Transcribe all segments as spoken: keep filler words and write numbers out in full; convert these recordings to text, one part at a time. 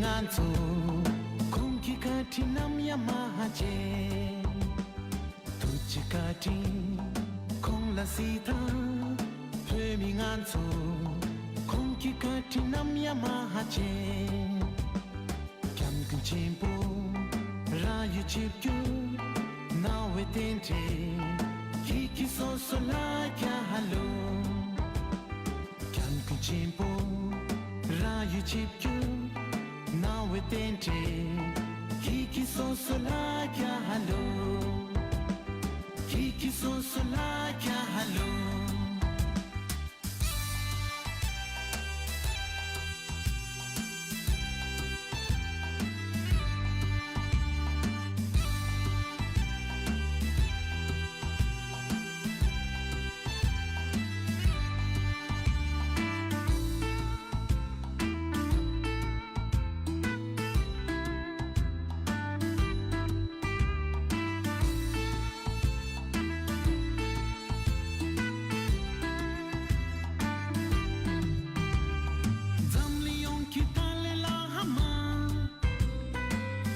ང་ཚོ་ཁོང་གི་བཀའ་དྲིན་ནམ་ཡང་མ་བརྗེད། ཐུགས་རྗེ་བཀའ་དྲིན་ཁོང་ལ་གཟིགས་དང་། བོད་མི་ང་ཚོ་ཁོང་གི་བཀའ་དྲིན་ནམ་ཡང་མ་བརྗེད། སྐྱབས་མགོན་ཆེན་པོ་རང་ཡུལ་ཆིབས་བསྒྱུར་གནང་བའི་རྟེན་འབྲེལ་ཁྱེད་ཀྱི་སོ་སོ་ལ་རྒྱ་ཧ་ལོ། སྐྱབས་མགོན་ཆེན་པོ་རང་ཡུལ་ཆིབས་བསྒྱུར་གནང་བའི་རྟེན་འབྲེལ་ཁྱེད་ཀྱི་སོ་སོ་ལ་རྒྱ་ཧ་ལོ། ཁྱེད་ཀྱི་སོ་སོ་ལ་རྒྱ་ཧ་ལོ། འཛམ་གླིང་ཡོངས་ཀྱི་ཏཱ་ལའི་བླ་མ།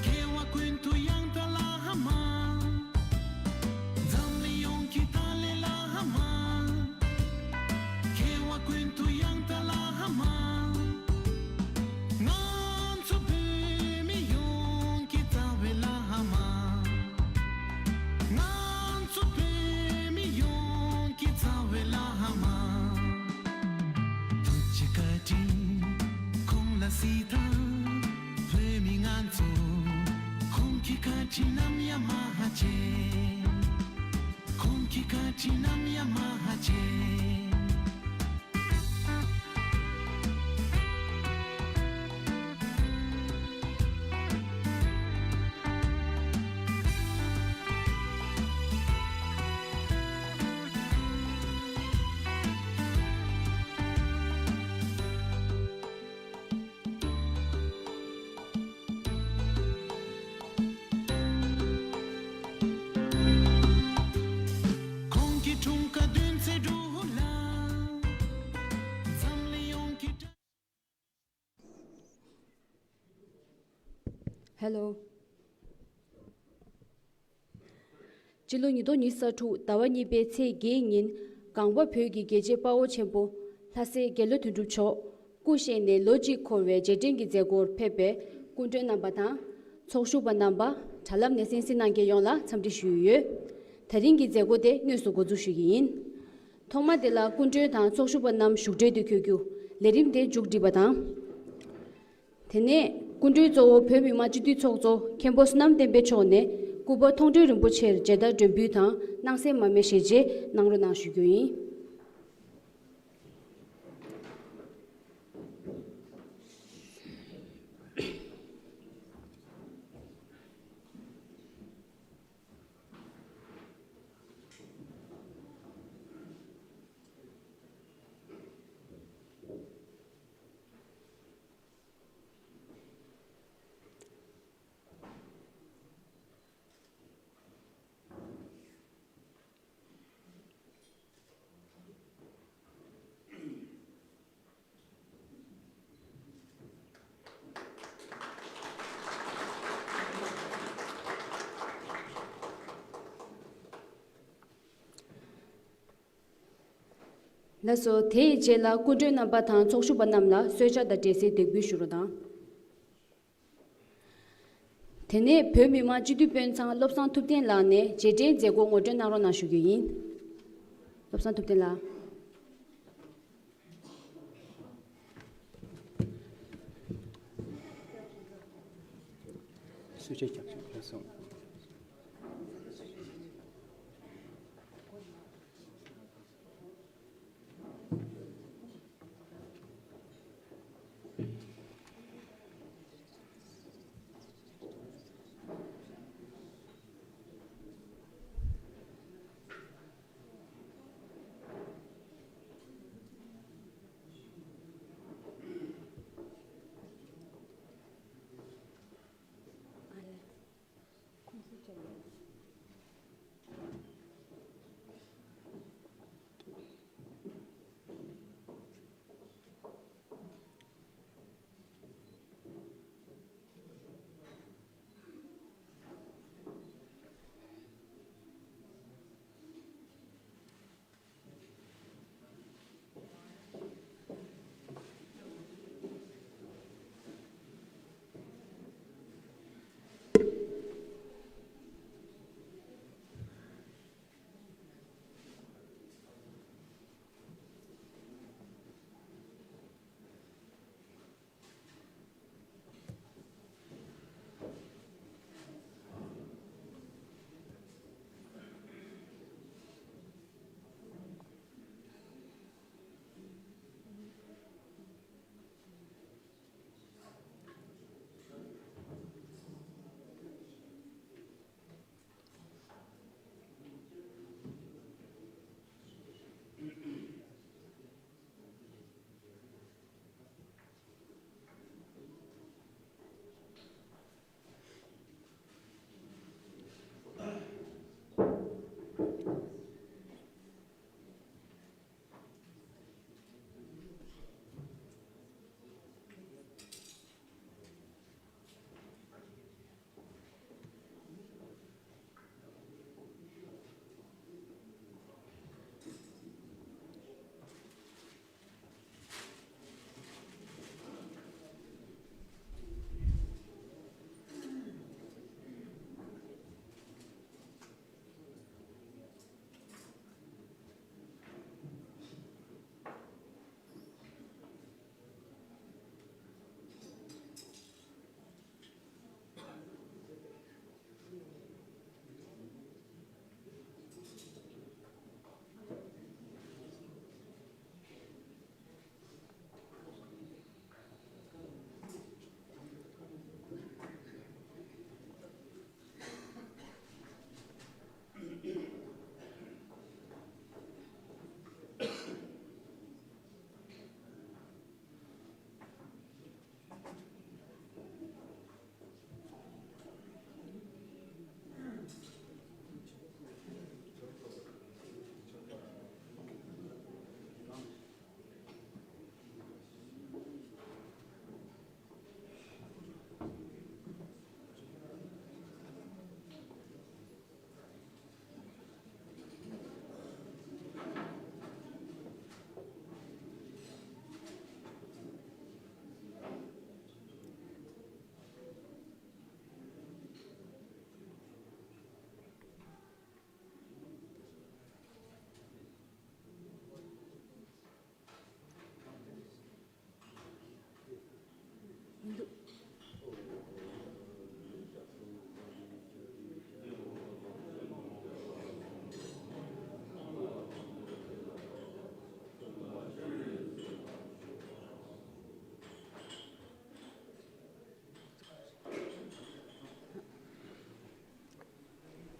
སྐྱེ་བ་ཀུན་ཏུ་ཡང་དག་བླ་མ། འཛམ་གླིང་ཡོངས་ཀྱི་ཏཱ་ལའི་བླ་མ། སྐྱེ་བ་ཀུན་ཏུ་ཡང་དག་བླ་མ། ང་ཚོ་བོད་མི་ཡོངས་ཀྱི་རྩ་བའི་བླ་མ། ང་ཚོ་བོད་མི་ཡོངས་ཀྱི་རྩ་བའི་བླ་མ། ཐུགས་རྗེ་བཀའ་དྲིན་ཁོང་ལ་གཟིགས་དང་། བོད་མི་ང་ཚོ་ཁོང་གི་བཀའ་དྲིན་ནམ་ཡང་མ་བརྗེད། ཁོང་གི་བཀའ་དྲིན་ནམ་ཡང་མ་བརྗེད། ཁོང་གི་འཁྲུངས་སྐར་བདུན་ཚེས་དྲུག་ལ་འཛམ་གླིང་ཡོངས་ཀྱི། ཧེ་ལོ། སྤྱི་ལོ་ཉིས་སྟོང་ཉི་ཤུ་རྩ་དྲུག་ཟླ་བ་གཉིས་པའི་ཚེས་བརྒྱད་ཉིན། གངས་པ་བོད་ཀྱི་རྒྱལ་གཅེས་དཔའ་བོ་ཆེན་པོ་ལྷ་སྲས་དགེ་བློ་དོན་གྲུབ་མཆོག་སྐུ་གཤེགས་ནས་ལོ་གཅིག་འཁོར་བའི་རྗེས་དྲན་གྱི་མཛད་སྒོར་ཕེབས་པའི་སྐུ་མགྲོན་རྣམ་པ་དང་། ཚོགས་ཞུགས་པ་རྣམ་པ། དྲ་ལམ་ནས་གསན་གཟིགས་གནང་མཁན་ཡོངས་ལ་འཚམས་འདྲི་ཞུ་ཡི་ཡོད། དེ་རིང་གི་མཛད་སྒོ་དེ་དངོས་སུ་འགོ་འཛུགས་ཞུ་གི་ཡིན། ཐོག་མ་དེ་ལ་སྐུ་མགྲོན་དང་ཚོགས་ཞུགས་པ་རྣམས་བཞུགས་གྲལ་དུ་འཁོད་རྒྱུ། ལས་རིམ་དེ་མཇུག་སྒྲིལ་བ་དང་། དེ་ནས་སྐུ་མགྲོན་གཙོ་བོ་བོད་མི་མང་སྤྱི་འཐུས་ཚོགས་གཙོ་མཁན་པོ་བསོད་ནམས་བསྟན་འཕེལ་མཆོག་ནས་སྐུ་པར་མཐོང་གྲོལ་རིན་པོ་ཆེར་མཇལ་དར་སྒྲོན་འབུལ་དང་སྣང་གསལ་མར་མེ་ཞལ་འབྱེད་གནང་རོགས་གནང་ཞུ་རྒྱུ་ཡིན། ལགས་སོ། དེའི་རྗེས་ལ་སྐུ་མགྲོན་རྣམ་པ་དང་ཚོགས་ཞུགས་པ་རྣམས་ལ་གསོལ་ཇ་དང་འབྲས་སིལ་འདེགས་འབུལ་ཞུ་རོགས་དང་། དེ་ནས་བོད་མི་མང་སྤྱི་འཐུས་དཔོན་ཚང་བློ་བཟང་ཐུབ་བསྟན་ལགས་ནས་རྗེས་དྲན་མཛད་སྒོ་ངོ་སྤྲོད་གནང་རོགས་གནང་ཞུ་རྒྱུ་ཡིན། བློ་བཟང་ཐུབ་བསྟན་ལགས། གསོལ་ཇ་རྒྱབ་ཆོག་ལགས་སོ།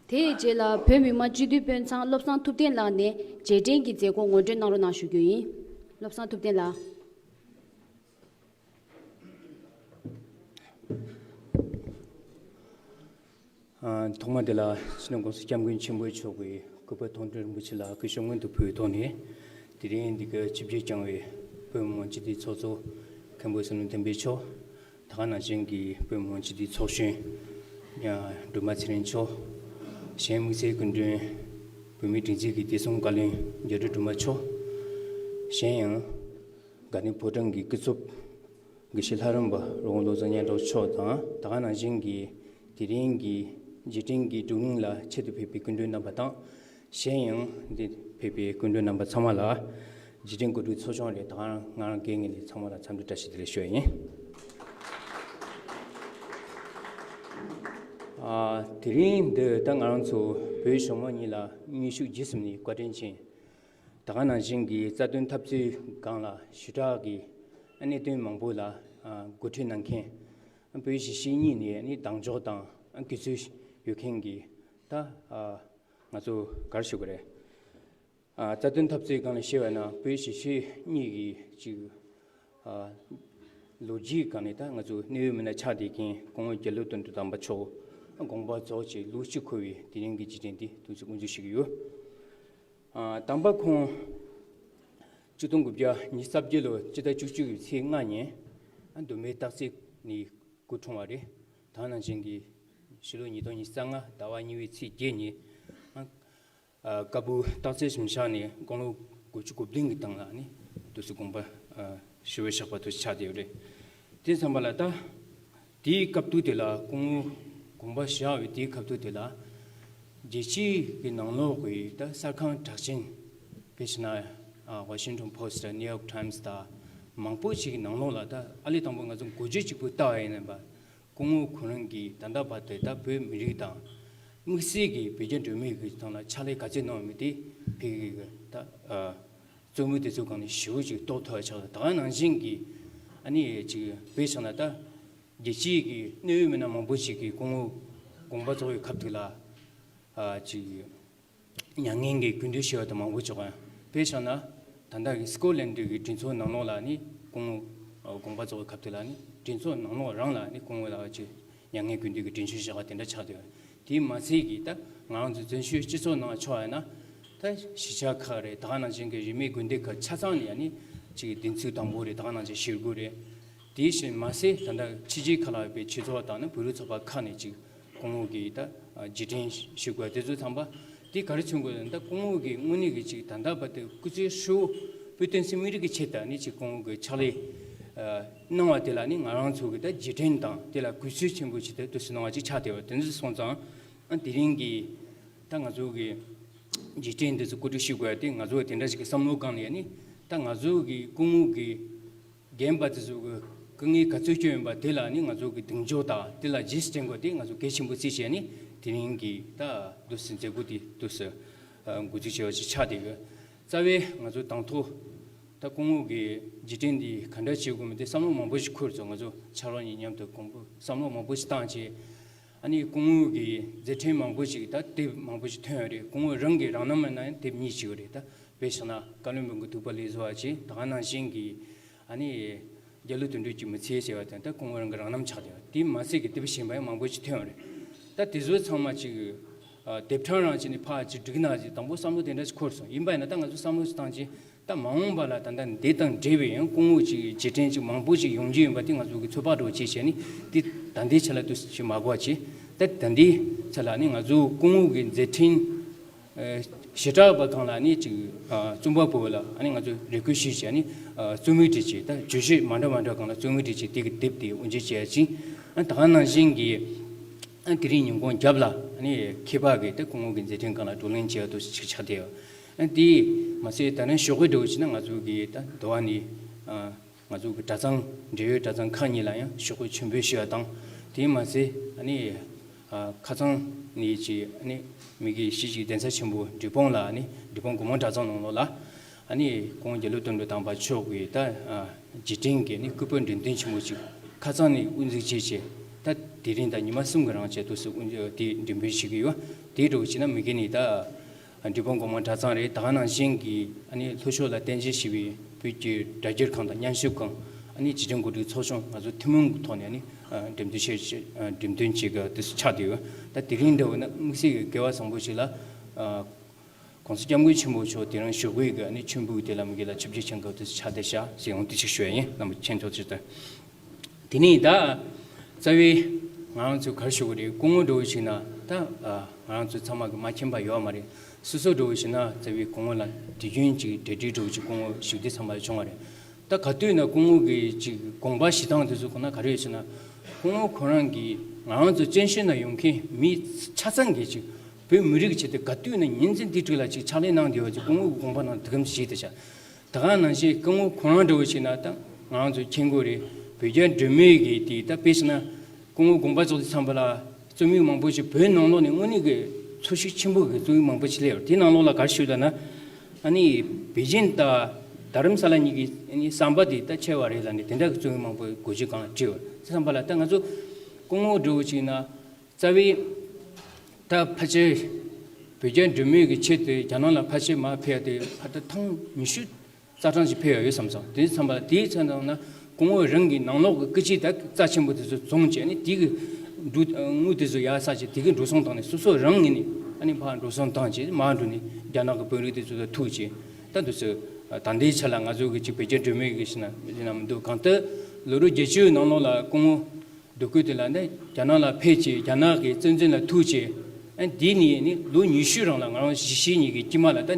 དེའི་རྗེས་ལ་བོད་མི་མང་སྤྱི་འཐུས་དཔོན་ཚང་བློ་བཟང་ཐུབ་བསྟན་ལགས་ནས་རྗེས་དྲན་གྱི་མཛད་སྒོ་ངོ་སྤྲོད་གནང་རོགས་གནང་ཞུ་རྒྱུ་ཡིན། བློ་བཟང་ཐུབ་བསྟན་ལགས། ཐོག་མ་དེ་ལ་སྤྱི་ནོར་༸གོང་ས་༸སྐྱབས་མགོན་ཆེན་པོ་མཆོག་གི་སྐུ་པར་མཐོང་གྲོལ་རིན་པོ་ཆེ་ལ་སྐུ་ཞབས་སྔོན་དུ་ཕུལ་བའི་ཐོག་ནས། དེ་རིང་འདི་གའི་ཆིབས་བསྒྱུར་བསྐྱངས་པའི་བོད་མི་མང་སྤྱི་འཐུས་ཚོགས་གཙོ་མཁན་པོ་བསོད་ནམས་བསྟན་འཕེལ་མཆོག། ད་ག་ནང་བཞིན་གྱི་བོད་མི་མང་སྤྱི་འཐུས་ཚོགས་གཞོན་སྒྲོལ་མ་ཚེ་རིང་མཆོག། གཞན་དམིགས་བསལ་སྐུ་མགྲོན་བོད་མིའི་སྒྲིག་འཛུགས་ཀྱི་བདེ་སྲུང་བཀའ་བློན་རྒྱ་རི་སྒྲོལ་མ་མཆོག། གཞན་ཡང་དགའ་ལྡན་ཕོ་བྲང་གི་སྐུ་ཚབ་དགེ་བཤེས་ལྷ་རམས་པ་རོང་བོ་བློ་བཟང་སྙན་གྲགས་མཆོག་དང་། ད་ག་ནང་བཞིན་གྱི་དེ་རིང་གི་རྗེས་དྲན་གྱི་བགྲོ་གླེང་ལ་ཆེད་དུ་ཕེབས་པའི་སྐུ་མགྲོན་རྣམ་པ་དང་། གཞན་ཡང་འདིར་ཕེབས་པའི་སྐུ་མགྲོན་རྣམ་པ་ཚང་མ་ལ་རྗེས་དྲན་གོ་སྒྲིག་ཚོགས་ཆུང་རེད། ད་ག་རང་ང་རང་སྒེར་ངོས་ནས་ཚང་མ་ལ་འཚམས་འདྲི་བཀྲ་ཤིས་བདེ་ལེགས་ཞུ་ཡ་ཡིན། ཨ། དེ་རིང་འདིར་ད་ང་རང་ཚོ་བོད་གཞུང་མང་གཉིས་ལ་དངོས་ཤུགས་རྗེས་སུ་ནས་བཀའ་དྲིན་ཆེ། ད་ག་ནང་བཞིན་གྱི་རྩ་དོན་འཐབ་རྩོད་སྒང་ལ་ཞུ་དག་གི་གནད་དོན་མང་པོ་ལ་འགོ་ཁྲིད་གནང་མཁན་བོད་གཞིས་བྱེས་གཉིས་ནས་ནི་གདེང་འཇོག་དང་དགེ་ཚུལ་ཡོད་མཁན་གྱི་ད་ང་ཚོ་ག་རེ་ཞུ་དགོས་རེད། རྩ་དོན་འཐབ་རྩོད་སྒང་ལ་བཤད་པ་ན་བོད་གཞིས་བྱེས་གཉིས་ཀྱི་ཅིག་ལོ་རྒྱུས་སྒང་ནས་ད་ང་ཚོ་གནད་ཡོད་མི་སྣ་ཆགས་བསྡད་མཁན་སྐུ་ངོ་རྒྱ་ལོ་དོན་གྲུབ་དམ་པ་མཆོག་དགོངས་པ་རྫོགས་བྱས་ལོ་གཅིག་འཁོར་བའི་དེ་རིང་གི་རྗེས་དྲན་འདི་དུས་ཚོད་དབུ་འཛུགས་ཞུ་གི་ཡོད། ཨ། དམ་པ་ཁོང་ཆིག་སྟོང་དགུ་བརྒྱ་ཉི་ཤུ་རྩ་བརྒྱད་ལོའི་སྤྱི་ཟླ་བཅུ་གཅིག་པའི་ཚེས་ལྔ་ཉིན་མདོ་སྨད་སྟག་རྩེ་ནས་སྐུ་འཁྲུངས་པ་རེད། ད་ནང་བཞིན་གྱི་ཕྱི་ལོ་ཉིས་སྟོང་ཉི་ཤུ་རྩ་ལྔ་ཟླ་བ་གཉིས་པའི་ཚེས་བརྒྱད་ཉིན་ཨ། ཀ་སྦུག་སྟག་རྩེ་གཞིས་ཆགས་ནས་དགུང་ལོ་དགུ་བཅུ་གོ་བདུན་གྱི་སྟེང་ལ་ནི་དུས་སུ་དགོངས་པ་ཞི་བར་བཞག་པ་དུས་ཆགས་བསྡད་ཡོད་རེད། དེ་ཙམ་པ་ལ་ད། དེའི་སྐབས་དུས་དེ་ལ་སྐུ་ངོ་དགོངས་པ་བཞག་པའི་དེའི་སྐབས་དུས་དེ་ལ། རྒྱལ་སྤྱིའི་གི་ནང་ལོགས་ཀྱི་ད་གསར་ཁང་གྲགས་ཅན་དཔེ་བྱས་ན། ཨ། Washington Post་དང་New York Times་དང་མང་པོ་ཞིག་གི་ནང་ལོགས་ལ་ད་ཨ་ལས་དང་པོ་ང་ཚོ་འགོ་བརྗོད་གཅིག་པུ་བལྟ་བ་ཡིན་ན་པ། སྐུ་ངོ་ཁོ་རང་གིས་ད་ལྟ་བར་དུ་ད་བོད་མི་རིགས་དང་དམིགས་བསལ་གྱི་བོད་རྒྱ་འབྲེལ་མོལ་གྱི་ཐོག་ལ་ཕྱག་ལས་ག་ཚོད་གནང་མེད་དེ་ཕ་གི་གི་ད། ཨ། རྩོམ་ཡིག་དེ་ཚོའི་སྒང་ནས་ཞེ་པོ་ཅིག་རྟོགས་ཐུབ་པ་ཆགས། ད་ག་ནང་བཞིན་གྱི་ཨ་ནི་ཅིག་དཔེ་བཞག་ན་ད་རྒྱལ་སྤྱིའི་གི་གནད་ཡོད་མི་སྣ་མང་པོ་ཞིག་གིས་སྐུ་ངོ་དགོངས་པ་རྫོགས་པའི་སྐབས་དེ་ལ་ཨ་ཅིག་མྱ་ངན་གྱི་གུས་འདུད་ཞུ་བ་དང་མང་པོ་ཅིག་ཡོད། དཔེ་བཞག་ན་ད་ལྟ་གི་སི་ཀོ་ལན་ཌི་གི་གྲོས་ཚོགས་ནང་ལོགས་ལ་ནི་སྐུ་ངོ་དགོངས་པ་རྫོགས་པའི་སྐབས་དེ་ལ་ནི་གྲོས་ཚོགས་ནང་ལོགས་རང་ལ་ནི་སྐུ་ངོ་ལ་ཅིག་མྱ་ངན་གུས་འདུད་ཀྱི་དྲན་ཤོག་བཞག་པ་དེ་འདྲ་ཆགས་བསྡད་ཡོད། དེས་མ་ཚད་ཀྱི་ད་ང་རང་ཚོ་བཙན་བྱོལ་སྤྱི་ཚོགས་ནང་ཕྱོགས་ཡིན་ན་ད་གཞིས་ཆགས་ཁག་རེད། ད་ག་ནང་བཞིན་གྱི་རིས་མེད་དགོན་སྡེ་ཁག་ཆ་ཚང་ནས་ཡ་ནི་ཅིག་གདན་ཚིགས་དང་པོ་རེད། ད་ག་ནང་བཞིན་ཞེ་དགུ་རེད། དེ་བཞིན་མ་ཟད་ད་ལྟ་ཕྱི་རྒྱལ་ཁག་ལ་ཡོད་པའི་ཆོས་ཚོགས་དང་ནི་བོད་རིགས་ཚོགས་པ་ཁག་ནས་ཅིག་སྐུ་ངོ་གི་ད་རྗེས་དྲན་ཞུ་དགོས་དེ་ཚོ་ཚང་པ་དེ་ག་རེ་མཚོན་དགོས་ད་ལྟ་སྐུ་ངོ་གི་དངོས་གནས་ཀྱི་ཅིག་ད་ལྟ་བར་དུ་སྐུ་ཚེ་ཧྲིལ་པོ་བོད་བསྟན་སྲིད་མི་རིགས་ཀྱི་ཆེད་དུ་ནི་ཅིག་སྐུ་ངོ་གི་ཕྱག་ལས་གནང་བ་དེ་ལ་ནི་ང་རང་ཚོ་གི་ད་རྗེས་དྲན་དང་དེ་ལ་གུས་བསུ་ཆེན་པོ་ཞིག་ད་དུ་སུ་གནང་བ་ཅིག་ཆགས་བསྡད་པ་དེ་ཚོ་སོང་ཙང་ཨ་དེ་རིང་གི་ད་ང་ཚོ་གི་རྗེས་དྲན་འདི་ཚོ་གོ་སྒྲིག་ཞུ་དགོས་ཡ་དེ་ང་ཚོ་དེ་འདྲ་ཞིག་གི་བསམ་བློ་སྒང་ལ་ཡ་ནི་ད་ང་ཚོ་གི་སྐུ་ངོ་གི་རྒན་པ་དེ་ཚོ་གི་དཀའ་ངལ་ག་ཚོད་བསྐྱོན་ཡོད་པ་དེ་ལ་ནི་ང་ཚོ་གི་གདེང་འཇོག་དང་དེ་ལ་རྗེས་སུ་དྲན་དགོས་དེ་ང་ཚོ་གལ་ཆེན་པོ་བརྩིས་བྱས་ནི་དེ་རིང་གི་ད་འདུག་སེ་མཛད་སྒོ་དེ་འདུག་སེ་འགོ་འཛུགས་བྱས་པ་ཞིག་ཆགས་བསྡད་ཡོད། རྩ་བའི་ང་ཚོ་དང་ཐོག་ད་སྐུ་ངོ་གི་རྗེས་དྲན་འདི་ག་འདྲ་བྱེད་དགོས་མིན་དེ་བསམ་བློ་མང་པོ་ཞིག་འཁོར་སོང་། ང་ཚོ་ཕྱག་རོགས་གཉིས་མཉམ་དུ་དགོངས་པ་བསམ་བློ་མང་པོ་ཞིག་བཏང་བྱས། ཨ་ནི་སྐུ་ངོ་གི་མཛད་འཕྲིན་མང་པོ་ཞིག་ད་དེབ་མང་པོ་ཞིག་ཐོན་ཡོད་རེད། སྐུ་ངོ་རང་གི་རང་རྣམ་ལ་ན་ཡང་དེབ་གཉིས་ཅིག་ཡོད་རེད། ད་དཔེ་བཞག་ན་བཀའ་བློན་སྤུན་གྱི་ཐུགས་པ་ལས་བཟོ་བ་ཅིག་ད་ག་ནང་བཞིན་གྱི་ཨ་ནི་རྒྱ་ལོ་དོན་གྲུབ་ཀྱི་མི་ཚེ་ཟེར་བ་དེ་ད་སྐུ་ངོ་རང་གི་རང་རྣམ་ཆགས་བསྡད་པ་དེ་མ་ཟད་ཀྱི་དེབ་གཞན་པ་ཡང་མང་པོ་ཞིག་ཐོན་ཡོད་རེད། ད་དེ་ཚོ་ཚང་མ་ཅིག་དེབ་ཕྲེང་རང་བྱས་ནས་ཕར་ཅིག་བསྒྲིགས་ན་ཅིག་དང་པོ་བསམ་བློ་དེ་འདྲ་ཞིག་འཁོར་སོང་། ཡིན་པ་ཡིན་ན་ད་ང་ཚོ་བསམ་བློ་ཞིག་བཏང་ཅིག་ད་མ་འོངས་པ་ལ་ད་ལྟ་འདི་དང་འབྲེལ་བའི་ཡང་སྐུ་ངོ་ཅིག་རྗེས་དྲན་ཅིག་མང་པོ་ཞིག་ཡོང་རྒྱུ་ཡིན་པ་དེ་ང་ཚོ་གི་ཚོད་དཔག་འདྲ་བོ་ཅིག་བྱས་ནས་དེ་ད་ལྟའི་ཆ་ལ་དུ་ཞིག་མ་གོ་བ་ཅིག་ད་ད་ལྟའི་ཆ་ལ་ནི་ང་ཚོ་སྐུ་ངོ་གི་མཛད་འཕྲིན་ཞེ་དྲག་པ་སྒང་ལ་ནི་ཅིག་རྩོམ་པ་པོ་ལ་ནི་ང་ཚོ་རེ་སྐུལ་ཞུས་བྱས་ནི་རྩོམ་ཡིག་བྲིས་བྱས་ད་བརྗོད་གཞི་མ་འདྲ་མ་འདྲ་སྒང་ལ་རྩོམ་ཡིག་བྲིས་བྱས་དེ་གི་དེབ་དེ་དབུ་འབྱེད་བྱས་ཅིང་ད་ག་ནང་བཞིན་གྱི་དེ་རིང་ཉིན་གུང་རྒྱབ་ལ་ནི་མཁས་པ་གི་ད་སྐུ་ངོ་གི་མཛད་འཕྲིན་སྒང་ལ་བགྲོ་གླེང་བྱས་དུ་ཞིག་ཆགས་བསྡད་ཡོད། དེས་མ་ཟད་ད་ནི་ཞོགས་ཀས་འདྲ་བོ་བྱས་ན་ང་ཚོ་གི་ད་འདི་བ་ནི་ང་ཚོ་གི་གྲྭ་ཚང་འབྲེལ་ཡོད་གྲྭ་ཚང་ཁག་གཉིས་ལ་ཡང་ཞོགས་ཀས་མཆོད་འབུལ་ཞུ་བ་དང་དེས་མ་ཟད་ཨ་ནི་ཁ་སང་ནི་ཅི་ཨ་ནི་མི་གི་གཞིས་ཀྱི་གདན་ས་ཆེན་པོ་འབྲས་སྤུངས་ལ་ཨ་ནི་འབྲས་སྤུངས་སྒོ་མང་གྲྭ་ཚང་ནང་ལོགས་ལ་ཨ་ནི་སྐུ་ངོ་རྒྱ་ལོ་དོན་གྲུབ་དམ་པ་མཆོག་གི་ད་རྗེས་དྲན་གྱི་ནི་སྐུ་པར་འགྲེམས་སྟོན་ཆེན་མོ་ཅིག་ཁ་སང་ནས་དབུ་འཛུགས་བྱས་བྱས་ ད་དེ་རིང་ད་ཉི་མ་གསུམ་གྱི་རིང་བྱས་དུས་སུ་དེ་འགྲེམས་སྤེལ་བྱེད་ཀྱི་ཡོད། དེ་འདྲ་བོ་བྱས་ན་མི་སྒེར་ནས་ད་འབྲས་སྤུངས་སྒོ་མང་གྲྭ་ཚང་རེད། ད་ག་ནང་བཞིན་གྱི་ཨ་ནི་ལྷོ་ཕྱོགས་ལ་རྟེན་གཞི་བྱས་པའི་བོད་ཀྱི་སྒྲ་སྒྱུར་ཁང་དང་མཉམ་ཞུགས་ཁང་། ཨ་ནི་རྗེས་དྲན་གོ་སྒྲིག་ཚོགས་ཆུང་ང་ཚོ་ཐུན་མོང་གི་ཐོག་ནས་ཨ་ནི་འགྲེམས་སྟོན་བྱེད་འགྲེམས་སྟོན་བྱེད་དགོས་དུས་སུ་ཆགས་བསྡད་ཡོད། ད་དེ་རིང་འདྲ་བོ་ན་དམིགས་བསལ་གྱི་སྐལ་བ་བཟང་པོ་ཞིག་ལ། གོང་ས་སྐྱབས་མགོན་ཆེན་པོ་མཆོག་དེ་རིང་ཞོགས་པའི་གི་ཨ་ནི་མཆོད་འབུལ་དེ་ལ་མི་སྒེར་ལ་ཆིབས་བསྒྱུར་བྱེད་སྐབས་དུ་ཕྱག་དེ་བཞག་ཟེར་ཡོང་དུས་ཅིག་ཞུ་ཡ་ཡིན། རྣམ་པ་མཁྱེན་ཆོག་ཅིག་ད། དེ་ནས་ད་རྩ་བའི་ང་རང་ཚོས་ག་རེ་ཞུ་དགོས་རེད། སྐུ་ངོ་འདྲ་བོ་ཞིག་ན་ད་ང་རང་ཚོ་ཚང་མ་གི་མ་མཁྱེན་པ་ཡོད་མ་རེད། སོ་སོ་འདྲ་བོ་ཞིག་ན་རྩ་བའི་སྐུ་ངོ་ལ་དུས་རྒྱུན་གྱི་གྲ་སྒྲིག་འདྲ་བོ་ཞིག་སྐུ་ངོ་ཞུགས་དུས་ཚང་མ་ལ་བྱུང་བ་རེད། ད་ག་དུས་ན་སྐུ་ངོ་གི་ཅིག་དགོངས་པ་བཞེས་སྟངས་དེ་ཚོ་ཁོ་ན་ག་རེ་ཡོད་ཟེར་ན། སྐུ་ངོ་ཁོ་རང་གིས་ང་རང་ཚོ་བཙན་བྱོལ་ནང་ཡོང་མཁན་མི་ཆ་ཚང་གིས་ཅིག་བོད་མི་རིགས་ཆེད་དུ་ག་དུས་ན་ཉིན་མཚན་དུས་དྲུག་ལ་ཅིག་ཕྱག་ལས་གནང་བསྡད་ཡོད་ཅིག་སྐུ་ངོ་གི་དགོངས་པ་ནང་དེ་གམ་ཞིག་དེ་བྱ། ད་ག་ནང་བཞིན་སྐུ་ངོ་ཁོ་རང་འདྲ་བོ་ཞིག་ན་ད་ང་རང་ཚོ་མཁྱེན་གོ་རེད། བོད་རྒྱ་འབྲེལ་མོལ་གྱི་དེ་ད་དཔེ་བྱས་ན། སྐུ་ངོ་དགོངས་པ་རྫོགས་དུས་ཙམ་པ་ལ་རྩོམ་ཡིག་མང་པོ་ཞིག་བོད་ནང་ལོགས་ནས་དངོས་གནས་ཀྱི་འཚོལ་ཞིབ་ཆེན་པོ་གི་རྩོམ་ཡིག་མང་པོ་ཞིག་སླེབས་ཡོད། དེ་ནང་ལོགས་ལ་ག་རེ་ཞུས་ལབ་ན། ཨ་ནི་པེ་ཅིན་དང་རྡ་རམ་ས་ལ་གཉིས་ཀྱི་ཨ་ནི་ཟམ་པ་དེ་ད་ཕྱེ་བ་རེད་ལབ་ནས་དེ་འདྲ་གི་རྩོམ་ཡིག་མང་པོ་འགོ་བརྗོད་སྒང་ལ་བྲིས་ཡོད། དེ་ཙམ་པ་ལ་ད་ང་ཚོ་སྐུ་ངོ་འདྲ་བོ་ཞིག་ན་རྩ་བའི་ད་ཕལ་ཆེར་བོད་རྒྱ་འབྲེལ་མོལ་གྱི་ཆེད་དུ་རྒྱ་ནག་ལ་ཕལ་ཆེར་མར་ཕེབས་ཏེ་ཕར་ད་ཐེངས་ཉི་ཤུ་རྩ་གྲངས་ཤིག་ཕེབས་ཡོད་བསམ་སོང་། དེ་ཙམ་པ་དེའི་ཚེ་ནང་ན་སྐུ་ངོ་རང་གི་ནང་ལོགས་ཀྱི་སྐད་ཆ་ད་རྩ་ཆེན་པོ་དེ་ཚོ་བཙོང་བྱས་ནས་དེ་གི་འགྲོ་དངུལ་དེ་ཚོ་ཡར་ས་བྱས་དེ་གི་འགྲོ་སོང་བཏང་ནས་སོ་སོ་རང་ངོས་ནས་ཨ་ནི་ཕར་འགྲོ་སོང་བཏང་བྱས་མར་འགྲོ་ནས་རྒྱ་ནག་གི་དཔོན་རིགས་དེ་ཚོ་ལ་ཐུག་བྱས། ད་དུས་ཚོད་ད་ལྟའི་ཆ་ལ་ང་ཚོ་གི་ཅིག་བོད་རྒྱ་འབྲེལ་མོལ་གི་ཞིག་ན་ཡིན་ན་མི་འདུག་གང་ལྟར་ལོ་རབས་བརྒྱད་ཅུའི་ནང་ལོགས་ལ་སྐུ་ངོ་སྡོད་ཁུལ་དེ་ལ་ནི་རྒྱ་ནག་ལ་ཕེབས་བྱས་རྒྱ་ནག་གི་བཙན་འཛུལ་ལ་ཐུག་བྱས། ཨ་འདི་ནས་ནི་ལོ་ཉི་ཤུ་རིང་ལ་ང་རང་གཞིས་བྱེས་གཉིས་ཀྱི་དཀྱིལ་མ་ལ་ད་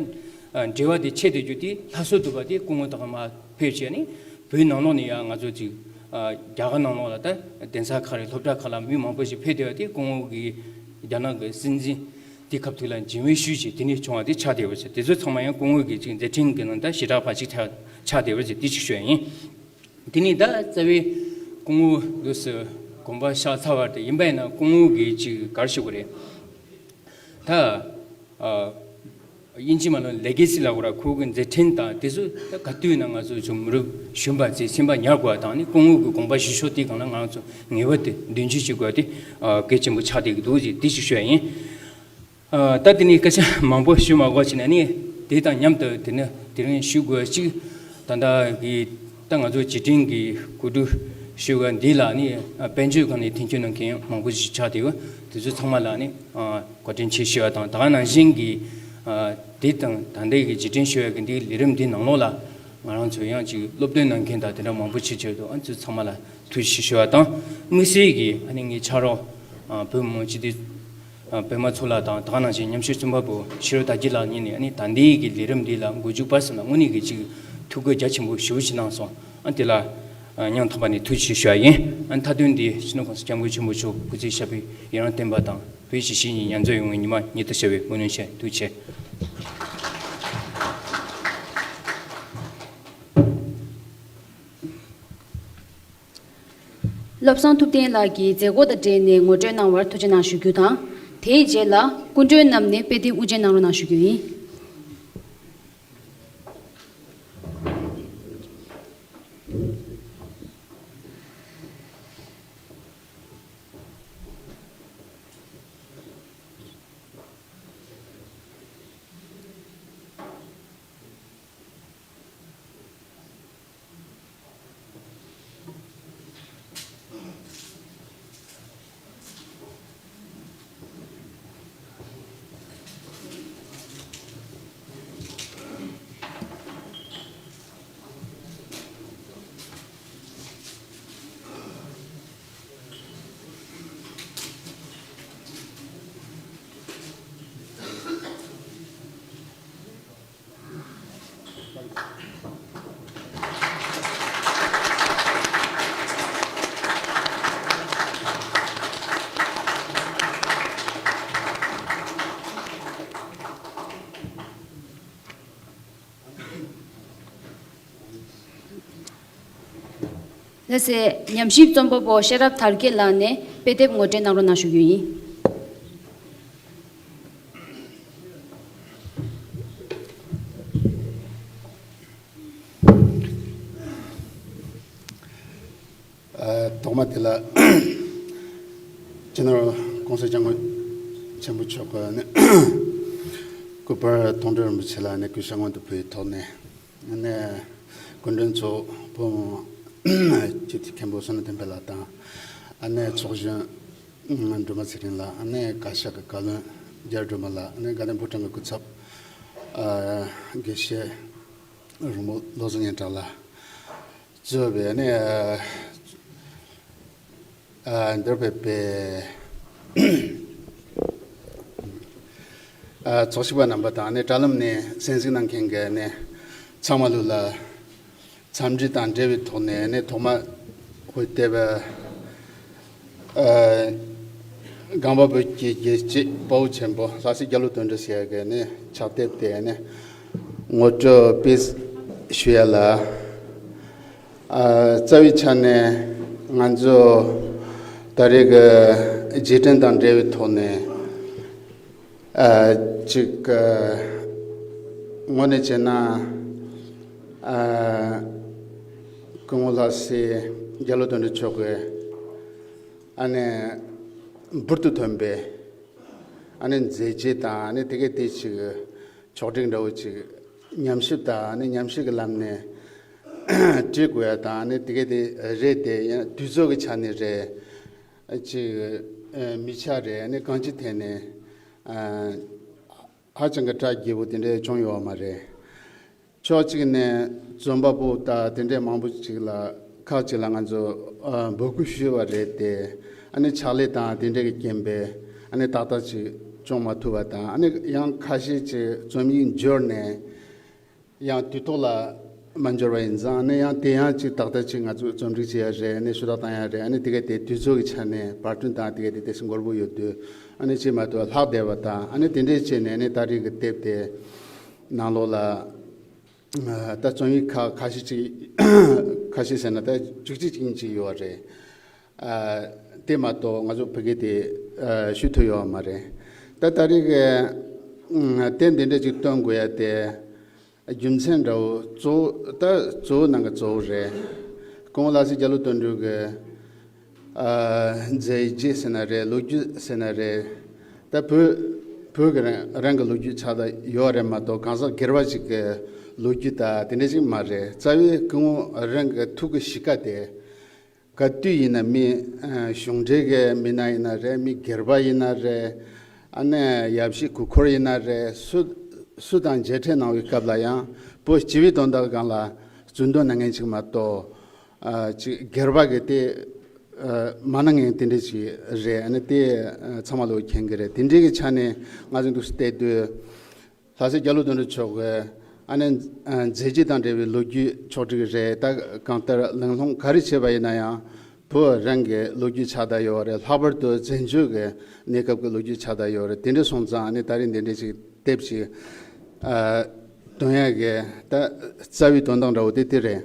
འབྲེལ་བ་དེ་ཆད་དེ་རྒྱུ་དེ་ལྷ་གསོལ་དུ་བ་དེ་སྐུ་ངོ་དག་མ་ཕེབས་བྱས་ནི་བོད་ནང་ལོགས་ནས་ཡང་ང་ཚོ་ཅིག་རྒྱ་གར་ནང་ལོགས་ལ་ད་གདན་ས་ཁག་རེད་སློབ་གྲྭ་ཁག་ལ་མི་མང་པོ་ཞིག་ཕེབས་བསྡད་པ་དེ་སྐུ་ངོ་གི་རྒྱ་ནག་གི་སྲིད་འཛིན་དེ་སྐབས་དུས་ལ་མཇལ་མོལ་ཞུས་བྱས་དེ་ནས་བྱུང་བ་དེ་ཆགས་བསྡད་པ་ཟེར། དེ་ཚོ་ཚང་མ་ཡང་སྐུ་ངོ་གི་ཅིག་མཛད་འཕྲིན་གྱི་ནང་ད་ཞེ་དྲག་པ་ཅིག་ཆགས་བསྡད་པ་ཟེར་དེ་ཅིག་ཞུ་ཡ་ཡིན། དེ་ནས་ད་རྩ་བའི་སྐུ་ངོ་ལུས་སུ་དགོངས་པ་བཞེས་ཚར་བ་དེ་ཡིན་པ་ཡིན་ན་སྐུ་ངོ་གིས་ཅིག་ག་རེ་ཞུ་དགོས་རེད། ད་ཨ་དབྱིན་ཇི་མ་ལ་ལེ་གེ་སི་ལབ་དགོས་ར། ཁོ་གི་མཛད་འཕྲིན་དང་དེ་ཚོ་ད་ག་དུས་ན་ང་ཚོ་ཅུང་མི་རབས་གཞོན་པ་ཚོས་སེམས་པ་ཉར་དགོས་པ་དང་ནི་སྐུ་ངོ་གི་དགོངས་པ་ཞུ་ཕྱོགས་དེ་སྒང་ལ་ང་ཚོ་ངེས་པར་དུ་མདུན་སྐྱོད་བྱེད་དགོས་པ་དེ་ཨ་གལ་ཆེན་པོ་ཆགས་བསྡད་ཀྱི་འདུག་ཅེས་དེ་ཞིག་ཞུ་ཡ་ཡིན། ཨ་ད་དེ་ནས་སྐད་ཆ་མང་པོ་ཞུ་མ་དགོས་བྱས་ནས་ནི་དེ་དང་མཉམ་དུ་དེ་ནི་དེ་རིང་ཞུ་དགོས་གཅིག་ད་ལྟ་གི་ད་ང་ཚོ་རྗེས་དྲན་གྱི་གོ་སྒྲིག་ཞུ་བ་འདི་ལ་ནི་ཨ་དཔལ་འབྱོར་སྒང་ནས་མཐུན་འགྱུར་གནང་མཁན་མང་པོ་ཞིག་ཆགས་བསྡད་ཡོད། དེ་ཚོ་ཚང་མ་ལ་ནི་ཨ་བཀའ་དྲིན་ཆེ་ཞུ་བ་དང་། ད་ག་ནང་བཞིན་གྱི་ཨ་དེ་དང་ད་ལྟའི་གི་རྗེས་དྲན་ཞུ་བའི་གི་འདིའི་ལས་རིམ་འདི་ནང་ལོགས་ལ་ང་རང་ཚོ་ཡང་ཅིག་སློབ་སྟོན་གནང་མཁན་དང་དེ་འདྲ་མང་པོ་ཞིག་བྱས་འདུག་ཨ་ཚོ་ཚང་མ་ལ་ཐུགས་རྗེ་ཆེ་ཞུ་བ་དང་། དམིགས་བསལ་གྱིས་ཨ་ནི་ངའི་ཕྱག་རོགས་ཨ་བོད་མི་མང་སྤྱི་འཐུས་ཨ་པད་མ་མཚོ་ལགས་དང་ད་ག་ནང་བཞིན་ཉམས་ཞིབ་རྩོམ་པ་པོ་ཕྱི་རོལ་དར་རྒྱས་ལགས་གཉིས་ནས་ཨ་ནི་ད་ལྟའི་གི་ལས་རིམ་འདི་ལ་འགོ་འཛུགས་པ་ཟེར་ན་དངོས་གནས་ཀྱི་ཅིག་ཐུགས་ཁུར་རྒྱ་ཆེན་པོ་ཞེ་པོ་ཅིག་གནང་སོང་། ཨ་དེ་ལ་ཨ་སྙིང་ཐག་པ་ནས་ཐུགས་རྗེ་ཆེ་ཞུ་བ་ཡིན། ཨ་མཐའ་དོན་འདི་སྤྱི་ནོར་༸གོང་ས་༸སྐྱབས་མགོན་ཆེན་པོ་མཆོག་སྐུ་ཚེ་ཞབས་པད་ཡུན་རིང་བརྟན་པ་དང་བོད་ཀྱི་གཞིས་བྱེས་གཉིས་མཉམ་འཛོམས་ཡོང་བའི་ཉི་མ་ཉིད་དུ་ཤར་བའི་སྨོན་ལམ་ཞུ། ཐུགས་རྗེ་ཆེ། བློ་བཟང་ཐུབ་བསྟན་ལགས་ཀྱིས་མཛད་སྒོ་དང་འབྲེལ་ནས་ངོ་སྤྲོད་གནང་བར་ཐུགས་རྗེ་གནང་ཞུ་རྒྱུ་དང་། དེའི་རྗེས་ལ་སྐུ་མགྲོན་རྣམས་ནས་དཔེ་དེབ་དབུ་འབྱེད་གནང་རོགས་གནང་ཞུ་རྒྱུ་ཡིན། ལགས་སེ། ཉམས་ཞིབ་རྩོམ་པ་པོ་ཤེས་རབ་དར་རྒྱས་ལགས་ནས་དཔེ་དེབ་ངོ་སྤྲོད་གནང་རོགས་གནང་ཞུ་རྒྱུ་ཡིན། ཨ་ཐོག་མ་དེ་ལ་ ༸གོང་ས་༸སྐྱབས་མགོན་ཆེན་པོ་མཆོག་གི་ནི་སྐུ་པར་མཐོང་གྲོལ་རིན་པོ་ཆེ་ལ་ནི་གུས་ཕྱག་སྔོན་དུ་ཕུལ་བའི་ཐོག་ནས། ནས་སྐུ་མགྲོན་ཚོ་བུ་མོ་སྤྱི་འཐུས་མཁན་པོ་བསོད་ནམས་བསྟན་འཕེལ་ལགས་དང་། ཨ་ནས་ཚོགས་གཞོན་སྒྲོལ་མ་ཚེ་རིང་ལགས། ཨ་ནས་བཀའ་ཤག་གི་བཀའ་བློན་རྒྱ་རི་སྒྲོལ་མ་ལགས། ཨ་ནས་དགའ་ལྡན་ཕོ་བྲང་གི་སྐུ་ཚབ་ཨ་དགེ་བཤེས་རོང་པོ་བློ་བཟང་སྙན་གྲགས་ལགས། གཙོས་པའི་ནས་ཨ་འདིར་ཕེབས་པའི་ཨ་ཚོགས་ཞུགས་པ་རྣམ་པ་དང་ནས་དྲ་ལམ་ནས་གསན་གཟིགས་གནང་མཁན་གྱི་ནས་ཚང་མ་ལོ་ལ་འཚམས་འདྲི་དང་འབྲེལ་བའི་ཐོག་ནས་ནས་ཐོག་མ་ཧུའི་ལྟེ་བ་ཨ་སྒང་པ་བོད་ཀྱི་རྒྱལ་གཅེས་དཔའ་བོ་ཆེན་པོ་ལྷ་སྲས་རྒྱ་ལོ་དོན་གྲུབ་ཟེར་ཡ་གི་ནས་ཕྱག་དེབ་དེ་ནས་ངོ་སྤྲོད་དཔེ་ཞུ་ཡ་ལ། ཨ་རྩ་བའི་ཆ་ནས་ང་ཚོ་ད་རེས་ཀྱི་རྗེས་དྲན་དང་འབྲེལ་བའི་ཐོག་ནས་ཨ་ཅིག་ཨ་དངོས་གནས་བྱས་ན་ཨ་སྐུ་ངོ་ལྷ་སྲས་རྒྱ་ལོ་དོན་གྲུབ་མཆོག་གི་ཨ་ནི་འབུར་དུ་ཐོན་པའི་ཨ་ནི་མཛད་རྗེས་དང་ཨ་ནི་དེ་གའི་དེ་ཅིག་ཕྱོགས་སྒྲིག་འདྲ་བོ་ཅིག་ཉམས་ཞིབ་དང་ཨ་ནི་ཉམས་ཞིབ་ཀྱི་ལམ་ནས་བྲིས་དགོས་ཡ་དང་ཨ་ནི་དེ་གའི་དེ་རེད་དེ། ཡང་དུས་ཚོད་ཀྱི་ཆ་ནས་རེད། ཅིག་ཨ་མི་ཆ་རེད། ཨ་ནི་གང་ཅིའི་ཐད་ནས་ཨ་ཧ་ཅང་གི་གྲ་རྒྱས་པོ་དེ་འདྲ་བྱུང་ཡོད་མ་རེད། ཕྱོགས་གཅིག་ནས་རྩོམ་པ་པོ་དང་དེ་འདྲའི་མང་པོ་ཅིག་ལ་ཁག་ཅིག་ལ་ང་ཚོ་ཨ་འབོད་སྐུལ་ཞུས་པ་རེད་དེ། ཨ་ནི་ཕྱག་ལས་དང་དེ་འདྲའི་གི་རྐྱེན་པས་ཨ་ནི་ཏག་ཏག་ཅིག་བྱུང་མ་ཐུབ་པ་དང་། ཨ་ནི་ཡང་ཁ་ཤས་ཅིག་རྩོམ་ཡིག་འབྱོར་ནས་ཡང་དུས་ཐོག་ལ་མ་འབྱོར་བ་ཡིན་ཙང་། ཨ་ནི་ཡང་དེ་ཡང་ཅིག་ཏག་ཏག་ཅིག་ང་ཚོ་རྩོམ་སྒྲིག་བྱེད་ཡ་རེད། ཨ་ནི་ཞུ་དག་བཏང་ཡ་རེད། ཨ་ནི་དེ་ག་དེ་དུས་ཚོད་ཀྱི་ཆ་ནས་བར་སྐྲུན་དང་དེ་ག་དེ་དེ་སྲིད་འགོར་པོ་ཡོད་དུས། ཨ་ནི་ཅིག་མ་གཏོགས་ལྷག་བསྡད་པ་དང་། ཨ་ནི་དེ་འདྲས་བྱས་ནས་ཨ་ནི་ད་རེས་ཀྱི་དེབ་དེ་ནང་ལོགས་ལ་ཨ་ད་རྩོམ་ཡིག་ཁག་ཁ་ཤས་ཅིག་ཁ་ཤས་ཟེར་ན་ད་བཅུ་གཅིག་ཅིག་ཡིན་ཅིག་ཡོད་རེད། ཨ་དེ་མ་གཏོགས་ང་ཚོ་ཕ་གི་དེ་ཨ་ཞུ་ཐུབ་ཡོད་མ་རེད། ད་ད་རེས་ཀྱི་ཨ་དེབ་འདི་འདྲ་ཅིག་བཏོན་དགོས་ཡ་དེ་རྒྱུ་མཚན་འདྲ་བོ་གཙོ་བོ་ད་གཙོ་བོ་ནང་གི་གཙོ་བོ་རེད། སྐུ་ངོ་ལྷ་སྲས་རྒྱ་ལོ་དོན་གྲུབ་ཀྱི་ཨ་མཛད་རྗེས་ཟེར་ན་རེད། ལོ་རྒྱུས་ཟེར་ན་རེད། ད་བོད་བོད་ཀྱི་རང་རང་གི་ལོ་རྒྱུས་ཆགས་བསྡད་ཡོད་རེད་མ་གཏོགས་གང་ཟག་སྒེར་པ་ཞིག་གི་ལོ་རྒྱུས་ད་དེ་འདྲ་ཞིག་མ་རེད། རྩ་བའི་སྐུ་ངོ་རང་གི་ཐུགས་ཀྱི་གཤིས་ཀ་དེ། ག་དུས་ཡིན་ན་མི་ཨ་གཞུང་འབྲེལ་གྱི་མི་སྣ་ཡིན་ན་རེད། མི་སྒེར་པ་ཡིན་ན་རེད། ཨ་ནི་ཡབ་གཞིས་གུར་འཁོར་ཡིན་ན་རེད། སུ་སུ་དང་མཇལ་འཕྲད་གནང་བའི་སྐབས་ལ་ཡང་བོད་སྤྱི་པའི་དོན་དག་སྒང་ལ་རྩོད་འདོན་གནང་མཁན་ཅིག་མ་གཏོགས་ཨ་ཅིག་སྒེར་པ་གི་དེ་ཨ་མ་གནང་མཁན་དེ་འདྲ་ཅིག་རེད། ཨ་ནི་དེ་ཨ་ཚང་མ་ལོ་མཁྱེན་གྱི་རེད། དེ་འདྲའི་གི་ཆ་ནས་ང་ཚོ་འདུག་སེ་བལྟས་དུས། ལྷ་སྲས་རྒྱ་ལོ་དོན་གྲུབ་མཆོག་གི་ཨ་ནི་ཨ་མཛད་རྗེས་དང་འབྲེལ་བའི་ལོ་རྒྱུས་ཕྱོགས་སྒྲིག་རེད། ད་གང་ལྟར་གླེང་སློང་ག་རེ་བྱས་པ་ཡིན་ན་ཡང་བོད་རང་གི་ལོ་རྒྱུས་ཆགས་བསྡད་ཡོད་རེད། ལྷག་པར་དུ་བཙན་བྱོལ་གྱི་གནས་སྐབས་ཀྱི་ལོ་རྒྱུས་ཆགས་བསྡད་ཡོད་རེད། དེ་འདྲ་སོང་ཙང་ཨ་ནི་ད་རེས་འདི་འདྲ་ཞིག་དེབ་ཞིག་ཨ་འདོན་ཡག་གི་ད་རྩ་བའི་དོན་དག་འདྲ་བོ་དེ་དེ་རེད།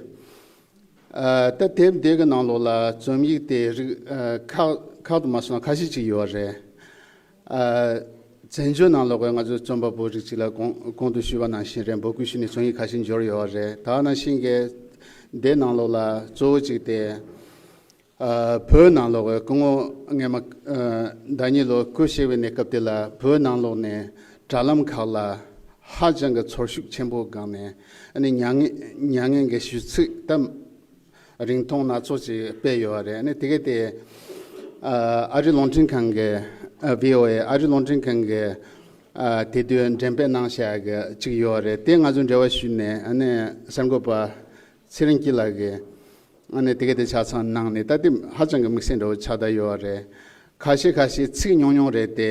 ཨ་ད་དེབ་འདི་གི་ནང་ལོགས་ལ་རྩོམ་ཡིག་དེ་རིགས་ཨ་ཁག་ཁག་ཏུ་མ་སོང་ན་ཁ་ཤས་ཅིག་ཡོད་རེད། ཨ་བཙན་བྱོལ་ནང་ལོགས་ཀྱི་ང་ཚོའི་རྩོམ་པ་པོ་རིགས་ཅིག་ལ་གོང་གོང་དུ་ཞུས་པ་ནང་བཞིན་རེད། འབོད་སྐུལ་ཞུས་ནས་རྩོམ་ཡིག་ཁ་ཤས་འབྱོར་ཡོད་རེད། ད་ནང་བཞིན་གྱི་འདི་ནང་ལོགས་ལ་གཙོ་བོ་གཅིག་དེ་ཨ་བོད་ནང་ལོགས་ཀྱི་སྐུ་ངོ་སྔས་མ་ཨ་ཟླ་ཉི་ལོ་སྐུ་གཤེགས་པའི་གནས་སྐབས་དེ་ལ་བོད་ནང་ལོགས་ནས་དྲ་ལམ་ཁག་ལ་ཧ་ཅང་གི་ཚོར་ཤུགས་ཆེན་པོ་སྒང་ནས་ཨ་ནི་མྱ་ངན་མྱ་ངན་གྱི་ཞུ་ཚིག་ད། རིང་ཐུང་སྣ་ཚོགས་ཅིག་སྤེལ་ཡོད་རེད། ཨ་ནི་དེ་ག་དེ་ཨ་ཨ་རི་རླུང་འཕྲིན་ཁང་གི་ཨ་བྷི་ཨོ་ཨེ་ཨ་རི་རླུང་འཕྲིན་ཁང་གི་ཨ་དེ་དུས་འགྲེམས་སྤེལ་གནང་བཞག་གི་ཅིག་ཡོད་རེད། དེ་ང་ཚོ་འབྲེལ་བ་ཞུས་ནས་ཨ་ནི་གསར་འགོད་པ་ཚེ་རིང་སྐྱིད་ལགས་ཀྱིས་ཨ་ནི་དེ་ག་དེ་ཆ་ཚང་གནང་ནས། ད་དེ་ཧ་ཅང་གི་དམིགས་བསལ་འདྲ་བོ་ཆགས་བསྡད་ཡོད་རེད། ཁ་ཤས་ཁ་ཤས་ཚིག་ཉུང་ཉུང་རེད་དེ་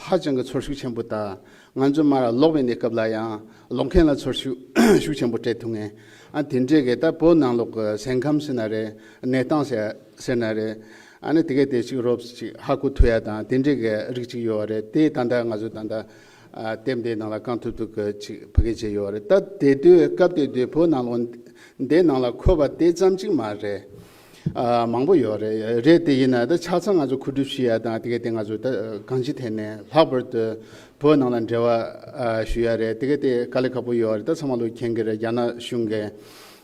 ཧ་ཅང་གི་ཚོར་ཤུགས་ཆེན་པོ་དང་། ང་ཚོ་མར་ཀློག་པའི་གནས་སྐབས་ལ་ཡང་ཀློག་མཁན་ལ་ཚོར་ཤུགས་ཤུགས་ཆེན་པོ་སྤྲད་ཐུབ་མཁན། ཨ་དེ་འདྲས་ཀྱི་ད་བོད་ནང་ལོགས་ཀྱི་སེམས་ཁམས་ཟེར་ན་རེད། གནས་སྟངས་ཟེར་ཟེར་ན་རེད། ཨ་ནི་དེ་གས་དེ་ཅིག་རོབ་ཅིག་ཧ་གོ་ཐུབ་ཡ་དང་དེ་འདྲས་ཀྱི་རིགས་ཅིག་ཡོད་རེད། དེ་ད་ལྟ་ང་ཚོ་ད་ལྟ་ཨ་དེབ་འདིའི་ནང་ལ་གང་ཐུབ་ཐུབ་ཀྱི་ཅིག་ཕ་གི་བྱས་ཡོད་རེད། ད་དེ་དུས་སྐབས་དེ་དུས་བོད་ནང་ལོགས་འདི་ནང་ལ་འཁོད་པ་དེ་ཙམ་ཅིག་མ་རེད། ཨ་མང་པོ་ཡོད་རེད། རེད་དེ་ཡིན་ན་ད་ཆ་ཚང་ང་ཚོ་མཁོ་སྒྲུབ་ཞུ་ཡ་དང་དེ་ག་དེ་ང་ཚོ་ད་གང་ཅི་ཐད་ནས་ལྷག་པར་དུ་བོད་ནང་ལ་འབྲེལ་བ་ཨ་ཞུ་ཡ་རེད། དེ་ག་དེ་དཀའ་ལས་ཁག་པོ་ཡོད་རེད། ད་ཚང་མ་ལོ་མཁྱེན་གྱི་རེད། རྒྱ་ནག་གཞུང་གི་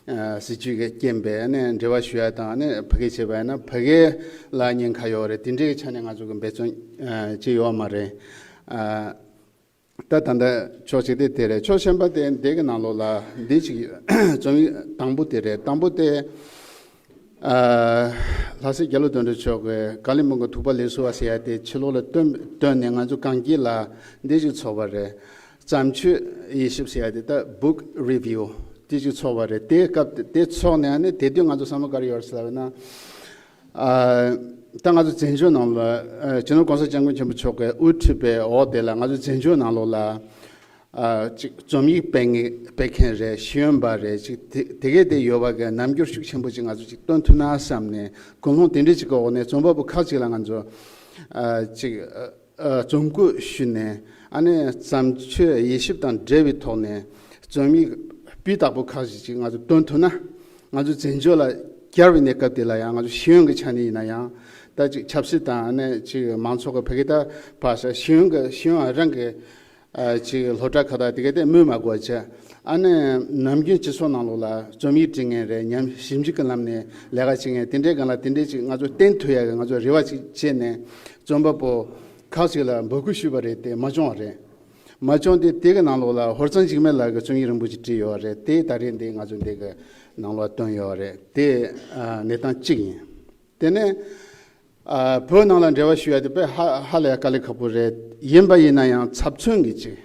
ཨ་སྲིད་ཇུས་ཀྱི་རྐྱེན་པས་ནི་འབྲེལ་བ་ཞུ་ཡ་དང་ནི་ཕ་གི་བྱས་པ་ཡིན་ན་ཕ་གི་ལ་ཉེན་ཁ་ཡོད་རེད། དེ་འདྲའི་ཆ་ནས་ང་ཚོ་གི་འབད་བརྩོན་ཨ་བྱས་ཡོད་མ་རེད། ཨ་ད་ད་ལྟ་ཕྱོགས་གཅིག་དེ་དེ་རེད། ཕྱོགས་གཞན་པ་དེ་འདི་གི་ནང་ལོགས་ལ་འདི་ཅིག་རྩོམ་ཡིག་དང་པོ་དེ་རེད། དང་པོ་དེ་ཨ་ལྷ་སྲས་རྒྱ་ལོ་དོན་གྲུབ་མཆོག་གི་ཀ་ལི་མོང་གི་ཐུག་པ་ལེགས་སོ་བ་ཟེར་ཡ་དེ་ཕྱི་ལོགས་ལ་བཏོན་བཏོན་ནས་ང་ཚོ་གངས་སྐྱིད་ལ་འདི་ཅིག་ཚོགས་པ་རེད། བརྩམས་ཆོས་དབྱེ་ཞིབ་ཟེར་ཡ་དེ་ད་book review་དེ་ཅིག་ཚོགས་པ་རེད། དེའི་སྐབས་དེ་དེ་ཚོགས་ནས་ཨ་ནི་དེ་དུས་ང་ཚོ་བསམ་བློ་ག་རེ་ཡོད་རེད་ཟེར་ལབ་ན། ཨ་ད་ང་ཚོ་བཙན་བྱོལ་ནང་ལ་ཨ་སྤྱི་ནོར་༸གོང་ས་༸སྐྱབས་མགོན་ཆེན་པོ་མཆོག་གིས་དབུ་ཁྲིད་པའི་འོག་དེ་ལ་ང་ཚོ་བཙན་བྱོལ་ནང་ལོགས་ལ་ཨ་ཅིག་རྩོམ་ཡིག་སྤེལ་ངེས་སྤེལ་མཁན་རེད། ཤེས་ཡོན་པ་རེད། ཅིག་དེ་དེ་གས་དེ་ཡོད་པ་གི་རྣམ་འགྱུར་ཤུགས་ཆེན་པོ་ཅིག་ང་ཚོ་ཅིག་སྟོན་ཐུབ་ན་བསམ་ནས་ཀུན་སློང་དེ་འདྲ་ཅིག་གི་འོག་ནས་རྩོམ་པ་པོ་ཁག་ཅིག་ལ་ང་ཚོ་ཨ་ཅིག་ཨ་རྩོམ་སྐུལ་ཞུས་ནས་ཨ་ནི་བརྩམས་ཆོས་དབྱེ་ཞིབ་དང་འབྲེལ་བའི་ཐོག་ནས་རྩོམ་ཡིག་སྤུས་དག་པོ་ཁག་ཅིག་ཅིག་ང་ཚོ་སྟོན་ཐུབ་ན། ང་ཚོ་བཙན་བྱོལ་ལ་གྱར་བའི་གནས་སྐབས་དེ་ལ་ཡང་ང་ཚོ་ཤེས་ཡོན་གྱི་ཆ་ནས་ཡིན་ན་ཡང་ད་ཅིག་ཆབ་སྲིད་དང་ཨ་ནི་ཅིག་མང་ཚོགས་ཀྱི་ཕ་གི་ད་ཕར་ཤེས་ཡོན་གྱི་ཤེས་ཡོན་རང་གི་ཨ་ཅིག་སློབ་གྲྭ་ཁག་དང་དེ་ག་དེ་སྨོས་མ་དགོས་བྱས། ཨ་ནི་ནམ་རྒྱུན་སྤྱི་ཚོགས་ནང་ལོགས་ལ་རྩོམ་ཡིག་འབྲི་མཁན་རེད། ཉམས་ཞིབ་འཇུག་གི་ལམ་ནས་ལས་ཀ་བྱེད་མཁན་དེ་འདྲའི་སྒང་ལ་དེ་འདྲའི་ཅིག་ང་ཚོ་བསྟན་ཐུབ་ཡ་གི་ང་ཚོ་རེ་བ་ཅིག་བྱས་ནས་རྩོམ་པ་པོ་ཁག་ཅིག་ལ་འབོད་སྐུལ་ཞུས་པ་རེད། དེ་མ་བྱུང་བ་རེད། མ་བྱུང་སྟེ་དེ་གི་ནང་ལོགས་ལ་ཧོར་གཙང་འཇིགས་མེད་ལགས་ཀྱིས་རྩོམ་ཡིག་རིང་པོ་ཅིག་བྲིས་ཡོད་རེད། དེ་ད་རེས་འདི་ང་ཚོ་འདི་གི་ནང་ལོགས་བཏོན་ཡོད་རེད། དེ་ཨ་གནས་སྟངས་གཅིག་ཡིན། དེ་ནས་ཨ་བོད་ནང་ལ་འབྲེལ་བ་ཞུ་ཡ་དེ་དཔེ་ཧ་ཧ་ལས་དཀའ་ལས་ཁག་པོ་རེད། ཡིན་པ་ཡིན་ན་ཡང་ཚབ་མཚོན་གྱི་ཅིག་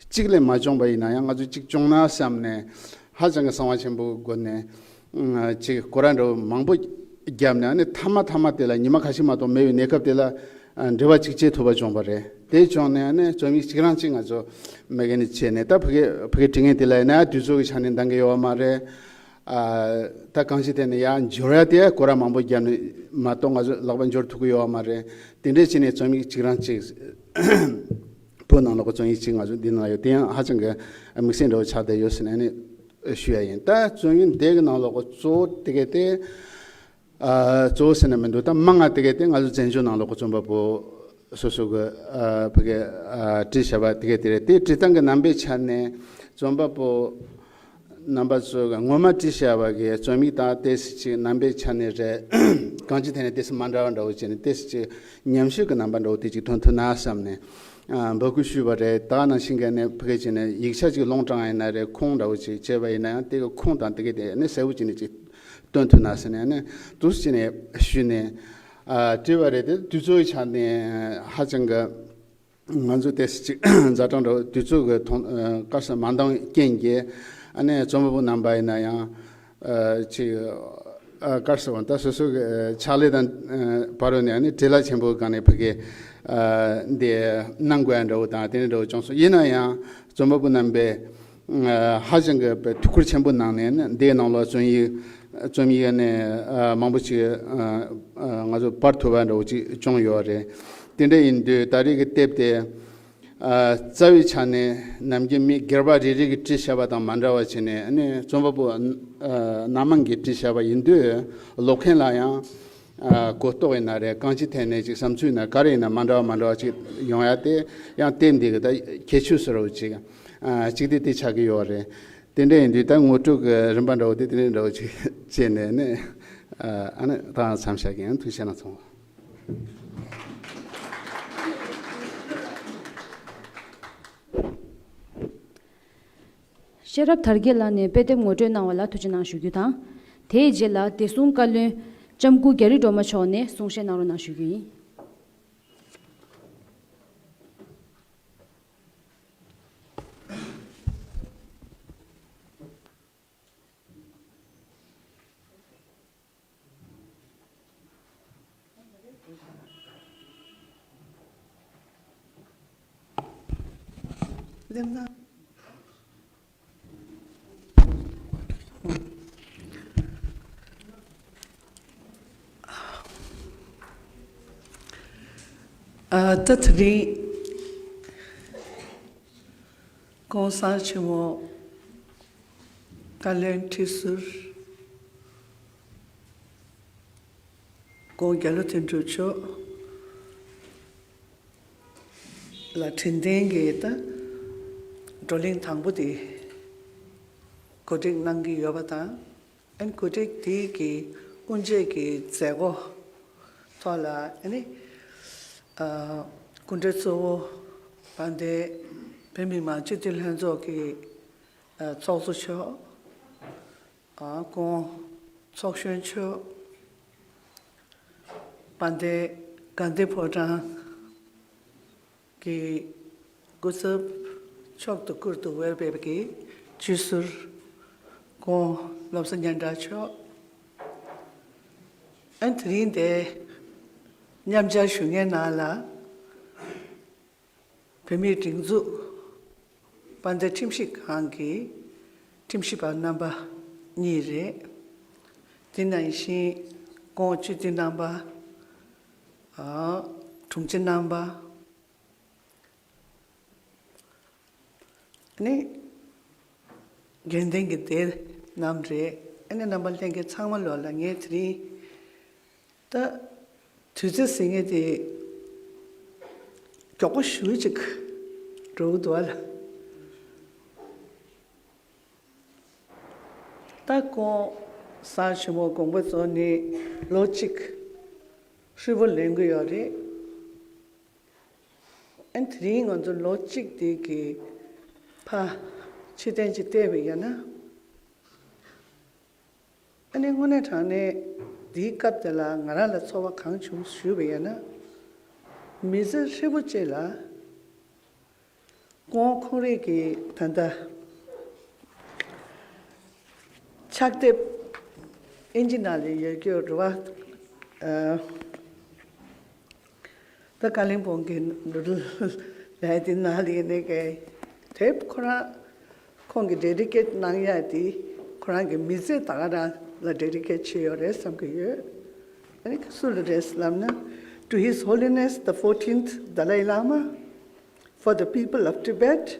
གཅིག་ལས་མ་བྱུང་པ་ཡིན་ན་ཡང་ང་ཚོ་གཅིག་བྱུང་ན་བསམ་ནས་ཧ་ཅང་གི་གསང་བ་ཆེན་པོའི་སྒོ་ནས་ཨ་ཅིག་སྐོར་ར་འདྲ་བོ་མང་པོ་བརྒྱབ་ནས་ཨ་ནི་མཐའ་མ་མཐའ་མ་དེ་ལ་ཉི་མ་ཁ་ཤས་མ་གཏོགས་མེད་པའི་གནས་སྐབས་དེ་ལ་ཨ་འབྲེལ་བ་གཅིག་བྱེད་ཐུབ་པ་བྱུང་བ་རེད། དེ་བྱུང་ནས་ཨ་ནི་རྩོམ་ཡིག་གཅིག་རང་གཅིག་ང་ཚོ་མ་གི་ནས་བྱས་ནས་ད་ཕ་གི་ཕ་གི་འབྲི་མཁན་དེ་ལ་ཡིན་ན་དུས་ཚོད་ཀྱི་ཆ་ནས་འདང་གི་ཡོད་པ་མ་རེད། ཨ་ད་གང་ཅི་དེ་ནས་ཡར་འབྱོར་ཡ་དེ་སྐོར་ར་མང་པོ་བརྒྱབ་ནས་མ་གཏོགས་ང་ཚོ་ལག་པ་འབྱོར་ཐུབ་ཀྱི་ཡོད་པ་མ་རེད། དེ་འདྲས་བྱས་ནས་རྩོམ་ཡིག་གཅིག་རང་གཅིག་བོད་ནང་ལོགས་ཀྱི་རྩོམ་ཡིག་གཅིག་ང་ཚོ་འདི་ནང་ཡོད། དེ་ཡང་ཧ་ཅང་གི་དམིགས་བསལ་འདྲ་བོ་ཆགས་བསྡད་ཡོད་ཟེར་ནས་ནི་ཞུ་ཡ་ཡིན། ད་རྩོམ་ཡིག་འདི་གི་ནང་ལོགས་ཀྱི་གཙོ་བོ་དེ་གས་དེ་ཨ་གཙོ་བོ་ཟེར་ན་མི་འདུག་ད་མང་ང་དེ་གས་དེ་ང་ཚོ་བཙན་བྱོལ་ནང་ལོགས་ཀྱི་རྩོམ་པ་པོ་སོ་སོ་གི་ཨ་ཕ་གི་ཨ་བྲིས་བཞག་པ་དེ་གས་དེ་རེད། དེ་བྲིས་སྟངས་ཀྱི་རྣམ་པའི་ཆ་ནས་རྩོམ་པ་པོ་རྣམ་པ་ཚོ་གི་སྔོན་མ་བྲིས་བཞག་པ་གི་རྩོམ་ཡིག་དང་ཏོག་ཙམ་ཅིག་རྣམ་པའི་ཆ་ནས་རེད། གང་ཅི་ཐད་ནས་ཏོག་ཙམ་མ་འདྲ་བ་འདྲ་བོ་བྱས་ནས་ཏོག་ཙམ་ཅིག་ཉམས་ཞིབ་ཀྱི་རྣམ་པ་འདྲ་བོ་དེ་ཅིག་ཐོན་ཐུབ་ན་བསམ་ནས་ཨ་འབོད་སྐུལ་ཞུས་པ་རེད། ད་ག་ནང་བཞིན་གི་ནས་ཕ་གི་བྱས་ནས་ཡིག་ཆ་ཅིག་ལུང་དྲངས་ཡིན་ན་རེད། ཁུངས་འདྲ་བོ་ཅིག་བྱས་པ་ཡིན་ན་ཡང་དེ་གི་ཁུངས་དང་དེ་གི་དེ་ནས་གསལ་བོ་བྱས་ནས་ཅིག་སྟོན་ཐུབ་ན་ཟེར་ནས་ནས་འདུག་སེ་བྱས་ནས་ཞུས་ནས་ཨ་བྲིས་པ་རེད། དེ་དུས་ཚོད་ཆ་ནས་ཧ་ཅང་གི་ང་ཚོ་ཏོག་ཙམ་ཅིག་ཛ་དྲག་འདྲ་བོ་དུས་ཚོད་ཀྱི་ཐོག་ཨ་སྐབས་སུ་མ་འདང་རྐྱེན་གྱིས་ཨ་ནི་རྩོམ་པ་པོ་རྣམ་པ་ཡིན་ན་ཡང་ཨ་ཅིག་ཨ་སྐབས་སུ་འོང་ད་སོ་སོ་གི་ཕྱག་ལས་དང་ཨ་བར་དུ་ནས་ཨ་ནི་བྲེལ་བ་ཆེན་པོའི་སྒང་ནས་ཕ་གི་ཨ་འདི་གནང་དགོས་ཡ་འདྲ་བོ་དང་དེ་འདྲ་འདྲ་བོ་བྱུང་སོང་། ཡིན་ན་ཡང་རྩོམ་པ་པོ་རྣམ་པས་ཨ་ཧ་ཅང་གི་ཐུགས་ཁུར་ཆེན་པོ་གནང་ནས་ཨ་ནི་འདིའི་ནང་ལ་རྩོམ་ཡིག་རྩོམ་ཡིག་ནས་ཨ་མང་པོ་ཅིག་ཨ་ཨ་ང་ཚོ་པར་ཐུབ་པ་འདྲ་བོ་ཅིག་བྱུང་ཡོད་རེད། དེ་འདྲ་ཡིན་དུས་ད་རེས་ཀྱི་དེབ་དེ་ཨ་རྩ་བའི་ཆ་ནས་ནམ་རྒྱུན་མི་སྒེར་པ་རེ་རེ་གིས་བྲིས་བཞག་པ་དང་མ་འདྲ་བ་བྱས་ནས་ཨ་ནི་རྩོམ་པ་པོ་ཨ་སྣ་མང་གིས་བྲིས་བཞག་པ་ཡིན་དུས་ཀློག་མཁན་ལ་ཡང་ཨ་གོ་རྟོགས་ཡིན་ན་རེད། གང་ཅི་ཐད་ནས་ཅིག་བསམ་ཚུལ་ཡིན་ན་ག་རེ་ཡིན་ན་མ་འདྲ་བ་མ་འདྲ་བ་ཅིག་ཡོང་ཡ་དེ་ཡང་དེབ་འདི་གི་ད་ཁྱད་ཆོས་ཟེར་བ་ཅིག་ཨ་གཅིག་དེ་དེ་ཆགས་ཀྱི་ཡོད་རེད། དེ་འདྲ་ཡིན་དུས་ད་ངོ་སྤྲོད་ཀྱི་རིམ་པ་འདྲ་བོ་དེ་དེ་འདྲ་འདྲ་བོ་ཅིག་བྱས་ནས་ནི་ཨ་ནི་ད་མཚམས་བཞག་གི་ཡིན། ཐུགས་རྗེ་གནང་སོང་། ཤེས་རབ་དར་རྒྱས་ལགས་ནས་དཔེ་དེབ་ངོ་སྤྲོད་གནང་བ་ལ་ཐུགས་རྗེ་གནང་ཞུ་རྒྱུ་དང་། དེའི་རྗེས་ལ་བདེ་སྲུང་བཀའ་བློན་ལྕམ་སྐུ་རྒྱ་རི་སྒྲོལ་མ་མཆོག་ནས་གསུང་བཤད་གནང་རོགས་གནང་ཞུ་རྒྱུ་ཡིན། ཨ་ད་དེ་རིང་༸གོང་ས་ཆེན་མོ་བཀའ་བློན་ཁྲི་ཟུར་༸གོང་རྒྱ་ལོ་དོན་གྲུབ་མཆོག་ལ་དྲན་རྟེན་གྱི་ད་བགྲོ་གླེང་དང་པོ་དེ་ གོ་སྒྲིག་གནང་གི་ཡོད་པ་དང་། ཨན་གོ་སྒྲིག་དེ་གི་དབུ་འབྱེད་ཀྱི་མཛད་སྒོ་ཐོག་ལ་ཨ་ནི་ཨ་སྐུ་མགྲོན་གཙོ་བོ་དཔལ་ལྡན་བོད་མི་མང་སྤྱི་འཐུས་ལྷན་ཚོགས་ཀྱི་ཨ་ཚོགས་གཙོ་མཆོག་ཨ་སྐུ་ངོ་ཚོགས་གཞོན་མཆོག་དཔལ་ལྡན་དགའ་ལྡན་ཕོ་བྲང་གི་སྐུ་ཚབ་མཆོག་ཏུ་བཀུར་དུ་འོས་འབེབས་ཀྱི་ཇུས་ཟུར་སྐུ་ངོ་བློ་བཟང་སྙན་གྲགས་མཆོག་ཨན་དེ་རིང་འདིར་མཉམ་ཞུགས་ཞུ་མཁན་ནང་ལ་བོད་མིའི་སྒྲིག་འཛུགས་དཔལ་ལྡན་ཁྲིམས་ཞིབ་ཁང་གི་ཁྲིམས་ཞིབ་པ་རྣམ་པ་གཉིས་རེད། དེ་ནང་བཞིན་སྐུ་ངོ་སྤྱི་འཐུས་རྣམ་པ། ཨ་དྲུང་ཆེ་རྣམ་པ། ཨ་ནི་དགེ་འདུན་གྱི་སྡེ་རྣམས་རེད། ཨ་ནི་རྣམ་པ་ལྷན་རྒྱས་ཚང་མ་ལོག་ལ་ངས་དེ་རིང་ད་དུས་ཚོད་ཟེར་མཁན་དེ་མགྱོགས་པོ་ཞེ་ཅིག་འགྲོ་གི་འདུག་ཨ་ལ། ད་སྐུ་ངོ་གསར་ཆེན་མོ་དགོངས་པ་རྫོགས་ནས་ལོ་གཅིག་ཧྲིལ་པོ་ལོན་གྱི་ཡོད་རེད། ཨ་ནི་དེ་རིང་ང་ཚོ་ལོ་གཅིག་དེ་གི་ཕར་ཕྱིར་འཐེན་ཅིག་བལྟས་པ་ཡིན་ན། ཨ་ནི་དངོས་གནས་དྲང་གནས་འདིའི་སྐབས་དེ་ལ་ང་རང་ལ་ཚོར་བ་གང་བྱུང་ཞུས་པ་ཡིན་ན། མི་ཚེ་ཧྲིལ་པོ་གཅིག་ལ་སྐུ་ངོ་ཁོང་རང་གི་ད་ལྟ་ཕྱག་དེབ་ཨིན་ཇི་ནང་ལ་ཡོད་རྒྱུ་རེད་པ། ད་ཀ་ལིང་པོང་གི་ལས་དེ་ནང་ལ་ཡིན་ནའི་གི་དེབ་ཁོ་རང་ཁོང་གི་ཌེ་ཌི་ཀེཊ་གནང་ཡ་དེ་ཁོ་རང་གི་མི་ཚེ་ད་ག་རང་ལ་ཌེ་ཌི་ཀེཊ་བྱས་ཡོད་རེད་བསམ་གི་ཡོད། ཨ་ནི་སུ་ལ་རེད་ལབ་ན། To His Holiness the fourteenth Dalai Lama, for the people of Tibet,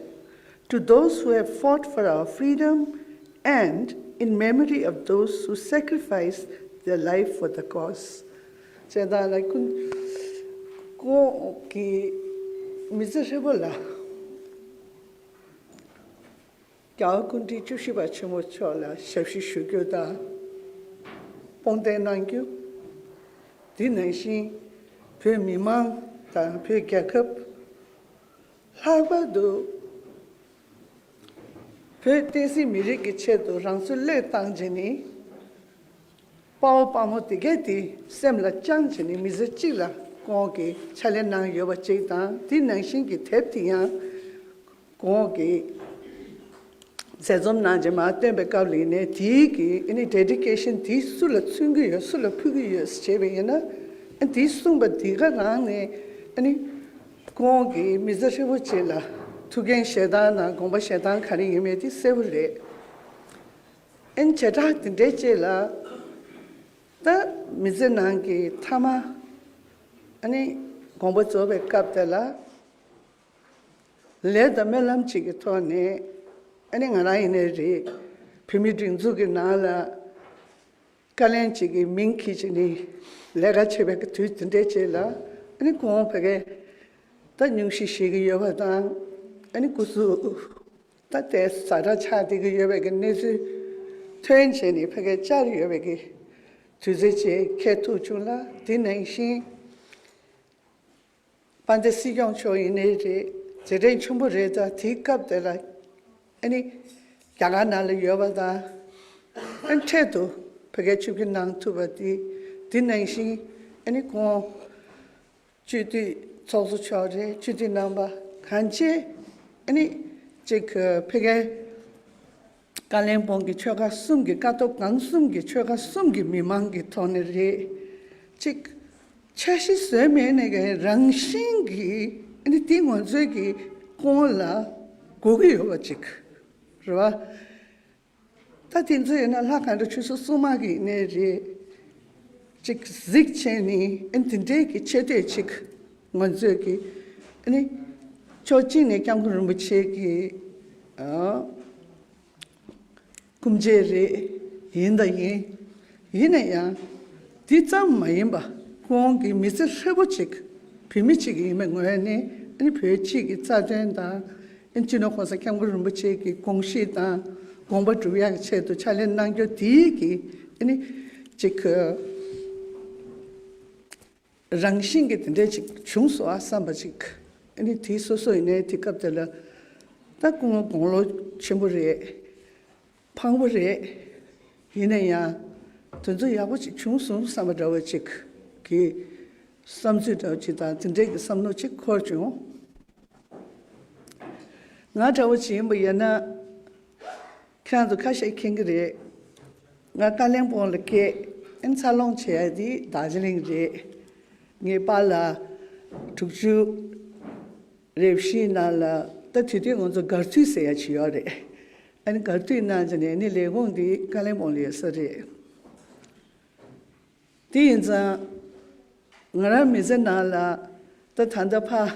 to those who have fought for our freedom, and in memory of those who sacrificed their life for the cause. ཅེས་དང་ལ་ཀུན་ཀོ་གི་མི་ཚེ་ཧྲིལ་པོ་ལ་རྒྱལ་བ་སྐུ་ཕྲེང་བཅུ་བཞི་པ་ཆེན་མོ་མཆོག་ལ་ཞབས་ཕྱི་ཞུ་རྒྱུ་དང་། སྤོང་གདན་གནང་རྒྱུ། དེ་ནང་བཞིན་བོད་མི་མང་དང་བོད་རྒྱལ་ཁབ། ལྷག་པར་དུ་བོད་བསྟན་སྲིད་མི་རིགས་ཀྱི་ཆེད་དུ་རང་ཚུལ་བློས་བཏང་བྱས་ནས། དཔའ་བོ་དཔའ་མོ་དེ་གས་དེ་སེམས་ལ་བཅངས་བྱས་ནས་མི་ཚེ་གཅིག་ལ་ཁོང་གིས་ཕྱག་ལས་གནང་ཡོད་པ་གཅིག་དང་། དེ་ནང་བཞིན་གྱི་དེབ་དེ་ཡང་ཁོང་གིས་མཛད་རྩོམ་གནང་རྗེས་མར་བཏོན་པའི་སྐབས་ལ་ཡིན་ནའི་དེའི་གི་ཨ་ནི་ཌེ་ཌི་ཀེ་ཤན་དེ་སུ་ལ་མཚོན་གྱི་ཡོད། སུ་ལ་ཕུལ་གྱི་ཡོད་ཟེར་བྱས་པ་ཡིན་ན། ཨ་དེ་གསུངས་པ་དེ་ག་རང་ནས་ཨ་ནི་ཁོང་གིས་མི་ཚེ་ཧྲིལ་པོ་གཅིག་ལ་ཐུགས་འགན་བཞེས་སྟངས་དང་དགོངས་པ་བཞེས་སྟངས་ག་རེ་ཡིན་མིན་དེ་གསལ་པོ་རེད། ཨ་ནི་བྱེ་བྲག་དེ་འདྲའི་གཅིག་ལ་ད་མི་ཚེ་ནང་གི་མཐའ་མ་ཨ་ནི་དགོངས་པ་རྫོགས་པའི་སྐབས་དེ་ལ། ལས་དང་སྨོན་ལམ་གཅིག་གི་ཐོག་ནས་ཨ་ནི་ང་རང་ཡིན་ནའི་རེད། བོད་མིའི་སྒྲིག་འཛུགས་ཀྱི་ནང་ལ་བཀའ་བློན་གཅིག་གི་མིང་འཁྱེར་བྱས་ནས་ལས་ཀ་བྱེད་པའི་དུས་དེ་འདྲའི་ཅིག་ལ། ཨ་ནི་ཁོང་ཕ་གིར་ད་སྙུང་གཞི་བཞེས་ཀྱི་ཡོད་པ་དང་། ཨ་ནི་སྐུ་གཟུགས་ད་ལྟའི་ཛ་དྲག་ཆགས་བསྡད་ཀྱི་ཡོད་པའི་གི་གནས་ཚུལ་ཐོན་བྱས་ནས་ཕ་གིར་བཅར་ཡོད་པའི་གི་དུས་ཚོད་ཅིག་འཁེལ་ཐུབ་བྱུང་ལ། དེ་ནང་བཞིན་དཔལ་ལྡན་སྲིད་སྐྱོང་མཆོག་ཡིན་ནའི་རེད། མཛད་བྲེལ་ཆེན་པོ་རེད། ད་དེའི་སྐབས་དེ་ལ་ཨ་ནི་རྒྱ་གར་ནང་ལ་ཡོད་པ་དང་། ཨ་ནི་འཕྲལ་དུ་ཕ་གིར་ཆིབས་བསྒྱུར་གནང་ཐུབ་པ་དེ། དེ་ནང་བཞིན་ཨ་ནི་ཁོང་སྤྱི་འཐུས་ཚོགས་གཙོ་མཆོག་རེད། སྤྱི་འཐུས་རྣམ་པ་གང་ཅི་ཨ་ནི་ཅིག་ཕ་གིར་བཀའ་བློན་སྤོང་གི་ཆོལ་ཁ་གསུམ་གྱི། ཀཿཐོག་སྒང་གསུམ་གྱི་ཆོལ་ཁ་གསུམ་གྱི་མི་མང་གི་ཐོག་ནས་རེད། ཅིག་འཆར་གཞི་བཟོས་མེད་ནས་ཀྱང་རང་བཞིན་གྱིས་ཨ་ནི་དེ་ང་ཚོའི་གི་ཁོང་ལ་དགོས་ཀྱི་ཡོད་པ་ཅིག་རེད་པ། ད་དེ་ཚོ་ཡིན་ན་ལྷ་གང་འདྲ་ཆོས་སྲུང་སྲུང་མ་གི་ཡིན་ནའི་རེད། ཅིག་གཟིགས་བྱས་ནས་ཨ་ནི་དེ་འདྲའི་གི་ཆེ་བསྟོད་ཅིག་ང་ཚོས་ཀྱི་ཨ་ནི་ཕྱོགས་གཅིག་ནས་སྐྱབས་མགོན་རིན་པོ་ཆེ་གི་ཨ་སྐུ་མཆེད་རེད། ཡིན་དང་ཡིན། ཡིན་ན་ཡང་དེ་ཙམ་མ་ཡིན་པ། ཁོང་གི་མི་ཚེ་ཧྲིལ་པོ་ཅིག་བོད་མི་གཅིག་ཡིན་པའི་ངོས་ནས་ཨ་ནི་བོད་སྤྱི་གི་རྩ་དོན་དང་། ཨ་ནི་སྤྱི་ནོར་གོང་ས་སྐྱབས་མགོན་རིན་པོ་ཆེ་གི་དགོངས་གཞི་དང་ དགོངས་པ་སྒྲུབ་ཡག་གི་ཆེད་དུ་ཕྱག་ལས་གནང་རྒྱུ་དེའི་གི་ཨ་ནི་ཅིག་རང་བཞིན་གྱི་དེ་འདྲས་ཅིག་བྱུང་སོང་ཨ་བསམ་པ་ཅིག་ཨ་ནི་དེ་སོ་སོ་ཡིན་ནའི་དེ་སྐབས་དེ་ལ་ད་སྐུ་ངོ་དགུང་ལོ་ཆེན་པོ་རེད། ཕངས་པོ་རེད། ཡིན་ན་ཡང་དེ་ཚོ་ཡག་པོ་ཅིག་བྱུང་སོང་བསམ་པ་འདྲ་བོ་ཅིག་གི་བསམ་ཚུལ་འདྲ་བོ་ཅིག་དང་དེ་འདྲས་ཀྱི་བསམ་བློ་ཅིག་འཁོར་བྱུང་། ང་འདྲ་བོ་ཅིག་ཡིན་པ་ཡིན་ན། ཁྱེད་རང་ཚོ་ཁ་ཤས་མཁྱེན་གྱི་རེད། ང་ཀ་ལེན་སྤོང་ལ་སྐྱེས། ཨན་འཚར་ལོངས་བྱས་ཡ་དེ་རྡོ་རྗེ་གླིང་རེད། ངའི་པཱ་ལགས་དྲུག་ཅུ་རེ་བཞིའི་ནང་ལ་ད་དུས་དུས་ང་ཚོ་སྒར་ཚུལ་ཟེར་ཡ་ཅིག་ཡོད་རེད། ཨ་ནི་སྒར་ཚུལ་གནང་བྱས་ནས་ཨ་ནི་ལས་ཁུངས་འདི་ཀ་ལེན་སྤོང་ལ་ཡོད་ས་རེད། དེ་ཡིན་ཙང་ང་རང་མི་ཚེ་ནང་ལ་ད་ད་ལྟ་ཕར་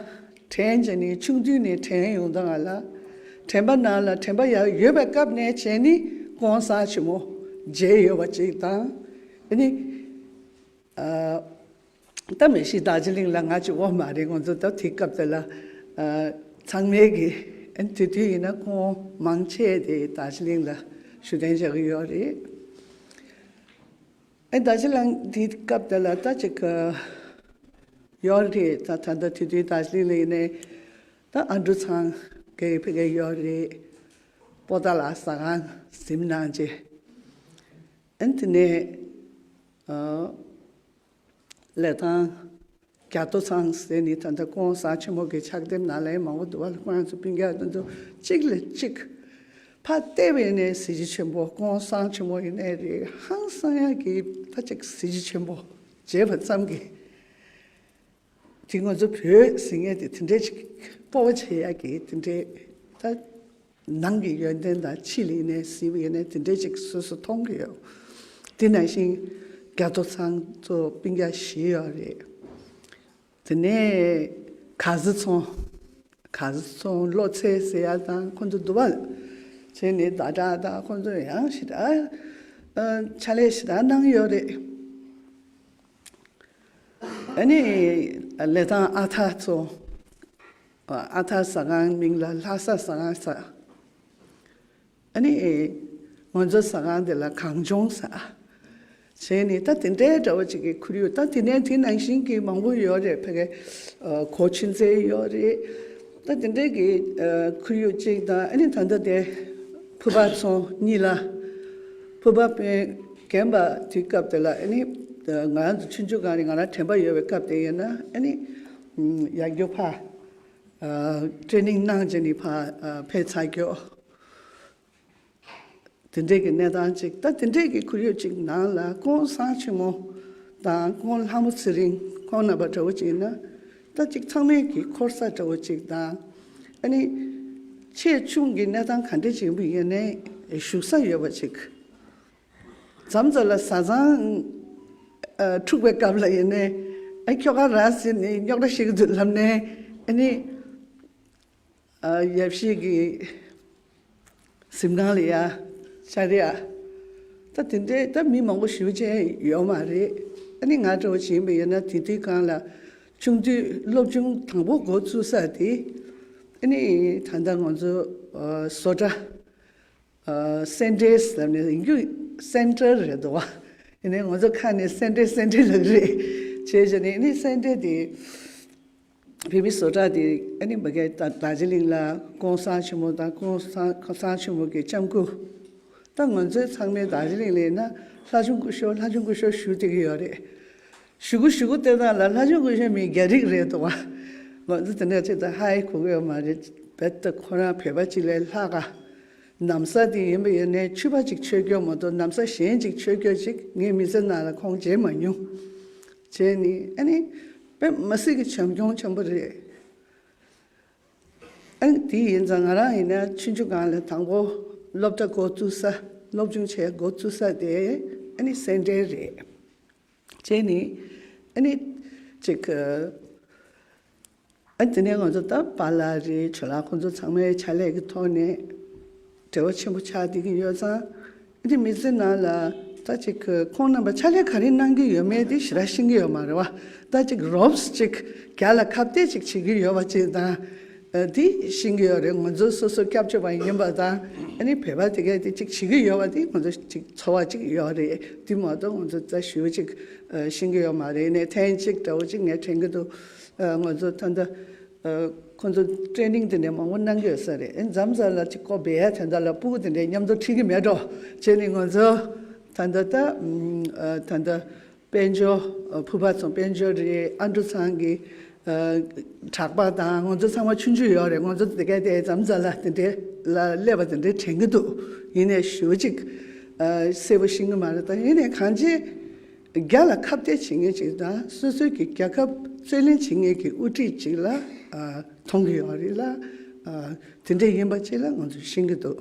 དྲན་བྱས་ནས་ཆུང་དུས་ནས་དྲན་ཡོང་དང་ང་ལ་དྲན་པ་ནང་ལ་དྲན་པ་ཡག་ཡོད་པའི་སྐབས་ནས་བྱས་ནས་སྐུ་ངོ་སངས་ཆེན་མོ་མཇལ་ཡོད་པ་ཅིག་དང་། ཨ་ནི་ཨ་ད་མི་ཤི་རྡོ་རྗེ་གླིང་ལ་ང་ཅིག་འོ་མ་རེད། ང་ཚོ་ད་དེ་སྐབས་དེ་ལ་ཨ་ཚང་མས་ཀྱི་ཨ་ནི་དེ་དུས་ཡིན་ན་སྐུ་ངོ་མང་ཆེ་དེ་རྡོ་རྗེ་གླིང་ལ་བཞུགས་གདན་བཞག་གི་ཡོད་རེད། ཨེ་རྡོ་རྗེ་གླིང་དེའི་སྐབས་དེ་ལ་ད་ཅིག་ཡོད་རེད། ད་ད་ལྟ་དེ་དུས་རྡོ་རྗེ་གླིང་ལ་ཡིན་ནའི་ད་ཨ་འབྲུག་ཚང་གི་ཕ་གི་ཡོད་རེད། པོ་ཏཱ་ལ་ཟ་ཁང་གཟིམ་གནང་རྗེས། ཨེ་དེ་ནས་ཨ་ལི་ཐང་རྒྱ་མདོ་ཚང་ཟེར་ནི་ད་ལྟ་སྐུ་ངོ་སངས་ཆེན་མོ་གི་ཕྱག་དེབ་ནང་ལ་མང་པོ་འདུག་བ། ལ་ཁོ་རང་ཚོ་སྤུན་ཀྱག་དེ་ཚོ་གཅིག་ལས་གཅིག་ཕར་བལྟས་པ་ཡིན་ནའི་གཟི་བརྗིད་ཆེན་པོ། སྐུ་ངོ་སངས་ཆེན་མོ་ཡིན་ནའི་རེད། ཧང་སང་ཡག་གི་ད་ཅིག་གཟི་བརྗིད་ཆེན་པོ་བྱས་པ་ཙམ་གྱིས་དེ་ང་ཚོ་བོད་ཟེར་མཁན་དེ་དེ་འདྲའི་ཅིག་སྤོབས་པ་བྱེད་ཡག་གི་དེ་འདྲའི་ད་ནང་གི་ཡོན་ཏན་དང་ཕྱི་ལ་ཡིན་ནའི་གཟིགས་པ་ཡིན་ནའི་དེ་འདྲའི་ཅིག་སོ་སོ་མཐོང་གི་ཡོད། དེ་ནང་བཞིན་རྒྱ་མདོ་ཚང་ཚོ་སྤུན་ཀྱག་བཞི་ཡོད་རེད། དེ་ནས་ག་ཟི་ཚོང་། ག་ཟི་ཚོང་བློ་ཚེ་ཟེར་ཡ་དང་ཁོང་ཚོ་འདུག་བ། བྱས་ནས་ཟླ་གྲགས་དང་ཁོང་ཚོ་ཡང་ཞེ་དྲག་ཨ་ཕྱག་ལས་ཞེ་དྲག་གནང་ཡོད་རེད། ཨ་ནི་ལི་ཐང་ཨ་ཐར་ཚོ། ཨ་ཐར་ཟ་ཁང་མིང་ལ་ལྷ་ས་ཟ་ཁང་ཟེར། ཨ་ནི་ང་ཚོ་ཟ་ཁང་དེ་ལ་གངས་ལྗོངས་ཟེར། བྱས་ནས་ད་དེ་འདྲའི་འདྲ་བོ་ཅིག་གི་ཁོར་ཡུག་ད་དེ་ནས་དེ་ནང་བཞིན་གྱི་མང་པོ་ཡོད་རེད། ཕ་གི་ཨ་གོ་ཆུན་ཚེ་ཡོད་རེད། ད་དེ་འདྲའི་གི་ཨ་ཁོར་ཡུག་ཅིག་དང་། ཨ་ནི་ད་ལྟ་དེ་ཕུར་པ་ཚོང་གཉིས་ལ་ཕུར་པ་དཔོན་རྒན་པ་དུས་སྐབས་དེ་ལ་ཨ་ནི་ང་རང་ཚོ་ཆུང་ཆུང་སྒང་ནས་ང་རང་དྲན་པ་ཡོད་པའི་སྐབས་དེ་ཡིན་ན་ཨ་ནི་ཡར་རྒྱུག་ཕར་ཨ་ཊེ་ནིང་གནང་བྱས་ནས་ཕར་ཨ་ཕེབས་ཚར་རྒྱུ། དེ་འདྲས་ཀྱི་གནས་སྟངས་ཅིག་ད་དེ་འདྲས་ཀྱི་ཁོར་ཡུག་ཅིག་ནང་ལ་སྐུ་ངོ་སངས་ཆེན་མོ་དང་སྐུ་ངོ་ལྷ་མོ་ཚེ་རིང་ཁོང་རྣམ་པ་འདྲ་བོ་ཅིག་ཡིན་ན། ད་ཅིག་ཚང་མས་ཀྱི་འཁོར་ས་འདྲ་བོ་ཅིག་དང་། ཨ་ནི་ཆེ་ཆུང་གི་གནས་སྟངས་ག་འདྲས་ཅིག་ཡིན་པ་ཡིན་ནའི་བཞུགས་ས་ཡོད་པ་ཅིག་མཚམས་མཚམས་ལ་བཟའ་ཚང་ཨ་འཁྲུག་པའི་སྐབས་ལ་ཡིན་ནའི་ཨ་ཁྱོ་ག་ར་ཟེར་ནས་རྙོག་དྲ་བཤད་ཀྱི་འདུག་ལབ་ནའི་ཨ་ནི། ཨ་ཡབ་གཞིས་ཀྱི་གཟིམ་ཁང་ལ་ཡ་ཤར་ཡ། ད་དེ་འདྲའི་ད་མི་མང་པོ་ཞེ་པོ་ཅིག་ཡོད་མ་རེད། ཨ་ནི་ང་འདྲ་བོ་ཅིག་ཡིན་པ་ཡིན་ན་དེ་དུས་སྒང་ལ་ཆུང་དུས་སློབ་སྦྱོང་དང་པོ་འགོ་བཙུགས་ས་དེ་ཨ་ནི་ད་ལྟ་ང་ཚོ་ཨ་བཟོ་གྲྭ་ཨ་སེ་འབྲས་ཟེར་ནས་ཡིན་རྒྱུ་སེན་ཊར་རེད་འདུག་བ། ཡིན་ནའི་ང་ཚོ་ཁ་ནས་སེ་འབྲས་སེ་འབྲས་ལབ་ཀྱི་རེད། བྱས་བྱས་ནས་ཨ་ནི་སེ་འབྲས་དེ། བོད་མི་བཟོ་གྲྭ་དེ་ཨ་ནི་མ་གི་ད་རྡོ་རྗེ་གླིང་ལ་སྐུ་ངོ་སངས་ཆེན་མོ་དང་སྐུ་ངོ་སངས་སངས་ཆེན་མོ་གི་ལྕམ་སྐུ། ད་ང་ཚོའི་ཚང་མའི་རྡོ་རྗེ་གླིང་ལ་ཡིན་ན་ལྷ་ཆུང་སྐུ་ཞབས་ལྷ་ཆུང་སྐུ་ཞབས་ཞུ་བསྡད་ཀྱི་ཡོད་རེད། ཞུ་གུ་ཞུ་གུ་བལྟས་སྟངས་ལ་ལྷ་ཆུང་སྐུ་ཞབས་མི་རྒྱ་རིགས་རེད་འདུག་བ། ང་ཚོ་དེ་འདྲ་ཅིག་ད་ཧ་ཡེ་གོ་གི་ཡོད་མ་རེད། རྦད་དེ་ཁོ་རང་བོད་པ་ཅིག་ལས་ལྷག་ག་ནམ་བཟའ་དེ་ཡིན་པ་ཡིན་ནའི་ཕྱུ་པ་ཅིག་མཆོད་རྒྱུ་མ་གཏོགས་ནམ་བཟའ་གཞན་ཅིག་མཆོད་རྒྱུ་ཅིག་ངའི་མི་ཚེ་ནང་ལ་ཁོང་མཇལ་མ་མྱོང་། བྱས་ནས་ཨ་ནི་དཔེ་མི་སྲིད་ཀྱི་བྱམས་སྐྱོང་ཆེན་པོ་རེད། ཨ་ནི་དེ་ཡིན་ཙང་ང་རང་ཡིན་ན་ཆུང་ཆུང་སྒང་ལ་དང་པོ་སློབ་གྲྭ་འགོ་བཙུགས་ས་སློབ་སྦྱོང་བྱས་འགོ་བཙུགས་ས་དེ་ཨ་ནི་སེ་འབྲས་རེད། བྱས་ནས་ཨ་ནི་ཅིག་ཨ་དེ་ནས་ང་ཚོ་ད་པཱ་ལགས་རེད། ཇོ་ལགས་ཁོང་ཚོ་ཚང་མའི་ཕྱག་ལས་ཀྱི་ཐོག་ནས་འབྲེལ་བ་ཆེན་པོ་ཆགས་བསྡད་ཀྱི་ཡོད་ཙང་། ཨ་ནི་མི་ཚེ་ནང་ལ་ད་ཅིག་ཁོང་རྣམ་པ་ཕྱག་ལས་ག་རེ་གནང་གི་ཡོད་མེད་དེ་ཞེ་དྲག་ཤེས་ཀྱི་ཡོད་མ་རེད་བ། ད་ཅིག་རོབ་ཅིག་རྒྱ་ལ་ཁ་གཏད་ཅིག་བྱེད་ཀྱི་ཡོད་པ་ཅིག་དང་། ཨ་དེ་ཤེས་ཀྱི་ཡོད་རེད། ང་ཚོ་སོ་སོ་སྐྱབས་བཅོལ་བ་ཡིན་པ་དང་ ཨ་ནི་བོད་པ་དེ་གས་དེ་གཅིག་བྱེད་ཀྱི་ཡོད་པ་དེ་ང་ཚོ་གཅིག་ཚོར་བ་གཅིག་ཡོད་རེད། དེ་མ་གཏོགས་ང་ཚོ་རྩ་ཞུ་གཅིག་ཤེས་ཀྱི་ཡོད་མ་རེད། ནས་ཐེངས་གཅིག་འདྲ་བོ་གཅིག་ངས་དྲན་གྱི་འདུག་ང་ཚོ་ད་ལྟ་ཁོང་ཚོ་ཊེ་ནིང་དེ་འདྲ་མང་པོ་གནང་གི་ཡོད་ས་རེད། ཨེ་མཚམས་མཚམས་ལ་གཅིག་ཀོ་བེ་ཡ་དེ་འདྲ་ལ་སྤུ་གུ་དེ་འདྲ་མཉམ་དུ་ཁྲིད་ཀྱི་མེད་འགྲོ་བྱས་ནས་ང་ཚོ་ད་ལྟ་ད་ད་ལྟ་དཔལ་འབྱོར། ཨ། ཕུར་པ་ཚང་དཔལ་འབྱོར་རེད། ཨ་འབྲུ་ཚང་གི། ཨ། གྲགས་པ་དང་ང་ཚོ་ཚང་མ་ཆུང་ཆུང་ཡོད་རེད། ང་ཚོ་དེ་ག་དེ་མཚམས་མཚམས་ལ་དེ་འདྲའི་ལ་སླེབས་པ་དེ་འདྲའི་དྲན་གྱི་འདུག་ཡིན་ནའི་ཞེ་པོ་ཅིག་ཨ། གསལ་པོ་ཤེས་ཀྱི་མ་རེད། ད་ཡིན་ནའི་གང་ཅི་རྒྱ་ལ་ཁ་གཏད་བྱེད་མཁན་ཅིག་དང་སོ་སོའི་གི་རྒྱལ་ཁབ་རྩོད་ལེན་བྱེད་མཁན་གྱི་དབུ་ཁྲིད་ཅིག་ལ། ཨ། མཐོང་གི་ཡོད་རེད་ལ། ཨ། དེ་འདྲ་ཡིན་པ་ཅིག་ལ་ང་ཚོ་ཤེས་ཀྱི་འདུག་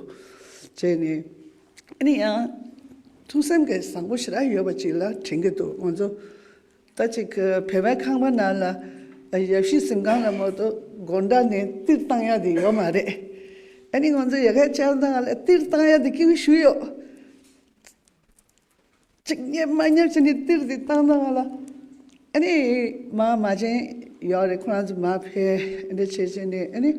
བྱས་ནས། ཨ་ནི་ཡང་ཐུགས་སེམས་ཀྱི་བཟང་པོ་ཞེ་དྲག་ཡོད་པ་ཅིག་ལ་དྲན་གྱི་འདུག་ང་ཚོ་ད་ཅིག་བོད་པའི་ཁང་པ་ནང་ལ་ཡབ་གཞིས་གཟིམ་ཁང་ལ་མ་གཏོགས་སྒོ་འགྲམ་ནས་ཏིར་བཏང་ཡག་དེ་ཡོད་མ་རེད། ཨ་ནི་ང་ཚོ་ཡ་ག་བཅར་སྟངས་ལ་ཏིར་བཏང་ཡག་དེ་སྐྱིད་པོ་ཞེ་པོ་ཡོད། གཅིག་རྙེད་མ་རྙེད་བྱས་ནས་ཏིར་དེ་བཏང་བཏང་ང་ལ། ཨ་ནི་མ་མ་བྱན་ཡོད་རེད། ཁོ་རང་ཚོ་མ་ཕེབས་ཨ་འདྲ་བྱས་བྱས་ནས། ཨ་ནི་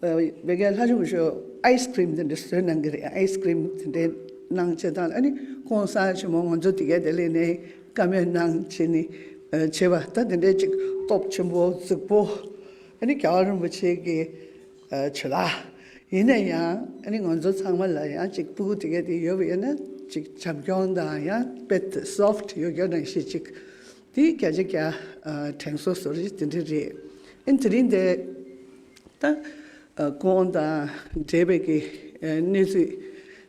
བོད་རྒྱལ་ལྷ་ཆུང་ཤོས་ཨའི་སི་ཀི་རིམ་དེ་འདྲ་བཟོས་གནང་གི་རེད། ཨའི་སི་ཀི་རིམ་དེ་འདྲ་གནང་བྱས་བཏང་། ཨ་ནི་ཁོང་སང་ཆེན་མོ་ང་ཚོ་དེ་ག་དེ་ལས་ནས་བཀའ་མོལ་གནང་བྱས་ནས་བྱས་པ། ད་དེ་འདྲའི་གཅིག་སྟོབས་ཆེན་པོ་རྫིག་པོ། ཨ་ནི་རྒྱལ་བ་རིན་པོ་ཆེ་གི་ཆོས་ལ། ཡིན་ན་ཡང་ཨ་ནི་ང་ཚོ་ཚང་མ་ལ་ཡང་གཅིག་སྤུ་གུ་དེ་ག་དེ་ཡོད་པ་ཡིན་ན་གཅིག་བྱམས་སྐྱོང་དང་ཡང་དཔེ་སོཕ་ཊི་ཡོད་རྒྱུ་ནང་བཞིན་གཅིག་དེ་བརྒྱ་ཆ་བརྒྱ་དྲན་གསོ་བཟོ་རེད། དེ་འདྲ་རེད། ཨ་ནི་དེ་རིང་འདི་ད་ཁོང་དང་འབྲེལ་བའི་གི་གནས་ཚུལ་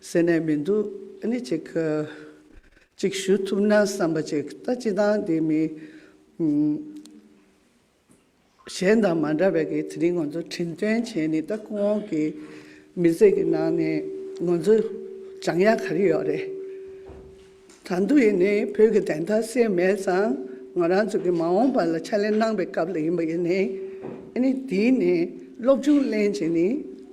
ཟེར་ནས་མི་འདུག་ཨ་ནི་གཅིག་གཅིག་ཞུ་ཐུབ་ན་བསམ་པ་ཅིག་ད་སྤྱིར་བཏང་དེ་མི། གཞན་དང་མ་འདྲ་བའི་གི་དེ་རིང་ང་ཚོ་དྲན་རྟེན་བྱས་ནས་ད་ཁོང་གི་མི་ཚེ་གི་ནང་ནས་ང་ཚོ་སྦྱང་ཡག་ག་རེ་ཡོད་རེད། ད་དུང་ཡིན་ནའི་བོད་ཀྱི་བདེན་མཐའ་གསལ་མེད་ཙང་ང་རང་ཚོ་གི་མ་འོངས་པ་ལ་ཕྱག་ལས་གནང་པའི་སྐབས་ལ་ཡིན་པ་ཡིན་ནའི་ཨ་ནི་དེའི་ནས་སློབ་སྦྱོང་ལེན་བྱས་ནས་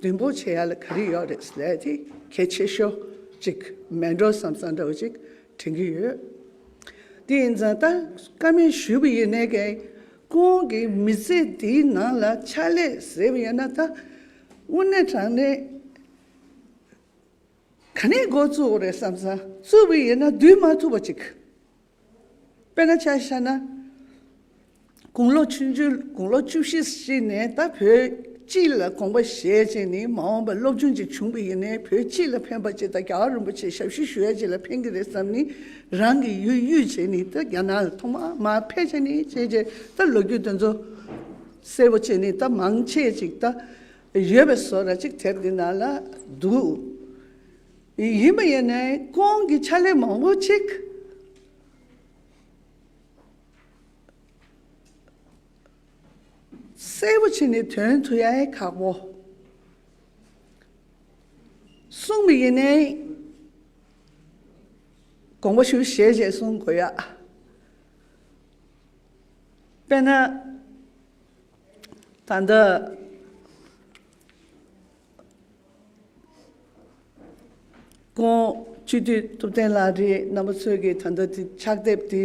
མདུན་སྤོ་བྱེད་ཡག་ལ་ག་རེ་ཡོད་རེད་ཟེར་ཡག་དེ་གལ་ཆེ་ཤོས་ཅིག་མེད་འགྲོ་བསམ་བསམ་འདྲ་བོ་ཅིག་དྲན་གྱི་ཡོད། དེ་ཡིན་ཙང་ད་བཀའ་མོལ་ཞུས་པ་ཡིན་ནའི་གི་ཁོང་གི་མི་ཚེ་འདིའི་ནང་ལ་ཕྱག་ལས་ཟེར་བ་ཡིན་ན་ད་དངོས་གནས་དྲང་གནས་ག་ནས་འགོ་བཙུགས་དགོས་རེད་བསམ་ཙང་བཙུགས་པ་ཡིན་ན་སྡོད་མ་ཐུབ་པ་ཅིག་དཔེར་ན་ཆ་བཞག་ན། དགུང་ལོ་ཆུང་ཆུང་དགུང་ལོ་བཅུ་བཞི་བཞི་ནས་ད་བོད་སྤྱི་ལ་དགོངས་པ་བཞེས་བྱས་ནས་མ་འོངས་པ་སློབ་སྦྱོང་ཅིག་བྱུང་པ་ཡིན་ནའི་བོད་སྤྱི་ལ་ཕན་པ་ཅིག་དང་རྒྱལ་བ་རིན་པོ་ཆེ་ཞབས་ཕྱི་ཞུ་ཡ་ཅིག་ལ་ཕན་གྱི་རེད་བསམ་ནས་རང་གི་ཡུལ་གཡུག་བྱས་ནས་ད་རྒྱ་ནག་ལ་ཐོག་མར་མར་ཕེབས་བྱས་ནས་བྱས་བྱས་ད་ལོ་རྒྱུས་དེ་ཚོ་གསལ་པོ་བྱས་ནས་ད་མང་ཆེ་ཅིག་ད་ཡོད་པའི་བཟོ་འདྲ་ཅིག་དེབ་འདི་ནང་ལ་འདུག་ཡིན་པ་ཡིན་ནའི་ཁོང་གི་ཕྱག་ལས་མང་པོ་ཅིག་གསལ་པོ་བྱས་ནས་དོན་ཐུག་ཡ་ཁག་པོ། གསུངས་པ་ཡིན་ནའི་དགོངས་པ་ཞུ་ཞེས་བྱས་གསུང་དགོས་ཡ། དཔེར་ན་ད་ལྟ། ཁོང་སྤྱི་འཐུས་ཐུབ་བསྟན་ལགས་རེད། རྣམ་པ་ཚོས་ཀྱིས་ད་ལྟ་དེ་ཕྱག་དེབ་དེ་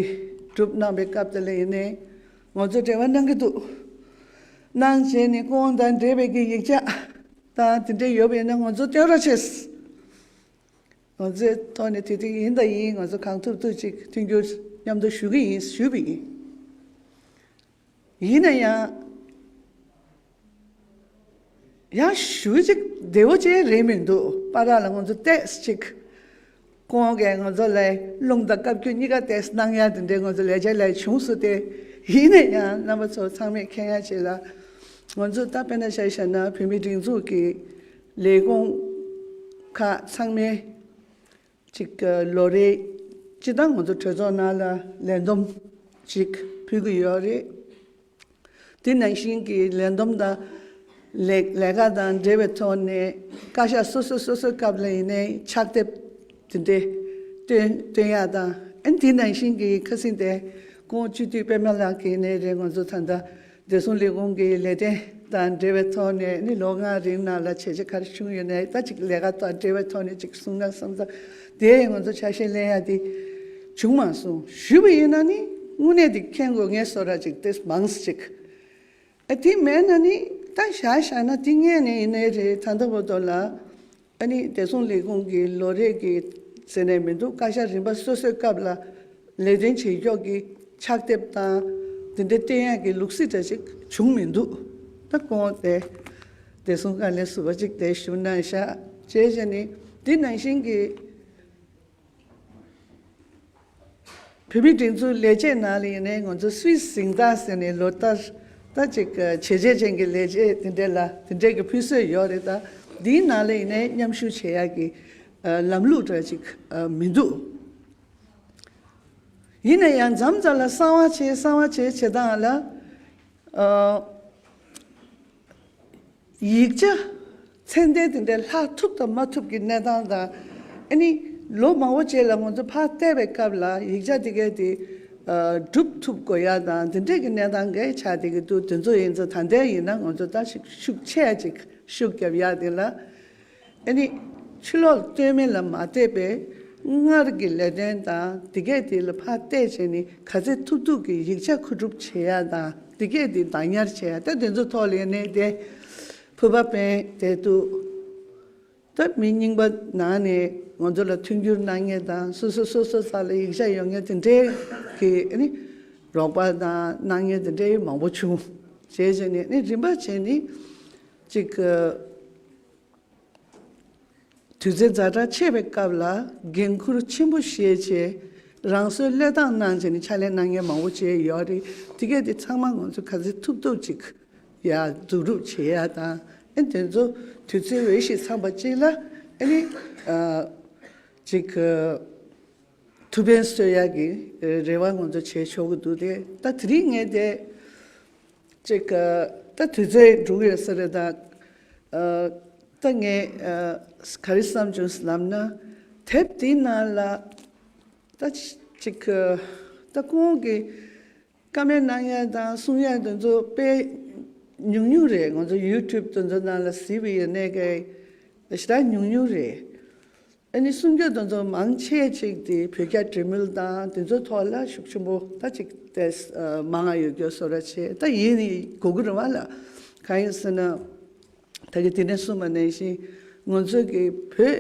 གྲུབ་གནང་པའི་སྐབས་དེ་ལ་ཡིན་ནའི་ང་ཚོ་འབྲེལ་བ་གནང་གི་འདུག་གནང་བྱས་ནས་ཁོང་དང་འབྲེལ་བའི་གི་ཡིག་ཆ་དང་དེ་འདྲ་ཡོད་པ་ཡིན་ན་ང་ཚོ་སྟོན་རོགས་བྱས། ང་ཚོའི་ཐོག་ནས་དེ་དུས་ཡིན་དང་ཡིན་ང་ཚོ་གང་ཐུབ་ཐུབ་ཅིག་མཐུན་འགྱུར་མཉམ་དུ་ཞུ་གི་ཡིན་ཞུས་པ་ཡིན། ཡིན་ན་ཡང་། ཡང་ཞུ་ཅིག་བདེ་བོ་ཅིག་རེད་མི་འདུག་པཱ་ལགས་ལ་ང་ཚོ་ཏོག་ཙམ་ཅིག་ཁོང་གིས་ང་ཚོ་ལ་རླུང་དང་བཀའ་བཀྱོན་གཉིས་ཀ་ཏོག་ཙམ་གནང་ཡ་དེ་འདྲའི་ང་ཚོ་ལས་བྱེད་ལ་བྱུང་སོང་སྟེ། ཡིན་ན་ཡང་རྣམ་པ་ཚོ་ཚང་མས་མཁྱེན་ཡ་ཅིག་ལ། ང་ཚོ་ད་དཔེར་ན་ཆ་བཞག་ན་བོད་མིའི་སྒྲིག་འཛུགས་ཀྱི་ལས་ཁུངས་ཁག་ཚང་མས། གཅིག་ལོ་རེ་སྤྱི་བཏང་ང་ཚོ་གྲོས་ཚོགས་ནང་ལ་ལས་བསྡོམས་གཅིག་ཕུལ་གྱི་ཡོད་རེད། དེ་ནང་བཞིན་གྱི་ལས་བསྡོམས་དང་ལས་ལས་ཀ་དང་འབྲེལ་བའི་ཐོག་ནས་བཀའ་ཤག་སོ་སོ་སོ་སོའི་སྐབས་ལ་ཡིན་ནའི་ཕྱག་དེབ་དེ་འདྲའི་སྟོན་སྟོན་ཡག་དང་། ཨ་ནི་དེ་ནང་བཞིན་གྱི་ཁ་སང་དེ་ཁོང་སྤྱི་འཐུས་པད་མ་ལགས་ཀྱིས་ནས་རེད། ང་ཚོ་ད་ལྟ་བདེ་སྲུང་ལས་ཁུངས་ཀྱི་ལས་དོན་དང་འབྲེལ་བའི་ཐོག་ནས་ནི་ལོ་ལྔ་རིང་ནང་ལ་བྱས་རྗེས་ག་རེ་བྱུང་ཡོད་ནའི་ད་ཅིག་ལས་ཀ་དང་འབྲེལ་བའི་ཐོག་ནས་ཅིག་གསུང་ན་བསམ་ས་དེ་ང་ཚོ་ཆ་ཤས་ལེན་ཡ་དེ་བྱུང་མ་སོང་ཞུས་པ་ཡིན་ན་ནི་དངོས་གནས་དེ་མཁྱེན་དགོས་ངེས་བཟོ་འདྲ་ཅིག་དེ་མང་ཙམ་ཅིག་ཨ་དེ་མེད་ན་ནི་ད་བཞག་བཞག་ན་དེ་ངས་ནི་ཡིན་ནའི་རེད། ད་ལྟ་བར་དུ་ལ། ཨ་ནི་བདེ་སྲུང་ལས་ཁུངས་ཀྱི་ལོ་རེ་གི་ཟེར་ནས་མི་འདུག་བཀའ་ཤག་རིམ་པ་སོ་སོའི་སྐབས་ལ་ལས་དོན་བྱེད་ཕྱོགས་ཀྱི་ཕྱག་དེབ་དང་དེ་འདྲ་བསྟན་ཡག་གི་ལུགས་སྲོལ་འདྲ་ཞིག་བྱུང་མི་འདུག་ད་ཁོང་དེ་བདེ་སྲུང་བཀའ་བློན་ཟུར་པ་ཅིག་དེ་ཞུ་གནང་ཤག་བྱས་བྱས་ནི་འདི་ནང་བཞིན་གྱི་བོད་མིའི་སྒྲིག་འཛུགས་ལས་བྱེད་ནང་ལ་ཡིན་ནའི་ང་ཚོ་སུད་སི་གཟེངས་རྟགས་ཟེར་ནས་ལོ་ལྟར་ད་ཅིག་བྱས་རྗེས་ཅན་གྱི་ལས་བྱེད་དེ་འདྲ་ལ་དེ་འདྲ་གི་ཕུལ་སྲོལ་ཡོད་རེད། ད་འདིའི་ནང་ལ་ཡིན་ནའི་མཉམ་ཞུགས་བྱེད་ཡག་གི་ལམ་ལུགས་འདྲ་ཅིག་མི་འདུག་ཡིན་ན་ཡང་མཚམས་མཚམས་ལ་གསང་བ་བྱེད་གསང་བ་བྱེད་བྱེད་སྟངས་ལ། ཡིག་ཆ་ཚད་ལྡན་དེ་འདྲའི་ལྷག་ཐུབ་དང་མ་ཐུབ་ཀྱི་གནས་སྟངས་དང་། ཨ་ནི་ལོ་མང་པོ་རྗེས་ལ་ང་ཚོ་ཕར་བལྟས་པའི་སྐབས་ལ་ཡིག་ཆ་དེ་གས་དེ་སྒྲུབ་ཐུབ་དགོས་ཡ་དང་དེ་འདྲས་ཀྱི་གནས་སྟངས་འགའ་ཆགས་བསྡད་ཀྱི་འདུག་དེ་ཚོ་ཡིན་ཙང་ད་ལྟའི་ཡིན་ན་ང་ཚོ་ད་ཤུགས་ཆེ་ཅིག་ཤུགས་རྒྱབ་ཡ་དེ་ལ། ཨ་ནི་ཕྱི་ལོགས་ལ་ལྟོས་མེད་ལ་མ་བལྟས་པའི་སྔར་གྱི་ལས་དོན་དང་དེ་གས་དེ་ལ་ཕར་བལྟས་བྱས་ནས་ག་ཚད་ཐུབ་ཐུབ་ཀྱི་ཡིག་ཆ་མཁོ་སྒྲུབ་བྱེད་ཡ་དང་དེ་གས་དེ་བདག་ཉར་བྱེད་ཡ་ད་དེ་ཚོ་ཐོག་ལ་ཡིན་ནའི་དེ་ཕུར་པ་འབེན་བསྡད་འདུག་ད་མི་རྙིང་པ་ནང་ནས་ང་ཚོ་ལ་མཐུན་འགྱུར་གནང་མཁན་དང་སོ་སོ་སོ་སོ་ས་ལ་ཡིག་ཆ་ཡོད་མཁན་དེ་འདྲའི་གི་ཨ་ནི་རོགས་པ་དང་གནང་མཁན་དེ་འདྲའི་མང་པོ་བྱུང་། བྱས་བྱས་ནས་ཨ་ནི་རིམ་པ་བྱས་ནས་ཅིག་དུས་ཚོད་ཛ་དྲག་ཆེ་བའི་སྐབས་ལ་འགན་འཁུར་ཆེན་པོ་བཞེས་བྱས་རང་སོའི་བློས་བཏང་གནང་བྱས་ནས་ཕྱག་ལས་གནང་མཁན་མང་པོ་བྱས་ཡོད་རེད། དེ་གས་དེ་ཚང་མ་ང་ཚོ་ག་ཚོད་ཐུབ་ཐུབ་ཅིག་ཡ་འཛུགས་རུབ་བྱེད་ཡ་དང་ཨེ་དེ་ཚོ་དུས་ཚོད་འོས་ཤིང་འཚམས་པ་ཅིག་ལ་ཨེ་ནི་ཅིག་ཐུགས་ཕན་གསོས་ཡག་གི་རེ་བ་ང་ཚོ་བྱས་ཆོག་གི་འདུག་དེ་ད་དེ་རིང་ངས་དེ་ཅིག་ད་དུས་ཚོད་འགྲོ་གི་ཡོད་ས་རེད། ད་ད་ངས་ག་རེ་བསམ་བྱུང་ལབ་ན་དེབ་དེའི་ནང་ལ་ད་ཅིག་ད་ཁོང་གི་བཀའ་མོལ་གནང་ཡ་དང་གསུང་ཡ་དེ་ཚོ་དཔེ་ཉུང་ཉུང་རེད། ང་ཚོ་ཡུ་ཊུབ་དེ་ཚོ་ནང་ལ་གཟིགས་པ་ཡིན་ནའི་གི་ཞེ་དྲག་ཉུང་ཉུང་རེད། ཨ་ནི་གསུང་སྐྱོར་དེ་ཚོ་མང་ཆེ་ཅིག་དེ་བོད་རྒྱ་འབྲེལ་མོལ་དང་དེ་ཚོའི་ཐོག་ལ་ཤུགས་ཆེན་པོ་ད་ཅིག་དེ་མང་ང་ཡོད་རྒྱུ་བཟོ་འདྲ་བྱས། ད་ཡིན་ནི་དགོས་ཀྱི་རེད་བ་ལ། གང་ཡིན་ཟེར་ན་ད་གི་དེ་ནས་གསུངས་པ་ནང་བཞིན་ང་ཚོ་གི་བོད་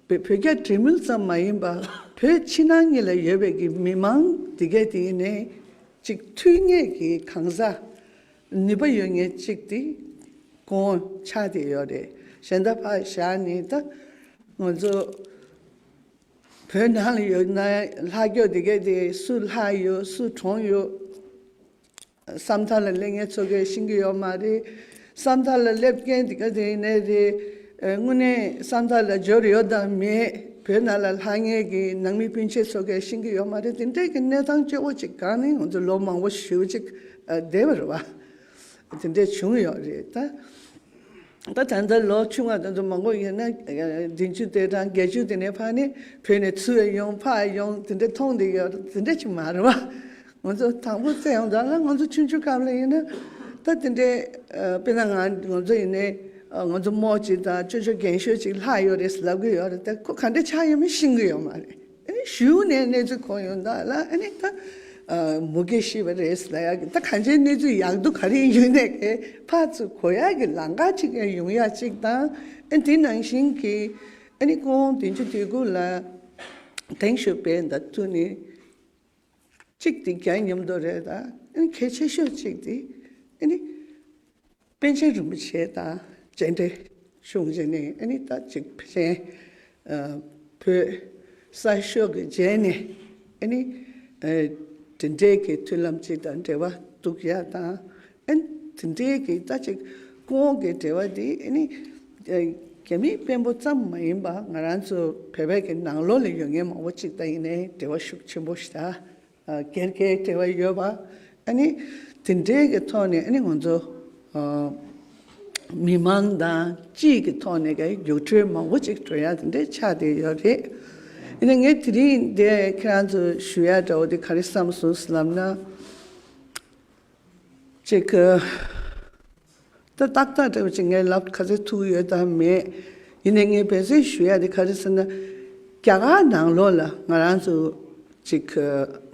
བོད་བོད་རྒྱ་འབྲེལ་མོལ་ཙམ་མ་ཡིན་པ་བོད་ཕྱི་ནང་གཉིས་ལ་ཡོད་པའི་གི་མི་མང་དེ་གས་དེ་ཡིན་ནའི་ཅིག་ཐུགས་མཉེས་ཀྱི་གང་ཟག་ནུས་པ་ཡོད་མཁན་ཅིག་དེ་ཁོང་ཆགས་བསྡད་ཡོད་རེད། གཞན་དག་ཕར་བཞག་ནས་ད་ང་ཚོ་བོད་ནང་ལ་ཡོད་ན་ལྷག་སྐྱོ་དེ་གས་དེ་སུ་ལྷག་ཡོད་སུ་གྲོངས་ཡོད། ས་མཐའ་ལ་སླེབས་མཁན་ཚོ་གས་ཤེས་ཀྱི་ཡོད་མ་རེད། ས་མཐའ་ལ་སླེབས་མཁན་དེ་ག་དེ་ཡིན་ནའི་རེད། ཨ་དངོས་གནས་ས་མཐའ་ལ་འབྱོར་ཡོད་དམ་མེད། བོད་ནང་ལ་ལྷག་མཁན་གྱི་ནང་མི་སྤུན་མཆེད་ཚོ་གས་ཤེས་ཀྱི་ཡོད་མ་རེད། དེ་འདྲའི་གི་གནས་སྟངས་སྐྱོ་བོ་ཅིག་སྒང་ནས་ང་ཚོ་ལོ་མང་པོ་ཞེ་པོ་ཅིག་ཨ་བསྡད་པ་རེད་བ། དེ་འདྲས་བྱུང་ཡོད་རེད་ད། ད་ད་ལྟ་ལོ་ཆུང་བ་དེ་ཚོ་མང་པོ་ཡོད་ན་བདུན་ཅུ་དེ་དང་བརྒྱད་ཅུ་དེ་ནས་ཕར་ནས་བོད་ནས་ཚུར་ཡོང་ཕར་ཡོང་དེ་འདྲས་མཐོང་བསྡད་ཡོད་རེད། དེ་འདྲས་ཅིག་མ་རེད་བ། ང་ཚོ་དང་པོ་བཙལ་ཡོང་དུས་ལ་ང་ཚོ་ཆུང་ཆུང་སྐབས་ལ་ཡིན་ན་ད་དེ་འདྲས་དཔེར་ན་ང་ང་ཚོ་ཡིན་ནའི་ང་ཚོ་རྨོ་ཅིག་དང་ཅོ་ཅོ་རྒན་ཤོས་ཅིག་ལྷག་ཡོད་རེད་ལབ་གི་ཡོད་རེད། ད་ཁོ་ག་འདྲས་ཆགས་ཡོད་མེད་ཤེས་ཀྱི་ཡོད་མ་རེད། ཨ་ནི་གཞུག་ནས་གནས་ཚུལ་གོ་ཡོང་དུས་ལ་ཨ་ནི་ད་མུ་གེ་ཤི་བ་རེད་ལབ་ཡག་གི་ད་གང་ཅིའི་གནས་ཚུལ་ཡག་སྡུག་ག་རེ་ཡོད་ནའི་གི་ཕར་ཚུར་གོ་ཡག་གི་ལམ་ཁ་ཅིག་ཡང་ཡོང་ཡག་ཅིག་དང་ཨ་ནི་དེ་ནང་བཞིན་གྱི་ཨ་ནི་ཁོང་བདུན་ཅུ་དོན་དགུ་ལ་དེང་ཞུ་བའི་ཟླ་ཐུ་ནི་གཅིག་དེ་རྒྱ་མཉམ་དུ་རེད། ད་ཨ་ནི་གལ་ཆེ་ཤོས་གཅིག་དེ་ཨ་ནི། པཎ་ཆེན་རིན་པོ་ཆེ་དང་མཇལ་འཕྲད་བྱུང་རྗེས་ནས་ཨ་ནི་ད་ཅིག་ཕལ་ཆེར་བོད་གསར་ཤོག་གི་རྗེས་ནས་ཨ་ནི་དེ་འདྲའི་གི་མཐུན་ལམ་ཅིག་དང་འབྲེལ་བ་འདུག་ཡ་དང་ཨ་ནི་དེ་འདྲའི་གི་ད་ཅིག་ཁོང་གི་འབྲེལ་བ་དེ་ཨ་ནི་རྒྱ་མི་དཔོན་པོ་ཙམ་མ་ཡིན་པ་ང་རང་ཚོ་བོད་པའི་གི་ནང་ལོགས་ལ་ཡོད་མཁན་མང་པོ་ཅིག་དང་ཡིན་ནའི་འབྲེལ་བ་ཤུགས་ཆེན་པོ་ཞིག་དང་། སྒེར་གྱི་འབྲེལ་བ་ཡོད་པ། ཨ་ནི་དེ་འདྲའི་གི་ཐོག་ནས་ཨ་ནི་ང་ཚོ་མི་མང་དང་སྤྱི་གི་ཐོག་ནས་གི་རྒྱུགས་སྤྲོད་མང་པོ་ཅིག་འགྲོ་ཡ་དེ་འདྲའི་ཆགས་བསྡད་ཡོད་རེད། ཡིན་ནའི་ངས་དེ་རིང་འདི་ཁྱེད་རང་ཚོ་ཞུ་ཡ་འདྲ་བོ་དེ་ག་རེ་བསམ་སོང་ལབ་ན། ཅིག་ད་ཏག་ཏག་འདྲ་བོ་ཅིག་ངས་ལབ་ག་ཚོད་ཐུབ་ཀྱི་ཡོད་དམ་མེད། ཡིན་ནའི་ངས་འབད་བརྩོན་ཞུ་ཡ་དེ་ག་རེ་ཟེར་ན། རྒྱ་གར་ནང་ལོགས་ལ་ང་རང་ཚོ་ཅིག་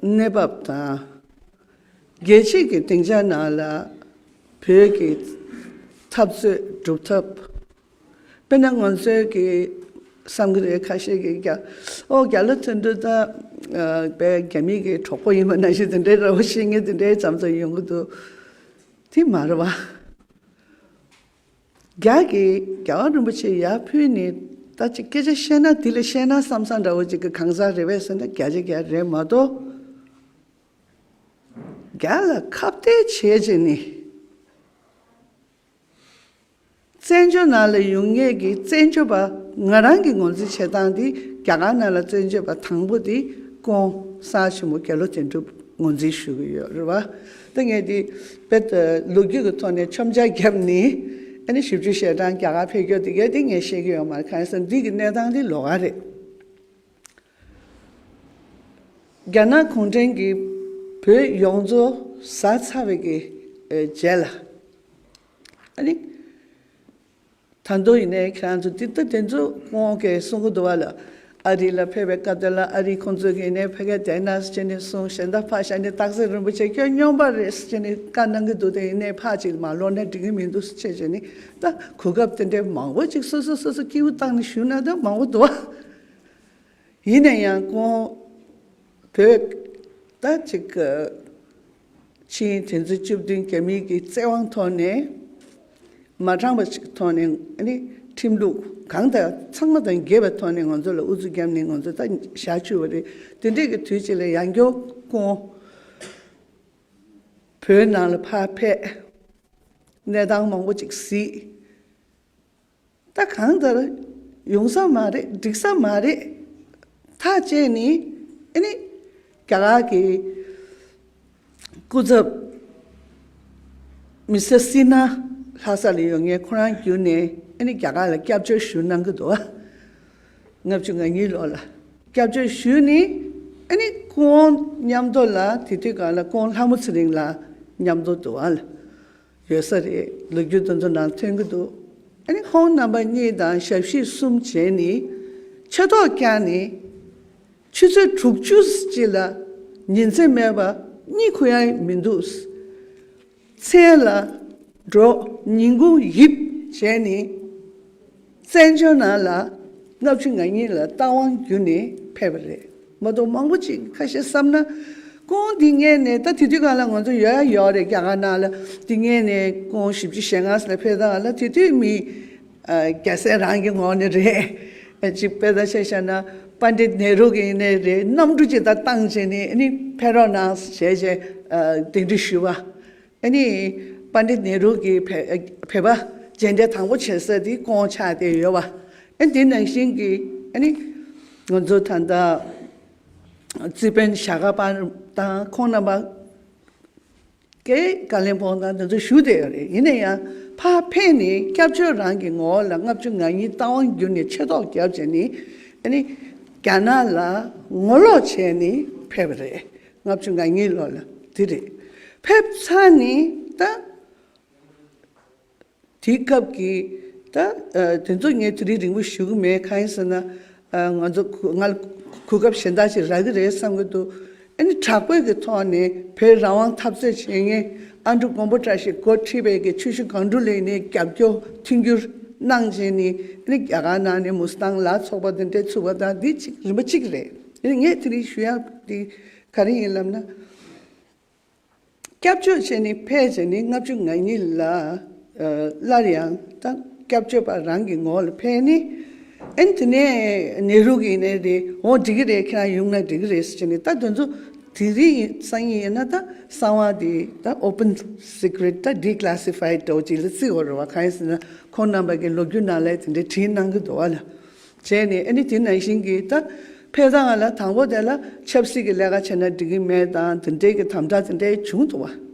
གནས་བབ་དང་། རྒྱལ་སྤྱིའི་སྡིངས་ཆ་ནང་ལ་བོད་ཀྱི་འཐབ་རྩོད་སྒྲུབ་ཐབས། དཔེར་ན་ང་ཚོའི་གི་བསམ་གི་རེད། ཁ་ཤས་ཀྱིས་རྒྱ་ཨོ་རྒྱ་ལོ་དོན་གྲུབ་ད་ཨ་དཔེ་རྒྱ་མི་གི་གྲོགས་པོ་ཡིན་པ་ནང་བཞིན་དེ་འདྲའི་ར་བ་བཤད་མཁན་དེ་འདྲའི་མཚམས་མཚམས་ཡོང་གི་འདུག་དེ་མ་རེད་བ། རྒྱ་གི་རྒྱལ་བ་རིན་པོ་ཆེ་ཡར་ཕུལ་ནས་ད་ཅིག་སྐད་ཆ་བཤད་ན་དེ་ལ་བཤད་ན་བསམ་བསམ་འདྲ་བོ་ཅིག་གི་གང་ཟག་རེད་པས་ཟེར་ན་བརྒྱ་ཆ་བརྒྱ་རེད་མ་གཏོགས། རྒྱ་ལ་ཁ་གཏད་བྱས་བྱས་ནས། བཙན་བྱོལ་ནང་ལ་ཡོང་མཁན་གྱི་བཙན་བྱོལ་བ་ང་རང་གི་ངོས་འཛིན་བྱེད་སྟངས་འདི་རྒྱ་གར་ནང་ལ་བཙན་བྱོལ་བ་དང་པོ་དེ་སྐུ་ངོ་གསང་བ་ཆེན་པོ་རྒྱ་ལོ་དོན་གྲུབ་ངོས་འཛིན་ཞུ་གི་ཡོད་རེད་བ། ད་ངས་འདི་དཔེ་ལོ་རྒྱུས་ཀྱི་ཐོག་ནས་མཚམས་སྦྱར་བརྒྱབ་ནས་ཨ་ནི་ཞིབ་འཇུག་བྱེད་སྟངས་རྒྱ་གར་ཕེབས་རྒྱུ་དེ་གས་དེ་ངས་ཤེས་ཀྱི་ཡོད་མ་རེད། གང་ཡིན་ཟེར་ན་འདི་གི་གནས་སྟངས་འདི་ལོགས་ཀ་རེད། རྒྱ་ནག་གུང་ཁྲན་གྱིས་བོད་ཡོངས་རྫོགས་ཟ་ཚར་བའི་གི་ཨེ་རྗེས་ལ། ཨ་ནི། ད་དུང་ཡིན་ནའི་ཁྱེད་རང་ཚོ་འདི་ལྟ་དེ་ཚོ་ཁོང་གིས་གསུང་གི་འདུག་བ་ལ། ཨ་རི་ལ་ཕེབས་པའི་སྐབས་དེ་ལ་ཨ་རི་ཁོང་ཚོ་གིས་ནས་ཕ་གིར་བསྡད་ན་ཟེར་ནས་གསུངས། གཞན་དག་ཕར་བཞག་ནས་སྟག་འཚེར་རིན་པོ་ཆེ་ཁྱོད་སྨྱོན་པ་རེད་ཟེར་ནས་བཀའ་གནང་གི་འདུག་དེ་ཡིན་ནའི་ཕར་ཅིག་མ་ལོག་ན་འགྲིག་གི་མི་འདུག་ཟེར་བྱས་བྱས་ནས་ད་གོ་སྐབས་དེ་འདྲའི་མང་པོ་ཅིག་སོ་སོ་སོ་སོ་སྐྱིད་པོ་བཏང་ནས་བཞུགས་ན་ད་མང་པོ་འདུག་བ། ཡིན་ན་ཡང་ཁོང་བོད་ད་ཅིག་ཆིངས་དེ་ཚོ་བཅུ་བདུན་རྒྱ་མིའི་གི་བཙན་དབང་ཐོག་ནས་མ་དྲང་པ་ཞིག་ཐོག་ནས་ཨ་ནི་ཁྲིམས་ལུགས་གང་ལྟར་ཚང་མ་དང་འགལ་བའི་ཐོག་ནས་ང་ཚོ་ལ་ཨུ་ཚུགས་བརྒྱབ་ནས་ང་ཚོ་ད་ཞག་བཅུ་བ་རེད། དེ་འདྲས་ཀྱི་དུས་ཅིག་ལ་ཡང་བསྐྱར་ཁོང་བོད་ནང་ལ་ཕར་ཕེབས། གནས་སྟངས་མང་པོ་ཅིག་གཟིགས། ད་གང་ལྟར་ཡོང་ས་མ་རེད། འགྲིག་ས་མ་རེད། ཐག་བཅད་ནས་ཨ་ནི་རྒྱ་གར་གྱི་སྐུ་ཚབ་མི་སི་ཊར་སི་ན་ལྷ་ས་ལ་ཡོད་མཁན་ཁོ་རང་བརྒྱུད་ནས་ཨ་ནི་རྒྱ་གར་ལ་སྐྱབས་བཅོལ་ཞུ་གནང་གི་འདུག་ལྔ་བཅུ་ང་གཉིས་ལོ་ལ་སྐྱབས་བཅོལ་ཞུས་ནས་ཨ་ནི་ཁོང་མཉམ་དུ་ལ་དེ་དུས་གང་ལ་ཁོང་ལྷ་མོ་ཚེ་རིང་ལགས་མཉམ་དུ་འདུག་ཨ་ལ། ཡོད་ས་རེད། ལོ་རྒྱུས་དེ་ཚོ་ནང་ཐོན་གྱི་འདུག་ཨ་ནི་ཁོང་རྣམ་པ་གཉིས་དང་ཞབས་ཕྱི་གསུམ་བྱས་ནས་ཆོས་ཐོག་བསྐྱངས་ནས་ཆུ་ཚོད་དྲུག་ཅུ་ཅིག་ལ་ཉིན་མཚན་མེད་པར་གཉིད་ཁུག་ཡ་མི་འདུག་མཚན་ལ་འགྲོ་ཉིན་གུང་ཡིབ་བྱས་ནས་བཙན་བྱོལ་ནང་ལ་ལྔ་བཅུ་ང་གཉིས་ལ་རྟ་དབང་བརྒྱུད་ནས་ཕེབས་པ་རེད། མ་གཏོགས་མང་པོ་ཅིག་ཁ་ཤས་བསམ་ན་ཁོང་འདི་སྔས་ནས་ད་དེ་དུས་གང་ལ་ང་ཚོ་ཡོད་ཡ་ཡོད་རེད། རྒྱ་གར་ནང་ལ་འདི་སྔས་ནས་ཁོང་བཞི་བཅུ་ཞེ་ལྔ་ལ་ཕེབས་སྟངས་ལ་དེ་དུས་མི་ཨ་རྒྱལ་སྲས་རང་གི་ངོས་ནས་རེད། ཅིག་དཔེ་ལྟ་ཆ་བཞག་ན་པཎྜི་ཏ་ནེ་རུ་གི་ཡིན་ནའི་རེད། གནམ་གྲུ་ཅིག་ད་བཏང་བྱས་ནས་ཨ་ནི་ཕེབས་རོགས་གནང་ཟེར་བྱས་བྱས་ཨ་གདན་འདྲེན་ཞུས་པ། ཨ་ནི་པཎྜི་ཏ་ནེ་རུ་གི་བོད་བོད་པ་མཇལ་འཕྲད་དང་པོ་བྱེད་ས་དེ་ཁོང་ཆགས་བསྡད་ཡོད་པ། ཨ་ནི་དེ་ནང་བཞིན་གྱི་ཨ་ནི་ང་ཚོ་ད་ལྟ་རྩིས་དཔོན་ཞྭ་སྒབ་པ་དང་ཁོང་རྣམ་པ་གིས་ཀ་ལིམ་པོང་དང་དེ་ཚོ་བཞུགས་བསྡད་ཡོད་རེད། ཡིན་ན་ཡང་ཕར་ཕེབས་ནས་སྐྱབས་བཅོལ་རང་གི་ངོ་བོ་ལ་ལྔ་བཅུ་ང་གཉིས་རྟ་དབང་བརྒྱུད་ནས་ཆོས་ཐོག་བརྒྱབ་བྱས་ནས་ཨ་ནི་རྒྱ་ནག་ལ་ངོ་ལོག་བྱས་ནས་ཕེབས་པ་རེད། ལྔ་བཅུ་ང་གཉིས་ལོ་ལ་དེ་རེད། ཕེབས་ཚར་ནས་ད་དེའི་སྐབས་ཀྱི་ད་ཨ་དེ་ཚོ་ངས་དེ་རིང་རིང་པོ་ཞུ་གི་མེད། གང་ཡིན་ཟེར་ན་ཨ་ང་ཚོ་གོ་ང་ལ་གོ་སྐབས་གཞན་དག་ཅིག་རག་གི་རེད་བསམ་གྱི་འདུག་ཨ་ནི་དྲག་པོའི་གི་ཐོག་ནས་བོད་རང་དབང་འཐབ་རྩོད་བྱེད་མཁན་ཨ་འབྲུག་མགོན་པོ་བཀྲ་ཤིས་འགོ་ཁྲིད་པའི་གི་ཆུ་བཞི་སྒང་དྲུག་ལ་ནས་རྒྱབ་སྐྱོར་མཐུན་འགྱུར་གནང་བྱས་ནས་ཨ་ནི་རྒྱ་གར་ནང་ནས་མུ་སི་ཐང་ལ་ཚོགས་པ་དེ་འདྲའི་ཚུགས་པ་དང་འདི་གཅིག་རིམ་པ་གཅིག་རེད། ཨ་ནི་ངས་དེ་རིང་ཞུ་ཡག་འདི་ག་རེ་ཡིན་ལབ་ན། སྐྱབས་བཅོལ་བྱས་ནས་ཕེབས་བྱས་ནས་ལྔ་བཅུ་ང་གཉིས་ལ་ཨ་སླར་ཡང་ད་སྐྱབས་བཅོལ་པ་རང་གི་ངོ་ལ་ཕེབས་ནས་ཨ་ནི་དེ་ནས་ནེ་རུ་གིས་ནས་རེད། འོ་འགྲིག་གི་རེད། ཁྱེད་རང་ཡོང་ན་འགྲིག་གི་རེད་ཟེར་བྱས་ནས་ད་དེ་ཚོ་དེ་རིང་སང་ཉིན་ཡིན་ན་ད་གསང་བ་དེ་ད་open secret ད་declassified འདྲ་བོ་ཅིག་ལ་བརྩི་དགོས་རེད་བ། གང་ཡིན་ཟེར་ན་ཁོང་རྣམ་པ་གི་ལོ་རྒྱུས་ནང་ལ་དེ་འདྲའི་བྲིས་གནང་གི་འདུག་བ་ལ། བྱས་ནས་ཨ་ནི་དེ་ནང་བཞིན་གྱི་ད་ཕེབས་སྟངས་ལ་དང་པོ་དེ་ལ་ཆབ་སྲིད་ཀྱི་ལས་ཀ་བྱས་ན་འགྲིག་གི་མེད་དང་དེ་འདྲའི་གི་དམ་དྲག་དེ་འདྲའི་བྱུང་འདུག་བ།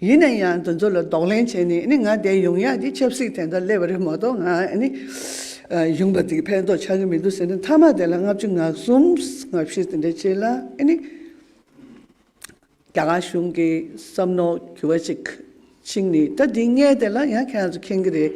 ཡིན་ན་ཡང་དེ་ཚོ་ལ་གདོང་ལེན་བྱས་ནས་ཨ་ནི་ང་དེ་ཡོང་ཡག་དེ་ཆབ་སྲིད་དོན་དག་སླེབས་པ་རེད་མ་གཏོགས་ང་ཨ་ནི་ཡོང་པ་དེ་ཕན་ཐོགས་ཆགས་ཀྱི་མི་འདུག་ཟེར་ནས་མཐའ་མ་དེ་ལ་ལྔ་བཅུ་ང་གསུམ་ང་བཞི་དེ་འདྲའི་རྗེས་ལ་ཨ་ནི། རྒྱ་གར་གཞུང་གི་བསམ་མནོ་འགྱུར་བ་ཅིག་ཕྱིན་ནས་ད་འདི་སྔས་དེ་ལ་ཡང་ཁྱེད་རང་ཚོ་མཁྱེན་གྱི་རེད།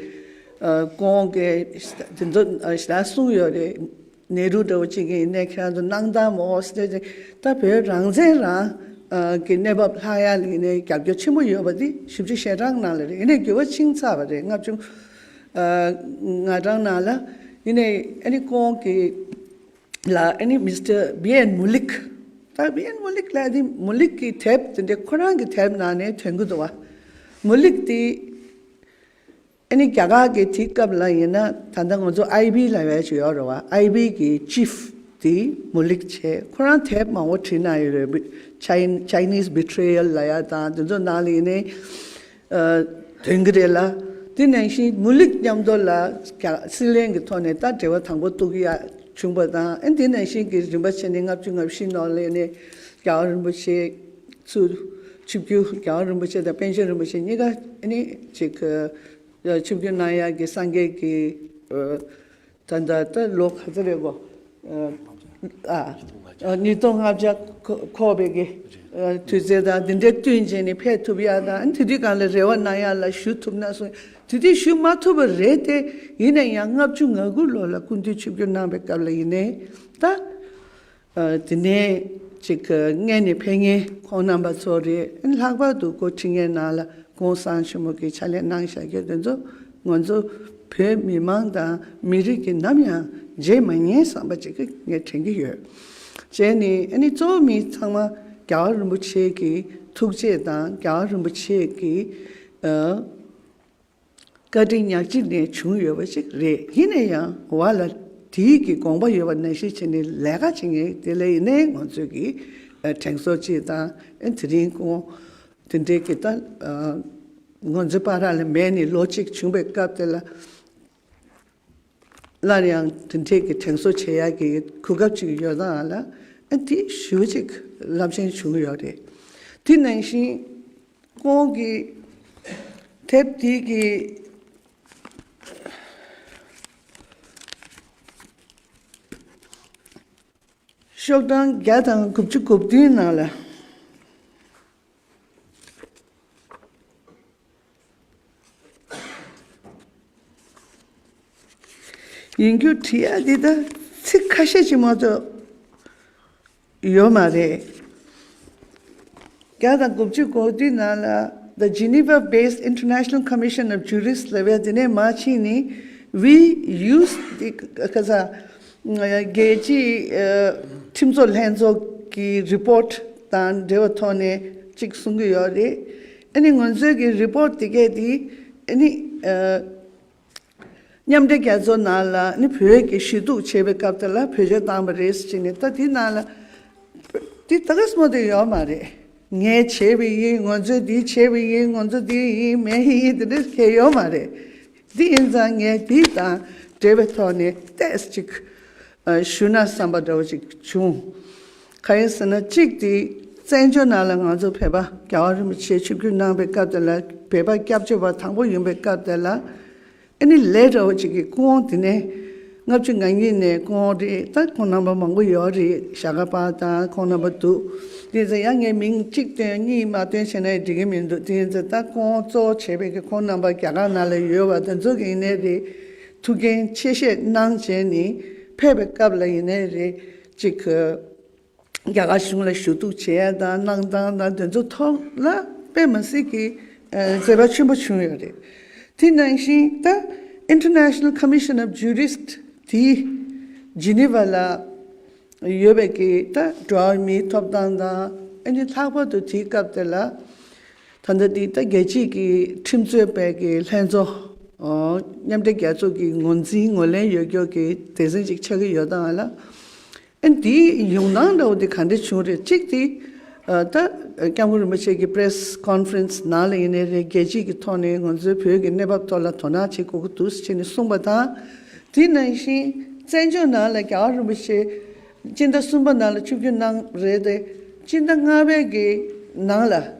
ཨ་ཁོང་གིས་དེ་ཚོ་ཞེ་དྲག་གསུངས་ཡོད་རེད། ནེ་རུ་འདྲ་བོ་ཅིག་ཡིན་ནའི་ཁྱེད་རང་ཚོ་གནང་དང་མོ་ཟེར་ཏེ་ད་བོད་རང་བཙན་རང་གི་གནས་བབ་ལྷག་ཡ་ལ་ཡིན་ནའི་རྒྱབ་སྐྱོར་ཆེན་པོ་ཡོད་པ་འདི་ཞིབ་འཇུག་ཞལ་གྲངས་ནང་ལ་རེད། ཡིན་ནའི་འགྱུར་བ་ཕྱིན་ཚར་བ་རེད། ལྔ་བཅུ་ ང་རང་ནང་ལ་ཡིན་ནའི་ཨ་ནི་ཁོང་གི་ལ་ཨ་ནི་མི་སི་ཊར་བི་ཨེན་མུ་ལིག་ད་བི་ཨེན་མུ་ལིག་ལ་ཨ་ནི་མུ་ལིག་གི་དེབ་དེ་འདྲའི་ཁོ་རང་གི་དེབ་ནང་ནས་ཐོན་གི་འདུག་བ། མུ་ལིག་དེ་ཨ་ནི་རྒྱ་གར་གི་དེ་སྐབས་ལ་ཡིན་ན་ད་ལྟ་ང་ཚོ་ཨའི་བི་ལབ་ཡ་ཅིག་ཡོད་རེད་བ། ཨའི་བི་གི་ཅིཕ་དེ་མུ་ལིག་བྱས། ཁོ་རང་དེབ་མང་པོ་བྲིས་གནང་ཡོད་རེད། Chin- Chinese Betrayal ལབ་ཡ་དང་དེ་ཚོ་ནང་ལ་ཡིན་ནའི་ཨ་དོན་གྱི་རེད་ལ། དེ་ནང་བཞིན་མུ་ལིག་མཉམ་དུ་ལ་རྒྱ་སྲིད་བློན་གྱི་ཐོག་ནས་ད་འབྲེལ་བ་དང་པོ་གཏུག་གི་ཡ་བྱུང་བ་དང་། ཨ་དེ་ནང་བཞིན་གྱི་རིམ་པ་བྱས་ནས་ལྔ་བཅུ་ང་བཞི་ནང་ལ་ཡིན་ནའི་རྒྱལ་བ་རིན་པོ་ཆེ་ཚུར་ཆིབས་བསྒྱུར། རྒྱལ་བ་རིན་པོ་ཆེ་དང་པཎ་ཆེན་རིན་པོ་ཆེ་གཉིས་ཀ་ཨ་ནི་ཅིག་ཆིབས་བསྒྱུར་གནང་ཡག་གི་སངས་རྒྱས་ཀྱི་ད་ལྟ་ད་ལོ་ག་ཚོད་རེད་གོ། ཨ་ཉིས་སྟོང་ལྔ་བརྒྱ་འཁོར་བའི་གི་དུས་ཚོད་དང་འདི་འདྲའི་བསྟུན་བྱས་ནས་ཕེབས་ཐུབ་ཡག་དང་། དེ་དུས་གང་ལ་རེ་བ་གནང་ཡག་ལ་ཞུ་ཐུབ་ན་སོང་། དེ་དུས་ཞུ་མ་ཐུབ་པ་རེད་དེ། ཡིན་ན་ཡང་ལྔ་བཅུ་ང་དགུ་ལོ་ལ་སྐུ་མདུན་ཆིབས་བསྒྱུར་གནང་བའི་སྐབས་ལ་ཡིན་ནའི་ད། ཨ་དེ་ནས་ཅིག་སྔོན་ནས་ཕེབས་མཁན་ཁོང་རྣམ་པ་ཚོ་རེད། ལྷག་པར་དུ་འགོ་ཁྲིད་མཁན་ནང་ལ་གོང་ས་ཆེན་པོ་གི་ཕྱག་ལས་གནང་བཞག་རྒྱུ་དེ་ཚོ་ང་ཚོ་བོད་མི་མང་དང་མི་རིགས་ཀྱིས་ནམ་ཡང་བརྗེད་མ་ཉན་བསམ་པ་ཅིག་ངས་དྲན་གྱི་ཡོད། བྱས་ནས་ཨ་ནི་གཙོ་བོ་མི་ཚང་མ་རྒྱལ་བ་རིན་པོ་ཆེ་གི་ཐུགས་རྗེ་དང་རྒྱལ་བ་རིན་པོ་ཆེ་གི་ཨ། བཀའ་དྲིན་ཉག་གཅིག་ནས་བྱུང་ཡོད་པ་ཅིག་རེད། ཡིན་ན་ཡང་བ་ལ་དེའི་གི་དགོངས་པ་ཡོད་པ་ནང་བཞིན་བྱས་ནས་ལས་ཀ་བྱེད་མཁན་དེ་ལ་ཡིན་ནའི་ང་ཚོས་ཀྱི་དྲན་གསོ་ཅིག་དང་། ཨ་དེ་རིང་ཁོང་དེ་འདྲའི་གི་ད་ང་ཚོའི་བར་ལ་མེད་ནས་ལོ་གཅིག་བྱུང་བའི་སྐབས་དེ་ལ། སླར་ཡང་དེ་འདྲའི་གི་དྲན་གསོ་བྱེད་ཡག་གི་གོ་སྐབས་ཅིག་ཡོད་ཙང་ལ། ཨ་དེ་ཞུ་ཅིག་རླབས་ཆེན་བྱུང་ཡོད་རེད། དེ་ནང་བཞིན་ཁོང་གི་དེབ་དེ་གི་ཤོག་གྲངས་བརྒྱ་དང་དགུ་བཅུ་གོ་བདུན་ནང་ལ། ཡིན་རྒྱུ་བྲིས་ཡ་འདི་ད་ཚིག་ཁ་ཤས་ཅིག་མ་གཏོགས་ཡོད་མ་རེད། བརྒྱ་དང་དགུ་བཅུ་གོ་བདུན་ནང་ལ། The Geneva-based International Commission of Jurists ལབ་པའི་དེ་ནས་མར་ཕྱིན་ནས། We use the ཁ་ས་རྒྱལ་སྤྱིའི་ཁྲིམས་རྩོད་ལྷན་ཚོགས་ཀྱི་རི་པོར་ཊི་དང་འབྲེལ་བའི་ཐོག་ནས་ཅིག་གསུང་གི་ཡོད་རེད། ཨ་ནི་ང་ཚོའི་གི་རི་པོར་ཊི་དེ་གས་དེ་ཨ་ནི་མཉམ་འབྲེལ་རྒྱལ་ཚོགས་ནང་ལ་ནི་བོད་ཀྱི་ཞུ་གཏུག་བྱས་པའི་སྐབས་དེ་ལ་བེད་སྤྱོད་བཏང་བ་རེད་ཟེར་ནས། ད་དེ་ནང་ལ་དེ་ད་ག་སྨོ་དེ་ཡོད་མ་རེད། ངས་བྱས་པ་ཡིན། ང་ཚོས་འདི་བྱས་པ་ཡིན། ང་ཚོ་འདི་ཡིན་མིན་ཡིན་དེ་འདྲ་གང་ཡང་ཡོད་མ་རེད། དེ་ཡིན་ཙང་ངས་དེ་དང་འབྲེལ་བའི་ཐོག་ནས་ཏོག་ཙམ་ཅིག་ཞུ་ན་བསམ་པ་འདྲ་བོ་ཅིག་བྱུང་། གང་ཡིན་ཟེར་ན། གཅིག་དེ་བཙན་བྱོལ་ནང་ལ་ང་ཚོ་བོད་པ་རྒྱལ་བ་རིན་པོ་ཆེ་ཆིབས་བསྒྱུར་གནང་བའི་སྐབས་དེ་ལ། བོད་པ་སྐྱབས་བཅོལ་བ་དང་པོ་ཡིན་པའི་སྐབས་དེ་ལ། ཨ་ནི་ལས་འདྲ་བོ་ཅིག་གི་སྐུ་དབང་དེ་ནས་ལྔ་བཅུ་ང་གཉིས་ནས་སྐུ་དབང་རེད། ད་ཁོང་རྣམ་པ་མང་པོ་ཡོད་རེད། ཞྭ་སྒབ་པ་དང་ཁོང་རྣམ་པ་འདུག་དེ་ཚོ་ཡང་ངས་མིང་གཅིག་བཏོན་གཉིས་མ་བཏོན་བྱས་ན་འགྲིག་གི་མི་འདུག་དེ་ཚོ་ད་སྐུ་དབང་གཙོ་བོ་བྱས་པའི་གི་ཁོང་རྣམ་པ་རྒྱ་གར་ནང་ལ་ཡོད་པ་དེ་ཚོ་གི་ཡིན་ནའི་རེད། ཐུགས་འགན་ཆེ་བཞེས་གནང་བྱས་ནས་ཕེབས་པའི་སྐབས་ལ་ཡིན་ནའི་རེད། ཅིག་གི་རྒྱ་གར་གཞུང་ལ་ཞུ་གཏུག་བྱས་དང་གནང་སྟངས་དང་དེ་ཚོ་ཐོག་ལ་དཔེ་མི་སྲིད་ཀྱི་ཨ་མཛད་པ་ཆེན་པོ་བྱུང་ཡོད་རེད། དེ་ནང་བཞིན་ད་International Commission of Jurists དེ་ཇི་ནི་ཝ་ལ་ཡོད་པའི་གི་ད་འགྲོ་བ་མིའི་ཐོབ་ཐང་དང་། ཨ་ནི་ལྷག་པར་དུ་དེའི་སྐབས་དེ་ལ་ད་ལྟ་དེ་ད་རྒྱལ་སྤྱིའི་གི་ཁྲིམས་རྩོད་པའི་གི་ལྷན་ཚོགས། ཨོ། མཉམ་འབྲེལ་རྒྱལ་ཚོགས་ཀྱི་ངོས་འཛིན་ངོས་ལེན་ཡོད་རྒྱུ་གི་སྡེ་ཚན་ཅིག་ཆགས་ཀྱི་ཡོད་དང་ལ། ཨ་འདིའི་ཡོང་སྟངས་འདྲ་བོ་དེ་ག་འདྲ་བྱུང་རེད། གཅིག་དེ་ཨ་ད་སྐྱབས་མགོན་རིན་པོ་ཆེ་གི་པེ་རེ་སི་ཀོན་ཕ་རེན་སི་ནང་ལ་ཡིན་ནའི་རེད། རྒྱལ་སྤྱིའི་གི་ཐོག་ནས་ང་ཚོའི་བོད་ཀྱི་གནས་བབ་ཐོག་ལ་དོ་སྣང་བྱེད་དགོས་ཀྱི་འདུག་ཟེར་ནས་གསུངས་པ་དང་། དེ་ནང་བཞིན་བཙན་བྱོལ་ནང་ལ་རྒྱལ་བ་རིན་པོ་ཆེ་སྤྱི་ཟླ་གསུམ་པ་ནང་ལ་ཆིབས་བསྒྱུར་གནང་རེད་དེ། སྤྱི་ཟླ་ལྔ་པའི་གི་ནང་ལ་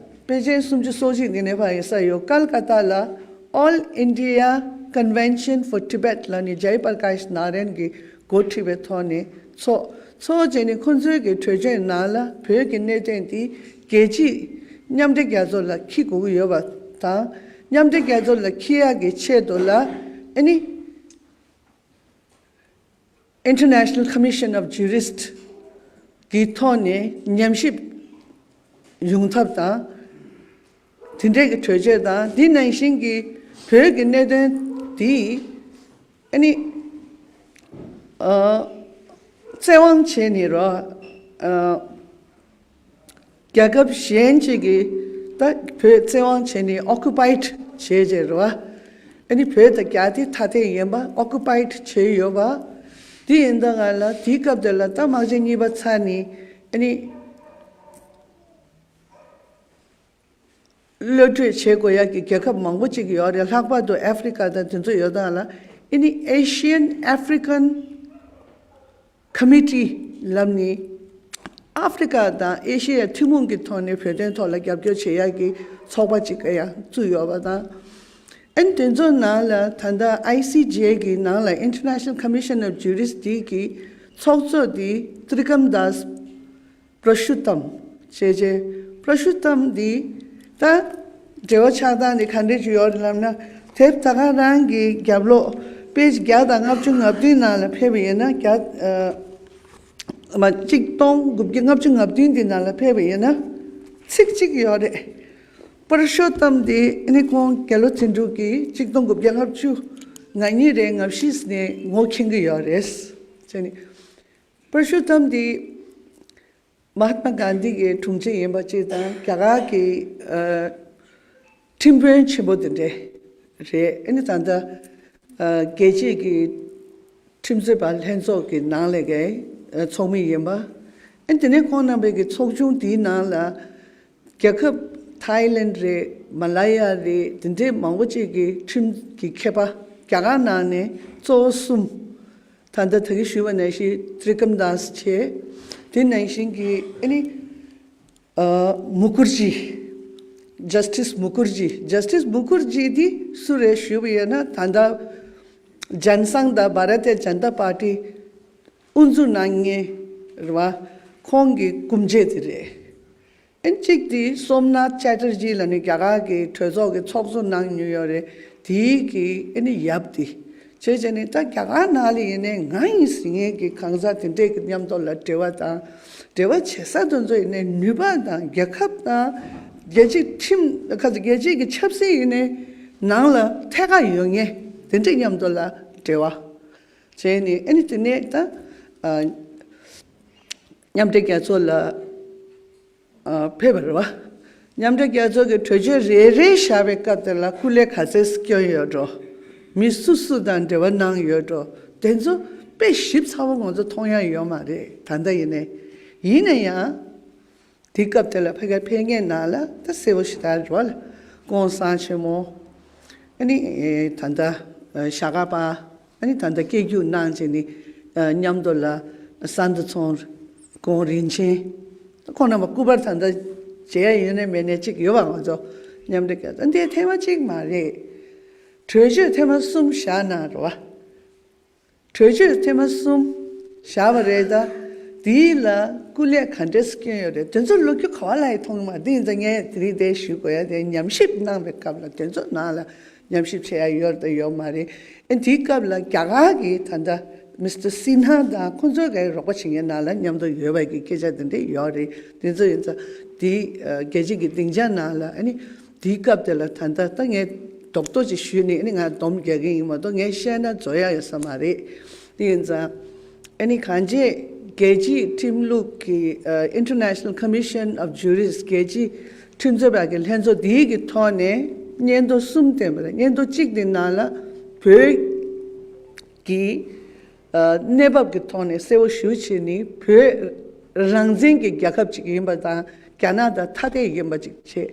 དཔེ་ཆ་སུམ་ཅུ་སོ་གཅིག་དེ་ནས་ཕར་ཡིན་ས་ཡོད། ཀལ་ཀ་ཏ་ལ་All India Convention for Tibet ལ་ནི་ཇའི་པར་ཀཱཤ་ནཱ་རན་གྱིས་འགོ་ཁྲིད་པའི་ཐོག་ནས་ཚོགས། ཚོགས་བྱས་ནས་ཁོང་ཚོའི་གི་གྲོས་ཆོད་ནང་ལ་བོད་ཀྱི་གནད་དོན་འདི་རྒྱལ་སྤྱིའི་མཉམ་འབྲེལ་རྒྱལ་ཚོགས་ལ་འཁྱེར་དགོས་ཀྱི་ཡོད་པ་དང་། མཉམ་འབྲེལ་རྒྱལ་ཚོགས་ལ་འཁྱེར་ཡག་གི་ཆེད་དུ་ལ་ཨ་ནི། International Commission of Jurists གི་ཐོག་ནས་ཉམས་ཞིབ་ཡོང་ཐབས་དང་། དེ་འདྲའི་གི་གྲོས་ཆོད་དང་། དེ་ནང་བཞིན་གྱི་བོད་ཀྱི་གནད་དོན་ དེ་ཨ་ནི་ཨ་བཙན་དབང་བྱས་ནས་རོ། ཨ་རྒྱལ་ཁབ་གཞན་ཅིག་གིས་ད་བོད་བཙན་དབང་བྱས་ནས་ཨོ་ཀུ་པའིཌ་བྱས་བྱས་རོ། ཨ་ནི་བོད་དང་རྒྱ་དེ་ཐ་དད་ཡིན་པ་ཨོ་ཀུ་པའིཌ་བྱས་ཡོད་པ། དེ་ཡིན་ད་ག་ལ་དེའི་སྐབས་དེ་ལ་ད་དམག་ཆེན་གཉིས་པ་ཚར་ནས་ཨ་ནི། གློད་གྲོལ་བྱེད་དགོས་ཡག་གི་རྒྱལ་ཁབ་མང་པོ་ཅིག་ཡོད་རེད། ལྷག་པར་དུ་ཨ་ཧྥི་རི་ཀ་དང་དེ་ཚོ་ཡོད་ད་ལ། ཨ་ནི་Asian African Committee ལབ་ནི་ཨ་ཧྥི་རི་ཀ་དང་ཨེ་ཤི་ཡའི་ཐུན་མོང་གི་ཐོག་ནས་བོད་དོན་ཐོག་ལ་རྒྱབ་སྐྱོར་བྱེད་ཡག་གི་ཚོགས་པ་ཅིག་ཡང་བཙུགས་ཡོད་པ་དང་། ཨ་ནི་དེ་ཚོ་ནང་ལ་ད་ལྟ་ཨའི་སི་ཇེ་གི་ནང་ལ་International Commission of Jurists དེ་གི་ཚོགས་གཙོ་དེ་ཏྲི་ཀམ་དཱས་པྲ་ཤུ་ཏམ་ཞེས་བྱས། པྲ་ཤུ་ཏམ་འདི་ད་འབྲེལ་བ་ཆགས་སྟངས་འདི་ག་འདྲས་ཅིག་ཡོད་རེད་ལབ་ན། དེབ་ད་ག་རང་གི་རྒྱབ་ལོགས་པེ་ཇི་བརྒྱ་དང་ལྔ་བཅུ་ང་བདུན་ནང་ལ་ཕེབས་པ་ཡིན་ན། བརྒྱ་ཨ་མ་གཅིག་སྟོང་དགུ་བརྒྱ་ལྔ་བཅུ་ང་བདུན་འདི་ནང་ལ་ཕེབས་པ་ཡིན་ན་ཚིག་གཅིག་ཡོད་རེད། པྲ་ཤུ་ཏམ་འདི་ཨ་ནི་ཁོང་རྒྱལ་ལོ་ཚན་དྲུག་གི་གཅིག་སྟོང་དགུ་བརྒྱ་ལྔ་བཅུ་ང་གཉིས་རེ་ང་བཞི་ནས་ངོ་མཁྱེན་གྱི་ཡོད་རེད་ཟེར་ནས། པྲ་ཤུ་ཏམ་འདི་མ་ཧཱ་ཏ་མ་གྷན་དྷི་གི་དྲུང་ཆེ་ཡིན་པ་གཅིག་དང་རྒྱ་གར་གྱི་ཨ་ཁྲིམས་དཔོན་ཆེན་པོ་དེ་འདྲས་རེད། ཨ་ནི་ད་ལྟ་ཨ་རྒྱལ་སྤྱིའི་གི་ཁྲིམས་རྩོད་པ་ལྷན་ཚོགས་ཀྱི་ནང་ལས་ཀའི་ཨ་ཚོགས་མི་ཡིན་པ། ཨ་ནི་དེ་ནས་ཁོང་རྣམ་པའི་གི་ཚོགས་ཆུང་དེའི་ནང་ལ་རྒྱལ་ཁབ་ཐའི་ལེན་རེད། མ་ལ་ཡ་རེད། དེ་འདྲས་མང་པོ་ཅིག་གི་ཁྲིམས་ཀྱི་མཁས་པ་རྒྱ་གར་ནང་ནས་གཙོ་བོ་གསུམ། ད་ལྟ་ད་གིན་ཞུས་པ་ནང་བཞིན་ཏྲི་ཀམ་དཱས་བྱས། དེ་ནང་བཞིན་གྱི་ཨ་ནི་ཨ་མུ་ཁུར་ཇི། Justice Mukherjee། Justice Mukherjee འདི་སུ་རེད་ཞུས་པ་ཡིན་ན། ད་ལྟ་ཇན་སང་དང་བྷ་ར་ཏི་ཇན་ཏ་པར་ཏི་དབུ་འཛུགས་གནང་མཁན་རེད་བ། ཁོང་གི་སྐུ་མཆེད་དེ་རེད། ཨན་གཅིག་དེ་སོམ་ནཱཐ་ཅ་ཏར་ཇི་ལབ་ནས་རྒྱ་གར་གྱི་གྲོས་ཚོགས་ཀྱི་ཚོགས་གཙོ་གནང་མྱོང་ཡོད་རེད། དེའི་གི་ཨ་ནི་ཡབ་དེ་བྱས་བྱས་ནས་ད་རྒྱ་གར་ནང་ལ་ཡིན་ནའི་ང་ཡིན་ཟེར་མཁན་གྱི་གང་ཟག་དེ་འདྲས་ཀྱི་མཉམ་དུ་ལ་འབྲེལ་བ་དང་། འབྲེལ་བ་བྱེད་ས་དེ་ཚོ་ཡིན་ནའི་ནུས་པ་དང་རྒྱལ་ཁབ་དང་རྒྱལ་སྤྱིའི་ཁྲིམས་ཁ་ཚ་རྒྱལ་སྤྱིའི་གི་ཆབ་སྲིད་ཡིན་ནའི་ནང་ལ་ཐད་ཀར་ཡོད་མཁན་དེ་འདྲས་མཉམ་དུ་ལ་འབྲེལ་བ་བྱས་ནས། ཨ་ནི་དེ་ནས་ད་ཨ་མཉམ་འབྲེལ་རྒྱལ་ཚོགས་ལ་ཨ་ཕེབས་པ་རེད་བ། མཉམ་འབྲེལ་རྒྱལ་ཚོགས་ཀྱི་གྲོས་ཆོད་རེ་རེ་བཞག་པའི་སྐབས་དེ་ལ་སྐུ་ལས་ག་ཚད་སྐྱོན་ཡོད་འགྲོ། མི་སུ་སུ་དང་འབྲེལ་བ་གནང་ཡོད་འགྲོ། དེ་ཚོ་དཔེ་ཞིབ་ཚགས་པོ་ང་ཚོ་མཐོང་ཡ་ཡོད་མ་རེད་ད་ལྟ་ཡིན་ནའི། ཡིན་ན་ཡང་དེའི་སྐབས་དེ་ལ་ཕ་གིར་ཕེབས་མཁན་ནང་ལ་ད་གསལ་པོ་ཞེ་དྲག་རེད་བ། ལ་ྋགོང་ས་ཆེན་མོ། ཨ་ནི་ད་ལྟ་ཞྭ་སྒབ་པ། ཨ་ནི་ད་ལྟ་སྐྱེ་རྒྱུགས་གནང་བྱས་ནས་མཉམ་དུ་ལ་ས་མཐོ་ཚང་ཁོང་རིན་ཆེན། ཁོང་རྣམ་པ་སྐུ་པར་ད་ལྟ་མཇལ་ཡ་ཡོད་ནའི་མེད་ནའི་གཅིག་ཡོད་པ། ང་ཚོ་མཉམ་འབྲེལ་རྒྱལ་ཚོགས་འདི་ཐེངས་མ་གཅིག་མ་རེད། གྲོས་ཆོད་ཐེངས་མ་གསུམ་བཞག་གནང་རེད་བ། གྲོས་ཆོད་ཐེངས་མ་གསུམ་བཞག་པ་རེད་ད། དེའི་ལ་སྐུ་ལས་ག་འདྲས་སྐྱོན་ཡོད་རེད། དེ་ཚོ་ལོ་རྒྱུས་ག་བ་ལ་ཡི་མཐོང་མ། དེ་ཡིན་ཙང་ངས་དེ་རིང་དེ་ཞུ་དགོས་ཡ་དེ་ཉམས་ཞིབ་གནང་བའི་སྐབས་ལ་དེ་ཚོ་ནང་ལ་ཉམས་ཞིབ་བྱེད་ཡ་ཡོད་དང་ཡོད་མ་རེད། ཨེ་དེའི་སྐབས་ལ་རྒྱ་གར་གྱི་ད་ལྟ་མི་སི་ཊར་སིན་ཧ་དང་ཁོང་ཚོའི་གའི་རོགས་པ་བྱེད་མཁན་ནང་ལ་མཉམ་དུ་ཡོད་པ་གི་སྐད་ཆ་དེ་འདྲས་ཡོད་རེད། དེ་ཚོ་ཡིན་ཙང་དེ་རྒྱལ་སྤྱི་གི་སྡིངས་ཆ་ནང་ལ་ཨ་ནི་དེའི་སྐབས་དེ་ལ་ད་ལྟ་ད་ངས་རྡོག་རྡོག་ཅིག་ཞུས་ནས་ཨ་ནི་ང་སྡོམ་རྒྱག་གི་ཡིན་མ་གཏོགས་ངས་བཤད་ན་རྫོགས་ཡ་ཡོད་ས་མ་རེད། དེ་ཡིན་ཙང་། ཨ་ནི་གང་ཅི་རྒྱལ་སྤྱིའི་ཁྲིམས་ལུགས་ཀྱི་ཨ་International Commission of Jurists རྒྱལ་སྤྱིའི་ཁྲིམས་རྩོད་པ་གི་ལྷན་ཚོགས་འདིའི་གི་ཐོག་ནས་སྙན་ཐོ་གསུམ་བཏོན་པ་རེད། སྙན་ཐོ་གཅིག་དེ་ནང་ལ་བོད་ཀྱི་ཨ་གནས་བབ་ཀྱི་ཐོག་ནས་གསལ་བོ་ཞུ་བྱས་ནས་བོད་རང་བཙན་གྱི་རྒྱལ་ཁབ་ཅིག་ཡིན་པ་དང་རྒྱ་ནག་དང་ཐ་དད་ཡིན་པ་ཅིག་བྱས།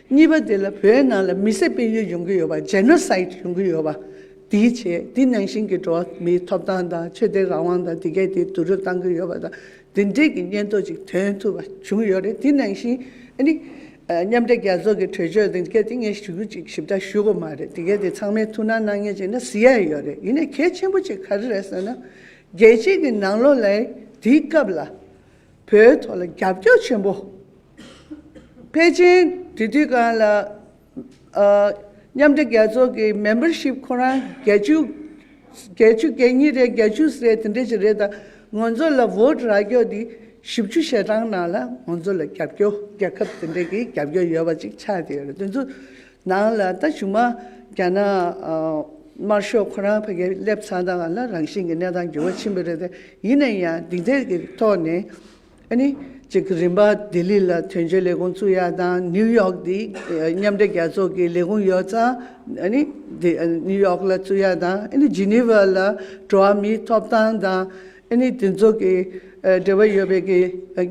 གཉིས་པ་དེ་ལ་བོད་ནང་ལ་མི་བསད་དཔལ་ཡུལ་ཡོང་གི་ཡོད་པ། ཇེ་ནོ་སའིཌ་ཡོང་གི་ཡོད་པ། དེའི་ཆེད་དེ་ནང་བཞིན་གྱི་འགྲོ་བ་མིའི་ཐོབ་ཐང་དང་ཆོས་དད་རང་དབང་དང་དེ་གས་དེ་བསྡུ་རུབ་བཏང་གི་ཡོད་པ་དང་དེ་འདྲས་ཀྱི་སྙན་ཐོ་ཅིག་ཐོན་ཐུབ་པ་བྱུང་ཡོད་རེད། དེ་ནང་བཞིན་ཨ་ནི་ཨ་མཉམ་འབྲེལ་རྒྱལ་ཚོགས་ཀྱི་གྲོས་ཆོད་དེ་གས་དེ་ངས་ཞུ་རྒྱུ་ཅིག་ཞིབ་ཕྲ་ཞུ་དགོས་མ་རེད། དེ་གས་དེ་ཚང་མས་ཐུགས་སྣང་གནང་མཁན་ཅིག་ན་གཟིགས་ཡ་ཡོད་རེད། ཡིན་ནའི་གལ་ཆེན་པོ་ཅིག་ག་རེ་རེད་ཟེར་ན། རྒྱལ་སྤྱི་གི་ནང་ལོགས་ལ་དེའི་སྐབས་ལ་བོད་ཐོག་ལ་རྒྱབ་སྐྱོར་ཆེན་པོ། ཕལ་ཆེར་དེ་དུས་སྒང་ལ་ཨ་མཉམ་འབྲེལ་རྒྱལ་ཚོགས་ཀྱི་མེམ་བར་ཤིབ་ཁོ་རང་བརྒྱད་ཅུ། བརྒྱད་ཅུ་གྱ་གཉིས་རེད། བརྒྱད་ཅུ་རེད། དེ་འདྲ་ཅིག་རེད། ད་ང་ཚོ་ལ་བོ་ཊི་རག་རྒྱུ་དེ་བཞི་བཅུ་ཞེ་གྲངས་ནང་ལ་ང་ཚོ་ལ་རྒྱབ་སྐྱོར། རྒྱལ་ཁབ་དེ་འདྲ་གི་རྒྱབ་སྐྱོར་ཡོད་པ་ཅིག་ཆགས་བསྡད་ཡོད་རེད། དེ་ཚོ་ནང་ལ་ད་གཞུག་མ་རྒྱ་ནག་ཨ་ དམར་ཤོག་ཁོ་རང་ཕ་གིར་སླེབས་ཚར་དང་ལ་རང་བཞིན་གྱི་གནས་སྟངས་འགྱུར་བ་ཕྱིན་པ་རེད་དེ། ཡིན་ན་ཡང་འདི་འདྲའི་གི་ཐོག་ནས་ཨ་ནི་ཅིག་རིམ་པ་ལྡི་ལི་ལ་དོན་གཅོད་ལས་ཁུངས་བཙུགས་ཡ་དང་། ནིའུ་ཡོག་འདི་མཉམ་འབྲེལ་རྒྱལ་ཚོགས་ཀྱི་ལས་ཁུངས་ཡོད་ཙང་ཨ་ནི་འདི་ནིའུ་ཡོག་ལ་བཙུགས་ཡ་དང་། ཨ་ནི་ཇི་ནི་ཝ་ལ་འགྲོ་བ་མིའི་ཐོབ་ཐང་དང་ཨ་ནི་འདི་ཚོ་གི་འབྲེལ་བ་ཡོད་པའི་གི་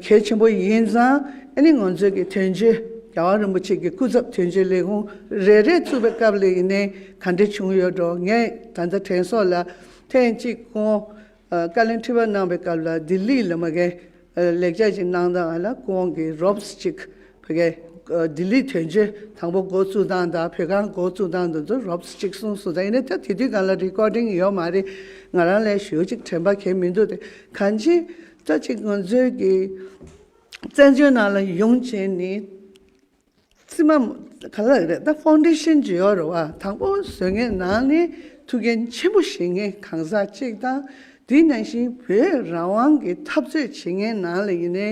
གལ་ཆེན་པོ་ཡིན་ཙང་། ཨ་ནི་ང་ཚོའི་གི་དོན་གཅོད་རྒྱལ་བ་རིན་པོ་ཆེ་གི་སྐུ་ཚབ་དོན་གཅོད་ལས་ཁུངས་རེ་རེ་བཙུགས་པའི་སྐབས་ལ་ཡིན་ནའི་ག་འདྲ་བྱུང་ཡོད་འགྲོ། ངས་ད་ལྟ་དྲན་སོང་ལ། ཐེངས་གཅིག་ཁོང་བཀའ་བློན་ཁྲི་པ་གནང་པའི་སྐབས་ལ་ལྡི་ལི་ལ་མ་གི་ལེགས་ཆ་ཅིག་གནང་སྟངས་ལ་ཁོང་གི་རོབ་ཅིག་ཕ་གི་ལྡི་ལི་དོན་གཅོད་དང་པོ་འགོ་བཙུགས་སྟངས་དང་བོད་ཁང་འགོ་བཙུགས་སྟངས་དེ་ཚོ་རོབ་ཅིག་གསུངས་སོང་། ད་ཡིན་ནའི་ད་དེ་དུས་སྒང་ལ་རི་ཀོར་ཌིང་ཡོད་མ་རེད། ང་རང་ལ་ཞེ་པོ་ཅིག་དྲན་པ་གང་ཡང་མི་འདུག་སྟེ། གང་ཅི་ད་ཅིག་ང་ཚོའི་གི་བཙན་བྱོལ་ནང་ལ་ཡོང་བྱས་ནས་རྩིས་མ་ག་ལ་རེད། ད་ཕའུན་ཌེ་ཤན་ཅིག་ཡོད་རེད་བ། དང་པོ་བཟོ་མཁན་ནང་ནས་ཐུགས་འགན་ཆེན་པོ་བཞེས་མཁན་གང་ཟག་ཅིག་དང་། དེ་ནང་བཞིན་བོད་རང་དབང་གི་འཐབ་རྩོད་བྱེད་མཁན་ནང་ལ་ཡིན་ནའི་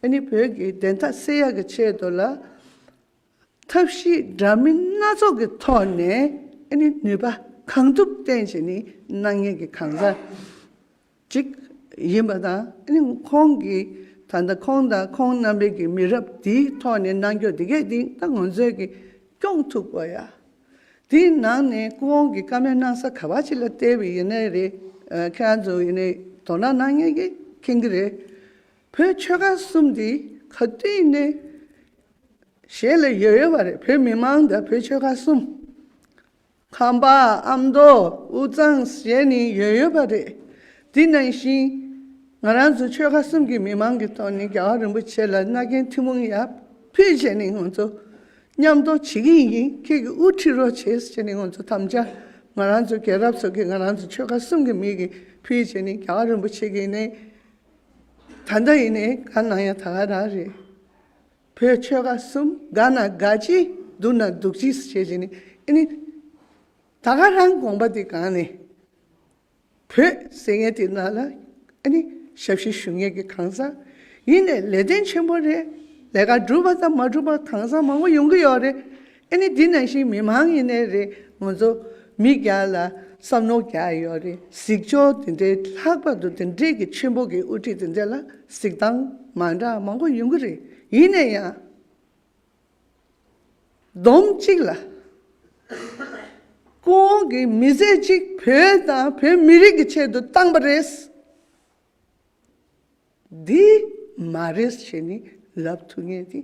ཨ་ནི་བོད་ཀྱི་བདེན་མཐའ་གསལ་ཡག་གི་ཆེད་དུ་ལ། ཐབས་ཤེས་འདྲ་མིན་སྣ་ཚོགས་ཀྱི་ཐོག་ནས་ཨ་ནི་ནུས་པ་གང་ཐུབ་བསྟན་བྱས་ནས་གནང་མཁན་གྱི་གང་ཟག་ཅིག་ཡིན་པ་དང་། ཨ་ནི་ཁོང་གིས་ད་ལྟ་ཁོང་དང་ཁོང་རྣམ་པའི་གི་མི་རབས་འདིའི་ཐོག་ནས་གནང་རྒྱུ་འདི་གས་འདི་ད་ང་ཚོས་ཀྱི་སྐྱོང་ཐུབ་དགོས་ཡ། དེའི་ནང་ནས་སྐུ་ངོ་གི་བཀའ་མོལ་གནང་ས་ག་བ་ཅིག་ལ་བལྟས་པ་ཡིན་ནའི་རེད། ཁྱེད་རང་ཚོ་ཡིན་ནའི་དོ་སྣང་གནང་མཁན་གྱིས་མཁྱེན་གྱི་རེད། བོད་ཆོལ་ཁ་གསུམ་འདི་ག་དུས་ནས་ཞལ་ལ་ཡོད་ཡོད་པ་རེད། བོད་མི་མང་དང་བོད་ཆོལ་ཁ་གསུམ། ཁམས་པ། ཨ་མདོ། དབུས་གཙང་ཞེས་ནི་ཡོད་ཡོད་པ་རེད། དེ་ནང་བཞིན་ང་རང་ཚོ་ཆོལ་ཁ་གསུམ་གྱི་མི་མང་གི་ཐོག་ནས་རྒྱལ་བ་རིན་པོ་ཆེ་ལ་མནའ་གན་ཐུན་མོང་ཡར་ཕུལ་བྱས་ནས་ང་ཚོ་མཉམ་དུ་བྱེད་ཀྱི་ཡིན། ཁྱེད་ཀྱིས་དབུ་ཁྲིད་རོགས་བྱེད་ཟེར་བྱས་ནས་ང་ཚོ་དམ་བཅའ་ང་རང་ཚོ་རྒྱལ་རབས་ཚོ་གིས་ང་རང་ཚོ་ཆོལ་ཁ་གསུམ་གྱི་མི་གིས་ཕུལ་བྱས་ནས། རྒྱལ་བ་རིན་པོ་ཆེ་གིས་ནས་ད་ལྟ་ཡིན་ནའི་ག་གནང་ཡ་ད་ག་རང་རེད། བོད་ཆོལ་ཁ་གསུམ་དགའ་ན་དགའ་ཅི་སྡུག་ན་སྡུག་ཅི་ཟེར་བྱས་ནས། ཨ་ནི་ད་ག་རང་དགོངས་པ་དེ་གང་ནས་བོད་ཟེར་མཁན་དེ་ནང་ལ་ཨ་ནི་ཞབས་ཕྱི་ཞུ་མཁན་གྱི་གང་ཟག་ཡིན་ནའི་ལས་དོན་ཆེན་པོ་རེད། ལས་ཀ་གྲུབ་པ་དང་མ་གྲུབ་པ་གང་ཟག་མང་པོ་ཡོང་གི་ཡོད་རེད། ཨ་ནི་འདི་ནང་བཞིན་མི་མང་ཡིན་ནའི་རེད། ང་ཚོ་མི་རྒྱ་ལ་བསམ་མནོ་རྒྱག་ཡོད་རེད། གཟིགས་ཕྱོགས་དེ་འདྲའི་ལྷག་པར་དུ་དེ་འདྲའི་གི་ཆེན་པོ་གི་དབུ་ཁྲིད་དེ་འདྲ་ལ་གཟིགས་སྟངས་མ་འདྲ་མང་པོ་ཡོང་གི་རེད། ཡིན་ན་ཡང་སྡོམ་གཅིག་ལ་སྐུ་ངོ་གི་མི་ཚེ་གཅིག་བོད་དང་བོད་མི་རིགས་ཀྱི་ཆེད་དུ་བཏང་པ་རེད། འདི་མ་རེད་ཟེར་ནས་ལབ་ཐུབ་མཁན་དེ་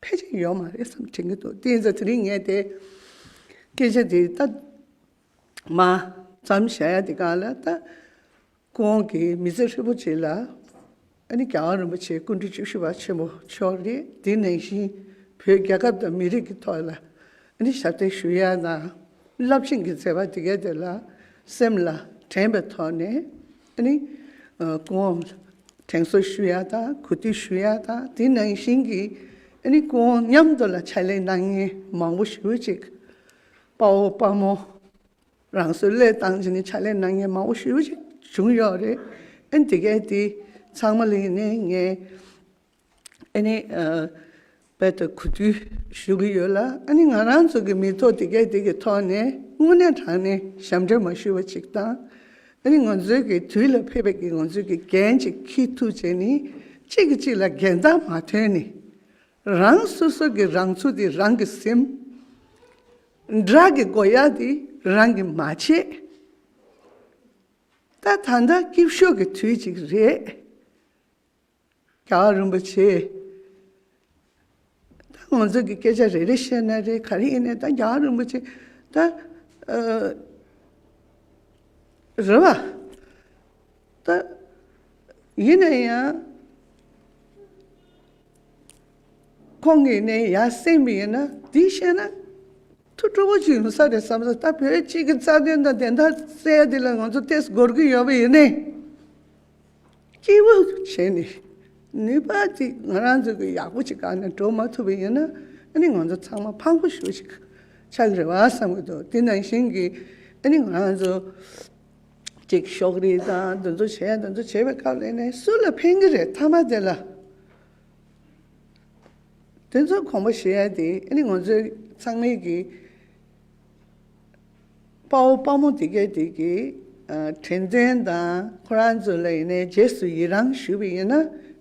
ཕལ་ཆེར་ཡོད་མ་རེད་བསམ་དྲན་གྱི་འདུག་དེ་ཡིན་ཙང་དེ་རིང་ངས་དེ་སྐད་ཆ་དེ་ད་མ་ཙམ་བཤད་ཡ་དེ་གང་ལ། ད་ཁོང་གི་མི་ཚེ་ཧྲིལ་པོ་ཅིག་ལ་ཨ་ནི་རྒྱལ་བ་རིན་པོ་ཆེ་སྐུ་ཕྲེང་བཅུ་བཞི་པ་ཆེན་པོ་མཆོག་རེད། དེ་ནང་བཞིན་བོད་རྒྱལ་ཁབ་དང་མི་རིགས་ཀྱི་ཐོག་ལ་ཨ་ནི་ཞབས་འདེགས་ཞུ་ཡ་དང་། རླབས་ཆེན་གྱི་མཛད་པ་དེ་གའི་དེ་ལ་སེམས་ལ་དྲན་པའི་ཐོག་ནས་ཨ་ནི་ཨ་སྐུ་ངོ་དྲན་གསོ་ཞུ་ཡ་དང་། གུས་འདུད་ཞུ་ཡ་དང་། དེ་ནང་བཞིན་གྱི་ཨ་ནི་སྐུ་ངོ་མཉམ་དུ་ལ་ཕྱག་ལས་གནང་མཁན་མང་པོ་ཞེ་པོ་ཅིག་དཔའ་བོ་དཔའ་མོ་རང་སྲོག་བློས་བཏང་བྱས་ནས་ཕྱག་ལས་གནང་མཁན་མང་པོ་ཞེ་པོ་ཅིག་བྱུང་ཡོད་རེད། ཨ་ནི་དེ་གའི་དེ་ཚང་མ་ལ་ཡིན་ནའི་ངས་ཨ་ནི་ཨ་དཔེ་ལྟ་གུས་འདུད་ཞུ་གི་ཡོད་ལ། ཨ་ནི་ང་རང་ཚོ་གི་མི་ཐོག་དེ་གའི་དེ་གི་ཐོག་ནས་དངོས་གནས་དྲང་གནས་ཞབས་འདྲེན་མ་ཞུ་བ་ཅིག་དང་། ཨ་ནི་ང་ཚོའི་གི་དུས་ལ་ཕེབས་པའི་གི་ང་ཚོའི་གི་འགན་ཅིག་འཁྱེར་ཐུབ་བྱས་ནས། གཅིག་གིས་གཅིག་ལ་འགལ་ཟླ་མ་ཐོན་ནས། རང་སོ་སོ་གི་རང་ཚུགས་དེ་རང་གིས་ཟིན། དགྲ་གི་དགོས་ཡ་དེ་རང་གིས་མ་བྱེད། ད་ད་ལྟ་སྐྱིད་ཤོས་ཀྱི་དུས་ཅིག་རེད། རྒྱལ་བ་རིན་པོ་ཆེ། ད་ང་ཚོ་གི་སྐད་ཆ་རེ་རེ་བཤད་ན་རེད། ག་རེ་ཡིན་ནའི་ད་རྒྱལ་བ་རིན་པོ་ཆེ་ད་ཨ་རེད་བ། ད་ཡིན་ན་ཡང་ཁོང་གིས་ནས་ཡར་གསན་པ་ཡིན་ན་འདི་བཤད་ན་ཐུགས་སྤྲོ་པོ་ཅིག་ཡོང་ས་རེད་བསམ་སོང་། ད་བོད་གཅིག་གི་རྩ་དོན་དང་བདེན་མཐའ་གསལ་འདི་ལ་ང་ཚོ་ཏོག་ཙམ་འགོར་གྱི་ཡོད་པ་ཡིན་ནའི། སྐྱིད་པོ་བྱས་ནས་ནུས་པ་ཅིག་ང་རང་ཚོ་གི་ཡག་པོ་ཅིག་གང་ནས་འགྲོ་མ་ཐུབ་པ་ཡིན་ན། ཨ་ནི་ང་ཚོ་ཚང་མ་ཕངས་པོ་ཞེ་པོ་ཅིག་ཆགས་ཀྱི་རེད་བ་བསམ་གྱི་འདུག་དེ་ནང་བཞིན་གྱི་ཨ་ནི་ང་རང་ཚོ་ཅིག་ཤོག་རིལ་དང་འདི་ཚོ་བྱས་འདི་ཚོ་བྱས་པའི་སྐབས་ལ་ནས་སུ་ལ་ཕན་གྱི་རེད། མཐའ་མ་དེ་ལ་དེ་ཚོ་དགོངས་པ་བཞེས་ཡ་དེ་ཨ་ནི་ང་ཚོའི་ཚང་མའི་གི་ དཔའ་བོ་དཔའ་མོ་དེ་གས་དེ་གི་ཨ་དྲན་རྟེན་དང་ཁོ་རང་ཚོ་ལ་ཡིན་ནའི་རྗེས་སུ་ཡི་རང་ཞུས་པ་ཡིན་ན།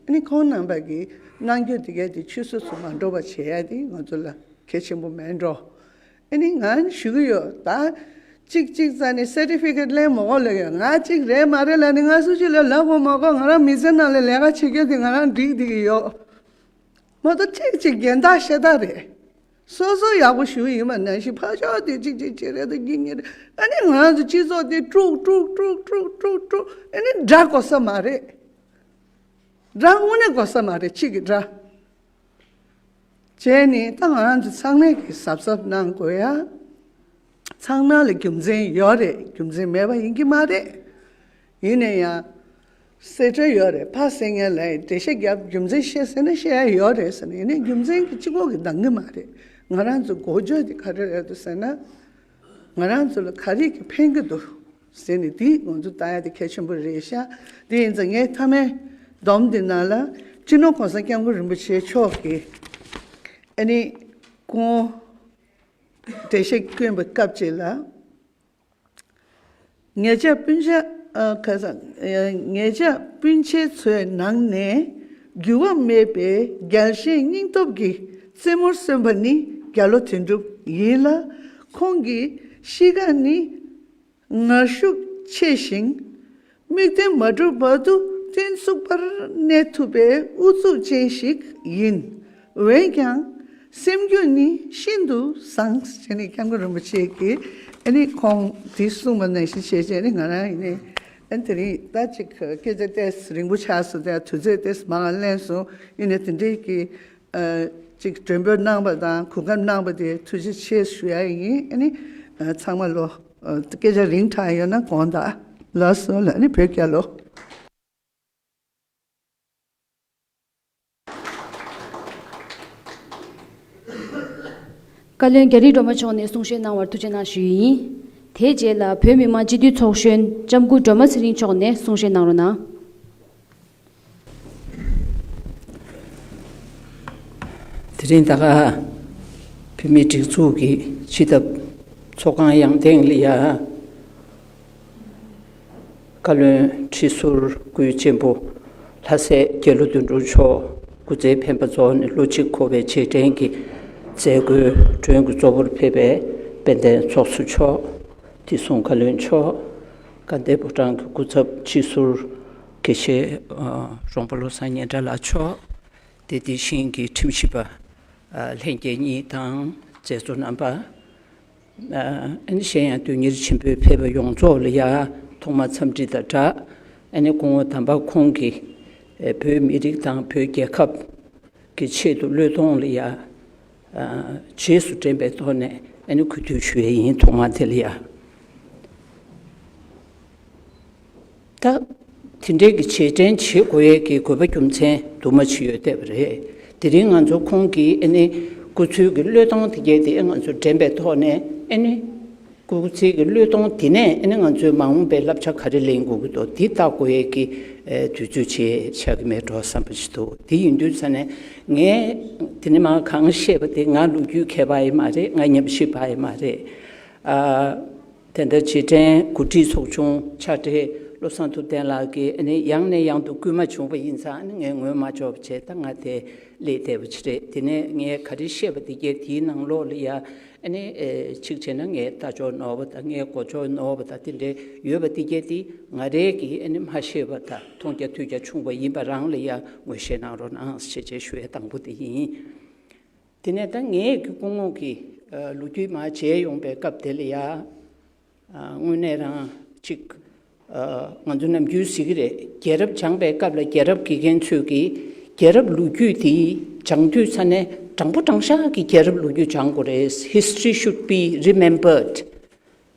ཨ་ནི་ཁོང་རྣམ་པ་གི་གནང་རྒྱུ་དེ་གས་དེ་ཆུད་ཟོས་སུ་མ་འགྲོ་བ་བྱེད་ཡ་དེ་ང་ཚོ་ལ་གལ་ཆེན་པོ་མེད་འགྲོ། ཨ་ནི་ང་ཞུ་གི་ཡོད་ད། གཅིག་གཅིག་རྩ་ནས་certificate་ལེན་མ་དགོས་ལབ་ཡོད། ང་གཅིག་རེད་མ་རེད་ལབ་ནས་ང་སུ་གཅིག་ལ་ལབ་དགོས་མ་དགོས། ང་རང་མི་ཚེ་ནང་ལ་ལས་ཀ་བྱེད་རྒྱུ་དེ་ང་རང་འགྲིག་བསྡད་ཀྱི་ཡོད། མ་གཏོགས་གཅིག་གཅིག་རྒན་བདག་ཤ་སྟག་རེད། སོ་སོ་ཡག་པོ་ཞུ་ཡིན་པ་ནང་བཞིན་ཕར་ཕྱོགས་དེ་གཅིག་གཅིག་བྱེད་རེད་དང་གཉིས་གཉིས་རེད། ཨ་ནི་ང་རང་ཚོ་སྤྱི་ཚོགས་དེ་དཀྲུག་དཀྲུག་དཀྲུག་དཀྲུག་དཀྲུག་ཨ་ནི་དགྲ་དགོས་ས་མ་རེད། དགྲ་དངོས་གནས་དགོས་ས་མ་རེད། གཅིག་གི་དགྲ། བྱས་ནས་ད་ང་རང་ཚོ་ཚང་མས་ཀྱི་གཟབ་གཟབ་གནང་དགོས་ཡ། ཚང་མ་ལ་རྒྱུ་མཚན་ཡོད་རེད། རྒྱུ་མཚན་མེད་པ་ཡིན་གྱི་མ་རེད། ཡིན་ན་ཡང་གསལ་བསྒྲགས་ཡོད་རེད། ཕ་སེ་ངན་ལ་འགྲེལ་བཤད་རྒྱབ་རྒྱུ་མཚན་བཤད་ཟེར་ན་བཤད་ཡ་ཡོད་རེད་ཟེར་ན། ཡིན་ནའི་རྒྱུ་མཚན་གྱི་གཅིག་པོ་གི་འདང་གི་མ་རེད། ང་རང་ཚོ་འགོ་བརྗོད་དེ་ག་རེ་རེད་འདུག་ཟེར་ན། ང་རང་ཚོ་ལ་ག་རེ་གི་ཕན་གི་འདུག་ཟེར་ནས་དེ་ང་ཚོ་ལྟ་ཡ་དེ་གལ་ཆེན་པོ་རེད་ཤག་དེ་ཡིན་ཙང་ངས་མཐའ་མའི་སྡོམ་དེ་ནང་ལ་སྤྱི་ནོར་གོང་ས་སྐྱབས་མགོན་རིན་པོ་ཆེ་མཆོག་གིས་ཨ་ནི་སྐུ་ངོ་འགྲེལ་བཤད་བསྐྱོན་པའི་སྐབས་ཅིག་ལ། ཉེ་ཆར་སྤུན་ཆ་ཨ་ཁ་སང་ཉེ་ཆར་སྤུན་མཆེད་ཚོའི་ནང་ནས་འགྱུར་བ་མེད་པའི་རྒྱལ་ཞེན་སྙིང་སྟོབས་ཀྱི་རྩེ་མོར་སོན་པ་ནི་རྒྱ་ལོ་དོན་གྲུབ་ཡིན་ལ། ཁོང་གི་གཤིས་ཀ་ནི་ངར་ཤུགས་ཆེ་ཞིང་། མིག་ལྡན་མ་གྲུབ་བར་དུ་བརྟན་ཚུགས་པར་གནས་ཐུབ་པའི་ཨུ་ཚུགས་ཅན་ཞིག་ཡིན། འོན་ཀྱང་སེམས་རྒྱུད་ནི་ཤིན་ཏུ་བཟང་ཞེས་ནས་སྐྱབས་མགོན་རིན་པོ་ཆེ་གིས་ཨ་ནི་ཁོང་དེ་གསུངས་པ་ནང་བཞིན་བྱས་བྱས་ནས་ང་རང་ཡིན་ནའི་ཨ་ནི་དེ་རིང་ད་ཅིག་སྐད་ཆ་ཏོག་ཙམ་རིང་པོ་ཆགས་སོང་། དེ་དུས་ཚོད་ཏོག་ཙམ་མང་ང་ལེན་སོང་། ཡིན་ནའི་དེ་འདྲའི་གི་ཨ་ཅིག་མགྲོན་འབོད་གནང་བ་དང་གོ་སྐབས་གནང་བ་དེ་ཐུགས་རྗེ་ཆེ་ཞུ་ཡ་ཡིན། ཨ་ནི་ཨ་ཚང་མ་ལོ་ཨ་སྐད་ཆ་རིང་དྲགས་ཡོད་ན་དགོངས་དག་ལགས་སོ་ལགས། ཨ་ནི་བོད་རྒྱལ་ལོ། བཀའ་བློན་རྒྱ་རི་སྒྲོལ་མ་མཆོག་ནས་གསུང་བཤད་གནང་བར་ཐུགས་རྗེ་གནང་ཞུ་ཡི་ཡིན། དེའི་རྗེས་ལ་བོད་མི་མང་སྤྱི་འཐུས་ཚོགས་གཞོན་ལྕམ་སྐུ་སྒྲོལ་མ་ཚེ་རིང་མཆོག་ནས་གསུང་བཤད་གནང་རོགས་གནང་། དེ་རིང་ད་ག་བོད་མིའི་སྒྲིག་འཛུགས་ཀྱི་སྤྱི་ཁྱབ་ཚོགས་ཁང་ཡང་སྟེང་ལ་ཡ། བཀའ་བློན་ཁྲི་ཟུར་སྐུའི་གཅེན་པོ་ལྷ་སྲས་རྒྱ་ལོ་དོན་གྲུབ་མཆོག་སྐུ་ཚེ་འཕེན་པ་རྫོགས་ནས་ལོ་གཅིག་འཁོར་བའི་རྗེས་དྲན་གྱི་མཛད་སྒོའི་མགྲོན་གྱི་གཙོ་བོར་ཕེབས་པའི་དཔལ་ལྡན་ཚོགས་གཙོ་མཆོག་དེ་མཚུངས་བཀའ་བློན་མཆོག་དགའ་ལྡན་ཕོ་བྲང་གི་སྐུ་ཚབ་སྤྱི་ཟུར་དགེ་བཤེས་རོང་པོ་བློ་བཟང་སྙན་གྲགས་ལགས་མཆོག་དེ་དེ་བཞིན་གྱི་ཁྲིམས་ཞིབ་པ་ལྷན་རྒྱས་གཉིས་དང་མཛད་གཙོ་རྣམ་པ། ཨ་ནི་གཞན་ཡང་དོན་གཉེར་ཆེན་པོས་ཕེབས་པ་ཡོངས་རྫོགས་ལ་ཡ་ཐོག་མར་འཚམས་འདྲི་དང་སྦྲགས། ཨ་ནི་སྐུ་ངོ་དམ་པ་ཁོང་གིས་བོད་མི་རིགས་དང་བོད་རྒྱལ་ཁབ་ཀྱི་ཆེད་དུ་བློས་གཏོང་ལ་ཡ་རྗེས་སུ་དྲན་པའི་ཐོག་ནས་ཨ་ནི་གུས་འདུད་ཞུ་ཡས་ཡིན། ཐོག་མར་དེ་ལ་ཡ། ད་དེ་འདྲའི་གི་རྗེས་དྲན་བྱེད་དགོས་ཡས་ཀྱི་དགོས་པ་རྒྱུ་མཚན་དུ་མ་ཅིག་ཡོད་བསྡད་པ་རེད། དེ་རིང་ང་ཚོ་ཁོང་གིས་ཨ་ནི་སྐུ་ཚེའི་གི་བློས་གཏོང་དེ་གས་དེ་ང་ཚོ་དྲན་པའི་ཐོག་ནས་ཨ་ནི་སྐུ་ཚེའི་གི་བློས་གཏོང་དེ་ནས་ཨ་ནི་ང་ཚོའི་མ་འོངས་པའི་བསླབ་བྱ་ག་རེ་ལེན་དགོས་ཀྱི་འདུག་དེ་བལྟ་དགོས་ཡས་ཀྱི་དུས་ཚོད་ཅིག་ཆགས་ཀྱི་མེད་འགྲོ་བསམ་པ་ཅིག་འདུག་དེ་ཡིན་དུས་ཙ་ནས་ངས་དེ་ནས་མར་གང་བཤད་པ་དེ་ང་ལོ་རྒྱུས་མཁས་པ་ཡང་མ་རེད། ང་ཉམས་ཞིབ་པ་ཡང་མ་རེད། ཨ། དེ་འདྲ་རྗེས་དྲན་གོ་སྒྲིག་ཚོགས་ཆུང་ཕྱག་སྦྲེལ་བློ་བཟང་ཐུབ་བསྟན་ལགས་ཀྱིས་ཨ་ནི་ཡང་ནས་ཡང་དུ་སྐུལ་མ་བྱུང་བ་ཡིན་ཙང་ཨ་ནི་ངས་ངོ་མ་ཆོད་པ་བྱས། ད་ང་དེ་སླེབས་བསྡད་པ་ཅིག་རེད། དེ་ནས་ངས་ག་རེ་བཤད་པ་དེ་གས་དེའི་ནང་ལོགས་ལ་ཡ་ཨ་ནི་ཨེ་གཅིག་བྱས་ན་ངས་ལྟ་ཕྱོགས་ནོར་བ་དང་ངའི་གོ་ཆོད་ནོར་བ་དང་དེ་འདྲའི་ཡོད་པ་དེ་གས་དེ་ང་རའི་གི་ཨ་ནི་མ་ཤེས་པ་དང་མཐོང་རྒྱ་ཐོས་རྒྱ་ཆུང་བ་ཡིན་པ་རང་ལ་ཡ་ངོས་བཞེས་གནང་རོགས་གནང་ཞེས་བྱས་ཞུ་ཡ་དང་པོ་དེ་ཡིན། དེ་ནས་ད་ངའི་གི་སྐུ་ངོ་གི་ཨ་ལོ་རྒྱུས་མར་མཇལ་ཡོང་པའི་སྐབས་དེ་ལ་ཡ། ཨ་དངོས་གནས་རང་ཅིག་ཨ་ང་ཚོ་ནམ་རྒྱུན་ཟེར་གི་རེད། རྒྱལ་རབས་སྦྱངས་པའི་སྐབས་ལ་རྒྱལ་རབས་དགེ་རྒན་ཚོས་ཀྱི་རྒྱལ་རབས་ལོ་རྒྱུས་དེ་སྦྱང་དུས་ཙ་ནས་དྲང་པོ་དྲང་བཞག་གི་རྒྱལ་རབས་ལོ་རྒྱུས་སྦྱང་དགོས་རེད། History should be remembered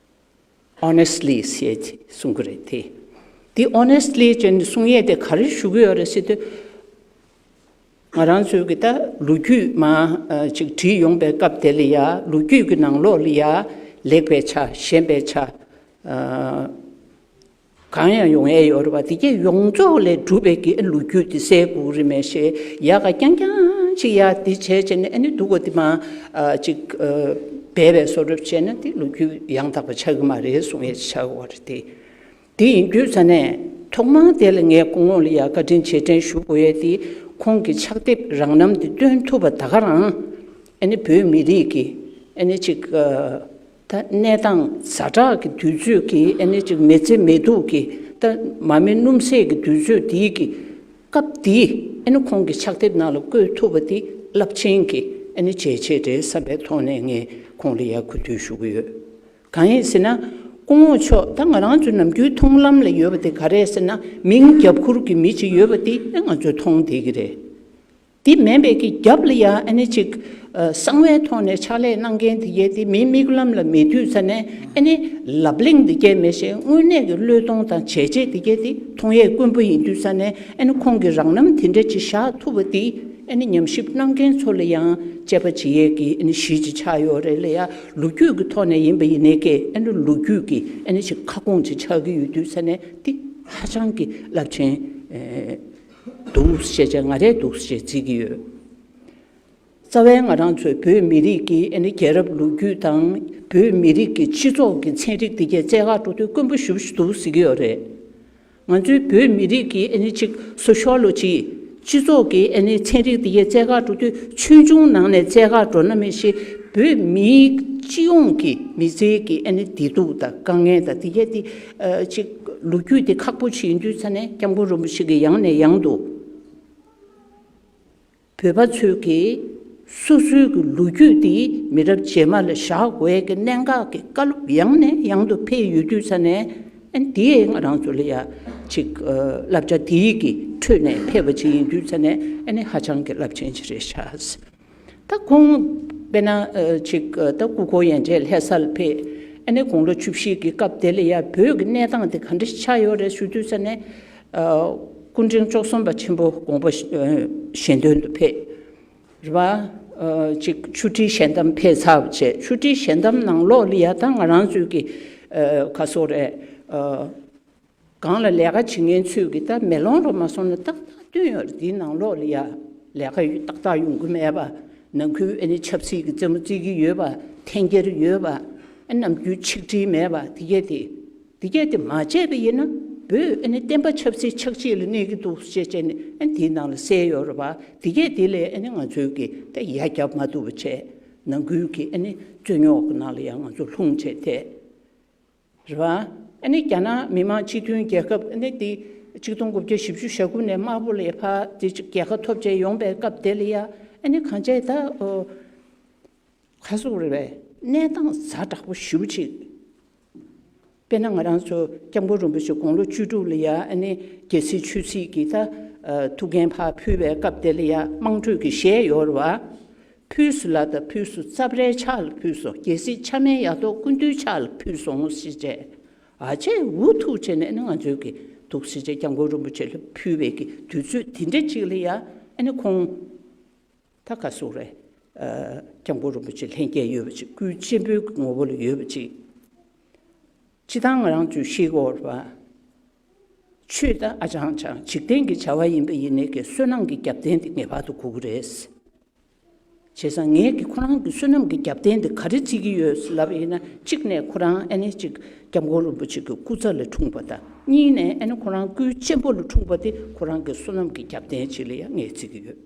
honestly ཞེས་གསུང་གི་རེད་དེ། འདི་honestly ཅེས་གསུང་ཡས་དེ་ག་རེ་ཞུ་གི་ཡོད་རེད་ཟེར་དུས། ང་རང་ཚོའི་གི་ད་ལོ་རྒྱུས་མར་ཅིག་བྲིས་ཡོང་པའི་སྐབས་དེ་ལ་ཡ་ལོ་རྒྱུས་ཀྱི་ནང་ལོགས་ལ་ཡ་ལེགས་པའི་ཆ་ཞན་པའི་ཆ་གང་ཡང་ཡོང་ཡས་ཡོད་རེད་པ། དེ་གས་ཡོངས་རྫོགས་ལས་གྲུབ་པའི་གི་ལོ་རྒྱུས་དེ་གསལ་དགོས་རེད་མེད་ཤེས་ཡག་ག་རྐྱང་རྐྱང་ཅིག་ཡ་དེ་བྱས་བྱས་ནས་ཨ་ནི་སྡུག་གོ་དེ་མ་ཅིག་སྦས་པའི་བཟོ་འདྲ་བྱས་ན་དེ་ལོ་རྒྱུས་ཡང་དག་པ་ཆགས་ཀྱི་མ་རེད་གསུང་ཡས་ཆགས་ཀྱི་ཡོད་རེད་དེ། དེ་ཡིན་དུས་ཙ་ནས་ཐོག་མར་དེ་ལ་ངས་སྐུ་ངོ་ལ་ཡ་བཀའ་དྲིན་རྗེས་དྲན་ཞུ་དགོས་ཡས་དེ། ཁོང་གི་ཕྱག་དེབ་རང་རྣམ་དེ་སྟོན་ཐུབ་པ་ད་ག་རང་ཨ་ནི་བོད་མི་རིགས་ཀྱི་ཨ་ནི་ཅིག་ཨ། ད་གནས་སྟངས་ཛ་དྲག་གི་དུས་ཚོད་ཀྱི་ཨ་ནི་ཅིག་མི་ཚེ་མི་སྡུག་གི་ད་མ་མི་སྣུམ་ཟད་ཀྱི་དུས་ཚོད་དེའི་གི་སྐབས་དེའི་ཨ་ནི་ཁོང་གི་ཕྱག་དེབ་ནང་ལ་བཀོད་ཐུབ་པ་དེ་རླབས་ཆེན་གྱི་ཨ་ནི་བྱས་རྗེས་རེད་བསམ་པའི་ཐོག་ནས་ངས་ཁོང་ལ་ཡར་གུས་འདུད་ཞུ་གི་ཡོད། གང་ཡིན་ཟེར་ན། སྐུ་ངོ་མཆོག་ད་ང་རང་ཚོའི་ནམ་རྒྱུན་མཐོང་ལམ་ལ་ཡོད་པ་དེ་ག་རེ་རེད་ཟེར་ན། མིང་རྒྱབ་ཁུར་གྱི་མི་ཅིག་ཡོད་པ་དེ་ཨེ་ང་ཚོས་མཐོང་བསྡད་ཀྱི་རེད། དེ་མིན་པའི་གི་རྒྱབ་ལ་ཡང་ཨ་ནི་ཅིག་ཨ། གསང་བའི་ཐོག་ནས་ཕྱག་ལས་གནང་མཁན་དེ་གས་དེ་མིའི་མིག་ལམ་ལ་མེད་དུས་ཙ་ནས་ཨ་ནི་ལབ་གླེང་དེ་གས་མེད་བྱས་དངོས་གནས་ཀྱི་བློས་གཏོང་དང་བྱས་རྗེས་དེ་གས་དེ་མཐོང་ཡས་དཀོན་པོ་ཡིན་དུས་ཙ་ནས་ཨ་ནི་ཁོང་གི་རང་རྣམ་དེ་འདྲ་ཅིག་བཞག་ཐུབ་པ་དེ་ཨ་ནི་ཉམས་ཞིབ་གནང་མཁན་ཚོ་ལ་ཡང་དཔྱད་པ་བྱེད་ཡས་ཀྱི་ཨ་ནི་གཞི་ཅིག་ཆགས་ཡོད་རེད་ལ་ཡ། ལོ་རྒྱུས་ཀྱི་ཐོག་ནས་ཡིན་པ་ཡིན་ནའི་ཀྱི་ཨ་ནི་ལོ་རྒྱུས་ཀྱི་ཨ་ནི་ཅིག་ཁ་སྐོང་ཅིག་ཆགས་ཀྱི་ཡོད་དུས་ཙ་ནས་དེ་ཧ་ཅང་གི་རླབས་ཆེན་ཨེ། འདུག་ཞེས་བྱས་ང་རས་འདུག་ཞེས་བརྩི་གི་ཡོད། རྩ་བའི་ང་རང་ཚོའི་བོད་མི་རིགས་ཀྱི་ཨ་ནི་རྒྱལ་རབས་ལོ་རྒྱུས་དང་བོད་མི་རིགས་ཀྱི་སྤྱི་ཚོགས་ཀྱི་ཚན་རིག་དེ་གས་རྩལ་ཁ་འགྲོ་དུས་དཀོན་པོ་ཞེ་པོ་ཞིག་འདུག་ཟེར་གྱི་ཡོད་རེད། ང་ཚོའི་བོད་མི་རིགས་ཀྱི་ཨ་ནི་ཅིག་སོ་ཤོ་ལོ་ཇི། སྤྱི་ཚོགས་ཀྱི་ཨ་ནི་ཚན་རིག་དེ་གས་རྩལ་ཁ་འགྲོ་དུས་ཆོས་འབྱུང་ནང་ནས་རྩལ་ཁ་འགྲོ་ན་མི་ཤེས། བོད་མིའི་སྤྱི་ཡོངས་ཀྱི་མི་ཚེའི་གི་ཨ་ནི་བདེ་སྡུག་དང་དཀའ་ངལ་དང་དེ་གས་དེ་ཨ་ཅིག་ལོ་རྒྱུས་དེ་ཁག་པོ་ཞིག་ཡིན་དུས་ཙ་ནས་སྐྱབས་མགོན་རིན་པོ་ཆེ་གིས་ཡང་ནས་ཡང་དུ། བོད་པ་ཚོས་ཀྱིས་སོ་སོའི་གི་ལོ་རྒྱུས་དེ་མི་རབས་རྗེས་མ་ལ་བཞག་དགོས་ཀྱི་གནད་འགག་གི་བཀའ་སློབ་ཡང་ནས་ཡང་དུ་ཕེབས་ཡོད་དུས་ཙ་ནས་ཨ་ནི་དེ་ང་རང་ཚོ་ལ་ཡ་ཅིག་ཨ་བསླབ་བྱ་དེའི་གི་ཁྲོད་ནས་ཕེབས་པ་ཅིག་ཡིན་དུས་ཙ་ནས་ཨ་ནི་ཧ་ཅང་གི་རླབས་ཆེན་ཅིག་རེད་ཤག། ད་ཁོང་དཔེར་ན་ཨ་ཅིག་ཨ་ད་སྐུ་འཁོར་ཡན་ཆད་ལྷ་སར་ཕེབས། ཨ་ནི་དགུང་ལོ་བཅུ་བཞི་གི་སྐབས་དེ་ལ་ཡ་བོད་ཀྱི་གནས་སྟངས་དེ་ག་འདྲ་ཆགས་ཡོད་རེད་ཞུ་དུས་ཙ་ནས། ཨ་སྐུ་ཕྲེང་བཅུ་གསུམ་པ་ཆེན་པོ་དགོངས་པ་ཨ་གཞན་དོན་དུ་ཕེབས། རེད་པ། ཨ་ཅིག་ཆུ་ཁྲིའི་ཞལ་གདམས་ཕེབས་ཚར་བ་བྱས། ཆུ་ཁྲིའི་ཞལ་གདམས་ནང་ལོགས་ལ་ཡ་ད་ང་རང་ཚོའི་གི་ཨ་ག་སོགས་རེད། ཨ་སྒང་ལ་ལས་ཀ་བྱེད་མཁན་ཚོས་གི་ད་མེ་ལོང་རུ་མ་སོང་ན་ཏག་ཏག་བཏོན་ཡོད་རེད། དེའི་ནང་ལོགས་ལ་ཡ་ལས་ཀ་ཡོད་ཏག་ཏག་ཡོང་གི་མེད་པ། ནང་ཁུལ་ཨ་ནི་ཆབ་སྲིད་ཀྱི་རྩེད་མོ་རྩེ་གི་ཡོད་པ། འཐེན་འཁྱེར་ཡོད་པ། ཨ་ནམ་རྒྱུན་ཆིག་སྒྲིལ་མེད་པ་དེ་གས་དེ། དེ་གས་དེ་མ་བྱས་པ་ཡིན་ན་བོད་ཨ་ནི་བསྟན་པ་ཆབ་སྲིད་ཆགས་ཆེ་ལ་གནས་ཀྱི་འདུག་ཅེས་བྱས་ནས་ཨ་ནི་དེའི་ནང་ལ་གསལ་ཡོད་རེད་པ། དེ་གས་དེ་ལས་ཨ་ནི་ང་ཚོའི་གི་ད་ཡ་རྒྱབ་མ་ཐུབ་པ་བྱས། ནང་ཁུལ་གྱི་ཨ་ནི་རྩོད་རྙོག་གི་ནང་ལ་ཡང་ང་ཚོ་ལྷུང་བྱས་ཐལ། རེད་པ། ཨ་ནི་རྒྱ་ནག་མི་དམངས་སྤྱི་མཐུན་རྒྱལ་ཁབ་ཨ་ནི་དེ་ཆིག་སྟོང་དགུ་བརྒྱ་བཞི་བཅུ་ཞེ་དགུ་ནས་དམར་པོ་ལས་ཕར་དེ་ཅིག་རྒྱལ་ཁ་ཐོབ་བྱས་ཡོང་པའི་སྐབས་དེ་ལ་ཡ་ཨ་ནི་གང་བྱས་ད་ཨོ། ག་ཟེར་དགོས་རེད་པས། གནས་སྟངས་ཛ་དྲག་པོ་ཞེ་པོ་ཅིག། དཔེར་ན་ང་རང་ཚོ་སྐྱབས་མགོན་རིན་པོ་ཆེ་དགུང་ལོ་བཅུ་དྲུག་ལ་ཡ་ཨ་ནི་རྒྱལ་སྲིད་ཆོས་སྲིད་ཀྱི་ད་ཨ་ཐུགས་འགན་ཕར་ཕུལ་བའི་སྐབས་དེ་ལ་ཡ་དམངས་ཁྲོད་ཀྱི་གཞས་ཡོད་རེད་པ། ཕུལ་སོང་ལ་ད་ཕུལ་སོང་། རྩབ་རལ་ཕྱག་ལ་ཕུལ་སོང་། རྒྱལ་སྲིད་ཆ་མེད་ཡ་ཏོག་སྐུ་མདུན་ཕྱག་ལ་ཕུལ་སོང་ཞེས་བྱས། ཨ་ཅེ་འུ་ཐུག་བྱས་ནས་ཨ་ནི་ང་ཚོའི་གི་འདུག་སེ་བྱས་སྐྱབས་མགོན་རིན་པོ་ཆེ་ལ་ཕུལ་བའི་གི་དུས་ཚོད་དེ་འདྲ་ཅིག་ལ་ཡ་ཨ་ནི་ཁོང་། ད་ག་ཟེར་དགོས་རེད། ཨ་སྐྱབས་མགོན་རིན་པོ་ཆེ་ལྷན་སྐྱེས་ཡོད་པ་ཅིག། སྐུའི་གཅེན་པོའི་ངོ་བོ་ལ་ཡོད་པ་ཅིག། སྤྱིར་བཏང་ང་རང་ཚོས་ཤེས་དགོས་རེད་པ། ཆོས་ད་ཨ་ཅང་ཅང་འཇིག་རྟེན་གྱི་བྱ་བ་ཡིན་པ་ཡིན་ནའི་གི་བསོད་ནམས་ཀྱི་རྒྱབ་རྟེན་དེ་ངེས་པར་དུ་དགོས་ཀྱི་རེད། བྱས་ཙང་ངས་ཀྱི་ཁོ་རང་གི་བསོད་ནམས་ཀྱི་རྒྱབ་རྟེན་དེ་ག་རེ་བརྩི་གི་ཡོད་ལབ་ཡིན་ན། གཅིག་ནས་ཁོ་རང་ཨ་ནི་གཅིག་སྐྱབས་མགོན་རིན་པོ་ཆེ་གི་སྐུ་ཚ་ལ་འཁྲུངས་པ་དང་། གཉིས་ནས་ཨ་ནི་ཁོ་རང་སྐུའི་གཅེན་པོ་ལ་འཁྲུངས་པ་དེ་ཁོ་རང་གི་བསོད་ནམས་ཀྱི་རྒྱབ་རྟེན་ཅིག་ལ་ཡང་ངས་བརྩི་གི་ཡོད།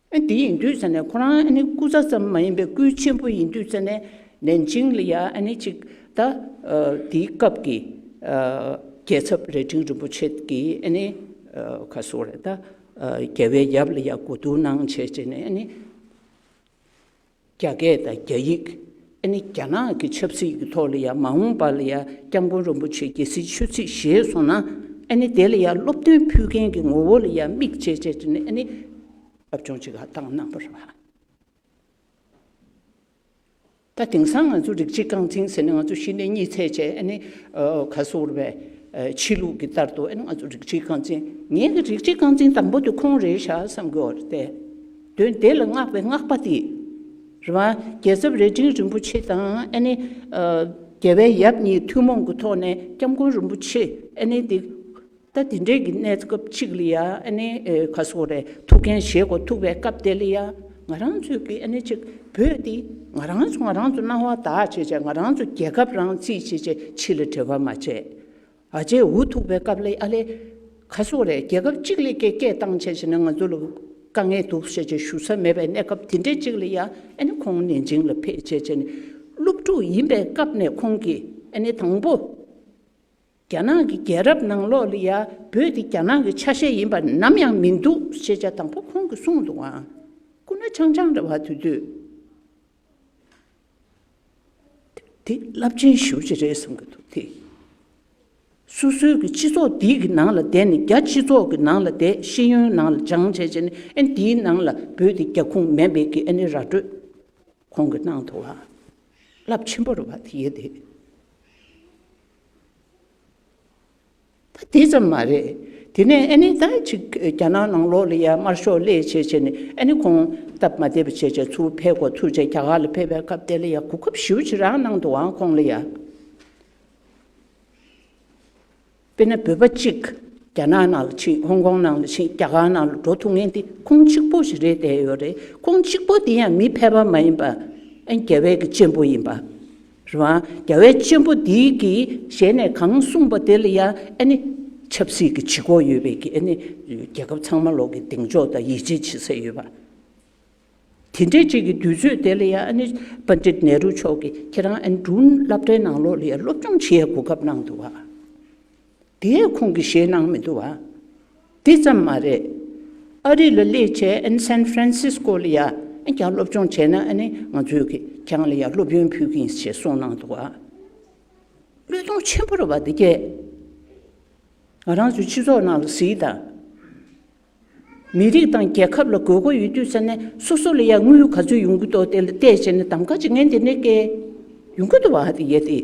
ཨ་དེ་ཡིན་དུས་ཙ་ནས་ཁོ་རང་ཨ་ནི་སྐུ་ཚ་ཙམ་མ་ཡིན་པའི་སྐུའི་གཅེན་པོ་ཡིན་དུས་ཙ་ནས་ནན་ཅིང་ལ་ཡ་ཨ་ནི་གཅིག་ད་ཨ་དེའི་སྐབས་ཀྱི་ཨ་རྒྱལ་ཚབ་རྭ་སྒྲེང་རིན་པོ་ཆེ་གིས་ཨ་ནི་ཨ་ག་ཟེར་དགོས་རེད། ད་ཨ་རྒྱལ་བའི་ཡབ་ལ་ཡ་གོ་བསྡུར་གནང་བྱས་བྱས་ནས་ཨ་ནི་རྒྱ་སྐད་དང་རྒྱ་ཡིག་ཨ་ནི་རྒྱ་ནག་གི་ཆབ་སྲིད་ཀྱི་ཐོག་ལ་ཡ་མ་འོངས་པ་ལ་ཡ་སྐྱབས་མགོན་རིན་པོ་ཆེ་རྒྱལ་སྲིད་ཆོས་སྲིད་བཞེས་སོང་ན་ཨ་ནི་དེ་ལ་ཡ་སློབ་སྟོན་ཕུལ་མཁན་གྱི་ངོ་བོ་ལ་ཡ་དམིགས་བྱས་བྱས་བྱས་ནས་ཨ་ནི་སློབ་སྦྱོང་ཅིག་ག་བཏང་གནང་བ་རེད་པ། ད་དེང་སང་ང་ཚོ་རིགས་གཅིག་རྐང་འཛིན་ཟེར་ནས་ང་ཚོ་གཞི་ནས་གཉིད་སད་བྱས་ཨ་ནི་ཨ་ག་ཟེར་དགོས་རེད་པས། ཨ་ཕྱི་ལུགས་ཀྱི་ལྟར་དུ་ཨ་ནི་ང་ཚོ་རིགས་གཅིག་རྐང་འཛིན། ངས་ཀྱི་རིགས་གཅིག་རྐང་འཛིན་དང་པོ་དེ་ཁོང་རེད་ཤག་བསམ་གྱི་ཡོད་རེད་དེ། དོན་དེ་ལ་བསྔགས་པའི་བསྔགས་པ་དེ་རེད་པ། རྒྱལ་ཚབ་རྭ་སྒྲེང་རིན་པོ་ཆེ་དང་ཨ་ནི་ཨ་རྒྱལ་བའི་ཡབ་གཉིས་ཐུན་མོང་གི་ཐོག་ནས་སྐྱབས་མགོན་རིན་པོ་ཆེ་ཨ་ནི་དེ། ད་དེ་འདྲའི་གི་གནས་སྐབས་གཅིག་ལ་ཡ་ཨ་ནི་ཨེ་ག་ཟེར་དགོས་རེད། ཐུགས་འགན་བཞེས་དགོས་ཐུག་པའི་སྐབས་དེ་ལ་ཡ། ང་རང་ཚོའི་གི་ཨ་ནི་ཅིག་བོད་འདི་ང་རང་ཚོ་ང་རང་ཚོ་སྣང་བ་དག་བྱས་བྱས། ང་རང་ཚོ་རྒྱལ་ཁབ་རང་རྩིས་བྱས་བྱས། ཕྱི་ལ་འབྲེལ་བ་མ་བྱས། ཨ་ཅེ་འུ་ཐུག་པའི་སྐབས་ལ་ཨ་ལས་ག་སོག་རེད། རྒྱལ་ཁབ་གཅིག་ལ་སྐད་སྐད་བཏང་བྱས་བྱས་ནས་ང་ཚོ་ལ་དཀའ་ངལ་འདུག་བྱས་བྱས་ཞུ་ས་མེད་པའི་གནས་སྐབས་དེ་འདྲའི་གཅིག་ལ་ཡ། ཨ་ནི་ཁོང་ནན་ཅིང་ལ་ཕེབས་བྱས་བྱས་ནས་སློབ་ཕྲུག་ཡིན་པའི་སྐབས་ནས་ཁོང་གིས་ཨ་ནི་དང་པོ། རྒྱ་ནག་གི་རྒྱལ་རབས་ནང་ལོགས་ལ་ཡ་བོད་དེ་རྒྱ་ནག་གི་ཆ་ཤས་ཡིན་པ་ནམ་ཡང་མི་འདུག་ཞེས་བྱ་དང་པོ་ཁོང་གིས་གསུངས་འདུག་ཨང་། སྐུ་ན་ཆང་ཆང་འདྲ་བ་དུས་དུས། དེ་རླབས་ཆེན་ཞེ་པོ་ཅིག་རེད་བསམ་གྱི་འདུག་དེ། སོ་སོའི་གི་སྤྱི་ཚོགས་འདི་གི་ནང་ལ་བསྡད་ནས། རྒྱ་སྤྱི་ཚོགས་ཀྱི་ནང་ལ་བསྡད། ཤེས་ཡོན་ནང་ལ་སྦྱངས་བྱས་བྱས་ནས། ཨེ་འདིའི་ནང་ལ་བོད་དེ་རྒྱ་ཁུངས་མེད་པའི་གི་ཨ་ནི་ར་སྤྲོད་ཁོང་གིས་གནང་འདུག་བ། རླབས་ཆེན་པོ་རེད་བ་དེ་ཡེ་དེ། ད་དེ་ཙམ་མ་རེད། དེ་ནས་ཨ་ནི་ད་ཅིག་རྒྱ་ནག་ནང་ལོགས་ལ་ཡ་དམར་ཤོག་སླེབས་བྱས་བྱས་ནས། ཨ་ནི་ཁོང་སྟབས་མ་བདེ་བ་བྱས་བྱས་ཚུར་ཕེབས་དགོས་ཐུག་བྱས། རྒྱ་གར་ལ་ཕེབས་པའི་སྐབས་དེ་ལ་ཡ་གོ་སྐབས་ཞེ་པོ་ཅིག་རག་གནང་འདུག་ཨང་ཁོང་ལ་ཡ། དཔེར་ན་བོད་པ་གཅིག་རྒྱ་ནག་ནང་ལ་ཕྱིན། ཧོང་ཀོང་ནང་ལ་ཕྱིན། རྒྱ་གར་ནང་ལ་འགྲོ་ཐུབ་མཁན་དེ་ཁོང་གཅིག་པོ་ཞིག་རེད་བསྡད་ཡོད་རེད། ཁོང་གཅིག་པོ་དེ་ཡང་མི་ཕལ་པ་མ་ཡིན་པ། ཨ་རྒྱལ་བའི་གི་གཅེན་པོ་ཡིན་པ་རེད་བ། རྒྱལ་བའི་གཅེན་པོ་དེའི་གི་ཞལ་ནས་གང་གསུངས་པ་དེ་ལ་ཡང་ཨ་ནི་ཆབ་སྲིད་ཀྱི་བྱེད་སྒོ་ཡོད་པའི་གི། ཨ་ནི་རྒྱལ་ཁབ་ཚང་མ་ལོག་གི་གདེང་འཇོག་དང་ཡིད་ཆེས་བྱེད་ས་ཡོད་པ། དེ་འདྲའི་ཅིག་གི་དུས་ཚོད་དེ་ལ་ཡང་ཨ་ནི་པཎྜི་ཏ་ནེ་རུ་མཆོག་གིས་ཁྱེད་རང་ཨ་ནི་ཌྲོན་སློབ་གྲྭའི་ནང་ལོགས་ལ་ཡང་སློབ་སྦྱོང་བྱེད་ཡའི་གོ་སྐབས་གནང་འདུག་བ། དེ་ཡང་ཁོང་གིས་བཞེས་གནང་མི་འདུག་བ། དེ་ཙམ་མ་རེད། ཨ་རི་ལ་སླེབས་བྱས་ཨ་ནི་སན་ཧྥ་རན་སིས་ཀོ་ལ་ཡ་ཨ་ནི་ཁྱེད་སློབ་སྦྱོང་བྱས་ན་ཨ་ནི་ང་ཚོས་ཀྱི་ཁྱེད་རང་ལ་ཡ་སློབ་ཡོན་ཕུལ་གྱི་ཡིན་ཞེས་གསུངས་གནང་འདུག་བ། བློས་གཏོང་ཆེན་པོ་རེད་བ་དེ་གས། ང་རང་ཚོའི་སྤྱི་ཚོགས་ནང་ལ་གཟིགས་དང་། མི་རིགས་དང་རྒྱལ་ཁབ་ལ་དགོས་མཁོ་ཡོད་དུས་ཙ་ནས་སོ་སོ་ལ་ཡང་དངུལ་ག་ཚོད་ཡོང་གི་འདུག་དེ་ལ་བལྟས་བྱས་ནས་གདམ་ག་བྱེད་མཁན་དེ་ནས་སྐད་ཡོང་གི་འདུག་བ་དེ་ཡེ་དེ།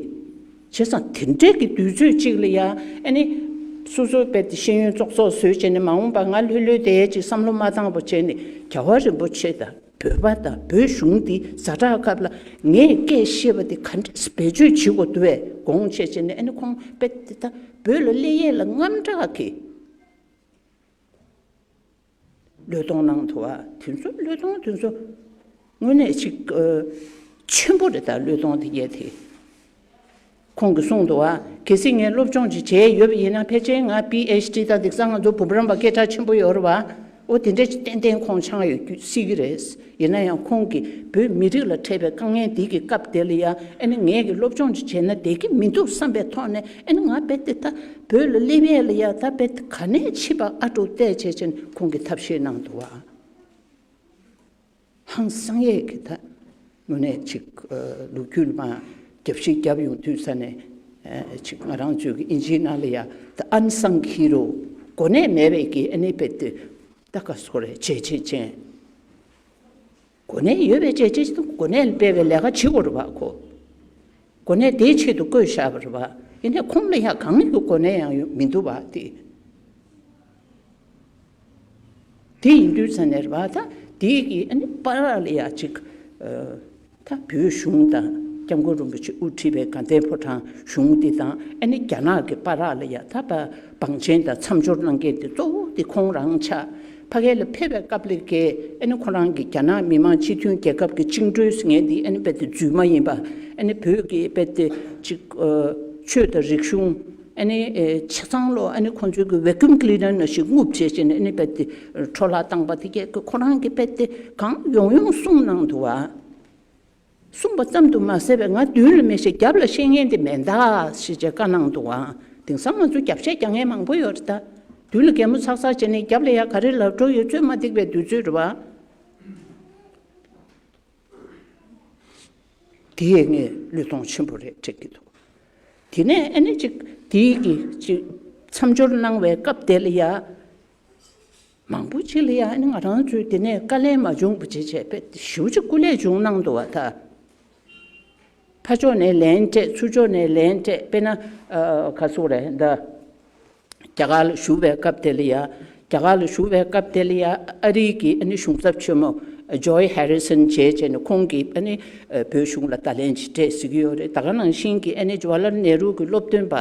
བྱས་ཙང་དེ་འདྲའི་གི་དུས་ཚོད་ཅིག་ལ་ཡང་ཨ་ནི་སོ་སོ་དཔེ་དེ་ཤེས་ཡོན་ཙོག་ཙོག་བཟོས་བྱས་ནས་མ་འོངས་པ་ང་ལྷོད་ལྷོད་བསྡད་ཡས་ཅིག་བསམ་བློ་མ་བཏང་བ་བྱས་ནས་རྒྱལ་བ་རིན་པོ་ཆེ་དང་བོད་པ་དང་བོད་གཞུང་འདི་ཛ་དྲག་སྐབས་ལ་ངས་སྐད་བཤད་པ་དེ་ག་འདྲས་བེད་སྤྱོད་བྱེད་དགོས་འདུག་བས་དགོངས་བྱས་བྱས་ནས། ཨ་ནི་ཁོང་དཔེ་དེ་ད་བོད་ལ་སླེབས་ཡས་ལ་དངངས་སྐྲག་གི་བློས་གཏོང་གནང་འདུག་བ། དེ་ཚོ་བློས་གཏོང་དེ་ཚོ་དངོས་གནས་ཅིག་ཨ་ཆེན་པོ་རེད། ད་བློས་གཏོང་དེ་ཡས་དེ། ཁོང་གིས་གསུངས་འདུག་བ། གལ་སྲིད་ངས་སློབ་སྦྱོང་ཅིག་བྱས་ཡོད་པ་ཡིན་ན། ཕལ་ཆེར་ང་པི་ཨེཆ་ཌི་ད་དེང་སང་ང་ཚོ་བུམ་རམས་པ་སྐད་གྲགས་ཆེན་པོ་ཡོད་རེད་བ། འོ་དེ་འདྲས་ཅིག་ཏན་ཏན་ཁོང་ཆགས་ཡོད་རྒྱུ་སྲིད་ཀྱི་རེད། ཡིན་ན་ཡང་ཁོང་གིས་བོད་མི་རིགས་ལ་འཕྲད་པའི་དཀའ་ངལ་འདི་གི་སྐབས་དེ་ལ་ཡ་ཨ་ནི་ངས་ཀྱི་སློབ་སྦྱོང་ཅིག་བྱས་ན་བསྡད་ཀྱི་མི་འདུག་བསམ་པའི་ཐོག་ནས། ཨ་ནི་ང་རྦད་དེ་ད་བོད་ལ་སླེབས་ཡས་ལ་ཡ་ད་རྦད་དེ་ག་ནས་ཕྱིན་པ་ཨ་འགྲོ་བལྟས་བྱས་བྱས་ནས་ཁོང་གིས་ཐབས་ཤེས་གནང་འདུག་བ། ཧང་སང་ཡས་ཀྱི་ད་དངོས་གནས་ཅིག་ཨ་ལོ་རྒྱུས་མ་རྒྱབ་བཤིག་རྒྱབ་ཡོང་དུས་ཙ་ནས་ཨ་ཅིག་ང་རང་ཚོའི་གི་ཨིན་ཇིའི་ནང་ལ་ཡ་The Unsung Hero། གོ་གནས་མེད་པའི་གི་ཨ་ནི་རྦད་དེ་ད་ག་སོ་རེད། བྱས་རྗེས་ཅན། གོ་གནས་ཡོད་པའི་བྱས་རྗེས་ཅན། གོ་གནས་ལ་དཔག་པའི་ལས་ཀ་བྱེད་དགོས་རེད་བ་ཁོ། གོ་གནས་དེའི་ཆེད་དུ་བསྐོས་བཞག་པ་རེད་བ། ཡིན་ནའི་ཁོང་ལ་ཡང་གང་གི་གོ་གནས་ཡང་ཡོད་མི་འདུག་བ་དེ། དེ་ཡིན་དུས་ཙ་ནས་རེད་བ། ད་དེའི་གི་ཨ་ནི་བར་ལ་ཡ་ཅིག་ཨ་ད་བོད་གཞུང་དང་སྐྱབས་མགོན་རིན་པོ་ཆེ་དབུ་ཁྲིད་པའི་དགའ་ལྡན་ཕོ་བྲང་གཞུང་འདི་དང་ཨ་ནི་རྒྱ་ནག་གི་བར་ལ་ཡ་ད་བ་བང་ཆེན་དང་མཚམས་སྦྱོར་གནང་མཁན་དེ་གཙོ་བོ་དེ་ཁོང་རང་ཆགས། ཕ་གི་ལ་ཕེབས་པའི་སྐབས་ལ་གི་ཨ་ནི་ཁོ་རང་གི་རྒྱ་ནག་མི་དམངས་སྤྱི་མཐུན་རྒྱལ་ཁབ་ཀྱི་བཅིངས་འགྲོལ་ཟེར་མཁན་འདི་ཨ་ནི་རྦད་དེ་རྫུན་མ་ཡིན་པ། ཨ་ནི་བོད་ཀྱི་རྦད་དེ་ཅིག་ཨ་ཆོས་དང་རིག་གཞུང་ཨ་ནི་ཨེ་ཆ་ཚང་ལོ། ཨ་ནི་ཁོང་ཚོའི་གི་བེ་ཀུམ་ཀི་ལི་ནར་ནང་བཞིན་རྔུབ་བྱས་བྱས་ནས་ཨ་ནི་རྦད་དེ་འཕྲོ་བརླག་བཏང་པ་དེ་གས་ཁོ་རང་གི་རྦད་དེ་གང་ཡོང་ཡོང་གསུངས་གནང་འདུག་བ། གསུངས་པ་ཙམ་དུ་མ་ཟད་པའི་ང་མདུན་ལ་མི་བཤད་རྒྱབ་ལ་བཤད་མཁན་དེ་མེད་ད་ཞེས་བྱས་བཀའ་གནང་འདུག་ཨང་། དེང་སང་ང་ཚོ་རྒྱབ་བཤད་རྒྱག་མཁན་མང་པོ་ཡོད་རེད་ད། མདུན་ལ་གད་མོ་ཚག་ཚག་བྱས་ནས་རྒྱབ་ལ་ཡ་ག་རེ་ལབ་འགྲོ་ཡོད་ཚོད་མ་འདུག་པའི་དུས་ཚོད་རེད་བ། དེ་ཡས་ངས་བློས་གཏོང་ཆེན་པོ་རེད་དྲན་གྱི་འདུག་དེ་ནས་ཨ་ནི་ཅིག་དེའི་གི་ཅིག་མཚམས་སྦྱོར་གནང་བའི་སྐབས་དེ་ལ་ཡ། མང་པོ་ཅིག་ལ་ཡ་ཨ་ནི་ང་རང་ཚོའི་དེ་ནས་དཀའ་ལས་མ་བྱུང་བ་བྱས་བྱས་པས་ཞེ་པོ་ཅིག་སྐུ་ལས་བྱུང་གནང་འདུག་བ་ད། ཕར་ཕྱོགས་ནས་ལན་སྤྲད། ཚུར་ཕྱོགས་ནས་ལན་སྤྲད། དཔེར་ན་ཨ་ག་ཟེར་དགོས་རེད་ད། རྒྱ་གར་ལ་བཞུགས་པའི་སྐབས་དེ་ལ་ཡ། རྒྱ་གར་ལ་བཞུགས་པའི་སྐབས་དེ་ལ་ཡ་ཨ་རིའི་གི་ཨ་ནི་གཞུང་ཚབ་ཆེན་མོ་ཇོའི་ཧེ་རི་སན་བྱས་བྱས་ནས་ཁོང་གིས་ཨ་ནི་ཨ་བོད་གཞུང་ལ་བརྡ་ལན་ཅིག་སྤྲད་ཟེར་གྱི་ཡོད་རེད། ད་ག་ནང་བཞིན་གྱི་ཨ་ནི་ཇ་ཝ་ཧར་ལལ་ནེ་རུ་གི་སློབ་སྟོན་པ།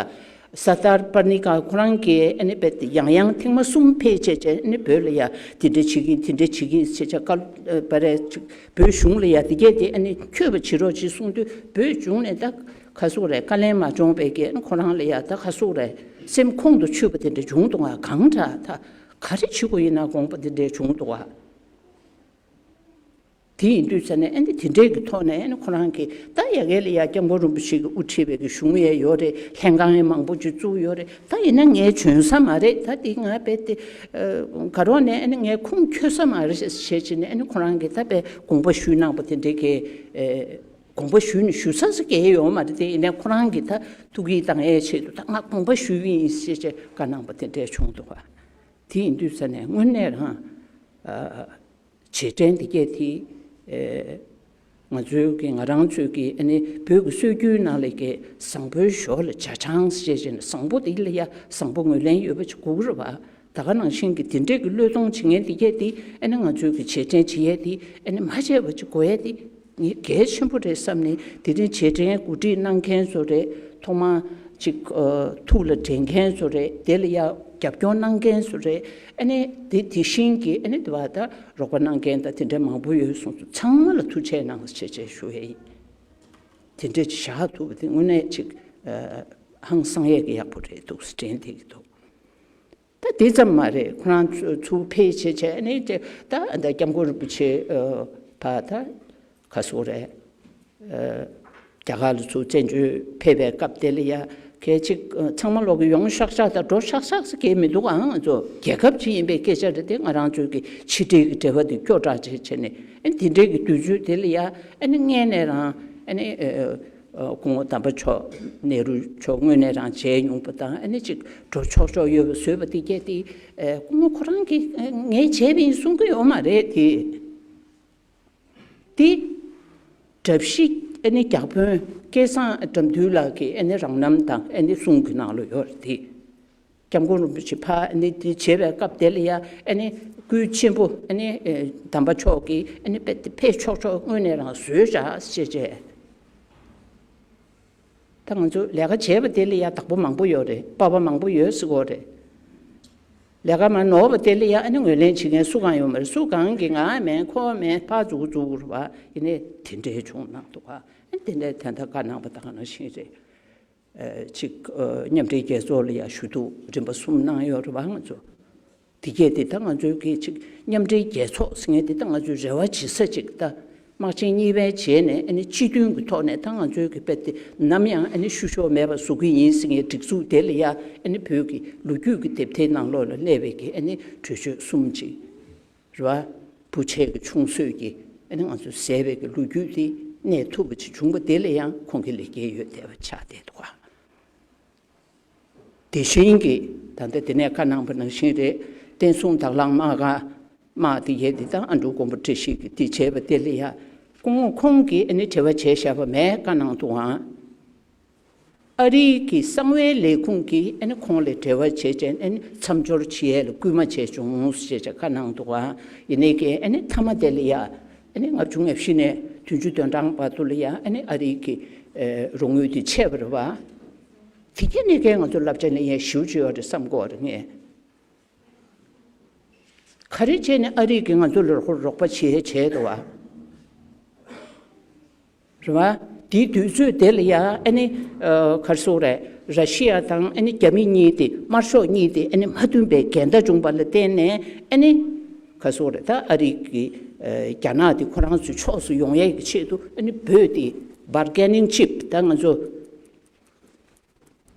ས་ཏར་པར་ནི་ཀ་ཁོ་རང་གིས་ཨ་ནི་རྦད་དེ་ཡང་ཡང་ཐེངས་མ་གསུམ་ཕེབས་བྱས་བྱས་ཨ་ནི་བོད་ལ་ཡ་དེ་འདྲ་བྱེད་ཀྱིན་དེ་འདྲ་བྱེད་ཀྱིན་ཟེར་བྱས་བཀའ་སློབ་པ་རེད་ཅིག་བོད་གཞུང་ལ་ཡ་དེ་གས་དེ་ཨ་ནི་འཁྱོལ་བ་བྱེད་རོགས་ཅེས་གསུངས་དུས་བོད་གཞུང་ནས་ད་ག་ཟེར་དགོས་རེད། བཀའ་ལན་མ་བྱུང་བས་ཀྱི་ཨ་ནི་ཁོ་རང་ལ་ཡ་ད་ག་ཟེར་དགོས་རེད། སེམས་ཁོང་དུ་ཆུད་པ་དེ་འདྲ་བྱུང་འདུག་ག་གང་དྲག་ད་ག་རེ་བྱེད་དགོས་ཡིན་ན་དགོངས་པ་དེ་འདྲ་བྱུང་འདུག་ག་དེ་ཡིན་དུས་ཙ་ནས་ཨ་ནི་དེ་འདྲས་ཀྱི་ཐོག་ནས་ཨ་ནི་ཁོ་རང་གིས་ད་ཡ་གི་ལ་ཡ་སྐྱབས་མགོན་རིན་པོ་ཆེ་གིས་དབུ་ཁྲིད་པའི་གི་གཞུང་ཡས་ཡོད་རེད། ལྷན་ཁང་ཡས་མང་པོ་ཅིག་བཙུགས་ཡོད་རེད། ད་ཡིན་ན་ངས་འཇོན་ས་མ་རེད། ད་དེ་ང་རྦད་དེ་ག་རོགས་ནས་ཨ་ནི་ངས་ཁུངས་འཁྱོལ་ས་མ་རེད་ཞེས་བྱས་ནས་ཨ་ནི་ཁོ་རང་གིས་ད་རྦད་དགོངས་པ་ཞུས་གནང་པ་དེ་འདྲས་གི་དགོངས་པ་ཞུས་ནས་ཞུ་ས་ས་གས་ཡོད་མ་རེད། དེ་ཡིན་ན་ཁོ་རང་གིས་ད་ཐུགས་ཀྱིས་དང་ཨེ་ཆེད་དུ་ད་ང་དགོངས་པ་ཞུས་ཡིན་ཞེས་བྱས་བཀའ་གནང་པ་དེ་འདྲས་བྱུང་འདུག་ག་དེ་ཡིན་དུས་ཙ་ནས་དངོས་གནས་རང་། རྗེས་དྲན་འདི་གས་དེ། ང་ཚོའི་གི་ང་རང་ཚོའི་གི་ཨ་ནི་བོད་ཀྱི་སྲོལ་རྒྱུན་ནང་ལས་ཀྱི་བཟང་པོའི་ཞོར་ལ་ཇ་ཆང་ཞེས་བྱས་ནས་བཟང་པོ་འདི་ལ་ཡ་བཟང་པོ་ངོས་ལེན་ཡོད་པ་ཅིག་དགོས་ཀྱི་རེད་བ། ད་ག་ནང་བཞིན་གྱི་འདི་འདྲས་ཀྱི་བློས་གཏོང་བྱེད་མཁན་འདི་གས་དེ་ཨ་ནི་ང་ཚོའི་གི་རྗེས་དྲན་བྱེད་ཡས་དེ་ཨ་ནི་མ་བྱས་པ་ཅིག་དགོས་ཡས་དེ་ངས་གལ་ཆེན་པོ་རེད་བསམ་ནས་དེ་རིང་རྗེས་དྲན་གོ་སྒྲིག་གནང་མཁན་ཚོ་རེད། ཐོག་མ་ཅིག་ཐུགས་ལ་དྲན་མཁན་ཚོ་རེད། དེ་ལ་ཡ་རྒྱབ་སྐྱོར་གནང་མཁན་ཚོ་རེད། ཨ་ནི་དེ་དེ་བཞིན་གྱི་ཨ་ནི་དེ་བ་ད་རོགས་པ་གནང་མཁན་དང་དེ་འདྲ་མང་པོ་ཡོད་སོང་ཚོ་ཚང་མ་ལ་ཐུགས་རྗེ་གནང་ཞེས་བྱས་ཞུ་ཡས་ཡིན། དེ་འདྲ་ཅིག་བཞག་ཐུབ་པ་དེ་དངོས་གནས་ཅིག་ཧང་སང་ཡས་ཀྱི་ཡག་པོ་རེད་འདུག་དྲན་བསྡད་ཀྱི་འདུག་ད་དེ་ཙམ་མ་རེད། ཁོ་རང་ཚོ་ཚུར་ཕེབས་བྱས་བྱས་ནས་དེ་ད་ད་སྐྱབས་མགོན་རིན་པོ་ཆེ་ཕ་ད་ག་སོ་རེད། རྒྱ་གར་ལ་ཚུར་བཙན་བྱོལ་ཕེབས་པའི་སྐབས་དེ་ལ་ཡ་གལ་ཆེ་ཚང་མ་ལོག་གི་ཡོང་ཤག་ཤག་དང་འགྲོ་ཤག་ཤག་ཟེར་གྱི་མི་འདུག་ཨང་། ང་ཚོ་རྒྱལ་ཁབ་ཅིག་ཡིན་པའི་སྐད་ཆ་རེད་དེ། ང་རང་ཚོའི་གི་ཕྱི་འབྲེལ་གྱི་འབྲེལ་བ་དེ་སྐྱོ་དྲགས་བྱས་བྱས་ནས་ཨ་ནི་དེ་འདྲའི་གི་དུས་ཚོད་དེ་ལ་ཡ་ཨ་ནི་སྔས་ནས་རང་ཨ་ནི། སྐུ་ངོ་དམ་པ་མཆོག་ནེ་རུ་མཆོག་དངོས་གནས་རང་མཇལ་མྱོང་པ་དང་ཨ་ནི་ཅིག་འགྲོ་ཆོག་ཆོག་ཡོད་པ་བཟོས་པ་དེ་གས་དེ། སྐུ་ངོ་ཁོ་རང་གིས་ངས་བྱས་པ་ཡིན་གསུང་གི་ཡོད་མ་རེད་དེ། དེ་གྲྭ་བཞི་ཨ་ནི་བརྒྱ་དཔོན་སྐལ་བཟང་དགྲ་འདུལ་ལགས་ཀྱི་ཨ་ནི་རང་རྣམ་དང་ཨ་ནི་གསུང་གི་ནང་ལ་ཡོད་རེད་དེ། སྐྱབས་མགོན་རིན་པོ་ཆེ་ཕ་ཨ་ནི་དེ་བྱེད་པའི་སྐབས་དེ་ལ་ཡ་ཨ་ནི་སྐུའི་གཅེན་པོ་ཨ་ནི་དམ་པ་མཆོག་གིས་ཨ་ནི་ཕེབས་ཕེབས་ཆོག་ཆོག་དངོས་གནས་རང་བཟོས་བཞག་ཅེས་བྱས། ད་ང་ཚོ་ལས་ཀ་བྱས་པ་དེ་ལ་ཡ་བདག་པོ་མང་པོ་ཡོད་རེད། པ་ཕ་མང་པོ་ཡོད་ཟེར་གོ་རེད། ལས་ཀ་མ་ནོར་བ་དེ་ལ་ཡ་ཨ་ནི་ངོས་ལེན་བྱེད་མཁན་སུ་གང་ཡོད་མ་རེད། སུ་གང་གིས་ང་མེད་ཁོ་མེད་ཕར་འཛུགས་འཛུགས་རེད་བ། ཡིན་ནའི་དེ་འདྲའི་བྱུང་གནང་འདུག་ག་ཨ་ནི་དེ་འདྲའི་དན་རྟགས་བཀའ་གནང་པ་དང་ནང་བཞིན་རེད། ཅིག་མཉམ་འབྲེལ་རྒྱལ་ཚོགས་ལ་ཡང་ཞུ་གཏུག་རིམ་པ་གསུམ་གནང་ཡོད་རེད་བ། ང་ཚོ་དེ་གས་དེ་ད་ང་ཚོའི་གི་ཅིག་མཉམ་འབྲེལ་རྒྱལ་ཚོགས་ཟེར་མཁན་དེ་ད་ང་ཚོའི་རེ་བ་བྱེད་ས་ཅིག་ད་དམག་ཆེན་གཉིས་པའི་རྗེས་ནས་ཨ་ནི་སྤྱི་མཐུན་གྱི་ཐོག་ནས་ད་ང་ཚོའི་གི་དཔེ་དེ་ནམ་ཡང་ཨ་ནི་བཤུ་གཞོག་མེད་པར་བཟོ་གི་ཡིན་ཟེར་མཁན་སྒྲིག་འཛུགས་དེ་ལ་ཡང་ཨ་ནི་བོད་ཀྱི་ལོ་རྒྱུས་ཀྱི་དེབ་ཐེར་ནང་ལོགས་ལ་གནས་པའི་གི་ཨ་ནི་གྲོས་ཆོད་གསུམ་ཅིག་རེད་བ། བུ་ཆེ་གི་ཆུང་གསོས་ཀྱི་ཨ་ནི་ང་ཚོས་ཟས་པའི་གི་ལོ་རྒྱུས་དེ་གནས་ཐུབ་པ་ཅིག་བྱུང་པ་དེ་ལ་ཡང་ཁོང་གི་ལེགས་སྐྱེས་ཡོད་བསྡད་པ་ཆགས་བསྡད་འདུག་ག་དེ་བཞིན་གྱི་ད་ལྟ་དེ་ནས་ཁ་གནང་པ་ནང་བཞིན་རེད། བསྟན་སྲུང་དྭགས་ལྷ་དམག་ཁ་དམག་དེ་ཡས་དེ་དང་ཨ་འབྲུག་མགོན་པོ་བཀྲ་ཤིས་ཀྱིས་དེ་བྱས་པ་དེ་ལ་ཡང་སྐུ་ངོ་ཁོང་གིས་ཨ་ནི་དྲི་བ་བྱས་བཞག་པ་མེད་ཁ་གནང་འདུག་ཨང་། ཨ་རིའི་གི་གསང་བའི་ལས་ཁུངས་ཀྱིས་ཨ་ནི་ཁོང་ལ་འབྲེལ་བ་བྱས་བྱས་ཨ་ནི་མཚམས་སྦྱོར་བྱེད་ཡས་ལ་སྐུལ་མ་བྱས་བྱུང་ཞེས་བྱས་ཁ་གནང་འདུག་ཨང་། ཡིན་ནའི་གི་ཨ་ནི་མཐའ་མ་དེ་ལ་ཡང་ཨ་ནི་ལྔ་བཅུ་ང་བཞི་ནས་བདུན་ཅུ་དོན་གྲངས་བར་དུ་ལ་ཡང་ཨ་ནི་ཨ་རིའི་གི་རོགས་དངུལ་དེ་ཆད་པ་རེད་བ། དེ་གས་ནས་གས་ང་ཚོ་བསླབ་བྱ་ལེན་ཡས་ཞེ་པོ་ཅིག་ཡོད་རེད་བསམ་གྱི་ཡོད་རེད་ངས། ག་རེ་བྱས་ནས་ཨ་རིས་ཀྱིས་ང་ཚོ་ལ་རོགས་པ་བྱེད་བྱས་འདུག་བ། རེད་བ། དེའི་དུས་ཚོད་དེ་ལ་ཡ་ཨ་ནི་ག་རེ་ཟེར་དགོས་རེད། ར་ཤི་ཡ་དང་ཨ་ནི་རྒྱ་མི་གཉིས་དེ་དམར་ཤོག་གཉིས་དེ་ཨ་ནི་མ་མཐུན་པའི་འགལ་ཟླ་བྱུང་བ་ལ་བརྟེན་ནས་ཨ་ནི་ག་རེ་ཟེར་དགོས་རེད། ད་ཨ་རི་གི་རྒྱ་ནག་དེ་ཁོ་རང་ཚོའི་ཕྱོགས་སུ་ཡོང་ཡས་ཀྱི་ཆེད་དུ་ཨ་ནི་བོད་དེ་bargaining chip ད་ང་ཚོ།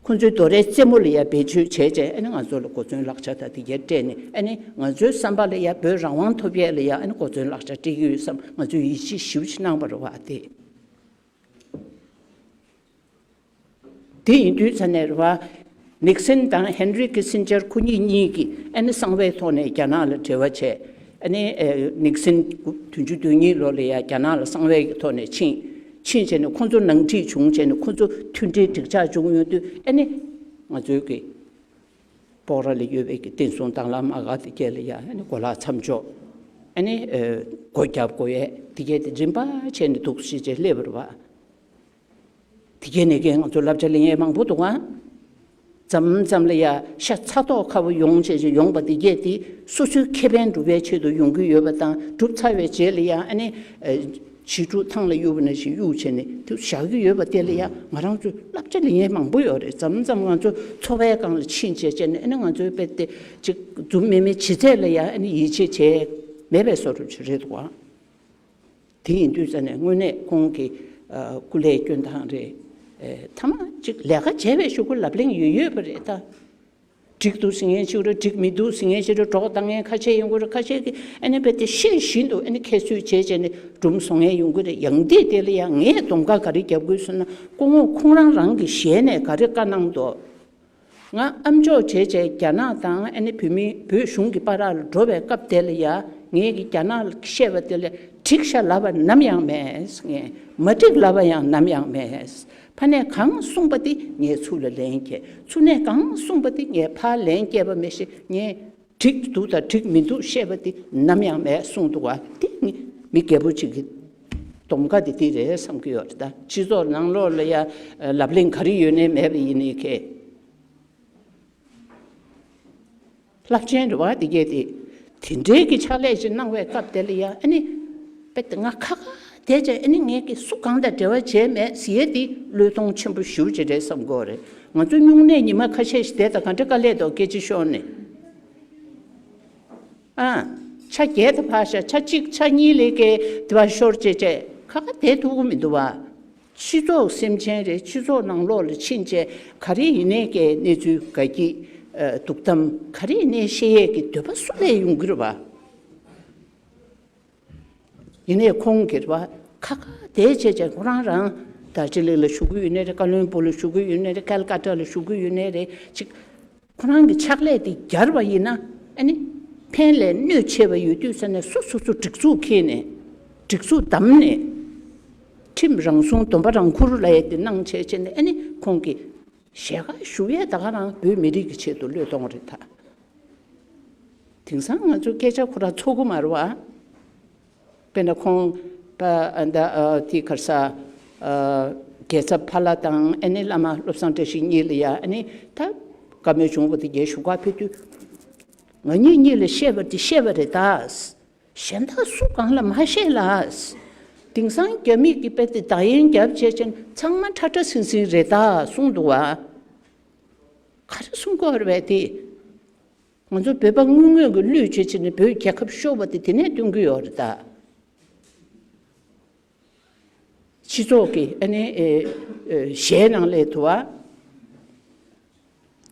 ཁོ་ཚོའི་རྡོ་རའི་རྩེ་མོ་ལ་ཡ་བེད་སྤྱོད་བྱས་བྱས་ཨ་ནི་ང་ཚོ་ལ་གོ་མཚོན་ལག་ཆ་དང་དེ་གས་སྤྲད་ནས་ཨ་ནི་ང་ཚོའི་བསམ་པ་ལ་ཡ་བོད་རང་དབང་ཐོབ་ཡས་ལ་ཡ་ཨ་ནི་གོ་མཚོན་ལག་ཆ་སྤྲད་ཀྱི་ཡོད་བསམ་ང་ཚོས་ཡིད་ཆེས་ཞེ་པོ་ཅིག་གནང་བ་རེད་བ་དེ། དེ་ཡིན་དུས་ཙ་ནས་རེད་བ། ནིག་སན་དང་ཧེན་རི་ཀི་སིན་ཇར་ཁོ་གཉིས་གཉིས་ཀྱིས་ཨ་ནི་གསང་བའི་ཐོག་ནས་རྒྱ་ནག་ལ་འབྲེལ་བ་བྱས། ཨ་ནི་ཨེ་ནིག་སན་བདུན་ཅུ་དོན་གཉིས་ལོ་ལ་ཡ་རྒྱ་ནག་ལ་གསང་བའི་གི་ཐོག་ནས་ཕྱིན། ཕྱིན་བྱས་ནས་ཁོ་ཚོ་ནང་འཁྲིག་བྱུང་བྱས་ནས་ཁོ་ཚོ་མཐུན་སྒྲིལ་འགྲིག་ཆགས་བྱུང་ཡོང་དུས་ཨ་ནི་ང་ཚོའི་གི་སྤོག་ར་ལ་ཡོད་པའི་གི་བསྟན་སྲུང་དྭགས་ལྷ་དམག་སྒར་དེ་གས་ལ་ཡ་ཨ་ནི་གོ་ལག་མཚམས་འཇོག་ཨ་ནི་ཨེ་སྒོ་བརྒྱབ་དགོས་ཡས་དེ་གས་དེ་རིམ་པ་བྱས་ནས་འདུག་སེ་བྱས་སླེབས་པ་རེད་བ། དེ་གས་ནས་གས་ང་ཚོ་བསླབ་བྱ་ལེན་ཡས་མང་པོ་འདུག་ག་མཚམས་མཚམས་ལ་ཡ་ཤ་ཚ་ཐོག་ཁ་བོ་ཡོང་བྱས་བྱས་ཡོང་པ་དེ་གས་དེ་སོ་སོའི་ཁེ་ཕན་སྒྲུབ་པའི་ཆེད་དུ་ཡོང་གི་ཡོད་པ་དང་། གྲུབ་ཚར་བའི་རྗེས་ལ་ཡ་ཨ་ནི་ཨ་བྱིས་ཕྲུག་ཐང་ལ་གཡུག་པ་ནང་བཞིན་གཡུག་བྱས་ནས་དེ་བཞག་གི་ཡོད་པ་དེ་ལ་ཡ་ང་རང་ཚོས་བསླབ་བྱ་ལེན་ཡས་མང་པོ་ཡོད་རེད། མཚམས་མཚམས་ང་ཚོ་འཚོ་བའི་སྒང་ལ་ཕྱིན་བྱས་བྱས་ནས་ཨ་ནི་ང་ཚོའི་དཔེ་དེ་ཅིག་རྫུན་མེད་མའི་ལྗིད་ཚད་ལ་ཡ་ཨ་ནི་ཡིད་ཆེས་བྱས་མེད་པའི་བཟོ་འདྲ་ཅིག་རེད་འདུག་ཨ། དེ་ཡིན་དུས་ཙ་ནས་དངོས་གནས་ཁོང་གི་ཨ་སྐུ་ལས་སྐྱོན་སྟངས་རེད། ཨེ་མཐའ་མ་ཅིག་ལས་ཀ་བྱས་པའི་གཞུག་གུ་ལབ་གླེང་ཡོད་ཡོད་པ་རེད་ད། འགྲིག་འདུག་ཟེར་མཁན་ཞིག་རེད། འགྲིག་མི་འདུག་ཟེར་མཁན་ཞིག་རེད། གྲོགས་བཏང་མཁན་ཁ་ཤས་ཡོང་གི་རེད། ཁ་ཤས་ཀྱིས་ཨ་ནི་རྦད་དེ་ཤེས་བཞིན་དུ་ཨ་ནི་ཁྱད་གསོད་བྱས་བྱས་ནས་སྒྲུང་བཟོ་མཁན་ཡོང་གི་རེད། ཡང་དེ་དེ་ལ་ཡང་ངས་གདོང་ཁ་ག་རེ་རྒྱབ་དགོས་ཟེར་ན། སྐུ་ངོ་ཁོང་རང་རང་གི་ཞལ་ནས་ག་རེ་བཀའ་གནང་འདུག་ང་ཨ་མཆོག་བྱས་བྱས་རྒྱ་ནག་དང་ཨ་ནི་བོད་མི་བོད་གཞུང་གི་བར་ལ་འགྲོ་བའི་སྐབས་དེ་ལ་ཡ་ངས་ཀྱི་རྒྱ་ནག་ལ་བཤད་པ་དེ་ལ་འགྲིག་ཤག་ལབ་པ་ནམ་ཡང་མེད། ངས་མ་འགྲིག་ལབ་པ་ཡང་ནམ་ཡང་མེད། ཕ་ནས་གང་གསུངས་པ་དེ་ངས་ཚུར་ལ་ལན་བསྐྱལ། ཚུར་ནས་གང་གསུངས་པ་དེ་ངས་ཕར་ལན་བསྐྱལ་བ་མི་ཤེས། ངས་འགྲིག་འདུག་དང་འགྲིག་མི་འདུག་བཤད་པ་དེ་ནམ་ཡང་མེད་གསུངས་འདུག་བ། དེ་ནི་མི་རྒད་པོ་ཅིག་གི་གདོང་ཁ་དེ་དེ་རེད་བསམ་གྱི་ཡོད་རེད། ད་སྤྱི་ཚོགས་ནང་ལོགས་ལ་ཡ་ལབ་གླེང་ག་རེ་ཡོད་ནའི་མེད་པ་ཡིན་ནའི་ཁེ། རླབས་ཆེན་རེད་བ། དེ་གས་དེ་དེ་འདྲའི་གི་ཕྱག་ལས་ཅིག་གནང་བའི་སྐབས་དེ་ལ་ཡ་ཨ་ནི་དཔེ་དེ་ང་ཁ་ཁ་བསྡད་བྱས་ཨ་ནི་ངས་ཀྱི་སུ་གང་དང་འབྲེལ་བ་བྱས་མེད་ཟེར་ཡས་དེ་བློས་གཏོང་ཆེན་པོ་ཞེ་པོ་ཅིག་རེད་བསམ་གྱི་ཡོད་རེད། ང་ཚོ་སྨྱུང་གནས་ཉི་མ་ཁ་ཤས་ཤིག་བསྡད་ད་ག་འདྲ་དཀའ་ལས་འདུག་སྐད་ཆ་ཤོར་ནས། ཨ། ཆ་བརྒྱད་དུ་ཕར་བཞག་ཆ་གཅིག་ཆ་གཉིས་ལས་ཀའི་དེ་བ་ཤོར་བྱས་བྱས་ཁ་ཁ་བསྡད་ཐུབ་ཀྱི་མི་འདུག་བ། སྤྱི་ཚོགས་སེམས་ཅན་རེད། སྤྱི་ཚོགས་ནང་ལོགས་ལ་ཕྱིན་བྱས་ག་རེ་ཡིན་ནའི་ཀའི་གནས་ཚུལ་ག་གི་ཨ་སྡུག་གཏམ་ག་རེ་ཡིན་ནའི་བཤད་ཡས་ཀྱི་འདོད་པ་སུ་ལས་ཡོང་གི་རེད་བ། ཡིན་ནའི་ཁོང་གིས་རེད་བ། ཁ་ཁ་བསྡད་བྱས་བྱས་ཁོ་རང་རང་དར་ཇི་ལིང་ལ་བཞུགས་ཀྱི་ཡོད་ནའི་རེད། ཀ་ལོན་སྦུག་ལ་བཞུགས་ཀྱི་ཡོད་ནའི་རེད། ཀལ་ཀ་ཏ་ལ་བཞུགས་ཀྱི་ཡོད་ནའི་རེད། ཅིག་ཁོ་རང་གི་ཕྱག་ལས་དེ་བརྒྱབ་པ་ཡིན་ན་ཨ་ནི་ཕན་ལས་གནོད་ཆེ་བ་ཡོད་དུས་ཙ་ནས་སོ་སོ་སོ་སྒྲིག་འཛུགས་འཁྱེར་ནས་སྒྲིག་འཛུགས་བདམས་ནས་ཁྲིམས་རང་སྲུང་སྡོམ་པ་རང་འཁུར་ལབ་ཡས་དེ་གནང་བྱས་བྱས་ནས་ཨ་ནི་ཁོང་གི་ཞལ་ཁ་ཞུ་ཡས་ད་ག་རང་བོད་མི་རིགས་ཀྱི་ཆེད་དུ་བློས་གཏོང་རེད་ད། དེང་སང་ང་ཚོ་སྐད་ཆ་ཁོ་རང་ཚོར་གི་མ་རེད་བ། དཔེར་ན་ཁོང་པ་ཨ་ད་ཨ་དེ་ག་རེ་ཟ། ཨ་རྒྱལ་ཚབ་ཕ་ལྷ་དང་ཨ་ནི་བླ་མ་བློ་བཟང་བཀྲ་ཤིས་གཉིས་ལ་ཡ་ཨ་ནི་ད་བཀའ་མོལ་བྱུང་བ་དེ་རྒྱལ་བཞུགས་སྒར་ཕེབས་དུས། ང་གཉིས་གཉིས་ལ་བཤད་པ་དེ་བཤད་པ་རེད་ད། གཞན་དག་སུ་གང་ལ་མ་བཤད་ལ། དེང་སང་རྒྱ་མི་གི་དཔེ་དེ་བརྡ་ཡན་རྒྱབ་བྱས་ཅན་ཚང་མ་ཁྲ་ཁྲ་ཟིང་ཟིང་རེད་ད་གསུངས་འདུག་བ། ག་རེ་གསུང་གི་ཡོད་རེད་པས་དེ། ང་ཚོ་བོད་པ་དངོས་དངོས་ཀྱི་བློས་བྱས་བྱས་ནས་བོད་རྒྱལ་ཁབ་ཤོར་བ་དེ་དེ་ནས་སྟོན་གྱི་ཡོད་རེད་ད། སྤྱི་ཚོགས་ཀྱི་ཨ་ནི་ཨེ་ཨེ་གཞས་ནང་ལས་དུ་བ།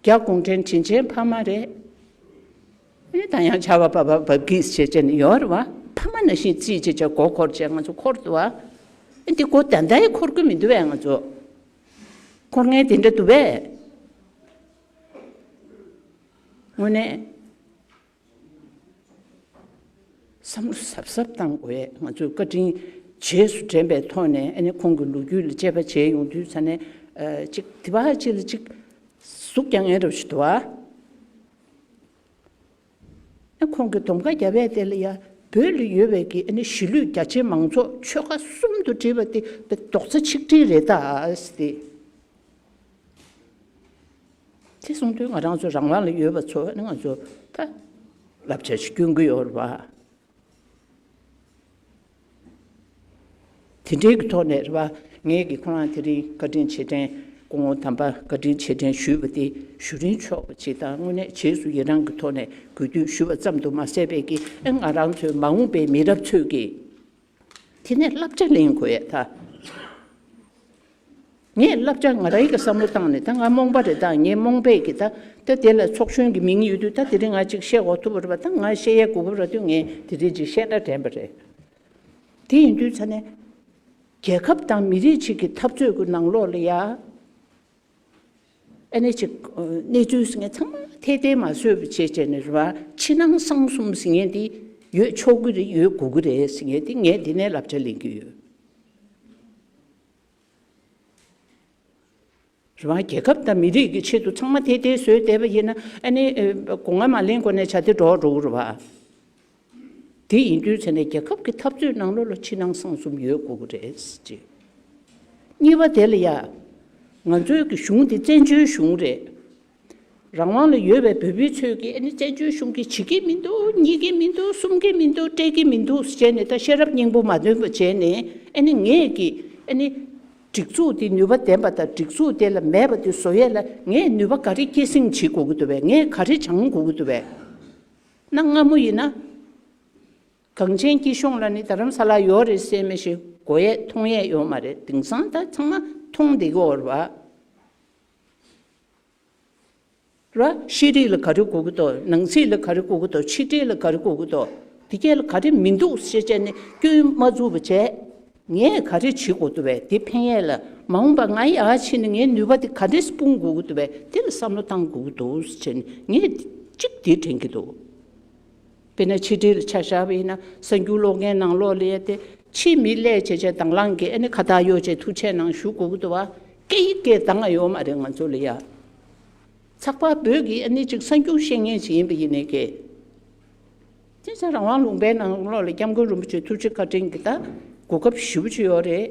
རྒྱ་གུང་ཁྲན་དྲིན་ཅན་ཕ་མ་རེད། ཨེ་ད་ཡང་ཆར་པ་བབས་པ་བབས་ཀྱིས་བྱས་བྱས་ནས་ཡོད་རེད་བ། ཕ་མ་ནང་བཞིན་རྩིས་བྱས་བྱས་མགོ་འཁོར་བྱས་ང་ཚོ་འཁོར་དུ་བ། ཨེ་འདི་མགོ་ད་ལྟ་ཡི་འཁོར་གྱི་མི་འདུག་བས། ང་ཚོ་འཁོར་མཁན་དེ་འདྲ་འདུག་བས། དངོས་གནས། བསམ་བློ་གཟབ་གཟབ་བཏང་དགོས། ང་ཚོས་བཀའ་དྲིན་རྗེས་སུ་དྲན་པའི་ཐོག་ནས་ཨ་ནི་ཁོང་གི་ལོ་རྒྱུས་ལ་དཔྱད་པ་བྱས་ཡོང་དུས་ཙ་ནས་ཨ་ཅིག་དེ་བ་ཅིག་ལ་ཅིག་ཟུག་རྒྱག་མཁན་འདྲ་ཞིག་འདུག་ཨ། ཨ་ཁོང་གི་གདོང་ཁ་རྒྱབ་པའི་དེ་ལ་ཡ་བོད་ལ་ཡོད་པའི་གི་ཨ་ནི་གཞིས་ལུས་རྒྱ་ཆེ་མང་ཚོགས་ཆོལ་ཁ་གསུམ་དུ་བསྒྲིལ་བ་དེ་རྡོག་རྩ་ཆིག་སྒྲིལ་རེད་ད་ཟེར་ཏེ། དེ་གསུང་དུས་ང་རང་ཚོ་རང་དབང་ལ་ཡོད་པ་ཚོ་ནི་ང་ཚོ་ད་བསླབ་བྱ་ཞིག་སྐྱོན་གྱི་ཡོད་རེད་བ། དེ་འདྲའི་གི་ཐོག་ནས་རེད་བ། ངས་ཀྱི་ཁོ་རང་དེ་རིང་བཀའ་དྲིན་རྗེས་དྲན་སྐུ་ངོ་དམ་པ་བཀའ་དྲིན་རྗེས་དྲན་ཞུས་པ་དེ་ཞུ་རིན་ཆོག་པ་ཅིག་དང་དངོས་གནས་རྗེས་སུ་ཡི་རང་གི་ཐོག་ནས་གུས་འདུད་ཞུ་བ་ཙམ་དུ་མ་ཟད་པའི་གི་ཨེ་ང་རང་ཚོའི་མ་འོངས་པའི་མི་རབས་ཚོས་ཀྱི། དེ་ནས་བསླབ་བྱ་ལེན་དགོས་ཡ་ད། ངས་བསླབ་བྱ་ང་རང་གི་བསམ་བློ་བཏང་ནས་ད་ང་རྨོངས་པ་རེད། ད་ངས་རྨོངས་པས་ཀྱི་ད་ད་དེ་ལ་ཚོགས་གཞོན་གྱི་མིང་ཡོད་དུས་ད་དེ་རིང་ང་ཅིག་བཤད་འོ་ཐུབ་པ་རེད་པ། ད་ང་བཤད་ཡ་དགོས་པ་རེད་དུས་ངས་དེ་རིང་ཅིག་བཤད་ན་དྲན་པ་རེད། དེ་ཡིན་དུས་ཙ་ནས་རྒྱལ་ཁབ་དང་མི་རིགས་གཅིག་གི་འཐབ་རྩོད་ཀྱི་ནང་ལོགས་ལ་ཡ། ཨ་ནི་ཅིག་གནས་ཚུལ་ཟེར་མཁན་ཚང་མ་ཐད་ཐད་མ་བཟོས་པ་བྱས་བྱས་ནས་རེད་བ། ཕྱི་ནང་གསང་གསུམ་ཟེར་མཁན་དེ་ཡོད་ཆོག་གི་རེད། ཡོད་དགོས་ཀྱི་རེད་ཟེར་མཁན་དེ་ངས་འདི་ནས་བསླབ་བྱ་ལེན་གྱི་ཡོད། རེད་བ། རྒྱལ་ཁབ་དང་མི་རིགས་ཀྱི་ཆེད་དུ་ཚང་མ་ཐད་ཐད་བཟོས་བསྡད་པ་ཡིན་ན་ཨ་ནི་ཨེ་སྒོ་ང་མ་ལེན་གོ་ནས་བྱ་དེ་འགྲོ་འགྲོ་གི་རེད་བ། དེ་ཡིན་དུས་ཚེ་ནས་རྒྱལ་ཁབ་ཀྱི་འཐབ་རྩོད་ནང་ལོགས་ལ་ཕྱི་ནང་གསང་གསུམ་ཡོད་དགོས་ཀྱི་རེད་ཅེས། གཉིས་པ་དེ་ལ་ཡ། ང་ཚོའི་གི་གཞུང་དེ་བཙན་བྱོལ་གཞུང་རེད། རང་དབང་ལ་ཡོད་པའི་བོད་མི་ཚོས་ཀྱིས་ཨ་ནི་བཙན་བྱོལ་གཞུང་གིས་བྱེད་ཀྱི་མི་འདུག་གཉིད་ཀྱི་མི་འདུག་གསུང་གི་མི་འདུག་སྤྲད་ཀྱི་མི་འདུག་བྱས་ནས་ད་ཤེས་རབ་སྙིང་པོ་མ་འདོན་པ་བྱས་ནས་ཨ་ནི་ངས་ཀྱིས་ཨ་ནི་སྒྲིག་འཛུགས་དེ་ནུས་པ་ལྡན་པ་དང་སྒྲིག་འཛུགས་དེ་ལ་མེད་པ་དེ་བཟོ་ཡས་ལ་ངས་ནུས་པ་ག་རེ་སྐྱེད་སྲིང་བྱེད་དགོས་ཀྱི་འདུག་པས། ངས་ག་རེ་སྦྱང་དགོས་ཀྱི་འདུག་པས། གནའ་སྔ་མོ་ཡིན་ན། གངས་ཅན་སྐྱིད་གཤོངས་ལ་ནི་རྡ་རམ་ས་ལ་ཡོད་རེད་ཟེར་མི་ཞིག་གོ་ཡས་མཐོང་ཡས་ཡོད་མ་རེད། དེང་སང་ད་ཚང་མ་མཐོང་བསྡད་ཀྱི་ཡོད་རེད་བ། ར་ཤེས་རིག་ལ་ག་རེ་དགོས་ཀྱི་འདུག་ནང་སྲིད་ལ་ག་རེ་དགོས་ཀྱི་འདུག་ཕྱི་འབྲེལ་ལ་ག་རེ་དགོས་ཀྱི་འདུག་དེ་གས་ལ་ག་རེ་མི་འདུག་ཞེས་བྱས་ནས་སྐྱོན་མ་འཛུགས་པ་བྱས། ངས་ག་རེ་བྱེད་དགོས་འདུག་པས། དེ་ཕན་ཡས་ལ་མ་འོངས་པ་ང་ཡར་ཕྱིན་ནས་ངའི་ནུས་པ་དེ་ག་འདྲས་སྤུངས་དགོས་ཀྱི་འདུག་པས། དེ་ལ་བསམ་བློ་བཏང་དགོས་ཀྱི་འདུག་ཟེར་ནས་ངས་གཅིག་དེ་དྲན་གྱི་འདུག་དཔེར་ན་ཕྱི་འབྲེལ་ལ་ཆ་བཞག་པ་ཡིན་ན་གསར་འགྱུར་ཀློག་མཁན་ནང་ལོགས་ལ་ཡ་དེ་ཕྱིའི་མི་སླེབས་བྱས་བྱས་དང་བླངས་ཀྱིས་ཨ་ནི་ཁ་བཏགས་གཡོགས་བྱས་ཐུགས་རྗེ་གནང་ཞུ་དགོས་ཀྱི་འདུག་བ། སྐད་ཡིག་སྐད་བཏང་ང་ཡོད་མ་རེད་ང་ཚོ་ལ་ཡ། ཚགས་པར་བོད་ཀྱི་ཨ་ནི་ཅིག་གསར་འགྱུར་ཤེས་མཁན་ཞིག་ཡིན་པ་ཡིན་ནའི་ཀྱེ། དེ་ཚོ་རང་དབང་ལུང་པའི་ནང་ལོགས་ལ་སྐྱབས་མགོན་རིན་པོ་ཆེ་ཐུགས་རྗེ་བཀའ་དྲིན་གྱིས་ད་གོ་སྐབས་ཞེ་པོ་ཅིག་ཡོད་རེད།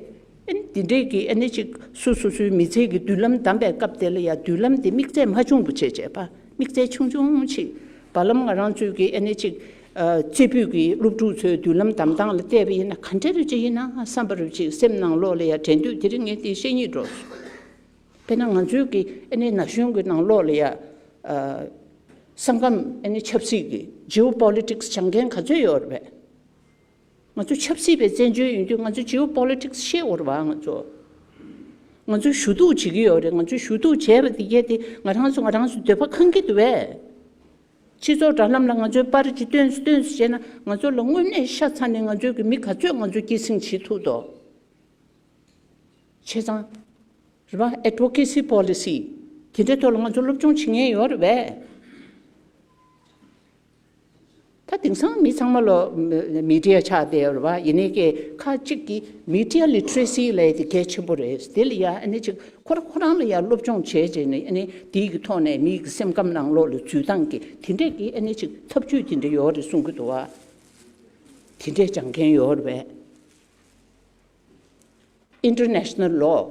ཨ་ནི་འདི་འདྲས་ཀྱི་ཨ་ནི་ཅིག་སོ་སོ་སོའི་མི་ཚེ་གི་མདུན་ལམ་བདམས་པའི་སྐབས་དེ་ལ་ཡ་མདུན་ལམ་དེ་དམིགས་བརྩེ་མ་ཆུང་པོ་བྱས་བྱས་པ་དམིགས་བརྩེ་ཆུང་ཆུང་ཅིག་བར་ལམ་ང་རང་ཚོའི་གི་ཨ་ནི་ཅིག་རྩེ་ཕུད་ཀྱི་སློབ་ཕྲུག་ཚོའི་མདུན་ལམ་བདམས་སྟངས་ལ་བལྟས་པ་ཡིན་ན་ག་འདྲ་རུ་ཅིག་ཡིན་ན་བསམ་པ་རུ་ཅིག་སེམས་ནང་ལོགས་ལ་ཡ་དྲན་དུས་དེ་རིང་ངས་དེ་བཤད་སྙིང་འདོད་སོང་། དཔེར་ན་ང་ཚོའི་གི་ཨ་ནི་ན་གཞོན་གྱི་ནང་ལོགས་ལ་ཡ། ཨ། ས་ཁམས་ཨ་ནི་ཆབ་སྲིད་ཀྱི་ཇི་ཨོ་པོ་ལི་ཊིག་སི་སྦྱང་མཁན་ག་ཚོད་ཡོད་རེད་པས། ང་ཚོ་ཆབ་སྲིད་པའི་བཙན་བྱོལ་ཡིན་དུས་ང་ཚོ་ཇི་ཨོ་པོ་ལི་ཊིག་སི་ཤེས་དགོས་རེད་བ་ང་ཚོ། ང་ཚོ་ཞུ་གཏུག་བྱེད་ཀྱི་ཡོད་རེད། ང་ཚོ་ཞུ་གཏུག་བྱས་པ་དེ་གས་དེ་ང་རང་ཚོ་ང་རང་ཚོ་འདོད་པ་ཁེངས་ཀྱི་འདུག་བས། སྤྱི་ཚོགས་དྲ་ལམ་ལ་ང་ཚོའི་པར་ཅིག་སྟོན་སུ་སྟོན་སུ་བྱས་ན་ང་ཚོ་ལ་དངོས་གནས་ཤ་ཚ་ནས་ང་ཚོའི་གི་མི་ག་ཚོད་ང་ཚོ་སྐྱེད་སྲིང་བྱེད་ཐུབ་དོ། བྱས་ཙང་། རེད་བ། ཨེ་ཌི་ཝོ་ཀེ་སི་པོ་ལི་སི། དེ་འདྲའི་ཐོག་ལ་ང་ཚོ་སློབ་སྦྱོང་བྱེད་མཁན་ཡོད་རེད་པས། ད་དེང་སང་མི་ཚང་མ་ལོ་མི་ཌི་ཡ་ཆགས་བསྡད་ཡོད་རེད་བ། ཡིན་ནའི་ཀྱེ་ཁ་གཅིག་གིས་མི་ཌི་ཡ་ལི་ཊི་རེ་སི་ལབ་ཡས་དེ་གལ་ཆེན་པོ་རེད། དེ་ལ་ཡ་ཨ་ནི་ཅིག་ཁོ་རང་ཁོ་རང་ལ་ཡ་སློབ་སྦྱོང་བྱས་བྱས་ནས་ཨ་ནི་དེའི་གི་ཐོག་ནས་མིའི་གི་སེམས་ཁམས་ནང་ལོགས་ལ་འཛུལ་སྟངས་ཀྱི་དེ་འདྲས་ཀྱི་ཨ་ནི་ཅིག་ཐབས་ཇུས་དེ་འདྲ་ཡོད་རེད་གསུང་གི་འདུག་བ། དེ་འདྲས་སྦྱང་མཁན་ཡོད་རེད་པས། International law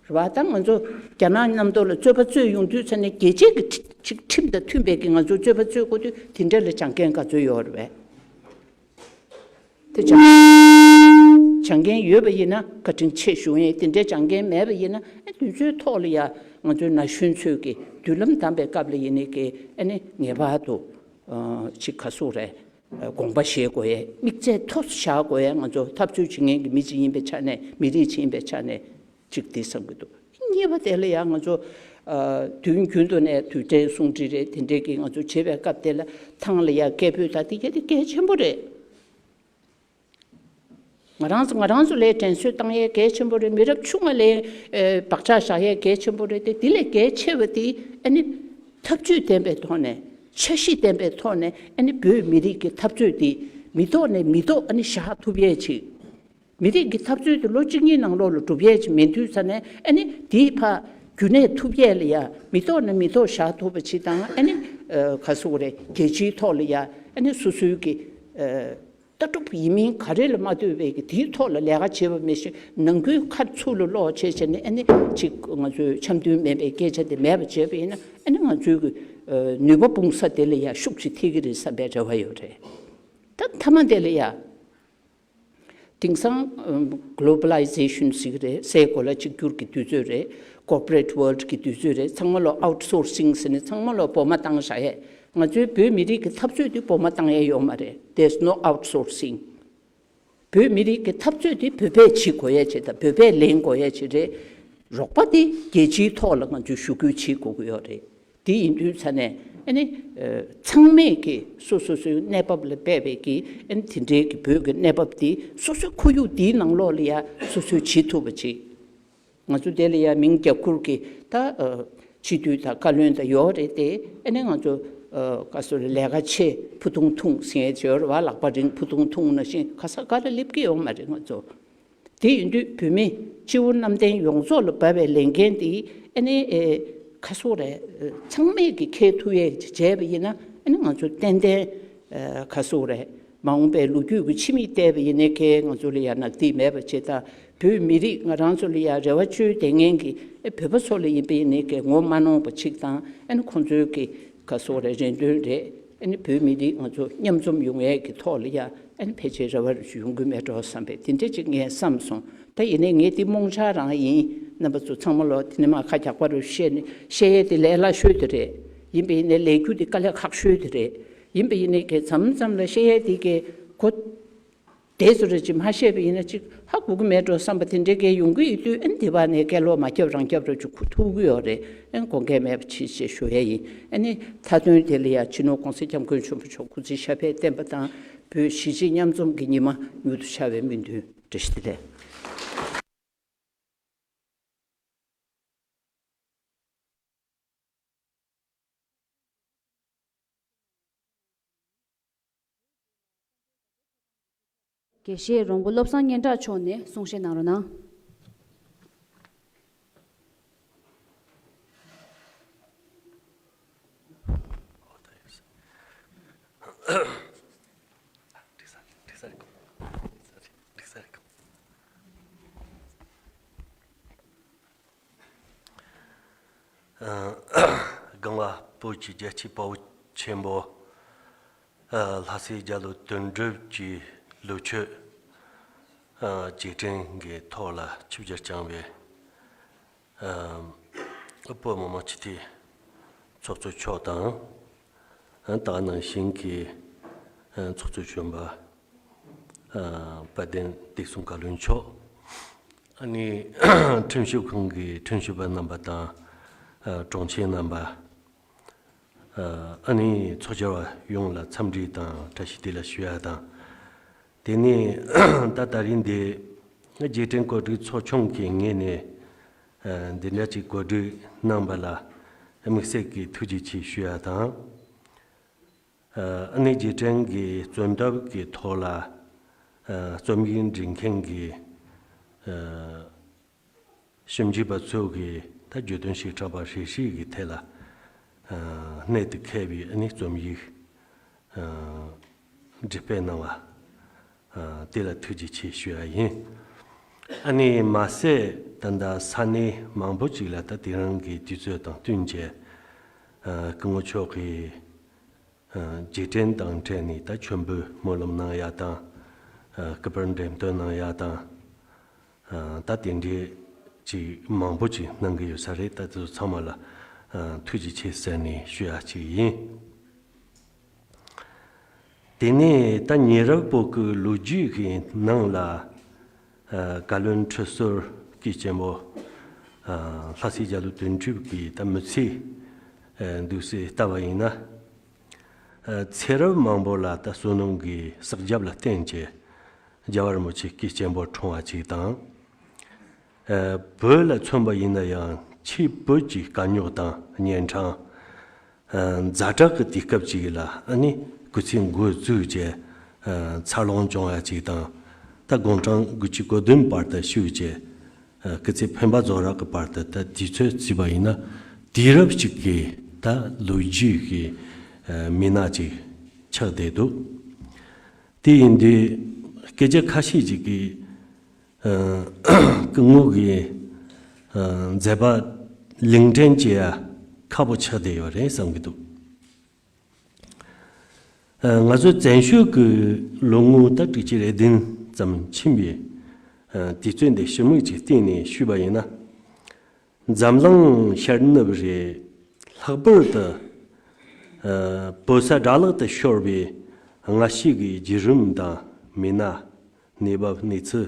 རེད་བ། ད་ང་ཚོ་རྒྱ་ནག་མཉམ་དུ་ལ་རྩོད་པ་རྩོད་ཡོང་དུས་ཚེ་ནས་རྒྱལ་སྤྱིའི་གི་ཁྲི་ཁྲིམས་དང་མཐུན་པའི་གི་ང་ཚོ་རྩོད་པ་རྩོད་དགོས་དུས་དེ་འདྲ་ལ་སྦྱང་མཁན་ག་ཚོད་ཡོད་རེད་བས། དེ་སྦྱང་སྦྱང་མཁན་ཡོད་པ་ཡིན་ན་བཀའ་དྲིན་ཆེ་ཞུ་ཡིན། དེ་འདྲ་སྦྱང་མཁན་མེད་པ་ཡིན་ན་ཨ་དུས་ཚོད་ཐོག་ལ་ཡ་ང་ཚོའི་ན་གཞོན་ཚོས་གི་མདུན་ལམ་བདམས་པའི་སྐབས་ལ་ཡིན་ནའི་གི་ཨ་ནི་ངེས་པར་དུ་ཅིག་ག་སུ་རེད། དགོངས་པ་བཞེས་དགོས་ཡས་དམིགས་བརྩེ་མཐོ་བཞག་དགོས་ཡས་ང་ཚོ་འཐབ་རྩོད་བྱེད་མཁན་གྱི་མི་གཅིག་ཡིན་པའི་ཆ་ནས་མི་རིགས་གཅིག་ཡིན་པའི་ཆ་ནས་གཅིག་དེ་བསམ་གྱི་འདུག་གཉིས་པ་དེ་ལ་ཡང་ང་ཚོ་དུས་རྒྱུན་དུ་ནས་དུས་དྲན་གསུང་འཕྲིན་རེད། དེ་འདྲས་ཀྱི་ང་ཚོ་བྱེད་པའི་སྐབས་དེ་ལ་ཐང་ལ་ཡ་སྐད་འབོད་དང་དེ་གས་དེ་གལ་ཆེན་པོ་རེད། ང་རང་ཚོ་ང་རང་ཚོ་ལ་དྲན་གསོ་བཏང་ཡས་གལ་ཆེན་པོ་རེད། མི་རབས་ཆུང་བ་ལ་བག་ཆགས་བཞག་ཡས་གལ་ཆེན་པོ་རེད་དེ། དེ་ལས་གལ་ཆེ་བ་དེ་ཨ་ནི་ཐབས་ཇུས་ལྡན་པའི་ཐོག་ནས་འཆར་གཞི་ལྡན་པའི་ཐོག་ནས་ཨ་ནི་བོད་མི་རིགས་ཀྱི་འཐབ་རྩོད་དེ་མི་ཐོག་ནས་མི་ཐོག་ཨ་ནི་བཞག་ཐུབ་ཡས་ཅིག་མི་རིགས་ཀྱི་འཐབ་རྩོད་དེ་ལོ་གཅིག་གཉིས་ནང་ལོགས་ལ་འགྲུབ་ཡས་ཅིག་མེད་དུས་ཙ་ནས་ཨ་ནི་དེའི་ཕར་རྒྱུན་གནས་ཐུབ་ཡས་ལ་ཡ་མི་ཐོག་ནས་མི་ཐོག་བཞག་ཐུབ་པ་ཅིག་དང་ཨ་ནི་ག་སུ་རེད། རྒྱལ་སྤྱིའི་ཐོག་ལ་ཡ་ཨ་ནི་སོ་སོའི་གི་ལྟ་གྲུབ་ཡིན་མིན་ག་རེ་ལ་མ་ལྟོས་པའི་གི་དེའི་ཐོག་ལ་ལས་ཀ་བྱེད་པ་མི་ཤེས། ནང་ཁུལ་ཁ་ཚུར་ལ་སློག་བྱས་བྱས་ནས་ཨ་ནི་ཅིག་ང་ཚོའི་འཆམ་མཐུན་མེད་པའི་སྐད་ཆ་དེ་མེད་པ་བྱས་པ་ཡིན་ན་ཨ་ནི་ང་ཚོའི་གི་ནུས་པ་སྤུངས་ས་དེ་ལ་ཡ་ཤུགས་ཅིག་ཐེབས་ཀྱི་རེད་བསམ་པའི་རེ་བ་ཡོད་རེད། ད་མཐའ་མ་དེ་ལ་ཡ། དེང་སང་གི་ལོ་བྷ་ལ་ཡི་ཟེ་ཤན་ཟེར་གི་རེད། སའི་གོ་ལ་གཅིག་གྱུར་གྱི་དུས་ཚོད་རེད། ཀོར་པོ་རེ་ཊི་ཝོལ་ཌི་གི་དུས་ཚོད་རེད། ཚང་མ་ལོ་ཨའུཊ་སོར་སིང་ཟེར་ནས་ཚང་མ་ལོ་བོད་མ་བཏང་བཞག་ཡས། ང་ཚོའི་བོད་མི་རིགས་ཀྱི་འཐབ་རྩོད་དེ་བོད་མ་བཏང་ཡས་ཡོད་མ་རེད། There's no outsourcing. བོད་མི་རིགས་ཀྱི་འཐབ་རྩོད་དེ་བོད་པས་བྱེད་དགོས་ཡས་ཅིག་དང་བོད་པས་ལེན་དགོས་ཡས་ཅིག་རེད། རོགས་པ་དེ་རྒྱལ་སྤྱིའི་ཐོག་ལ་ང་ཚོས་ཞུ་སྐུལ་བྱེད་དགོས་ཀྱི་ཡོད་རེད། དེ་ཡིན་དུས་ཙ་ནས་ཨ་ནི་ཚང་མས་ཀྱི་སོ་སོ་སོའི་གནས་བབ་ལ་འབད་པའི་གི་ཨ་ནི་དེ་འདྲའི་གི་བོད་ཀྱི་གནས་བབ་དེ་སོ་སོའི་ཁོར་ཡུག་དེའི་ནང་ལོགས་ལ་ཡ་སོ་སོས་བྱེད་ཐུབ་པ་ཅིག་ང་ཚོ་དེ་ལ་ཡ་མིང་རྒྱབ་ཁུར་གྱི་ད་སྤྱི་འཐུས་དང་བཀའ་བློན་དང་ཡོད་རེད་དེ། ཨ་ནི་ང་ཚོ་ག་སོ་རེ་ལས་ཀ་ཆེ་ཕུ་ཐུང་ཐུང་ཟེར་ཡས་ཡོད་རེད་བ། ལག་པ་རིང་ཕུ་ཐུང་ཐུང་ནང་བཞིན་ག་ས་ག་ལ་སླེབས་ཀྱི་ཡོད་མ་རེད་ང་ཚོ། དེ་ཡིན་དུས་བོད་མི་སྤྱི་བོ་གནམ་བསྟན་ཡོངས་རྫོགས་ལ་བབས་པའི་ལས་འགན་དེ་ཨ་ནི་ཨེ་ག་སོ་རེད། ཚང་མས་ཀྱི་འཁྱེར་ཐུབ་ཡས་བྱས་པ་ཡིན་ན་ཨ་ནི་ང་ཚོ་ཏན་ཏན་ག་སོ་རེད། མ་འོངས་པའི་ལོ་རྒྱུས་ཀྱི་ཕྱི་མིག་བལྟས་པ་ཡིན་ནའི་ཁེ་ང་ཚོ་ལ་ཡང་ནག་ཐིག་མེད་པ་བྱེད་དང་། བོད་མི་རིགས་ང་རང་ཚོ་ལ་ཡང་རེ་བ་བཅོལ་བསྡད་མཁན་གྱི་ཨེ་བོད་པ་ཚོ་ལ་ཡིན་པ་ཡིན་ནའི་ཁེ་ངོ་མ་གནོང་བ་ཅིག་དང་། ཨ་ནི་ཁོང་ཚོའི་གི་ག་སོགས་རེད། རེ་འདུན་རེད། ཨ་ནི་བོད་མི་རིགས་ང་ཚོ་མཉམ་འཛོམས་ཡོང་ཡས་ཀྱི་ཐོག་ལ་ཡང་ཨ་ནི་ཕལ་ཆེར་རེ་བ་ཡོང་གི་མེད་འགྲོ་བསམ་པའི་དེ་འདྲ་ཅིག་ངས་བསམ་སོང་། ད་ཡིན་ནའི་ངས་འདི་རྨོངས་འཆར་རང་ཡིན། རྣམ་པ་ཚོ་ཚང་མ་ལོ་དེ་ནས་མ་ཁ་རྒྱག་པ་རུ་བཤད་ནས་བཤད་ཡས་དེ་ལས་སླ་ཤོས་དེ་རེད། ཡིན་པ་ཡིན་ནའི་ལས་རྒྱུ་དེ་དཀའ་ལས་ཁག་ཤོས་དེ་རེད། ཡིན་པ་ཡིན་ནའི་གལ་མཚམས་མཚམས་ལ་བཤད་ཡས་དེ་གའི་གོ་དེ་ཚོ་རེ་ཅིག་མ་བཤད་པ་ཡིན་ན་ཅིག་ཧ་གོ་གི་མེད་འགྲོ་བསམ་པ་དེ་འདྲའི་གའི་ཡོང་གི་ཡོད་དུས། ཨན་དེ་བ་ནས་སྐད་ལོག་མ་རྒྱབ་རང་རྒྱབ་ར་ཅིག་ཁུ་ཐུག་གི་ཡོད་རེད། ཨན་དགོངས་འགལ་མེད་པ་ཅིག་ཅེས་ཞུ་ཡས་ཡིན། ཨ་ནི་མཐའ་དོན་དེ་ལ་ཡང་སྤྱི་ནོར་༸གོང་ས་༸སྐྱབས་མགོན་ཆེན་པོ་མཆོག་སྐུ་ཚེ་ཞབས་པད་བརྟན་པ་དང་། བོད་གཞིས་བྱེས་མཉམ་འཛོམས་ཀྱི་ཉི་མ་མྱུར་དུ་ཤར་བའི་སྨོན་འདུན། བཀྲ་ཤིས་བདེ་ལེགས། དགེ་བཤེས་རོང་པོ་བློ་བཟང་སྙན་གྲགས་མཆོག་ནས་གསུང་བཤད་གནང་རོགས་གནང་། ཨ། སྒང་བ་བོད་ཀྱི་རྒྱལ་གཅེས་དཔའ་བོ་ཆེན་པོ། ཨ། ལྷ་སྲས་རྒྱ་ལོ་དོན་གྲུབ་ཀྱི་ལོ་མཆོད། ཨ། རྗེས་དྲན་གྱི་ཐོག་ལ་ཆིབས་བསྒྱུར་བསྐྱངས་པའི། ཨ། བོད་མི་མང་སྤྱི་འཐུས་ཚོགས་གཙོ་མཆོག་དང་། ཨ། ད་ག་ནང་བཞིན་གྱི། ཨ། ཚོགས་གཙོ་གཞོན་པ། ཨ། དཔལ་ལྡན་བདེ་སྲུང་བཀའ་བློན་མཆོག་ཨ་ནི་ཁྲིམས་ཞིབ་ཁང་གི་ཁྲིམས་ཞིབ་པ་རྣམ་པ་དང་། ཨ། དྲུང་ཆེ་རྣམ་པ། ཨ་ནི་ཚོགས་བཅར་བ་ཡོངས་ལ་འཚམས་འདྲི་དང་བཀྲ་ཤིས་བདེ་ལེགས་ཞུ་ཡ་དང་། དེ་ནས་ད་ད་རིང་འདི་རྗེས་དྲན་གོ་སྒྲིག་ཚོགས་ཆུང་གི་ངོས་ནས། ཨ། འདི་འདྲ་ཅིག་གོ་སྒྲིག་གནང་བ་ལ་དམིགས་བསལ་གྱི་ཐུགས་རྗེ་ཆེ་ཞུ་ཡ་དང་། ཨ་ནི་རྗེས་དྲན་གྱི་རྩོམ་ཐབས་ཀྱི་ཐོག་ལ། ཨ། རྩོམ་ཡིག་འབྲི་མཁན་གྱི། ཨ། ཞིབ་འཇུག་པ་ཚོ་གིས་ད་བརྗོད་དོན་ཞིབ་ཕྲ་བ་རེ་ཞིག་གི་ཐད་ལ། ཨ། གནད་དུ་འཁེལ་བའི་ཨ་ནི་རྩོམ་ཡིག་ཨ། འབྲི་སྤེལ་གནང་བ། ཨ། དེ་ལ་ཐུགས་རྗེ་ཆེ་ཞུ་ཡ་ཡིན། ཨ་ནི་མ་ཟད་ད་ལྟ་ས་གནས་མང་པོ་ཅིག་ལ་ད་དེ་རིང་གི་དུས་ཚོད་དང་བསྟུན་བྱས། ཨ། སྐུ་ངོ་མཆོག་གིས། ཨ། རྗེས་དྲན་དང་འབྲེལ་ནས་ད་མཆོད་འབུལ་སྨོན་ལམ་གནང་ཡ་དང་། ཨ། སྐུ་པར་འགྲེམས་སྟོན་གནང་ཡ་དང་། ཨ། ད་དེ་འདྲའི་ཅིག་མང་པོ་ཅིག་གནང་གི་ཡོད་ས་རེད། ད་དེ་ཚོ་ཚང་མ་ལ། ཨ། ཐུགས་རྗེ་ཆེ་ཟེར་ནས་ཞུ་ཡ་ཅིག་ཡིན། དེ་ནས་ད་ཉེ་རབས་བོད་ཀྱི་ལོ་རྒྱུས་ཀྱི་ནང་ལ། ཨ། བཀའ་བློན་ཁྲི་ཟུར་སྐུ་ཅན་པོ། ཨ། ལྷ་སྲས་རྒྱ་ལོ་དོན་གྲུབ་ཀྱི་ད་མི་ཚེ། ཨ། འདུག་སེ་ལྟ་བ་ཡིན་ན། ཨ། ཚེ་རབས་མང་པོ་ལ་ད་བསོད་ནམས་ཀྱི་བསགས་རྒྱབ་ལ་བརྟེན་བྱས་རྒྱལ་བ་རིན་པོ་ཆེ་སྐུ་ཅན་པོ་འཁྲུངས་པ་ཅིག་དང་། ཨ། བོད་ལ་མཚོན་པ་ཡིན་ན་ཡང་ཕྱིས་བོད་ཀྱི་དཀའ་རྙོག་དང་གཉན་འཕྲང་། ཨ། ཛ་དྲག་གི་དུས་སྐབས་ཅིག་ལ་ཨ་ནི་སྐུ་ཚེ་འགོ་བཙུགས་བྱས། ཨ། འཚར་ལོངས་བྱུང་བ་ཅིག་དང་། ད་དགུང་གྲངས་དགུ་བཅུ་གོ་བདུན་བར་དུ་བཞུགས་བྱས། ཨ། སྐུ་ཚེ་འཕེན་པ་རྫོགས་རག་གི་བར་དུ་ད་དུས་ཚོད་བརྩིས་པ་ཡིན་ན་དུས་རབས་གཅིག་གི་ད་ལོ་རྒྱུས་ཀྱི། ཨ། མི་སྣ་ཅིག་ཆགས་བསྡད་འདུག་དེ་ཡིན་དུས་སྐད་ཆ་ཁ་ཤས་ཅིག་གིས། ཨ། སྐུ་ངོ་གི། ཨ། མཛད་པ་ལེགས་འགྲེལ་བྱེད་ཡ་ཁག་པོ་ཆགས་བསྡད་ཡོད་རེད་བསམ་གྱི་འདུག་ཨ། ང་ཚོའི་བཙན་བྱོལ་གྱི་ལོ་ངོ་ད་དྲུག་ཅུ་རེ་བདུན་ཙམ་ཕྱིན་པའི། ཨ། དུས་ཚོད་འདི་ཞིབ་མོ་ཅིག་བལྟས་ནས་ཞུས་པ་ཡིན་ན། འཛམ་གླིང་ཤར་ནུབ་རེ་ལྷག་པར་དུ། ཨ། བོད་ས་དགྲ་ལག་ཏུ་ཤོར་བའི་སྔ་ཕྱི་གི་བརྒྱུད་རིམ་དང་མི་སྣ། གནས་བབ་གནས་ཚུལ།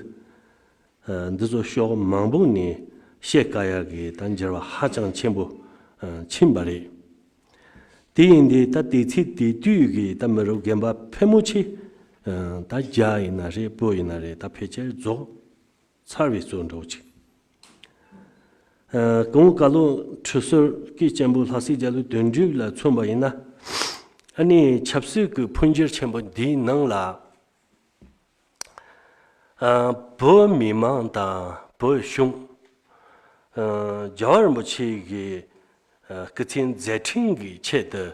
ཨ། འདི་ཚོ་ཕྱོགས་མང་པོ་ནས་བཤད་དཀའ་ཡག་གི་ད་འགྱུར་བ་ཧ་ཅང་ཆེན་པོ། ཨ། ཕྱིན་པ་རེད། དེ་ཡིན་དུས་ད་དེ་ཚེ་དེ་དུས་ཀྱི་ད་མི་རབས་རྒན་པ་ཕལ་མོ་ཆེ། ཨ། ད་རྒྱ་ཡིན་ན་རེད། བོད་ཡིན་ན་རེད། ད་ཕལ་ཆེར་རྫོགས་ཚར་བའི་བཟོ་འདྲ་ཅིག་ཨ། སྐུ་ངོ་བཀའ་བློན་ཁྲི་ཟུར་སྐུ་ཅན་པོ་ལྷ་སྲས་རྒྱ་ལོ་དོན་གྲུབ་ལ་མཚོན་པ་ཡིན་ན། ཨ་ནི་ཆབ་སྲིད་ཀྱི་འཕོ་འགྱུར་ཆེན་པོ་འདིའི་ནང་ལ། ཨ། བོད་མི་མང་དང་བོད་གཞུང་། ཨ། རྒྱལ་བ་རིན་པོ་ཆེ་གི། ཨ། སྐུ་ཚེ་མཛད་འཕྲིན་གྱི་ཆེད་དུ།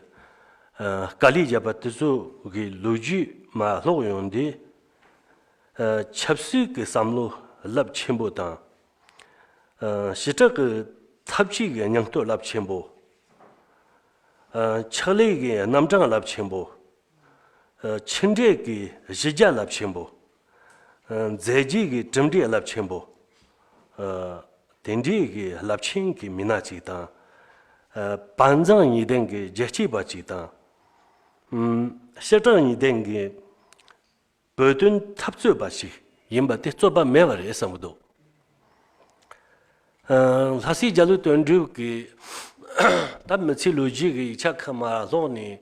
ཨ། དཀའ་ལས་བརྒྱབ་པ་དེ་ཚོ་གི་ལོ་རྒྱུས་མར་ཀློག་ཡོང་དུས། ཨ། ཆབ་སྲིད་ཀྱི་བསམ་བློ་རླབས་ཆེན་པོ་དང་། ཨ། ཞི་དྲག་གི་འཐབ་ཇུས་ཀྱི་སྙིང་སྟོབས་རླབས་ཆེན་པོ། ཨ། ཕྱག་ལས་ཀྱི་རྣམ་གྲངས་རླབས་ཆེན་པོ། ཨ། ཕྱི་འབྲེལ་གྱི་གཞི་རྒྱ་རླབས་ཆེན་པོ། ཨ། མཛད་རྗེས་ཀྱི་གྲུབ་འབྲས་རླབས་ཆེན་པོ། ཨ། དེ་འདྲའི་གི་རླབས་ཆེན་གྱི་མི་སྣ་ཅིག་དང་། ཨ། དཔའ་མཛངས་གཉིས་ལྡན་གྱི་རྒྱལ་གཅེས་པ་ཅིག་དང་། ཨུམ། ཞི་དྲག་གཉིས་ལྡན་གྱི་བོད་དོན་འཐབ་རྩོད་པ་ཞིག་ཡིན་པ་དེ་རྩོད་པ་མེད་པ་རེད་བསམ་གྱི་འདུག། ཨ། ལྷ་སྲས་རྒྱ་ལོ་དོན་གྲུབ་ཀྱི་ད་མི་ཚེའི་ལོ་རྒྱུས་ཀྱི་ཡིག་ཆ་ཁག་མར་ཀློག་ནས།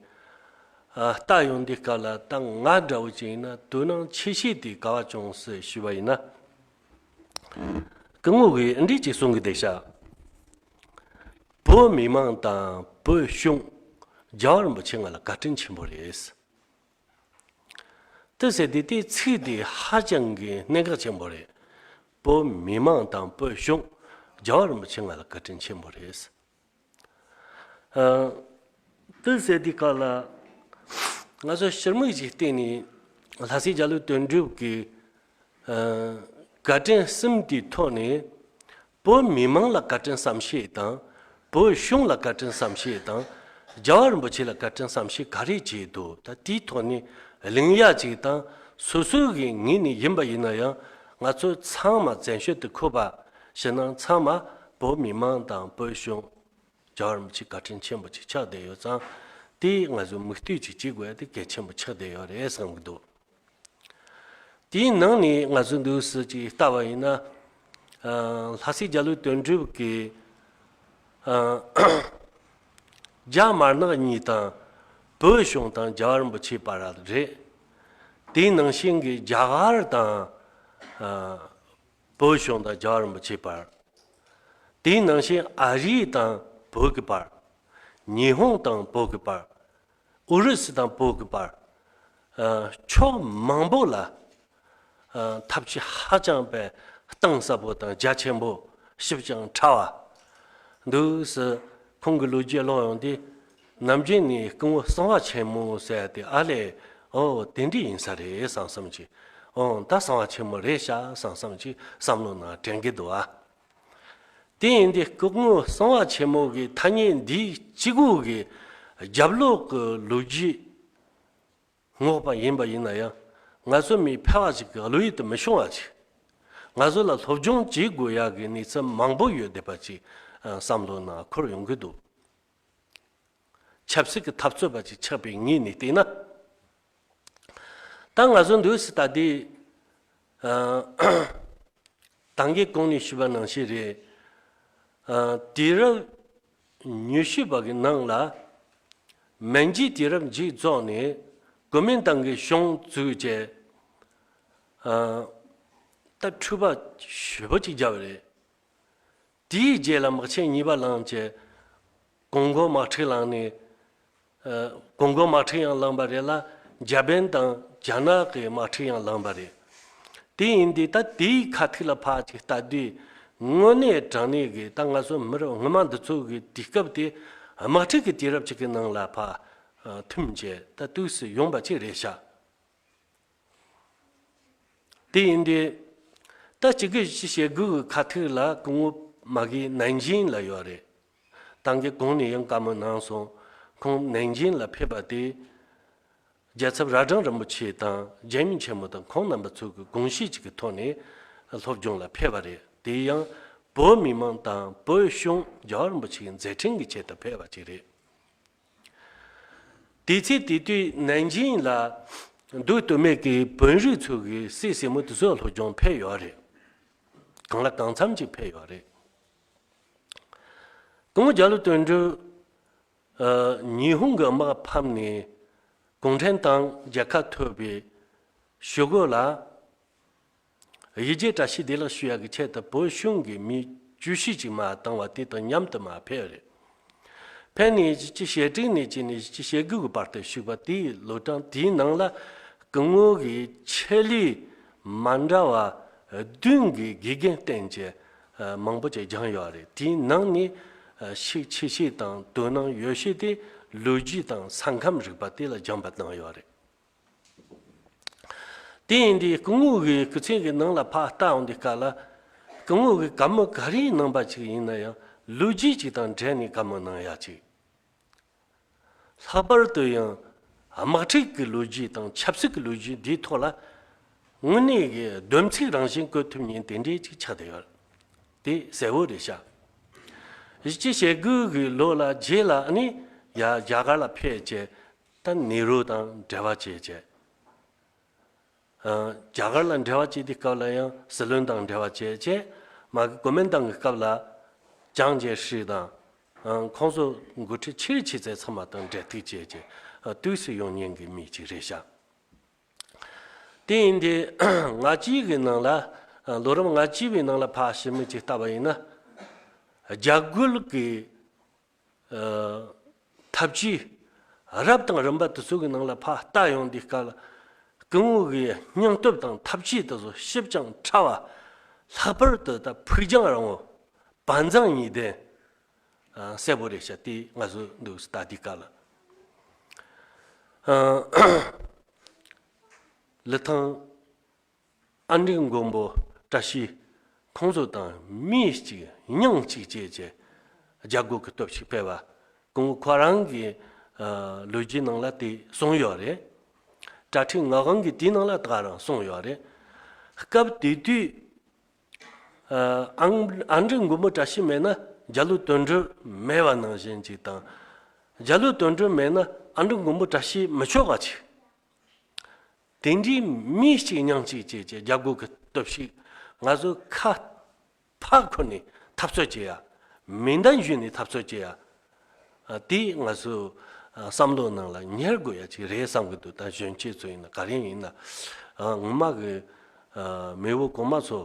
ཨ། ལྟ་ཡོང་དུས་སྐབས་ལ། ད་ང་འདྲ་བོ་ཅིག་ཡིན་ན་དོ་སྣང་ཆེ་ཤོས་དེ་ག་པར་བྱུང་ཟེར་ཞུས་པ་ཡིན་ན། སྐུ་ངོ་གིས་འདི་འདྲ་ཅིག་གསུང་གི་འདུག་ཤག། བོད་མི་མང་དང་བོད་གཞུང་། རྒྱལ་བ་རིན་པོ་ཆེ་ང་ལ་བཀའ་དྲིན་ཆེན་པོ་རེད། དེ་ཟེར་དུས་དེ་ཚིག་དེ་ཧ་ཅང་གི་གནད་འགག་ཆེན་པོ་རེད། བོད་མི་མང་དང་བོད་གཞུང་། རྒྱལ་བ་རིན་པོ་ཆེ་ང་ལ་བཀའ་དྲིན་ཆེན་པོ་རེད། ཨ། དེ་ཟེར་དུས་སྐབས་ལ། ང་ཚོ་ཕྱིར་མིག་ཅིག་བལྟས་ནས། ལྷ་སྲས་རྒྱ་ལོ་དོན་གྲུབ་ཀྱི། ཨ། བཀའ་དྲིན་གསུམ་དེའི་ཐོག་ནས། བོད་མི་མང་ལ་བཀའ་དྲིན་བསམ་ཤེས་དང་། བོད་གཞུང་ལ་བཀའ་དྲིན་བསམ་ཤེས་དང་། རྒྱལ་བ་རིན་པོ་ཆེ་ལ་བཀའ་དྲིན་བསམ་ཤེས་ག་རེ་བྱས་འདུག། ད་དེའི་ཐོག་ནས་གླེང་ཡ་ཅིག་དང་། སོ་སོའི་གི་ངོས་ནས་ཡིན་པ་ཡིན་ན་ཡང་། ང་ཚོ་ཚང་མ་བཙན་བྱོལ་དུ་འཁོད་པ་ཕྱི་ནང་ཚང་མ་བོད་མི་མང་དང་བོད་གཞུང་། རྒྱལ་བ་རིན་པོ་ཆེ་བཀའ་དྲིན་ཆེན་པོ་ཅིག་ཆགས་བསྡད་ཡོད་ཙང་། དེ་ང་ཚོས་མིག་ལྟོས་ཅིག་བྱེད་དགོས་ཡ་དེ་གལ་ཆེན་པོ་ཆགས་བསྡད་ཡོད་རེད་བསམ་གྱི་འདུག། དེའི་ནང་ནས་ང་ཚོས་འདུག་སེ་ཅིག་ལྟ་བ་ཡིན་ན། ཨ། ལྷ་སྲས་རྒྱ་ལོ་དོན་གྲུབ་ཀྱིས། ཨ། རྒྱ་དམར་ནག་གཉིས་དང་བོད་གཞུང་དང་རྒྱལ་བ་རིན་པོ་ཆེའི་བར་རེད། དེའི་ནང་བཞིན་གྱི་རྒྱ་གར་དང་། ཨ། བོད་གཞུང་དང་རྒྱལ་བ་རིན་པོ་ཆེའི་བར། དེའི་ནང་བཞིན་ཨ་རི་དང་བོད་ཀྱི་བར། ཉི་ཧོང་དང་བོད་ཀྱི་བར། ཨུ་རུ་སུ་དང་བོད་ཀྱི་བར། ཨ། ཕྱོགས་མང་པོ་ལ། ཨ། ཐབས་ཇུས་ཧ་ཅང་པའི་གཏིང་ཟབ་པོ་དང་རྒྱ་ཆེན་པོ། ཞིབ་ཅིང་ཕྲ་བ། འདུག་སེ་ཁོང་གི་ལོ་རྒྱུས་ཀློག་ཡོང་དུས། ནམ་རྒྱུན་ནས་སྐུ་ངོ་གསང་བ་ཆེན་མོ་ཟེར་ཡ་དེ། ཨ་ལས། ཨོ། དེ་འདྲ་ཡིན་ས་རེད་བསམ་བསམ་ཅིག། ཨོ། ད་གསང་བ་ཆེན་མོ་རེད་ཤག་བསམ་བསམ་ཅིག་བསམ་བློ་ནང་དྲན་གྱི་འདུག་ཨ། དེ་ཡིན་དུས་སྐུ་ངོ་གསང་བ་ཆེན་མོ་གི་ཐ་སྙད་འདི་གཅིག་པོ་གིས་རྒྱབ་ལོགས་ཀྱི་ལོ་རྒྱུས་སྔོག་པ་ཡིན་པ་ཡིན་ན་ཡང་། ང་ཚོ་མི་ཕལ་བ་ཅིག་གི་བློ་ཡུལ་དུ་མི་ཤོང་བ་ཅིག། ང་ཚོ་ལ་སློབ་སྦྱོང་བྱེད་དགོས་ཡག་གི་གནས་ཚུལ་མང་པོ་ཡོད་བསྡད་པ་ཅིག། ཨ། བསམ་བློ་ནང་འཁོར་ཡོང་གི་འདུག། ཆབ་སྲིད་ཀྱི་འཐབ་རྩོད་པ་ཅིག་ཆགས་པའི་ངོས་ནས་བལྟས་ན། ད་ང་ཚོ་འདུག་སེ་ད་ལྟའི། ཨ། ད་གིན་གོང་ནས་ཞུས་པ་ནང་བཞིན་རེད། ཨ། དུས་རབས་ཉི་ཤུ་པ་གི་ནང་ལ། མན་ཇུའི་དུས་རབས་མཇུག་རྫོགས་ནས་གོ་མིན་ཏང་གི་གཞུང་བཙུགས་བྱས། ཨ། ད་འཁྲུག་པ་ཞེ་པོ་ཅིག་བརྒྱབ་པ་རེད། དེའི་རྗེས་ལ་དམག་ཆེན་གཉིས་པ་ལངས་བྱས། ཀོང་གོ་དམག་འཁྲུག་ལངས་ནས། ཨ། ཀོང་གོ་དམག་འཁྲུག་ཡང་ལངས་པ་རེད་ལ། འཇར་པན་དང་རྒྱ་ནག་གི་དམག་འཁྲུག་ཡང་ལངས་པ་རེད། དེ་ཡིན་དུས་ད་དེའི་ཁ་ཐུག་ལ་ཕར་ཅིག་ལྟ་དུས། དངོས་གནས་དྲང་གནས་ཀྱི་ད་ང་ཚོ་མི་རབས་སྔོན་མ་འདི་ཚོ་གི་དུས་སྐབས་དེ་དམག་འཁྲུག་གི་དུས་རབས་ཅིག་གི་ནང་ལ་ཕར། ཨ། ཐིམ་བྱས་ད་འདུག་སེ་ཡོང་པ་ཅིག་རེད་ཤག། དེ་ཡིན་དུས། ད་གཅིག་དགུ་བཞི་བཅུ་ཞེ་དགུ་གི་ཁ་ཐུག་ལ་སྐུ་ངོ་མ་གི་ནན་ཅིང་ལ་ཡོད་རེད། ད་གིན་གོང་ནས་ཡང་བཀའ་མོལ་གནང་སོང་། ཁོང་ནན་ཅིང་ལ་ཕེབས་པ་དེ། རྒྱལ་ཚབ་རྭ་སྒྲེང་རིན་པོ་ཆེ་དང་རྒྱལ་ཡུམ་ཆེན་མོ་དང་ཁོང་རྣམ་པ་ཚོ་གི་དགོངས་གཞི་གཅིག་གི་ཐོག་ནས་སློབ་སྦྱོང་ལ་ཕེབས་པ་རེད། དེ་ཡང་བོད་མི་མང་དང་བོད་གཞུང་རྒྱལ་བ་རིན་པོ་ཆེའི་མཛད་འཕྲིན་གྱི་ཆེད་དུ་ཕེབས་པ་ཅིག་རེད། དེ་ཚེ་དེ་དུས་ནན་ཅིང་ལ་འདུག་སྡོད་མཁན་གྱི་བོད་རིགས་ཚོ་གི་སྲས་སྲས་མོ་དེ་ཚོ་སློབ་སྦྱོང་ཕེབས་ཡོད་རེད། གང་ལ་གང་འཚམ་ཅིག་ཕེབས་ཡོད་རེད། སྐུ་ངོ་རྒྱ་ལོ་དོན་གྲུབ། ཨ། ཉི་ཧོང་གི་དམག་ཕམ་ནས་གུང་ཁྲན་ཏང་རྒྱལ་ཁ་ཐོབ་པའི་གཞུག་གུ་ལ། གཞིས་བྱེས་བཀྲ་ཤིས་བདེ་ལེགས་ཞུ་ཡག་གི་ཆེད་དུ་བོད་གཞུང་གི་མི་བཅུ་བཞི་ཅིག་མར་བཏང་བ་དེ་དང་མཉམ་དུ་མར་ཕེབས་རེད། ཕེབས་ནས་བཞི་བཅུ་ཞེ་དྲུག་ནས་བྱས་ནས་བཞི་བཅུ་ཞེ་དགུ་གི་བར་དུ་བཞུགས་པ་དེའི་ལོ་གྲངས་དེའི་ནང་ལ། སྐུ་ངོ་གི་ཆེད་ལས་མ་འདྲ་བ་བདུན་གྱི་དགེ་རྒན་བསྟེན་བྱས། ཨ། མང་པོ་ཅིག་སྦྱངས་ཡོད་རེད། དེའི་ནང་ནས་ ཤུགས་ཆེ་ཤོས་དང་དོ་སྣང་ཡོད་ཤོས་དེ་ལོ་རྒྱུས་དང་ས་ཁམས་རིག་པ་དེ་ལ་སྦྱངས་པ་གནང་ཡོད་རེད། དེ་ཡིན་དུས་སྐུ་ངོ་གི་སྐུ་ཚེ་གི་ནང་ལ་ཕར་ལྟ་ཡོང་དུས་སྐབས་ལ། སྐུ་ངོ་གི་བཀའ་མོལ་ག་རེ་གནང་པ་ཅིག་ཡིན་ན་ཡང་ལོ་རྒྱུས་ཅིག་དང་འབྲེལ་ནས་བཀའ་མོལ་གནང་ཡ་ཅིག། ལྷག་པར་དུ་ཡང་དམག་འཁྲུག་གི་ལོ་རྒྱུས་དང་ཆབ་སྲིད་ཀྱི་ལོ་རྒྱུས་འདིའི་ཐོག་ལ་དངོས་གནས་ཀྱི་སྡོམ་ཚིག་རང་བཞིན་བཀོད་ཐུབ་མཁན་དེ་འདྲའི་ཅིག་ཆགས་བསྡད་ཡོད། དེ་གསལ་བོ་རེད་ཤག། གཞིས་བྱེས་དགུ་གི་ལོ་ལ་རྗེས་ལ་ནི་ཡ་རྒྱ་གར་ལ་ཕེབས་བྱས། ད་ནེ་རུ་དང་འབྲེལ་བ་བྱས་བྱས། ཨ། རྒྱ་གར་ལ་འབྲེལ་བ་བྱེད་དུས་སྐབས་ལ་ཡང་སྲིད་བློན་དང་འབྲེལ་བ་བྱས་བྱས། མ་གི་གོ་མིན་ཏང་གི་སྐབས་ལ་ཅང་ཅེ་ཧྲི་དང་། ཨ། ཁོང་ཚོ་འགོ་ཁྲིད་ཆེ་རུ་ཆེ་ཚད་ཚང་མ་དང་འབྲེལ་གཏུག་བྱས་བྱས། ཨ། དུས་སུ་ཡོང་མཁན་གྱི་མི་ཅིག་རེད་ཤག། དེ་ཡིན་དུས་ང་བཅས་ཀྱི་ནང་ལ། ཨ། ལོ་རབས་ང་བཅས་པའི་ནང་ལ་ཕར་ཞིབ་མོ་ཅིག་བལྟས་པ་ཡིན་ན། རྒྱ་རྒོལ་གྱི་ཨ། ཐབས་ཇུས་རབ་དང་རིམ་པ་དེ་ཚོ་གི་ནང་ལ་ཕར་ལྟ་ཡོང་དུས་སྐབས་ལ། སྐུ་ངོ་གི་སྙིང་སྟོབས་དང་ཐབས་ཇུས་དེ་ཚོ་ཞིབ་ཅིང་ཕྲ་བ། ལྷག་པར་དུ་ད་ཕུགས་རྒྱང་རིང་བོ། བར་མཚམས་གཉིས་ལྡན། ཨ། གསལ་པོ་རེད་ཤག། དེ་ང་ཚོ་འདུག་ལྟ་དུས་སྐབས་ལ། ཨ། ལི་ཐང་ཨ་འབྲུག་མགོན་པོ་བཀྲ་ཤིས་ཁོང་ཚོ་དང་མི་གཅིག་མྱིང་གཅིག་བྱས་བྱས་རྒྱ་རྒོལ་གྱི་སྟོབས་ཤིག་སྤེལ་བ། སྐུ་ངོ་ཁོ་རང་གི། ཨ། ལོ་རྒྱུས་ནང་ལ་དེ་གསུངས་ཡོད་རེད། དྲ་ཁྲིད་ངག་དབང་གི་དེའི་ནང་ལ་ད་ག་རང་གསུངས་ཡོད་རེད། སྐབས་དེ་དུས། ཨ། ཨ། ཨ་འབྲུག་མགོན་པོ་བཀྲ་ཤིས་མེད་ན་རྒྱ་ལོ་དོན་གྲུབ་མེད་པ་ནང་བཞིན་ཅིག་དང་། རྒྱ་ལོ་དོན་གྲུབ་མེད་ན་ཨ་འབྲུག་མགོན་པོ་བཀྲ་ཤིས་མི་ཆོག་པ་ཅིག། དེ་འདྲའི་མི་གཅིག་མྱིང་གཅིག་བྱས་བྱས་རྒྱ་རྒོལ་གྱི་སྟོབས་ཤིག་ང་ཚོ་ཁ་ཕར་འཁུར་ནས་འཐབ་རྩོད་བྱེད་ཡ། མེ་མདའ་གཞུས་ནས་འཐབ་རྩོད་བྱེད་ཡ། ཨ། དེ་ང་ཚོ། ཨ། བསམ་བློ་ནང་ལ་ཉར་དགོས་ཡ་ཅིག་རེད་བསམ་གྱི་འདུག། ད་གཞོན་སྐྱེས་ཚོ་ཡིན་ན་ག་རེ་ཡིན་ན། ཨ། ངོ་མ་གི། ཨ། མེས་པོ་གོང་མ་ཚོ་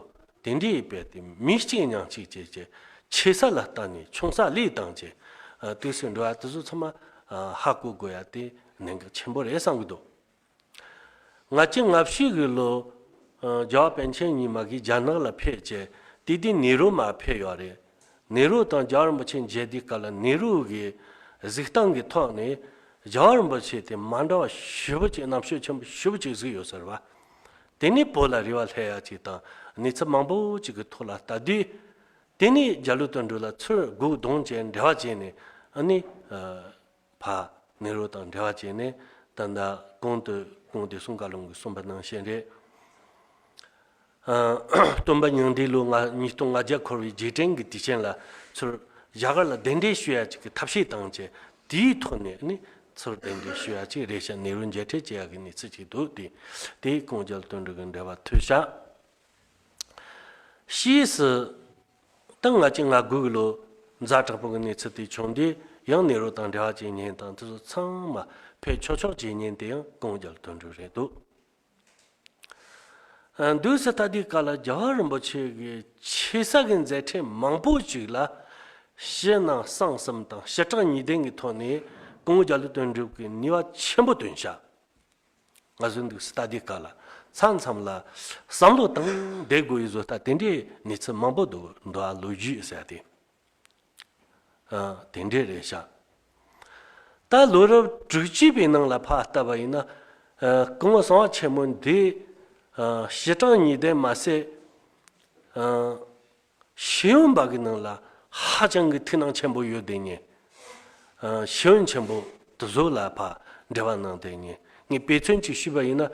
དེ་འདྲའི་བས་དེ་མི་གཅིག་མྱིང་གཅིག་བྱས་བྱས་ཆེ་ས་ལ་བལྟས་ནས་ཆུང་ས་ལས་བཏང་བྱས། ཨ། དུས་སུ་འགྲོ་བ་དེ་ཚོ་ཚང་མ། ཨ། ཧ་གོ་དགོས་ཡ་དེ་གནད་འགག་ཆེན་པོ་རེད་བསམ་གྱི་འདུག། ང་བཅས་ང་བཅས་ཀྱི་ལོ། ཨ། རྒྱལ་བ་པཎ་ཆེན་ཉི་མ་གིས་རྒྱ་ནག་ལ་ཕེབས་བྱས་དེ་དུས་ནེ་རུ་མར་ཕེབས་ཡོད་རེད། ནེ་རུ་དང་རྒྱལ་བ་རིན་པོ་ཆེ་མཇལ་དུས་སྐབས་ལ་ནེ་རུ་གི་གཟིགས་སྟངས་ཀྱི་ཐོག་ནས་རྒྱལ་བ་རིན་པོ་ཆེ་དེ་མ་འདྲ་བ་ཞེ་པོ་ཅིག་རྣམ་དཔྱོད་ཆེན་པོ་ཞེ་པོ་ཅིག་གཟིགས་ཡོད་ཟེར་བ། དེ་ནས་བོད་ལ་རེ་བ་སླེབས་ཡ་ཅིག་དང་གནས་ཚུལ་མང་པོ་ཅིག་གི་ཐོག་ལ་ལྟ་དུས། དེ་ནས་རྒྱ་ལོ་དོན་གྲུབ་ལ་ཚུར་སྒོ་རྡུང་བྱས་འབྲེལ་བ་བྱས་ནས་ཨ་ནི། ཨ། ཕར་ནེ་རུ་དང་འབྲེལ་བ་བྱས་ནས་ད་ལྟ་གོང་དུ་གོང་དུ་སྲུང་བཀའ་བློན་གྱིས་གསུངས་པ་ནང་བཞིན་རེད། ཨ། སྟོན་པ་ཉང་ལྡེའི་ལོ་ལྔ་ཉིས་སྟོང་ལྔ་བརྒྱ་འཁོར་བའི་རྗེས་དྲན་གྱི་དུས་ཆེན་ལ་ཚུར་རྒྱ་གར་ལ་གདན་འདྲེན་ཞུ་ཡ་ཅིག་གི་ཐབས་ཤེས་བཏང་བྱས་དེའི་ཐོག་ནས་ནི་ཚུར་གདན་འདྲེན་ཞུ་ཡ་ཅིག་རེད་ཤག། ནེ་རུ་མཇལ་འཕྲད་བྱེད་ཡ་གི་གནས་ཚུལ་ཅིག་འདུག། དེ་དེ་སྐུ་ངོ་རྒྱ་ལོ་དོན་གྲུབ་ཀྱི་འབྲེལ་བ་ཐུག་ཤག། ཕྱིས་སུ། ད་ང་བཅས་ང་དགུ་གི་ལོ་ཛ་དྲག་པོ་གི་གནས་ཚུལ་དེ་བྱུང་དུས་ཡང་ནེ་རུ་དང་འབྲེལ་བ་བྱེད་མཁན་དང་དེ་ཚོ་ཚང་མ་ཕེབས་ཆོག་ཆོག་བྱེད་མཁན་དེ་ཡང་སྐུ་ངོ་རྒྱ་ལོ་དོན་གྲུབ་རེད་འདུག། ཨ། འདུག་སེ་ལྟ་དུས་སྐབས་ལ་རྒྱལ་བ་རིན་པོ་ཆེ་གི་ཆེ་ས་གི་མཛད་འཕྲིན་མང་པོ་ཅིག་ལ་ཕྱི་ནང་གསང་གསུམ་དང་ཕྱི་དྲག་གཉིས་ལྡན་གྱི་ཐོག་ནས་སྐུ་ངོ་རྒྱ་ལོ་དོན་གྲུབ་ཀྱིས་ནུས་པ་ཆེན་པོ་བཏོན་ཤག། ང་ཚོ་འདུག་སེ་ལྟ་དུས་སྐབས་ལ་མཚམས་མཚམས་ལ་བསམ་བློ་བཏང་བསྡད་དགོས་ཡོད་བཟོ་ལྟ་དེ་འདྲའི་གནས་ཚུལ་མང་པོ་འདུག། འདུག་ཨ། ལོ་རྒྱུས་ཟེར་དེ། ཨ། དེ་འདྲས་རེད་ཤག། ད་ལོ་རབས་དྲུག་ཅུ་པའི་ནང་ལ་ཕར་བལྟས་པ་ཡིན་ན། ཨ། སྐུ་ངོ་གསང་བ་ཆེན་མོ་འདི། ཨ། ཕྱི་དྲག་གཉིས་ལྡན་མ་ཟད། ཨ། ཤེས་ཡོན་པ་གི་ནང་ལ་ཧ་ཅང་གི་ཐུགས་སྣང་ཆེན་པོ་ཡོད་དེ་ཉེ། ཨ། ཤེས་ཡོན་ཆེན་པོ་དེ་ཚོ་ལ་ཕར་འབྲེལ་བ་གནང་དེ་ཉེ། ངས་དཔེ་མཚོན་ཅིག་ཞུས་པ་ཡིན་ན།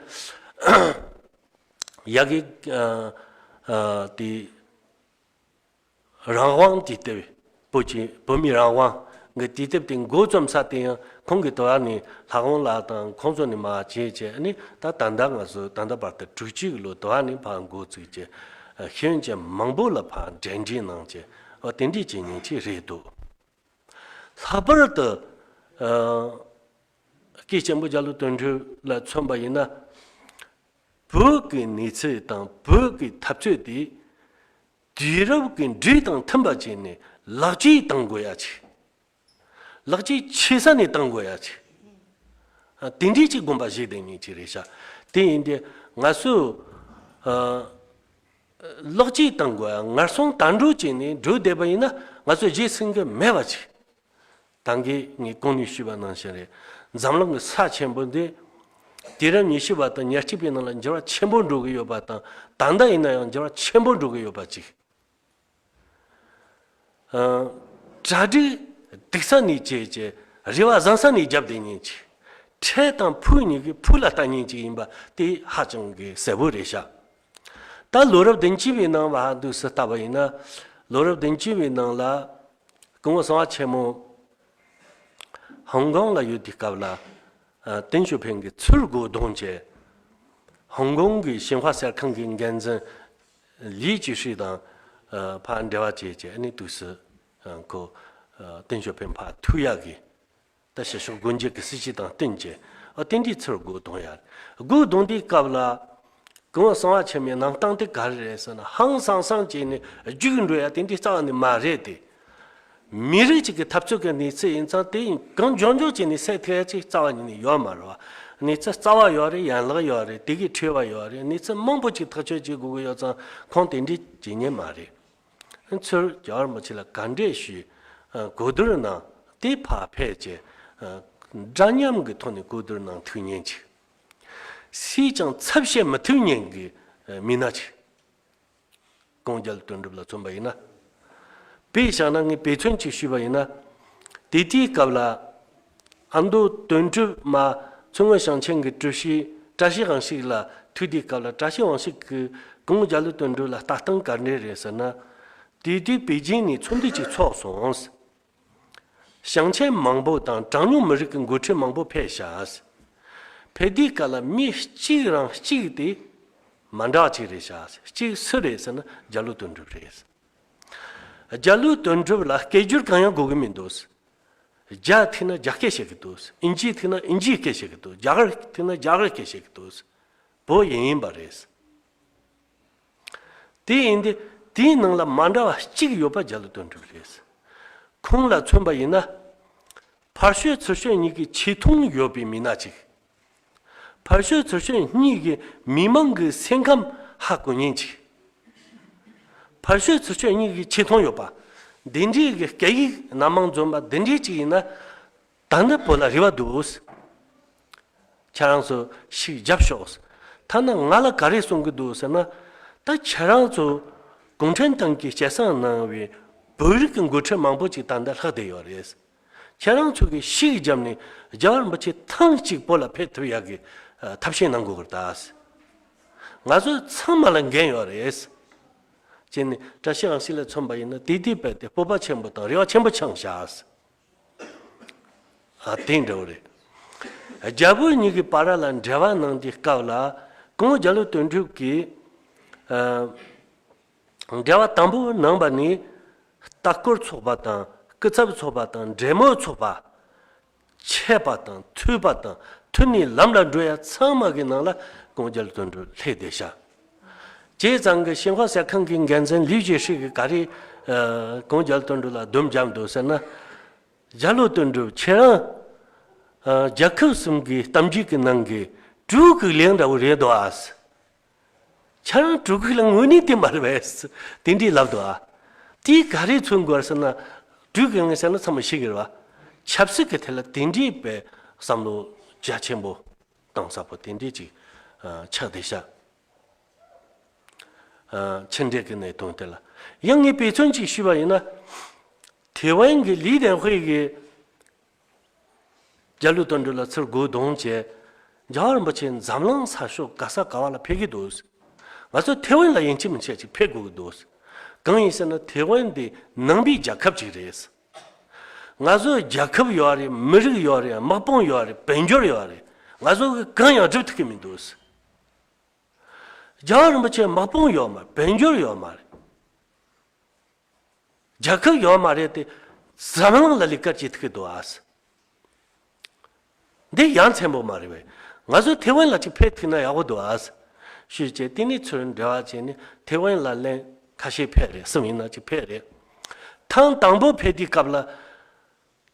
ཡ་གི། ཨ། ཨ། དེ། རང་དབང་དུས་དེབ། བོད་ཀྱི་བོད་མིའི་རང་དབང་གི་དུས་དེབ་དེ་འགོ་རྩོམ་ས་དེ་ཡང་ཁོང་གིས་དེ་བ་ནས་ལྷ་དབང་ལགས་དང་ཁོང་ཚོ་ནས་མར་བྱས་བྱས་ནས་ད་ད་ལྟ་ང་ཚོ་ད་ལྟ་བར་དུ་དྲུག་ཅུ་གི་ལོ་དེ་བ་ནས་ཕར་འགོ་བཙུགས་བྱས། ཤེས་ཡོན་ཅན་མང་པོ་ལ་ཕར་འབྲེལ་འདྲིས་གནང་བྱས། འོ། དེ་འདྲས་བྱེད་མཁན་ཅིག་རེད་འདུག། ལྷག་པར་དུ། ཨ། སྐུ་ཞབས་རྒྱ་ལོ་དོན་གྲུབ་ལ་མཚོན་པ་ཡིན་ན། བོད་ཀྱི་གནས་ཚུལ་དང་བོད་ཀྱི་འཐབ་རྩོད་དེ་དུས་རབས་ཀྱི་འགྲོས་དང་མཐུན་པ་བྱས་ནས་ལེགས་བཅོས་གཏང་དགོས་ཡ་ཅིག། ལེགས་བཅོས་ཆེ་ས་ནས་གཏང་དགོས་ཡ་ཅིག། ཨ། དེ་འདྲས་ཅིག་དགོངས་པ་བཞེས་བསྡད་མཁན་ཅིག་རེད་ཤག། དེ་ཡིན་དུས་ང་ཚོས། ཨ། ལེགས་བཅོས་གཏང་དགོས། ངར་སོང་དར་འགྲོ་བྱས་ནས་འགྲོ་བསྡད་པ་ཡིན་ན་ང་ཚོ་རྗེས་ཟིན་གི་མེད་པ་ཅིག་ད་གིན་ངས་གོང་ནས་ཞུས་པ་ནང་བཞིན་རེད། འཛམ་གླིང་གི་ས་ཆེན་པོ་འདི་དུས་རབས་ཉི་ཤུ་པ་དང་ཉེར་གཅིག་པའི་ནང་ལ་འགྱུར་བ་ཆེན་པོ་འགྲོ་གི་ཡོད་པ་དང་། ད་ལྟ་ཡིན་ན་ཡང་འགྱུར་བ་ཆེན་པོ་འགྲོ་གི་ཡོད་པ་ཅིག་ཨ། གྲ་སྒྲིག་སྡུག་ས་ནས་བྱས་བྱས། རེ་བ་བཟང་ས་ནས་བརྒྱབ་བསྡད་མཁན་ཅིག་འཕྲལ་དང་ཕུགས་གཉིས་ཀྱི་ཕུགས་ལ་ལྟ་མཁན་ཅིག་ཡིན་པ་དེ་ཧ་ཅང་གི་གསལ་པོ་རེད་ཤག་ད་ལོ་རབས་བདུན་ཅུ་པའི་ནང་ལ་འདུག་སེ་ལྟ་བ་ཡིན་ན། ལོ་རབས་བདུན་ཅུ་པའི་ནང་ལ་སྐུ་ངོ་གསང་བ་ཆེན་མོ་ཧོང་ཀོང་ལ་ཡོད་དུས་སྐབས་ལ། ཨ། ཏེང་ཞའོ་ཕིང་གིས་ཚུར་སྒོ་རྡུང་བྱས། ཧོང་ཀོང་གི་ཞིན་ཧྭ་གསར་ཁང་གི་འགན་འཛིན་ལི་ཅི་ཧྲི་དང་། ཨ། ཕར་འབྲེལ་བ་བྱས་བྱས། ཨ་ནི་འདུག་སེ། ཨ། ཁོ། ཨ། ཏེང་ཞའོ་ཕིང་ཕར་ཐུག་ཡག་གི། ད་ཕྱི་ཕྱོགས་སྒོ་འབྱེད་ཀྱི་སྲིད་ཇུས་དང་བསྟུན་བྱས། ཨ། དེ་འདྲའི་ཚུར་སྒོ་རྡུང་ཡག་སྒོ་རྡུང་དུས་སྐབས་ལ། སྐུ་ངོ་གསང་བ་ཆེན་མོའི་གནང་སྟངས་དེ་ག་རེ་རེད་ཟེར་ན། ཧང་སང་སང་བྱས་ནས་རྒྱུགས་འགྲོ་ཡག་དེ་འདྲའི་རྩ་བ་ནས་མ་རེད་དེ། མི་རིགས་གཅིག་གི་འཐབ་རྩོད་ཀྱི་གནས་ཚུལ་ཡིན་ཙང་། དེ་གང་མགྱོགས་མགྱོགས་བྱས་ནས་སེལ་ཐུབ་ཡག་ཅིག་རྩ་བ་ཉིད་ནས་ཡོད་མ་རེད་བ། གནས་ཚུལ་རྩ་བ་ཡོད་རེད། ཡན་ལག་ཡོད་རེད། དེ་གི་འཕྲོས་པ་ཡོད་རེད། གནས་ཚུལ་མང་པོ་ཅིག་ཐག་གཅོད་བྱེད་དགོས་ཀྱི་ཡོད་ཙང་། ཁོང་དེ་འདྲའི་བྱེད་མཁན་མ་རེད། ཚུར་རྒྱལ་བ་རིན་པོ་ཆེ་ལ་ག་འདྲས་ཞུས། ཨ། གོ་བསྡུར་གནང་། དེ་ཕར་ཕེབས་བྱས། ཨ། འདྲ་མཉམ་གྱི་ཐོག་ནས་གོ་བསྡུར་གནང་ཐུབ་མཁན་ཅིག་སུས་ཀྱང་ཚབ་བྱེད་མི་ཐུབ་མཁན་གྱི། ཨ། མི་སྣ་ཅིག་སྐུ་ངོ་རྒྱ་ལོ་དོན་གྲུབ་ལ་མཚོན་པ་ཡིན་ན། དཔེ་བཞག་ན། ངས་དཔེ་མཚོན་ཅིག་ཞུས་པ་ཡིན་ན། དེ་དུས་སྐབས་ལ་ཨ་མདོ་དོན་གྲུབ་མ། མཚོ་སྔོན་ཞིང་ཆེན་གྱི་ཀྲུའུ་ཞི་བཀྲ་ཤིས་དབང་ཕྱུག་ལ་ཐུག་དུས་སྐབས་ལ། བཀྲ་ཤིས་དབང་ཕྱུག་གིས་སྐུ་ངོ་རྒྱ་ལོ་དོན་གྲུབ་ལ་ལྟ་སྟངས་ག་འདྲས་རེད་ཟེར་ན། དེ་དུས་པེ་ཅིང་ནས་ཚོགས་འདུ་ཅིག་ཚོགས་སོང་། ཞིང་ཆེན་མང་པོ་དང་གྲངས་ཉུང་མི་རིགས་ཀྱི་འགོ་ཁྲིད་མང་པོ་ཕེབས་ཤག་ཕེབས་དུས་སྐབས་ལ་མི་གཅིག་རང་གཅིག་དེ་མ་འདྲ་བ་ཅིག་རེད་ཤག་གཅིག་སུ་རེད་ཟེར་ན། རྒྱ་ལོ་དོན་གྲུབ་རེད། རྒྱ་ལོ་དོན་གྲུབ་ལ་སྐད་སྒྱུར་གང་ཡང་དགོས་ཀྱི་མི་འདུག་རྒྱ་ཐུག་ན་རྒྱ་སྐད་བཤད་ཀྱི་འདུག་ཨིན་ཇི་ཐུག་ན་ཨིན་ཇིའི་སྐད་བཤད་ཀྱི་འདུག་རྒྱ་གར་ཐུག་ན་རྒྱ་གར་སྐད་བཤད་ཀྱི་འདུག་བོད་ཡིན་ཡིན་པ་རེད། དེ་ཡིན་དུས་དེའི་ནང་ལ་མ་འདྲ་བ་གཅིག་ཡོད་པ་རྒྱ་ལོ་དོན་གྲུབ་རེད། ཁོང་ལ་མཚོན་པ་ཡིན་ན། ཕར་ཤོད་ཚུར་ཤོད་གཉིས་ཀྱི་ཆེ་མཐོང་ཡོད་པའི་མི་སྣ་ཅིག་ཕར་ཤོད་ཚུར་ཤོད་གཉིས་ཀྱི་མི་མང་གི་སེམས་ཁམས་ཧ་གོ་མཁན་ཅིག་ཕར་ཤོད་ཚུར་ཤོད་གཉིས་ཀྱི་ཆེ་མཐོང་ཡོད་པ། འདི་འདྲའི་གི་སྐད་ཡིག་སྣ་མང་འཛོམས་པ་འདི་འདྲའི་ཅིག་ཡིན་ན། ད་ནི་བོད་ལ་རེ་བ་འདུག་ཁྱེད་རང་ཚོ་ཤུགས་རྒྱབ་ཤོག་ཐ་ན་ང་ལ་ག་རེ་གསུང་གི་འདུག་ཟེར་ན། ད་ཁྱེད་རང་ཚོ་གུང་ཁྲན་ཏང་གིས་སྐྱེད་སྲིང་གནང་བའི་བོད་རིགས་ཀྱི་འགོ་ཁྲིད་མང་པོ་ཅིག་ད་ལྟ་ལྷག་བསྡད་ཡོད་རེད། ཁྱེད་རང་ཚོ་གིས་ཤུགས་བརྒྱབ་ནས་རྒྱལ་བ་རིན་པོ་ཆེ་ཐེངས་གཅིག་བོད་ལ་ཕེབས་ཐུབ་ཡག་གི། ཨ། ཐབས་ཤེས་གནང་དགོས་ཀྱི་རེད་ད། ང་ཚོ་ཚང་མ་ལ་འགན་ཡོད་རེད། ཅེས་ནས་བཀྲ་ཤིས་དབང་ཕྱུག་ལ་མཚོན་པ་ཡིན་ན། དེ་དུས་རྦད་དེ་སྤོབས་པ་ཆེན་པོ་དང་རེ་བ་ཆེན་པོ་འཆང་བཞག་ཨ། དེ་འདྲ་བོ་རེད། རྒྱ་བོད་གཉིས་ཀྱི་བར་ལ་འབྲེལ་བ་གནང་དུས་སྐབས་ལ། སྐུ་ངོ་རྒྱ་ལོ་དོན་གྲུབ་ཀྱིས། ཨ། འབྲེལ་བ་དང་པོ་གནང་བ་ནི། ལྟ་སྐོར་ཚོགས་པ་དང་། སྐུ་ཚབ་ཚོགས་པ་དང་། འབྲེལ་མོལ་ཚོགས་པ། ཆད་པ་དང་ཐུག་པ་དང་། ཐུག་ནས་ལམ་ལ་འགྲོ་ཡ་ཚང་མ་གི་ནང་ལ་སྐུ་ངོ་རྒྱ་ལོ་དོན་གྲུབ་སླེབས་བསྡད་ཤག་བྱས་ཙང་གི་ཞིན་ཧྭ་གསར་ཁང་གི་འགན་འཛིན་ལིའུ་ཅེ་ཧྲི་གིས་ག་རེ། ཨ། སྐུ་ངོ་རྒྱ་ལོ་དོན་གྲུབ་ལ་སྡོམ་བརྒྱབ་འདུག་ཟེར་ན། རྒྱ་ལོ་དོན་གྲུབ། ཁྱེད་རང་། ཨ། རྒྱལ་ཁབ་གསུམ་གྱི་གཏམ་རྒྱུད་ཀྱི་ནང་གི་ཀྲུའུ་ཀུའེ་ལིང་འདྲ་བོ་རེད་འདུག་ཨ། ཁྱེད་རང་ཀྲུའུ་ཀུའེ་ལིང་དངོས་གནས་དེ་མ་རེད་པས། དེ་འདྲས་ལབ་འདུག་ཨ། དེས་ག་རེ་མཚོན་དགོས་ཟེར་ན། ཀྲུའུ་ཀུའེ་ལིང་ཟེར་ན་ཚང་མ་ཤེས་ཀྱི་རེད་པ། ཆབ་སྲིད་ཀྱི་ཐད་ལ་དེ་འདྲས་པའི་བསམ་བློ་རྒྱ་ཆེན་པོ་གཏོང་ས་པོ་དེ་འདྲས་ཅིག་ཨ། ཆགས་བསྡད་ཤག་ཨ། ཕྱི་འབྲེལ་གྱི་གནད་དོན་དེ་ལ། ཡང་ངས་དཔེ་མཚོན་ཅིག་ཞུས་པ་ཡིན་ན། ཐེ་ཝན་གྱི་ལི་ཏེན་ཧུའེ་གིས་རྒྱ་ལོ་དོན་གྲུབ་ལ་ཚུར་སྒོ་རྡུང་བྱས། རྒྱལ་བ་རིན་པོ་ཆེ་འཛམ་གླིང་ས་ཕྱོགས་ག་ས་ག་བ་ལ་ཕེབས་ཀྱི་འདུག་ང་ཚོ་ཐེ་ཝན་ལ་ཡིན་གཅིག་མིན་གཅིག་ཅིག་ཕེབས་དགོས་ཀྱི་འདུག་གང་ཡིན་ཟེར་ན། ཐེ་ཝན་འདི་ནང་པའི་རྒྱལ་ཁབ་ཅིག་རེད། ང་ཚོ་རྒྱལ་ཁབ་ཡོད་རེད། མི་རིགས་ཡོད་རེད། དམག་དཔུང་ཡོད་རེད། དཔལ་འབྱོར་ཡོད་རེད། ང་ཚོ་གིས་གང་ཡང་སྒྲུབ་ཐུབ་ཀྱི་མི་འདུག་རྒྱལ་བ་རིན་པོ་ཆེ་དམག་དཔུང་ཡོད་མ་རེད། དཔལ་འབྱོར་ཡོད་མ་རེད། རྒྱལ་ཁབ་ཡོད་མ་རེད་དེ། འཛམ་གླིང་ལ་ལས་ཀ་བྱེད་ཐུབ་ཀྱི་འདུག་ཨ། འདི་ཡ་མཚན་པོ་མ་རེད་པས། ང་ཚོ་ཐེ་ཝན་ལ་ཅིག་ཕེབས་ཐུབ་ན་ཡག་པོ་འདུག་ཨ། ཞུས་བྱས། དེ་ནས་ཚུར་འབྲེལ་བ་བྱས་ནས་ཐེ་ཝན་ལ་ལན་ཁ་ཤས་ཕེབས་རེད། གསུམ་ཡིན་ན་ཅིག་ཕེབས་རེད། ཐེངས་དང་པོ་ཕེབས་དུས་སྐབས་ལ།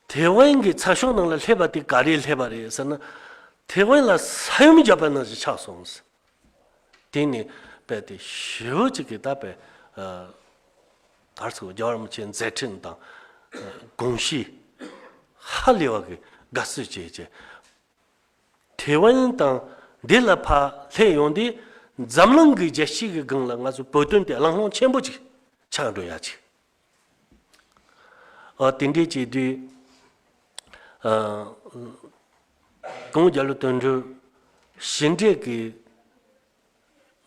ཐེ་ཝན་གྱི་ཚགས་ཤོག་ནང་ལ་སླེབས་པ་དེ་ག་རེ་སླེབས་པ་རེད་ཟེར་ན། ཐེ་ཝན་ལ་ས་ཡོམ་བརྒྱབ་པ་ནང་བཞིན་ཆགས་སོང་། དེ་ནི་ དཔེ་དེ་ཞེ་པོ་ཅིག་གི་ད་དཔེ་གར་སོང་རྒྱལ་བ་རིན་པོ་ཆེའི་མཛད་འཕྲིན་དང་དགོངས་གཞི་ཧ་ལས་པ་གི་དགའ་བསུ་བྱས་བྱས། ཐེ་ཝན་དང་འདི་ལ་ཕར་སླེབས་ཡོང་དུས་འཛམ་གླིང་གི་རྒྱལ་སྤྱི་གི་སྒང་ལ་ང་ཚོ་བོད་དོན་དེ་གླེང་སློང་ཆེན་པོ་ཅིག་ཆགས་འགྲོ་ཡ་ཅིག་ཨ་དེ་འདྲས་བྱེད་དུས་ཨ་གོང་རྒྱལ་བ་དོན་གྲུབ་ཕྱི་འབྲེལ་གྱི་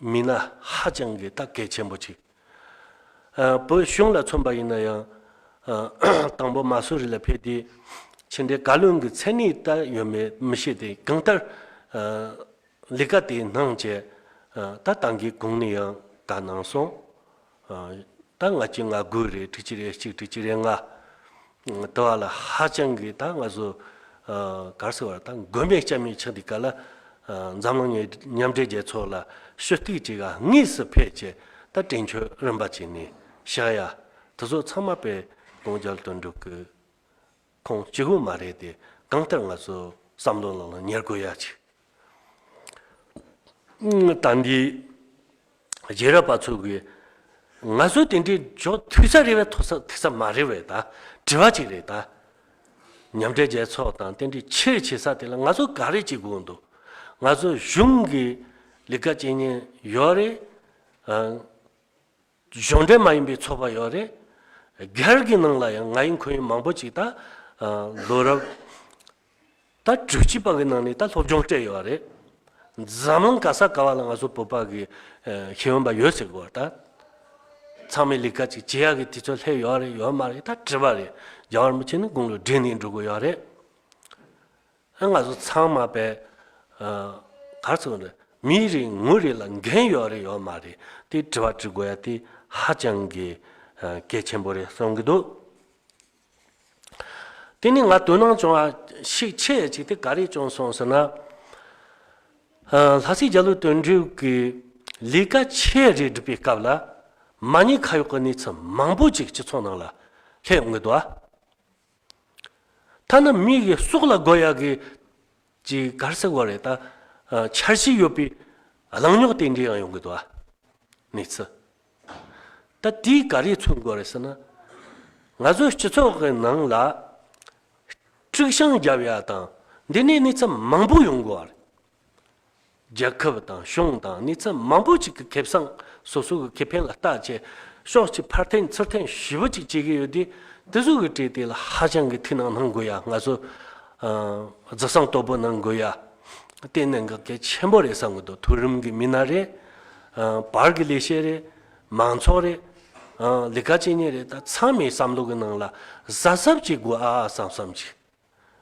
མི་སྣ་ཧ་ཅང་གི་ད་གལ་ཆེན་པོ་ཅིག་ཨ་བོད་གཞུང་ལ་མཚོན་པ་ཡིན་ན་ཡང་ཨ་དང་པོ་མ་སུ་རི་ལ་ཕེབས་དུས་ཕྱི་འབྲེལ་བཀའ་བློན་གྱི་མཚན་གནས་ད་ཡོད་མེད་མི་ཤེས་ཏེ་གང་ལྟར་ཨ་ལས་ཀ་དེ་གནང་བྱས་ཨ་ད་ཏང་གི་གོང་ནས་ཡང་བཀའ་གནང་སོང་། ཨ་ད་ང་གཅིག་ང་དགོས་རེད། དྲུག་ཅུ་རེ་གཅིག་དྲུག་ཅུ་རེ་ལྔ་དུ་བ་ལ་ཧ་ཅང་གི་ད་ང་ཚོ་ཨ་ག་རེ་ཟེར་བ་ད་མགོན་མེད་སྐྱབས་མེད་ཆགས་དུས་ག་ལ་ཨ་འཛམ་གླིང་མཉམ་འབྲེལ་རྒྱལ་ཚོགས་ལ་ཞུ་གཏུག་ཅིག་ག་དངོས་སུ་ཕེབས་བྱས་ད་དྲིན་ཆོས་རིམ་པ་བྱས་ནས་བཞག་ཡ་དེ་ཚོ་ཚང་མ་དཔེ་གོང་རྒྱལ་དོན་གྲུབ་ཀྱི་ཁོང་གཅིག་པུ་མ་རེད་དེ་གང་ལྟར་ང་ཚོ་བསམ་བློ་ནང་ལ་ཉར་དགོས་ཡ་ཅིག་ད་འདི་རྗེས་རབས་པ་ཚོ་གིས་ང་ཚོ་དེ་འདྲའི་འཇོག་ཐུབ་ས་རེད་པས་ཐུབ་ས་ཐུབ་ས་མ་རེད་པས་ད་དྲི་བ་ཅིག་རེད་ད། མཉམ་འབྲེལ་རྒྱལ་ཚོགས་དང་དེ་འདྲའི་ཆེར་བྱེད་ས་དེ་ལ་ང་ཚོ་ག་རེ་བྱེད་དགོས་འདུག་ང་ཚོ་གཞུང་གི་ལས་ཀ་བྱེད་མཁན་ཡོད་རེད། ཨ། གཞུང་འབྲེལ་མ་ཡིན་པའི་ཚོགས་པ་ཡོད་རེད། སྒེར་གྱི་ནང་ལ་ཡང་ང་ཡིན་ཁོ་ཡིན་མང་པོ་ཅིག་ད་ལོ་རབས་ད་དྲུག་ཅུ་པ་གི་ནང་ནས་ད་སློབ་སྦྱོང་སྤྲད་ཡོད་རེད། འཛམ་གླིང་ག་ས་ག་བ་ལ་ང་ཚོ་བོད་པ་གི་ཤེས་ཡོན་པ་ཡོད་ཟེར་གོ་ད། ཚང་མས་ལས་ཀ་ཅིག་བྱེད་ཡག་གི་དུས་ཚོད་སླེབས་ཡོད་རེད་ཡོད་མ་རེད་ད་དྲི་བ་རེད། རྒྱལ་བ་རིན་པོ་ཆེ་ནི་དགུང་ལོ་བགྲེས་ནས་འགྲོ་གི་ཡོད་རེད། ང་ཚོ་ཚང་མ་པས་ག་རེ་ཟེར་དགོས་རེད། མི་རེ་ངོ་རེ་ལ་འགན་ཡོད་རེད་ཡོད་མ་རེད་དེ་དྲི་བ་དྲི་དགོས་ཡ་དེ་ཧ་ཅང་གི་གལ་ཆེན་པོ་རེད་བསམ་གི་འདུག་དེ་ནི་ང་དོ་སྣང་བྱུང་བ་ཤུགས་ཆེ་ཅིག་དེ་ག་རེ་བྱུང་སོང་ཟེར་ན། ལྷ་སྲས་རྒྱ་ལོ་དོན་གྲུབ་ཀྱི་ལས་ཀ་ཆེ་རེ་སྒྲུབ་པའི་སྐབས་ལ་མ་ཉེས་ཁ་གཡོག་གི་གནས་ཚུལ་མང་པོ་ཅིག་སྤྱི་ཚོགས་ནང་ལ་སླེབས་ཡོང་གི་འདུག་ཨ། ཐ་ན་མི་གི་སྲོག་ལ་རྒོལ་ཡག་གི་ཅིག་ག་རེ་ཟེར་དགོས་རེད་ད། འཆར་གཞི་ཡོད་པའི་གླེང་རྙོག་དེ་འདྲ་ཡང་ཡོང་གི་འདུག་ཨ། གནས་ཚུལ། ད་དེས་ག་རེ་མཚོན་དགོས་རེད་ཟེར་ན། ང་ཚོའི་སྤྱི་ཚོགས་ཀྱི་ནང་ལ་དཀྲུག་ཤིང་རྒྱབ་ཡ་དང་འདི་ནས་གནས་ཚུལ་མང་པོ་ཡོང་དགོས་རེད། རྒྱལ་ཁབ་དང་གཞུང་དང་གནས་ཚུལ་མང་པོ་ཅིག་གི་ཁེ་བཟང་སོ་སོ་གི་ཁེ་ཕན་ལ་བལྟ་བྱས་ཕྱོགས་གཅིག་ཕར་འཐེན་ཚུར་འཐེན་ཞེ་པོ་ཅིག་བྱེད་ཀྱི་ཡོད་དུས་དེ་ཚོ་གི་གྲས་དེ་ལ་ཧ་ཅང་གི་ཐུགས་སྣང་གནང་དགོས་ཡ་ང་ཚོ་ཨ་གཟབ་གསང་དོད་པོ་གནང་དགོས་ཡ་དེ་གནད་འགག་གལ་ཆེན་པོ་རེད་བསམ་གི་འདུག་མཐོ་རིམ་གི་མི་སྣ་རེད། ཨ་བར་གི་ལས་བྱེད་རེད། མང་ཚོགས་རེད། ཨ་ལས་ཀ་བྱེད་མཁན་རེད། ད་ཚང་མའི་བསམ་བློ་གི་ནང་ལ་གཟབ་གཟབ་བྱེད་དགོས་ཨ་ཨ་བསམ་བསམ་ཅིག་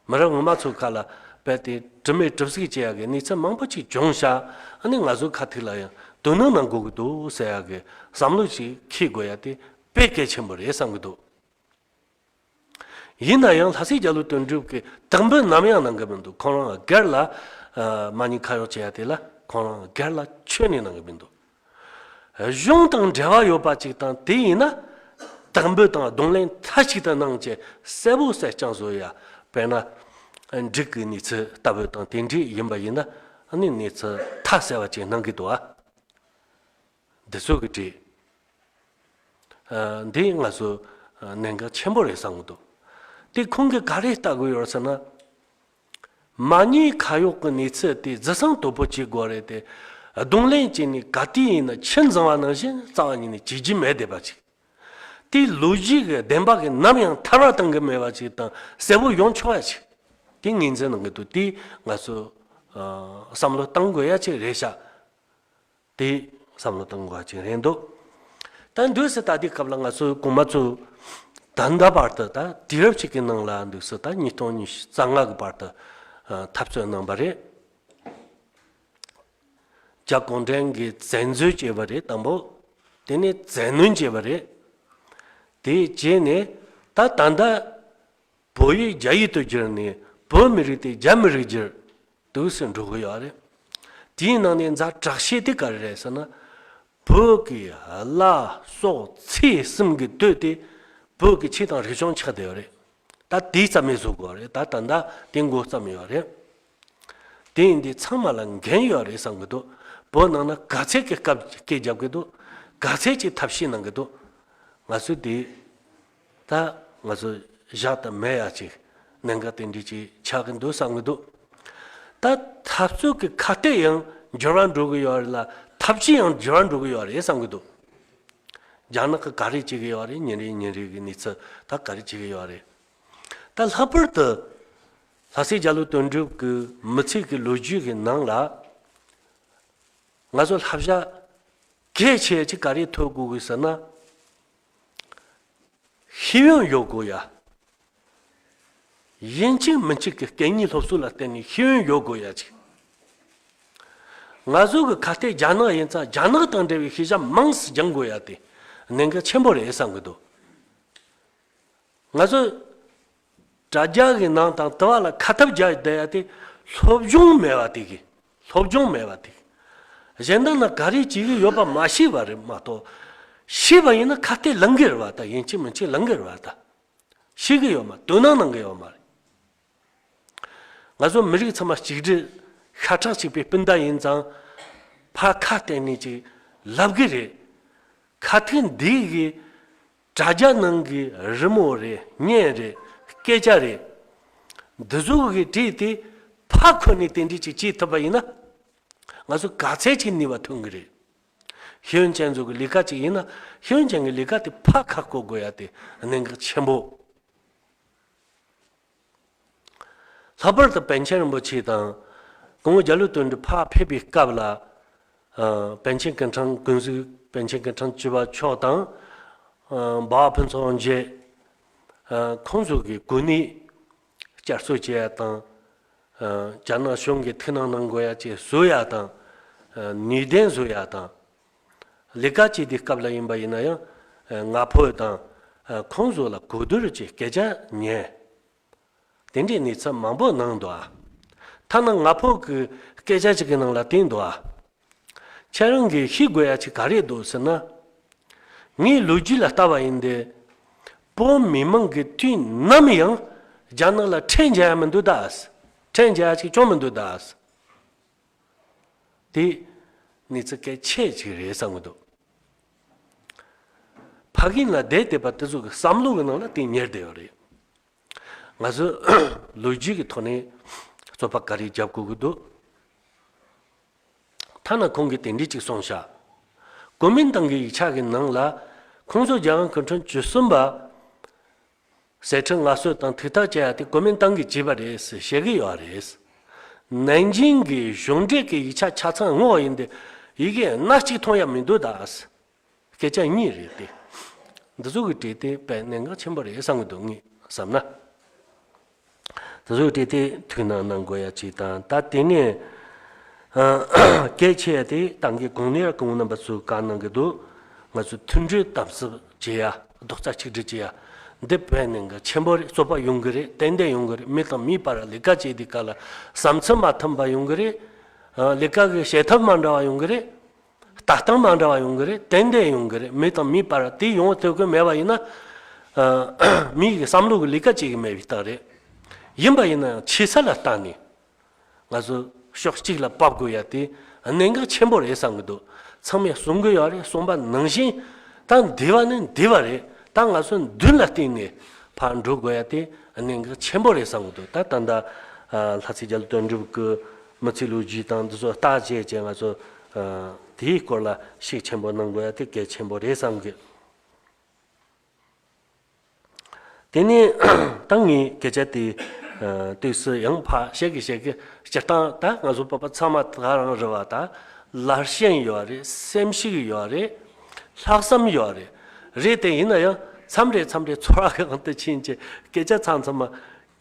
མི་རབས་སྔོན་མ་ཚོའི་ཁ་ལ་རྦད་དེ་གྲུབ་མེད་གྲུབ་གཟིགས་བྱེད་ཡག་གི་གནས་ཚུལ་མང་པོ་ཅིག་བྱུང་ཤག་ཨ་ནི་ང་ཚོའི་ཁ་ཐུག་ལ་ཡང་དོ་སྣང་གནང་དགོས་ཀྱི་འདུག་ཟེར་ཡག་གི་བསམ་བློ་ཞིག་འཁྱེར་དགོས་ཡ་དེ་དཔེ་གལ་ཆེན་པོ་རེད་བསམ་གྱི་འདུག་ཡིན་ན་ཡང་ལྷ་སྲས་རྒྱ་ལོ་དོན་གྲུབ་ཀྱིས་དང་པོ་ནམ་ཡང་གནང་གི་མི་འདུག་ཁོང་རང་སྒེར་ལ་ཨ་མ་ཉེས་ཁ་གཡོག་བྱེད་ཡ་དེ་ལ་ཁོང་རང་སྒེར་ལ་ཁྱོན་ནས་གནང་གི་མི་འདུག་གཞུང་དང་འབྲེལ་བ་ཡོད་པ་ཅིག་དང་དེ་ཡིན་ན་དང་པོ་དང་གདོང་ལེན་མཐའ་གཅིག་ཏུ་གནང་བྱས་གསལ་པོ་གསལ་རྐྱང་བཟོ་ཡ། དཔེར་ན་འགྲིག་གི་གནས་ཚུལ་ལྟ་བུ་དང་དེ་འདྲས་ཡིན་པ་ཡིན་ན་ཨ་ནི་གནས་ཚུལ་མཐའ་གསལ་བ་ཅིག་གནང་གི་འདུག་ཨ། འདི་ཚོ་གི་གྲས་ཨ་འདི་ང་ཚོ་ཨ་གནད་འགག་ཆེན་པོ་རེད་བསམ་གི་འདུག་དེ་ཁོང་གིས་ག་རེ་ལྟ་དགོས་ཡོད་ཟེར་ན། མ་ཉེས་ཁ་གཡོག་གི་གནས་ཚུལ་དེ་གཟབ་གསང་དོད་པོ་བྱེད་དགོས་རེད་དེ། གདོང་ལེན་བྱས་ནས་ག་དུས་ཡིན་ན་ཆུ་འཛིང་བ་ནང་བཞིན་རྩ་བ་ཉིད་ནས་བྱེད་རྒྱུ་མེད་བསྡད་པ་ཅིག་དེའི་ལོ་རྒྱུས་ཀྱི་བདེན་པ་གི་ནམ་ཡང་ཐར་བ་བཏང་གི་མེད་པ་ཅིག་དང་གསལ་པོ་ཡོང་ཆོག་ཡ་ཅིག་དེ་ངོས་འཛིན་གནང་གི་འདུག་དེ་ང་ཚོ་ཨ་བསམ་བློ་གཏང་དགོས་ཡ་ཅིག་རེད་ཤག་དེ་བསམ་བློ་གཏོང་དགོས་པ་ཅིག་རེད་འདུག་ད་འདུག་སེ་ད་ལྟའི་སྐབས་ལ་ང་ཚོ་གོང་མ་ཚོ་ད་ལྟ་བར་དུ་ད་དུས་རབས་གཅིག་གི་ནང་ལ་འདུག་སེ་ད་ཉིས་སྟོང་ཉི་ཤུ་རྩ་ལྔ་གི་བར་དུ་ཨ་འཐབ་རྩོད་གནང་པ་རེད། རྒྱ་གུང་ཁྲན་གྱིས་བཙན་འཛུལ་བྱས་པ་རེད་དང་པོ། དེ་ནས་བཙན་གནོན་བྱས་པ་རེད། དེ་རྗེས་ནས་ད་ད་ལྟ་བོད་ཡིག་རྒྱ་ཡིག་ཏུ་བསྒྱུར་ནས་བོད་མི་རིགས་དེ་རྒྱ་མི་རིགས་བསྒྱུར་འདུག་སེ་འགྲོ་གི་ཡོད་རེད། དེའི་ནང་ནས་ཛ་དྲག་ཤོས་དེ་ག་རེ་རེད་ཟེར་ན། བོད་ཀྱི་བླ་སྲོག་ཚེ་གསུམ་གྱི་དོན་དེ་བོད་ཀྱི་ཆོས་དང་རིག་གཞུང་ཆགས་བསྡད་ཡོད་རེད། ད་དེ་རྩ་མེད་བཟོ་དགོས་རེད། ད་ད་ལྟ་དེ་འགོ་བརྩམས་ཡོད་རེད། དེ་ཡིན་དུས་ཚང་མ་ལ་འགན་ཡོད་རེད་བསམ་གྱི་འདུག་བོད་ནང་ན་ག་ཚད་ཀྱི་སྐད་སྐད་རྒྱབ་གི་འདུག་ག་ཚད་ཀྱི་ཐབས་ཤེས་གནང་གི་འདུག་ང་ཚོས་དེ་ད་ང་ཚོ་བཞག་ཏུ་མེད་ཡ་ཅིག་གནད་འགག་དེ་འདྲ་ཅིག་ཆགས་གི་འདུག་བསམ་གི་འདུག་ད་འཐབ་རྩོད་ཀྱི་ཁ་གཏད་ཡང་འགྱུར་བ་འགྲོ་གི་ཡོད་རེད་ལ། ཐབས་ཇུས་ཡང་འགྱུར་བ་འགྲོ་གི་ཡོད་རེད་བསམ་གི་འདུག་རྒྱ་ནག་གི་ག་རེ་བྱེད་གི་ཡོད་རེད། ཉིན་རེ་ཉིན་རེ་གི་གནས་ཚུལ་ད་ག་རེ་བྱེད་གི་ཡོད་རེད། ད་ལྷག་པར་དུ་ལྷ་སྲས་རྒྱ་ལོ་དོན་གྲུབ་ཀྱི་མི་ཚེ་གི་ལོ་རྒྱུས་ཀྱི་ནང་ལ། ང་ཚོ་བསླབ་བྱ་གལ་ཆེ་ཅིག་ག་རེ་ཐོབ་དགོས་ཀྱི་ཟེར་ན། ཤེས་ཡོན་ཡོད་དགོས་ཡ། ཡིན་གཅིག་མིན་གཅིག་གི་སྐད་གཉིས་སློབ་གསོ་ལ་བརྟེན་ནས་ཤེས་ཡོན་ཡོད་དགོས་ཡ་ཅིག་ང་ཚོ་གི་ཁ་གཏད་རྒྱ་ནག་ཡིན་ཙང་རྒྱ་ནག་དང་འབྲེལ་བའི་ཤེས་བྱ་མང་ཙམ་སྦྱང་དགོས་ཡ་དེ་གནད་འགག་ཆེན་པོ་རེད་བསམ་གི་འདུག་ང་ཚོ་དྲ་རྒྱ་གི་ནང་དང་དུ་བ་ལ་ཁ་ཐབས་རྒྱག་བསྡད་ཡ་དེ་སློབ་སྦྱོང་མེད་པ་དེ་གི་སློབ་སྦྱོང་མེད་པ་དེ་གི་གཞན་དག་ན་ག་རེ་བྱེད་ཀྱི་ཡོད་པ་མ་ཤེས་པ་རེད་མ་གཏོགས། ཤེས་པ་ཡིན་ན་ཁ་གཏད་ལང་གི་རེད་བ། ད་ཡིན་གཅིག་མིན་གཅིག་ལང་གི་རེད་བ། ད་ཤེས་ཀྱི་ཡོད་མ། དོ་སྣང་གནང་གི་ཡོད་མ་རེད། ང་ཚོ་མི་རིགས་ཚང་མ་གཅིག་སྒྲིལ་ཤ་ཁྲག་གཅིག་པའི་སྤུན་ཟླ་ཡིན་ཙང་ཕར་ཁ་གཏད་ནས་ཅིག་ལབ་གི་རེད། ཁ་ཐུག་འདི་གི་དྲ་རྒྱ་ནང་གི་རི་མོ་རེད། བརྙན་རེད། སྐད་ཆ་རེད། འདི་ཚོ་གི་བྲིས་ཏེ་ཕར་འཁོར་ནས་དེ་འདྲས་ཅིག་བྱེད་ཐུབ་པ་ཡིན་ན། ང་ཚོ་ག་ཚད་ཅིག་ནུས་པ་ཐོན་གི་རེད། ཤེས་ཡོན་ཅན་ཚོ་གི་ལས་ཀ་ཅིག་ཡིན་ན་ཤེས་ཡོན་ཅན་གི་ལས་ཀ་དེ་ཕར་ཁ་བསྐོར་དགོས་ཡ་དེ་གནད་འགག་ཆེན་པོ། ལྷག་པར་དུ་པཎ་ཆེན་རིན་པོ་ཆེ་དང་སྐུ་ངོ་རྒྱ་ལོ་དོན་གྲུབ་ཕར་ཕེབས་པའི་སྐབས་ལ། ཨ། པཎ་ཆེན་སྐུ་ཕྲེང་ཀུན་གཟིགས་པཎ་ཆེན་སྐུ་ཕྲེང་བཅུ་པ་མཆོག་དང་། ཨ། འབའ་བ་ཕུན་ཚོགས་དབང་རྒྱལ། ཨ། ཁོང་ཚོ་གི་གོ་གནས་བསྐྱར་གསོ་བྱེད་ཡ་དང་། ཨ། རྒྱ་ནག་གཞུང་གིས་ཐུགས་སྣང་གནང་དགོས་ཡ་ཅིག་བཟོ་ཡ་དང་། ཨ། ནུས་ལྡན་བཟོ་ཡ་དང་། ལས་ཀ་བྱེད་དུས་སྐབས་ལ་ཡིན་པ་ཡིན་ན་ཡང་། ཨ། ང་ཕོད་དང་། ཨ། ཁོང་ཚོ་ལ་གོ་བསྡུར་གྱི་སྐད་ཆ་ཉན། དེ་འདྲའི་གནས་ཚུལ་མང་པོ་གནང་འདུག་ཨ། ཐ་ན་ང་ཕོད་ཀྱི་སྐད་ཆ་ཅིག་གི་ནང་ལ་བསྟན་འདུག་ཨ། ཁྱེད་རང་གིས་ཤེས་དགོས་ཡ་ཅིག་ག་རེ་འདུག་ཟེར་ན། ངའི་ལོ་རྒྱུས་ལ་ལྟ་བ་ཡིན་ཏེ། བོད་མི་མང་གིས་དུས་ནམ་ཡང་རྒྱ་ནག་ལ་ཁྲལ་འཇལ་ཡ་མི་འདུག་ད། ཁྲལ་འཇལ་ཡ་ཅིག་བྱུང་མི་འདུག་ད། དེ་གནས་ཚུལ་གལ་ཆེ་ཅིག་རེད་བསམ་གི་འདུག་ཕ་གི་ལ་བསྡད་བསྡད་པ་དེ་ཚོ་གི་བསམ་བློ་གི་ནང་ལ་དེ་ཉར་བསྡད་ཡོད་རེད། ང་ཚོས་ལོ་རྒྱུས་ཀྱི་ཐོག་ནས་རྩོད་པ་ག་རེ་རྒྱབ་དགོས་ཀྱི་འདུག་ཐ་ན་ཁོང་གིས་དེ་འདྲས་ཅིག་གསུངས་ཤག་གོ་མིན་ཏང་གི་ཡིག་ཆ་གི་ནང་ལ་ཁོང་ཚོ་རྒྱལ་དབང་སྐུ་ཕྲེང་བཅུ་གསུམ་པ་ཟས་ཁྲི་མངའ་གསོལ་དང་ཐུགས་ཐག་བཅད་ཡ་དེ་གོ་མིན་ཏང་གིས་བྱས་པ་རེད་ཟེར་བཤད་གི་ཡོད་རེད། ནན་ཅིང་གི་གཞུང་འབྲེལ་གྱི་ཡིག་ཆ་ཆ་ཚང་ངོ་ཡིན་ཏེ་ཡི་གེ་སྣ་གཅིག་མཐོང་ཡ་མི་འདུག་ད། སྐད་ཆ་གཉིས་རེད་དེ། འདི་ཚོ་གི་གྲས་དེ་དཔེ་གནད་འགག་ཆེན་པོ་རེད་བསམ་གི་འདུག་ངས་བསམ་ན། དེ་ཚོའི་གྲས་དེ་ཐུགས་སྣང་གནང་དགོས་ཡ་ཅིག་དང་ད་དེ་ནས་ཨ། གལ་ཆེ་ཡ་དེ་ཏང་གི་གོང་ནས་སྐུ་ངོ་རྣམ་པ་ཚོས་བཀའ་གནང་གི་འདུག་ང་ཚོ་མཐུན་སྒྲིལ་དམ་ཟབ་བྱེད་ཡ། རྡོག་རྩ་གཅིག་སྒྲིལ་བྱེད་ཡ། འདི་དཔེ་གནད་འགག་ཆེན་པོ་རེད། རྩོད་པ་ཡོང་གི་རེད། ཏན་ཏན་ཡོང་གི་རེད། མི་དང་མིའི་བར་ལས་ཀ་བྱེད་དུས་སྐབས་ལ་བསམ་ཚུལ་མ་མཐུན་པ་ཡོང་གི་རེད། ཨ། ལས་ཀ་གི་བྱེད་ཐབས་མ་འདྲ་བ་ཡོང་གི་རེད། ལྟ་སྟངས་མ་འདྲ་བ་ཡོང་གི་རེད། ཏན་ཏན་ཡོང་གི་རེད། མི་དང་མིའི་བར་དེ་ཡོང་ཐུབ་ཀྱི་མེད་པ་ཡིན་ན། ཨ། མི་ཡི་བསམ་བློ་གི་ལས་ཀ་བྱེད་ཀྱི་མེད་པའི་རྟགས་རེད། ཡིན་པ་ཡིན་ན་ཡང་ཆེ་ས་ལ་བལྟས་ནས་ང་ཚོ་ཕྱོགས་གཅིག་ལ་བབས་དགོས་ཡ་དེ་གནད་འགག་ཆེན་པོ་རེད་བསམ་གི་འདུག་ཚང་མས་གསུང་གི་ཡོད་རེད། གསུང་པ་ནང་བཞིན་ད་འདི་བ་ནི་འདི་བ་རེད། ད་ང་ཚོ་མདུན་ལ་བལྟས་ནས་ཕར་འགྲོ་དགོས་ཡ་དེ་གནད་འགག་ཆེན་པོ་རེད་བསམ་གི་འདུག་ད་ད་ལྟ་ལྷ་སྲས་རྒྱ་ལོ་དོན་གྲུབ་ཀྱི་མི་ཚེའི་ལོ་རྒྱུས་དང་འདི་ཚོ་ལྟ་བྱས་བྱས་ང་ཚོ་དེའི་སྐོར་ལ་ཤུགས་ཆེན་པོ་གནང་དགོས་ཡ་དེ་གལ་ཆེན་པོ་རེད་བསམ་གི། དེ་ནས་ད་ངས་སྐད་ཆ་དེ་ཏོག་ཙམ་ཡང་ཕར་བཤད་གི་བཤད་གི། སྤྱིར་བཏང་ད་ང་ཚོ་བོད་པ་ཚང་མ་ད་ག་རང་རེད་བ། ད་ལར་ཞེན་ཡོད་རེད། སེམས་ཤུགས་ཡོད་རེད། ལྷག་བསམ་ཡོད་རེད། རེད་དེ་ཡིན་ན་ཡང་མཚམས་རེ་མཚམས་རེ་ཚོར་བ་གང་དུ་ཕྱིན་བྱས་སྐད་ཆ་ཚང་ཚང་མ་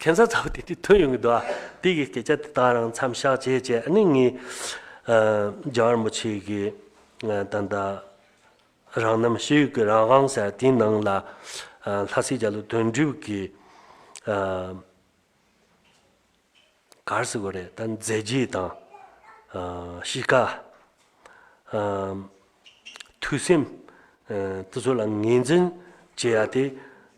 ཁྱད་མཚར་ཚ་བོ་དེ་དེ་ཐོན་ཡོང་གི་འདུག་ཨ། དེ་གི་སྐད་ཆ་དེ་ད་ག་རང་མཚམས་བཞག་བྱས་བྱས་ཨ་ནི་ངས་ཨ། རྒྱལ་བ་རིན་པོ་ཆེ་གི་ད་ལྟ་རང་རྣམ་ཤེས་ཡོན་གྱི་རང་དབང་ཟེར་དེའི་ནང་ལ་ཨ། ལྷ་སྲས་རྒྱ་ལོ་དོན་གྲུབ་ཀྱི་ཨ། ག་རེ་ཟེར་དགོས་རེད། ད་མཛད་རྗེས་དང་ཨ། གཤིས་ཀ་ཨ། ཐུགས་སེམས་ཨ། དེ་ཚོ་ལ་ངོས་འཛིན་བྱེད་ཡ་དེ་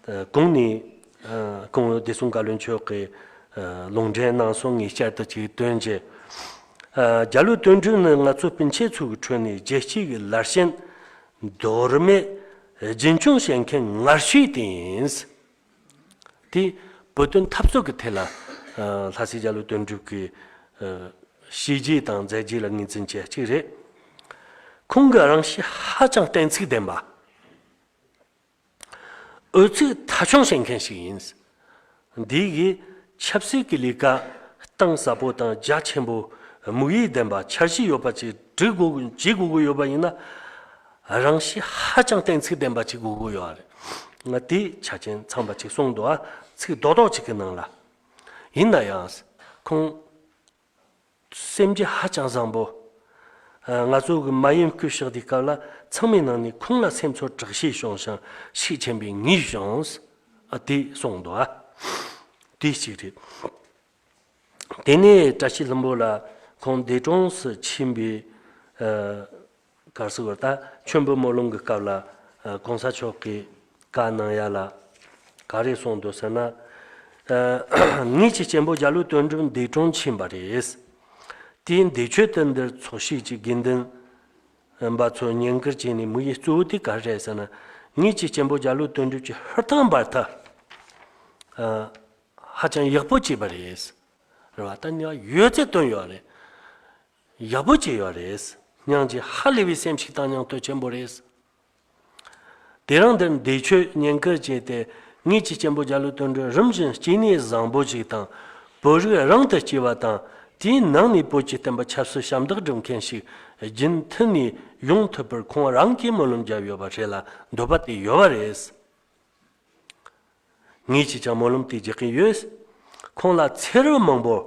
ཨ། གོང་ནས་ཨ། སྐུ་ངོ་བདེ་སྲུང་བཀའ་བློན་མཆོག་གིས་ཨ། ལུང་འདྲེན་གནང་སོང་། ངས་བསྐྱར་དུ་ཅིག་བཏོན་བྱས། ཨ། རྒྱ་ལོ་དོན་གྲུབ་ནི་ང་ཚོ་སྤུན་མཆེད་ཚོ་གི་ཁྲོད་ནས་རྒྱལ་གཅེས་ཀྱི་ལར་ཞེན་འདོར་མེད་རྒྱུན་འཁྱོངས་བྱེད་མཁན་ངར་ཤོས་དེ་ཡིན། དེ་བོད་དོན་འཐབ་རྩོད་ཀྱི་ཐད་ལ། ཨ། ལྷ་སྲས་རྒྱ་ལོ་དོན་གྲུབ་ཀྱི། ཨ། བྱས་རྗེས་དང་མཛད་རྗེས་ལ་ངོས་འཛིན་བྱེད་ཡ་གཅིག་རེད། ཁོང་གི་རང་གཤིས་ཧ་ཅང་གཏན་ཚིགས་ལྡན་པ། འོལ་ཚིགས་མཐའ་འཁྱོངས་བྱེད་མཁན་ཞིག་ཡིན། འདི་གིས་ཆབ་སྲིད་ཀྱི་ལས་ཀ་གཏིང་ཟབ་པོ་དང་རྒྱ་ཆེན་པོ། དམིགས་ཡུལ་ལྡན་པ། འཆར་གཞི་ཡོད་པ་ཅིག་སྒྲིག་དགོས། བྱེད་དགོས་ཀྱི་ཡོད་པ་ཡིན་ན། རང་གཤིས་ཧ་ཅང་གཏན་ཚིགས་ལྡན་པ་ཅིག་དགོས་ཀྱི་ཡོད་རེད། ང་དེའི་ཆ་རྐྱེན་ཚང་མ་ཅིག་གསུངས་འདུག་ཨ། ཚིག་རྡོག་རྡོག་ཅིག་གི་ནང་ལ། ཡིན་ན་ཡང་། ཁོང་སེམས་རྒྱུད་ཧ་ཅང་བཟང་པོ། ཨ། ང་ཚོ་གི་མ་ཡུམ་སྐུ་གཤེགས་དུས་སྐབས་ལ་ཚང་མའི་ནང་ནས་ཁོང་ལ་སེམས་ཚོར་དྲག་ཤོས་བྱུང་ཞིང་། ཤུགས་ཆེན་པོས་ངེས་བྱུང་། ཨ། དེ་གསུངས་འདུག་ཨ། དེ་གཅིག་རེད། དེ་ནས་བཀྲ་ཤིས་ལྷུན་པོ་ལགས་ཁོང་འདས་གྲོངས་སུ་ཕྱིན་པའི། ཨ། ག་རེ་ཟེར་དགོས་རེད། ད་མཆོད་འབུལ་སྨོན་ལམ་གྱི་སྐབས་ལ། ཨ། གོང་ས་མཆོག་གིས་བཀའ་གནང་ཡ་ལ་ག་རེ་གསུངས་འདུག་ཟེར་ན། ཨ། ངེད་ཀྱི་གཅེན་པོ་རྒྱ་ལོ་དོན་གྲུབ་འདས་གྲོངས་ཕྱིན་པ་རེད། དེའི་འདས་མཆོད་དུ་འདིར་ཚོགས་ཞུགས་ཀྱི་དགེ་འདུན་པ་ཚོ་བསྙེན་བཀུར་བྱས་ནས་དམིགས་ཡུལ་གཙོ་བོ་དེ་ག་རེ་རེད་ཟེར་ན། ངེད་ཀྱི་གཅེན་པོ་རྒྱ་ལོ་དོན་གྲུབ་ཀྱིས་ཧུར་ཐག་འབད་ཐག་ཨ། ཧ་ཅང་ཡག་པོ་བྱས་པ་རེད། རེད་བ། ད་ནི་ཡོད་ཚད་བཏོན་ཡོད་རེད། ཡག་པོ་བྱས་ཡོད་རེད། སྙིང་རྗེ་ཧ་ལས་པའི་སེམས་ཤིག་དང་། སྙིང་སྟོབས་ཆེན་པོ་རེད། དེ་རིང་འདིར་འདས་མཆོད་བསྙེན་བཀུར་བྱས་ཏེ། ངེད་ཀྱི་གཅེན་པོ་རྒྱ་ལོ་དོན་གྲུབ་རིམ་བཞིན་སྐྱེ་གནས་བཟང་པོ་ཞིག་དང་། བོད་རིགས་རང་དུ་སྐྱེ་བ་དང་། དེའི་ནང་ནས་བོད་ཀྱི་བསྟན་པ་ཆབ་སྲིད་ཞབས་འདེགས་སྒྲུབ་མཁན་ཞིག་རྒྱུན་མཐུད་ནས་ཡོང་ཐུབ་པར་ཁོང་རང་གིས་སྨོན་ལམ་བརྒྱབ་ཡོད་པ་རེད་ལ། འདོད་པ་དེ་ཡོད་པ་རེད། ངེད་ཀྱིས་ཀྱང་སྨོན་ལམ་དེ་རྒྱག་གིན་ཡོད། ཁོང་ལ་ཚེ་རབས་མང་པོར་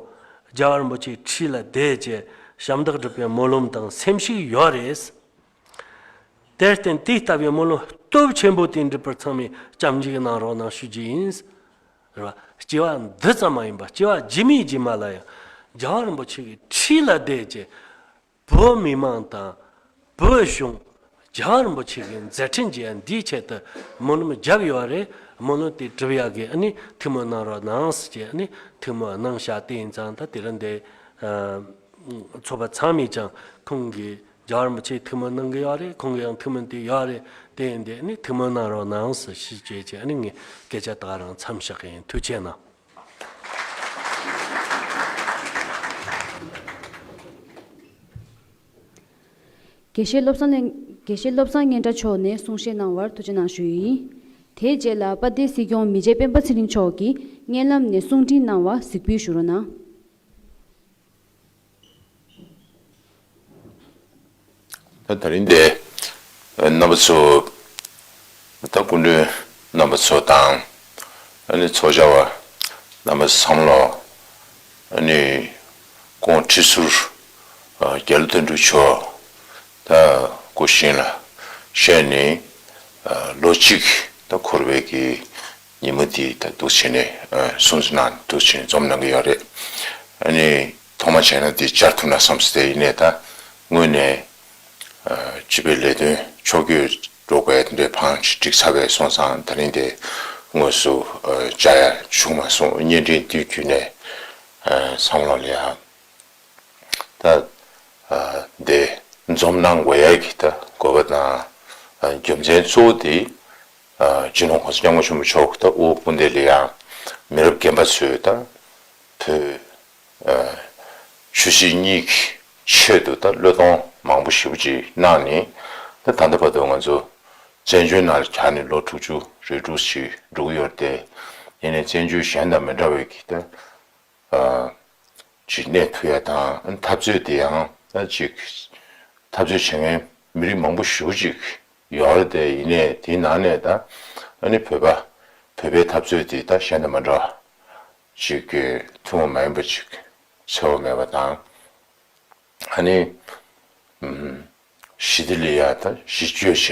རྒྱལ་བ་རིན་པོ་ཆེའི་འཁྲིས་ལ་བསྡད་ཅེས་ཞབས་འདེགས་སྒྲུབ་པའི་སྨོན་ལམ་དང་སེམས་ཤུགས་ཡོད་རེད། དེར་བརྟེན་དེ་ལྟ་བུའི་སྨོན་ལམ་སྟོབས་ཆེན་པོ་དེ་འགྲུབ་པར་ཚང་མས་སྐྱབས་འཇུག་གནང་རོགས་གནང་ཞུ་རྒྱུ་ཡིན། རེད་བ། སྐྱེ་བ་འདི་ཙམ་མ་ཡིན་པར་སྐྱེ་བ་རྗེས་མའི་རྗེས་མ་ལ་ཡང་རྒྱལ་བ་རིན་པོ་ཆེ་གི་འཁྲིས་ལ་བསྡད་ཅེས། བོད་མི་མང་དང་བོད་གཞུང་། རྒྱལ་བ་རིན་པོ་ཆེ་གི་མཛད་འཕྲིན་རྒྱས་འདིའི་ཆེད་དུ་སྨོན་ལམ་བརྒྱབ་ཡོད་རེད། སྨོན་ལམ་དེ་སྒྲུབ་ཡག་གི་ཨ་ནི་ཐུགས་སྨོན་གནང་རོགས་གནང་ཟེར་ཅེས་ཨ་ནི་ཐུགས་སྨོན་གནང་བཞག་དེ་ཡིན་ཙང་། ད་དེ་རིང་འདི། ཨ། ཚོགས་པ་ཚང་མས་ཀྱང་ཁོང་གི་རྒྱལ་བ་རིན་པོ་ཆེ་ཐུགས་སྨོན་གནང་གི་ཡོད་རེད། ཁོང་གི་ཡང་ཐུགས་སྨོན་དེ་ཡོད་རེད། དེ་ཡིན་དེ་ཨ་ནི་ཐུགས་སྨོན་གནང་རོགས་གནང་ཟེར་ཞུ་བྱས་ཅེས་ཨ་ནི་ངས་སྐད་ཆ་ད་ག་རང་མཚམས་བཞག་གི་ཡིན། ཐུགས་རྗེ་གནང་། དགེ་བཤེས་བློ་བཟང་ལེན། དགེ་བཤེས་བློ་བཟང་སྙན་གྲགས་མཆོག་ནས་གསུང་བཤད་གནང་བར་ཐུགས་རྗེ་གནང་ཞུ་ཡི་ཡིན། དེའི་རྗེས་ལ་དཔལ་ལྡན་སྲིད་སྐྱོང་མི་རྗེ་སྤེན་པ་ཚེ་རིང་མཆོག་གིས་སྙན་ལམ་ནས་གསུང་འཕྲིན་གནང་བ་གཟིགས་འབུལ་ཞུ་རོགས་གནང་། ད་དེ་རིང་འདི་རྣམ་པ་ཚོ། ད་སྐུ་མགྲོན་རྣམ་པ་ཚོ་དང་། ཨ་ནི་ཚོགས་བཅར་བ་རྣམ་པ་ཚང་མ་ལ། ཨ་ནི་ཁོང་ཁྲི་ཟུར་རྒྱ་ལོ་དོན་གྲུབ་མཆོག་ད་སྐུ་བཞེངས་ལ་བཞེངས་ནས་ལོ་གཅིག་ད་འཁོར་བའི་གི་ཉིན་མོ་འདི་ད་འདུག་བྱས་ནས་སྲུང་བརྩི་གནང་། འདུག་བྱས་ནས་འཛོམས་གནང་གི་ཡོད་རེད། ཨ་ནི་ཐོག་མ་བྱས་ན་འདི་བཅར་ཐུབ་ན་བསམ་སོང་། དེ་ཡིན་ནའི་ད་དངོས་གནས་སྤྱི་པའི་ལས་དོན་ཕྱོགས་བསྐྱོད་འགྲོ་དགོས་དེ་འདྲའི་བང་ཅིག་འགྲིག་ཚར་བས་སོང་ཙང་། ད་རིང་དེ་དངོས་སུ་བཅར་ཡ་བྱུང་མ་སོང་། བརྙན་འཕྲིན་དེ་བརྒྱུད་ནས་ཚང་མ་ལ་ཡང་ད་འདི་འཛོམས་གནང་དགོས་ཡ་གི་ད་དགོས་པ་དང་རྒྱུ་མཚན་གཙོ་བོ་དེ། སྤྱི་ནོར་༸གོང་ས་༸སྐྱབས་མགོན་ཆེན་པོ་མཆོག་ད་དབུ་དཔུང་སྡེ་ལ་ཡང་མི་རབས་རྒན་པ་ཚོས་ད་བོད་ཆོས་སྲིད་གཉིས་ཀྱི་ཆེད་དུ་ད་བློས་གཏོང་མང་པོ་ཞེ་པོ་ཅིག་གནང་ནས། ད་ད་ལྟ་བར་དུ་ང་ཚོ་བཙན་བྱོལ་ནང་ལ་གྱར་ནས་ལོ་དྲུག་ཅུ་རེ་དྲུག་ཅིག་འགྲོ་གི་ཡོད་རེད་དེ། ཡིན་ནའི་བཙན་བྱོལ་གཞན་དང་མི་འདྲ་བའི་གི་ད་ཅིག་གནས་ཐུབ་ཡ་དང་། འཐབ་རྩོད་དེ་ཡང་ཅིག་འཐབ་རྩོད་བྱེད་མཁན་མི་རིགས་མང་པོ་ཞེ་པོ་ཅིག་ཡོད་རེད་དེ། ཡིན་ནའི་དེའི་ནང་ནས་ད་ཨ་ནི་བོད་པ་བོད་པའི་འཐབ་རྩོད་དེ་ད་གཞན་དང་མ་འདྲ་བ་ཅིག་གི་ཐུན་མོང་མ་ཡིན་པ་ཅིག་འཚེ་བ་མེད་པ་དང་། ཨ་ནི་ཞི་བདེ་ལ་ཡ་ད་གཞི་བཅོལ་བྱས་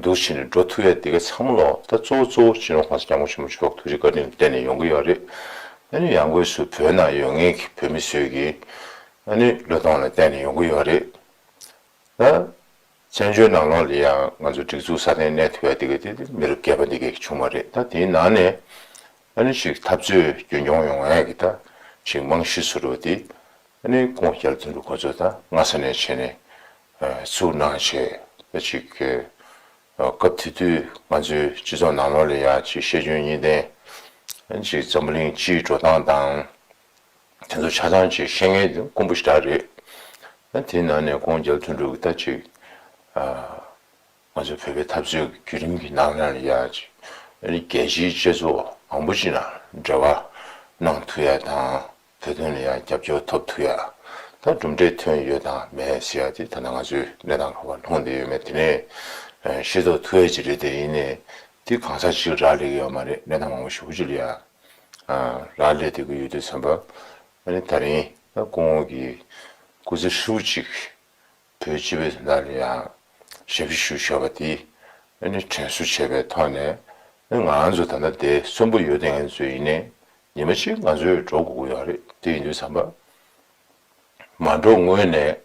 འདུག་བྱས་ནས་འགྲོ་ཐུབ་ཡ་དེ་ག་ཚང་མ་ལོག་ད་གཙོ་བོ་གཙོ་བོ་སྤྱི་ནོར་༸གོང་ས་༸སྐྱབས་མགོན་ཆེན་པོ་མཆོག་ཐུགས་རྗེ་བཀའ་དྲིན་ལ་བརྟེན་ནས་ཡོང་གི་ཡོད་རེད། ཨ་ནི་ཡང་སྒོས་སུ་བོད་ནང་ཡོད་མཁན་གྱི་བོད་མི་ཚོས་ཀྱི་ཨ་ནི་བློས་གཏོང་ལ་བརྟེན་ནས་ཡོང་གི་ཡོད་རེད། ད་བཙན་བྱོལ་ནང་ལོགས་ལ་ཡང་ང་ཚོ་སྒྲིག་འཛུགས་སྲ་བརྟན་གནས་ཐུབ་ཡ་དེ་ག་དེ་མི་རབས་རྒན་པ་འདི་གས་བྱུང་བ་རེད། ད་དེའི་ནང་ནས་ཨ་ནི་ཅིག་འཐབ་རྩོད་རྒྱུན་འཁྱོངས་ཡོང་ཡ་གི་ད་ཅིག་རྨང་གཞི་བཟོ་འདྲ་བ་དེ་ ཨ་ནི་ཁོང་རྒྱལ་དོན་གྲུབ་ཁོ་ཚོ་ད་སྔ་ས་ནས་བྱས་ནས་ཨ་ཚུར་གནང་བྱས་ད་ཅིག་ཨ་སྐབས་དེ་དུས་ང་ཚོའི་སྤྱི་ཚོགས་ནང་ལོགས་ལ་ཡ་ཅིག་ཤེས་འཇོན་གཉིས་ལྡན་ཨ་ནི་ཅིག་འཛམ་བུ་གླིང་སྤྱིའི་འགྲོ་སྟངས་དང་དེ་ཚོ་ཆ་ཚང་ཅིག་ཤེས་མཁན་དེ་དཀོན་པོ་ཞེ་དྲག་རེད། ཨ་དེའི་ནང་ནས་ཁོང་རྒྱལ་དོན་གྲུབ་ཀྱིས་ད་ཅིག་ཨ་ང་ཚོའི་བོད་པའི་འཐབ་རྩོད་ཀྱི་བརྒྱུད་རིམ་གྱི་ནང་ན་ལ་ཡ་ཅིག་ཨ་ནི་རྒྱལ་སྤྱིའི་སྤྱི་ཚོགས་མང་པོ་ཅིག་ནང་འབྲེལ་བ་གནང་ཐུབ་ཡ་དང་བོད་དོན་ལ་ཡ་རྒྱབ་སྐྱོར་ཐོབ་ཐུབ་ཡ་ད་གྲུབ་འབྲས་ཐོན་ཡོད་དང་མེད་ཟེར་ཡ་དེ་ད་ལྟ་ང་ཚོའི་གནས་སྟངས་ག་པར་ལྷུང་བསྡད་ཡོད་མེད་དེ་ནས་ཤེས་རྟོགས་ཐུབ་ཡ་ཅིག་རེད། དེ་ཡིན་ནའི་དེ་གང་ཟག་གཅིག་རག་ལས་ཀྱི་ཡོད་མ་རེད། གནས་སྟངས་མང་པོ་ཞེ་པོ་ཅིག་ལ་ཡ་རག་ལས་བསྡད་ཀྱི་ཡོད་དུས་ཙམ་པ་ཨ་ནི་ད་རིང་ད་སྐུ་ངོ་གི་སྐུ་ཚེ་ཧྲིལ་པོ་ཅིག་བོད་སྤྱི་པའི་དོན་དག་ལ་ཡང་ཞབས་ཕྱི་ཞུས་བཞག་པ་དེ་ཨ་ནི་དྲན་གསོ་བྱས་པའི་ཐོག་ནས་ཨ་ནི་ང་རང་ཚོ་ད་ལྟ་དེ་གསོན་པོ་ཡོད་བསྡད་མཁན་ཚོ་ཡིན་ནའི་ཉི་མ་གཅིག་ང་ཚོས་འགྲོ་དགོས་ཀྱི་ཡོད་རེད། དེ་ཡིན་དུས་ཙམ་པ་མ་འགྲོ་སྔོན་ནས་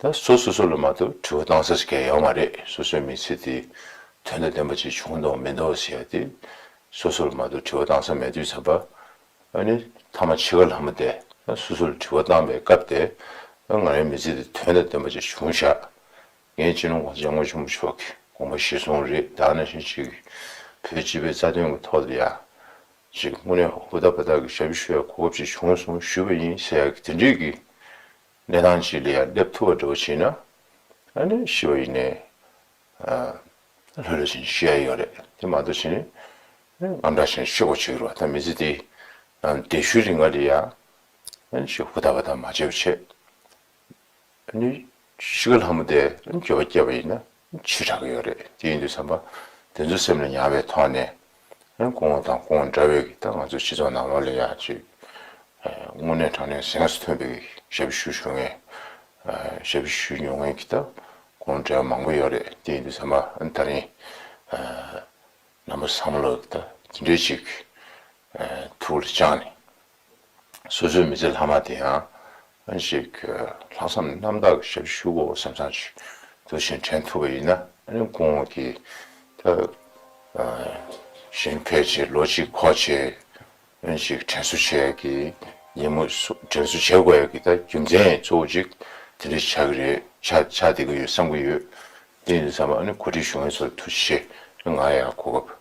ད་སོ་སོ་སོ་ལ་མ་གཏོགས་དྲི་བ་བཏང་ས་ཞིག་གང་ཡོད་མ་རེད། སོ་སོའི་མི་ཚེ་དེ་དོན་དང་ལྡན་པ་ཅིག་བྱུང་འདུག་མི་འདུག་ཟེར་ཡ་དེ་སོ་སོ་ལ་མ་གཏོགས་དྲི་བ་བཏང་ས་མེད་དུས་ཙམ་པ། ཨ་ནི་ཐ་མ་འཆི་ཁ་ལྷ་མོ་དེ་སོ་སོར་དྲི་བ་བཏང་པའི་སྐབས་དེ་ང་རའི་མི་ཚེ་དེ་དོན་དང་ལྡན་པ་ཅིག་བྱུང་ཤག་ངས་སྤྱི་ནོར་༸གོང་ས་༸སྐྱབས་མགོན་ཆེན་པོ་མཆོག་གི་དགོངས་པ་གཞིར་བཟུང་རེད། ད་ནང་བཞིན་ཅིག་བོད་སྤྱི་པའི་རྩ་དོན་གྱི་ཐོག་ལ་ཡ་ཅིག་དངོས་གནས་ཧུར་ཐག་འབད་ཐག་གི་ཞབས་ཞུ་ཞུ་ཡ་གོ་སྐབས་ཅིག་བྱུང་སོང་ཞུས་པ་ཡིན་ཟེར་ཡ་གི་དེ་འདྲས་ཀྱི་གནས་སྟངས་ཅིག་ལ་ཡ་སླེབས་ཐུབ་པ་འདྲ་བོ་བྱས་ན་ཨ་ནི་ཤི་བ་ཡིན་ནའི། ལྷོད་ལྷོད་བྱས་ནས་ཤི་ཡ་ཡོད་རེད། དེ་མ་གཏོགས་བྱས་ནས་དངངས་སྐྲག་བྱས་ནས་ཤི་དགོས་བྱེད་ཀྱི་རེད་བ། ད་མི་ཚེ་འདི་བདེ་ཤུལ་རིང་ང་ལ་ཡ་ཅིག་ཧུར་ཐག་པ་ཐག་མ་བྱས་པ་བྱས་ནས་ཤི་ཁ་ལྷ་མོ་དེ་འགྱོད་པ་སྐྱེས་པ་ཡིན་ན་འཆི་དྲགས་ཀྱི་ཡོད་རེད། དེ་ཡིན་དུས་ཙམ་པ་དེ་ཚོ་སེམས་ལ་ཉར་བའི་ཐོག་ནས་སྐུ་ངོ་དང་སྐུ་ངོ་འདྲ་བའི་གི་ད་ང་ཚོ་སྤྱི་ཚོགས་ནང་ལོགས་ལ་ཡ་ཅིག་དངོས་གནས་དྲང་གནས་གཟེངས་སུ་ཐོན་པའི་ཞབས་ཞུ་ཞུ་མཁན། ཞབས་ཞུ་མྱོང་མཁན་གྱི་ད་ཁོང་འདྲ་མང་པོ་ཡོད་རེད། དེ་ཡིན་དུས་ཙམ་པ་ཨ་ནི་ད་རིང་རྣམ་པ་ཚང་མ་ལ་ད་དེ་འདྲའི་ཅིག་ཐུགས་ལ་བཅངས་ནས་སོ་སོའི་མི་ཚེ་ལྷག་མ་དེ་ཡང་ཨ་ནི་ཅིག་ལྷག་བསམ་རྣམ་དག་གི་ཞབས་ཞུ་དགོས་བསམ་བསམ་ཅིག་འདུག་བཞིན་དྲན་ཐུབ་པ་ཡིན་ན་ཨ་ནི་ཁོང་གིས་ད་གཞན་ཕན་ཆེད་ལོ་གཅིག་འཁོར་བྱས། ཨ་ནི་ཅིག་དྲན་གསོ་བྱེད་ཡག་གི་ཉིན་མོ་སུ་དྲན་གསོ་བྱེད་དགོས་ཡག་གི་ད་རྒྱུ་མཚན་གཙོ་བོ་ཅིག་དེ་འདྲ་ཆགས་ཀྱི་རེད། ཆགས་ཆགས་བསྡད་ཀྱི་ཡོད་བསམ་གྱི་ཡོད། དེ་ཡིན་དུས་ཙམ་པ་ཨ་ནི་གོ་སྒྲིག་ཞུ་མཁན་ཚོར་ཐུགས་རྗེ་ཆེ། ང་ཡང་གོ་སྐབས་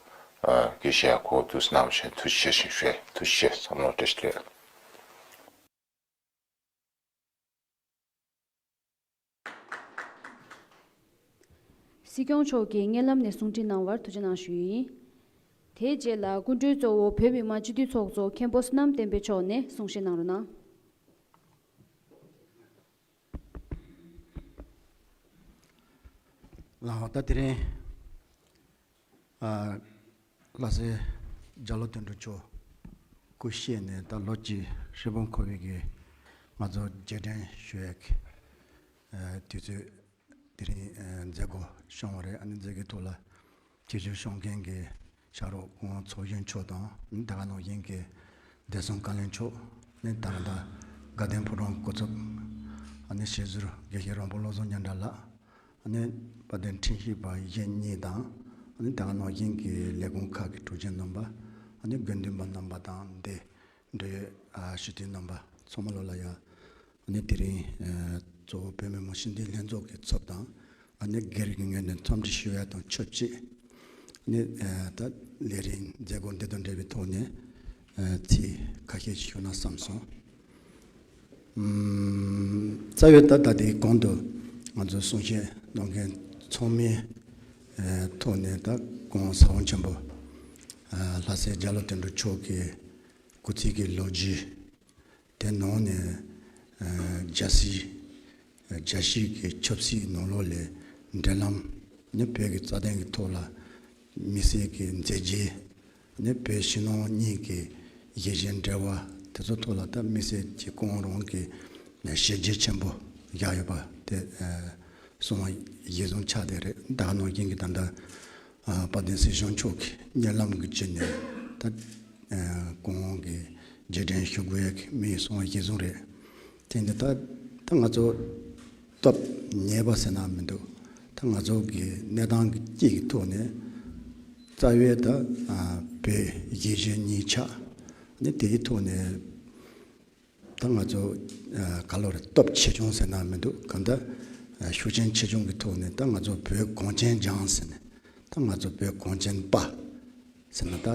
ཨ་དགེ་བཤེས་ཡང་གོ་སྐབས་འདུག་གནང་བ་བྱས་ཐུགས་རྗེ་ཆེ་ཞེས་ཞུ་ཡ། ཐུགས་རྗེ་ཆེ། བསམ་བློ་བཀྲ་ཤིས་བདེ་ལེགས། སྲིད་སྐྱོང་མཆོག་གིས་སྙན་ལམ་ནས་གསུང་འཕྲིན་གནང་བར་ཐུགས་རྗེ་གནང་ཞུ་ཡི་ཡིན། དེའི་རྗེས་ལ་སྐུ་མགྲོན་གཙོ་བོ་བོད་མི་མང་སྤྱི་འཐུས་ཚོགས་གཙོ་མཁན་པོ་བསོད་ནམས་བསྟན་འཕེལ་མཆོག་ནས་གསུང་བཤད་གནང་རོགས་གནང་། ལགས་ད་དེ་རིང་ཨ་ལྷ་སྲས་རྒྱ་ལོ་དོན་གྲུབ་མཆོག་སྐུ་གཤེགས་ནས་ད་ལོ་གཅིག་ཧྲིལ་པོ་འཁོར་བའི་གི་ང་ཚོ་རྗེས་དྲན་ཞུ་ཡག་གི་ཨ་དུས་ཚོད་དེ་རིང་ཨ་མཛད་སྒོ་བྱུང་བ་རེད། ཨ་ནི་མཛད་སྒོའི་ཐོག་ལ་ཆེད་ཞུ་ཞུ་མཁན་གྱི་ཕྱག་རོགས་སྐུ་ངོ་ཚོགས་གཞོན་མཆོག་དང་ཨ་ནི་དེ་ག་ནང་བཞིན་གྱི་བདེ་སྲུང་བཀའ་བློན་མཆོག་ནི་ད་ག་ད་དགའ་ལྡན་ཕོ་བྲང་སྐུ་ཚབ་ཨ་ནི་ཞེ་ཟུར་དགེ་བཤེས་རོང་པོ་བློ་བཟང་སྙན་གྲགས་ལགས། ཨ་ནི་དཔལ་ལྡན་ཁྲིམས་ཞིབ་པ་གཞན་གཉིས་དང་ཨ་ནི་དེ་ག་ནང་བཞིན་གྱི་ལས་ཁུངས་ཁག་གི་དྲུང་ཆེ་རྣམ་པ་ཨ་ནི་དགེ་འདུན་པ་རྣམ་པ་དང་འདི་འབྲེལ་ཡོད་ཨ་ཞུ་དེ་རྣམ་པ་ཚང་མ་ལོ་ལ་ཡ་ཨ་ནི་དེ་རིང་ཨ་གཙོ་བོ་བོད་མི་མང་སྤྱི་འཐུས་ལྷན་ཚོགས་ཀྱི་ཚབ་དང་ཨ་ནི་སྒེར་གྱི་ངོས་ནས་འཚམས་འདྲི་ཞུ་ཡ་དང་ཆབས་ཅིག་ཨ་ནི་ཨ་ད་ལས་རིམ་མཛད་སྒོ་འདི་དང་འབྲེལ་བའི་ཐོག་ནས་ཨ་ཚིག་ཁ་ཤས་ཞུ་ན་བསམ་སོང་། ཨུམ། རྩ་བའི་ད་ལྟ་དེའི་གོང་དུ་ང་ཚོ་གསུང་བཤད་གནང་མཁན་ཚང་མའི་ཨེ་ཐོག་ནས་ད་སྐུ་ངོ་ས་བོན་ཆེན་པོ་ཨ་ལྷ་སྲས་རྒྱ་ལོ་དོན་གྲུབ་མཆོག་གི་སྐུ་ཚེ་གི་ལོ་རྒྱུས་དེ་ནང་ནས་ཨེ་རྒྱལ་སྲིད་ཨེ་རྒྱལ་སྤྱིའི་གི་ཆབ་སྲིད་ནང་ལོགས་ལ་འབྲེལ་ལམ་ནི་བོད་ཀྱི་རྩ་དོན་གྱི་ཐོག་ལ་དམིགས་བསལ་གྱི་མཛད་རྗེས། ནི་བོད་ཕྱི་ནང་གཉིས་ཀྱི་ཞི་བྱེད་འབྲེལ་བ་དེ་ཚོ་ཐོག་ལ་ད་དམིགས་བསལ་གྱི་ཁོང་རང་གི་བྱས་རྗེས་ཆེན་པོ་བཞག་ཡོད་པ་དེ་གསུང་བ་གཞིར་བཟུང་ཆགས་བསྡད་རེད། ད་ག་ནང་བཞིན་གྱི་ད་ལྟ་དཔལ་ལྡན་སྲིད་སྐྱོང་མཆོག་གི་སྙན་ལམ་གྱི་བརྒྱུད་ནས་ད་ཁོང་གི་རྗེས་དྲན་ཞུ་དགོས་ཡག་གི་དམིགས་ཡུལ་གསུང་བ་གཞིར་བཟུང་རེད། དེ་འདི་ད་ད་ང་ཚོ་སྟབས་ཉེས་པ་ཟེར་ན་མི་འདུག་ད་ང་ཚོ་གི་གནས་སྟངས་ཀྱི་དཀྱིལ་གྱི་ཐོག་ནས་རྩ་བའི་ད་ཨ་བོད་གཞིས་བྱེས་གཉིས་ཆགས་ནས་དེའི་ཐོག་ནས་ ད་ང་ཚོ་ཨ་ག་ལོ་རེད། སྟོབས་ཆེ་ཆུང་ཟེར་ན་མི་འདུག་གང་ལྟར་ཨ་ཤུགས་རྐྱེན་ཆེ་ཆུང་གི་ཐོག་ནས་ད་ང་ཚོ་བོད་གངས་ཅན་ལྗོངས་ཟེར་ནས། ད་ང་ཚོ་བོད་གངས་ཅན་པ་ཟེར་ན། ད་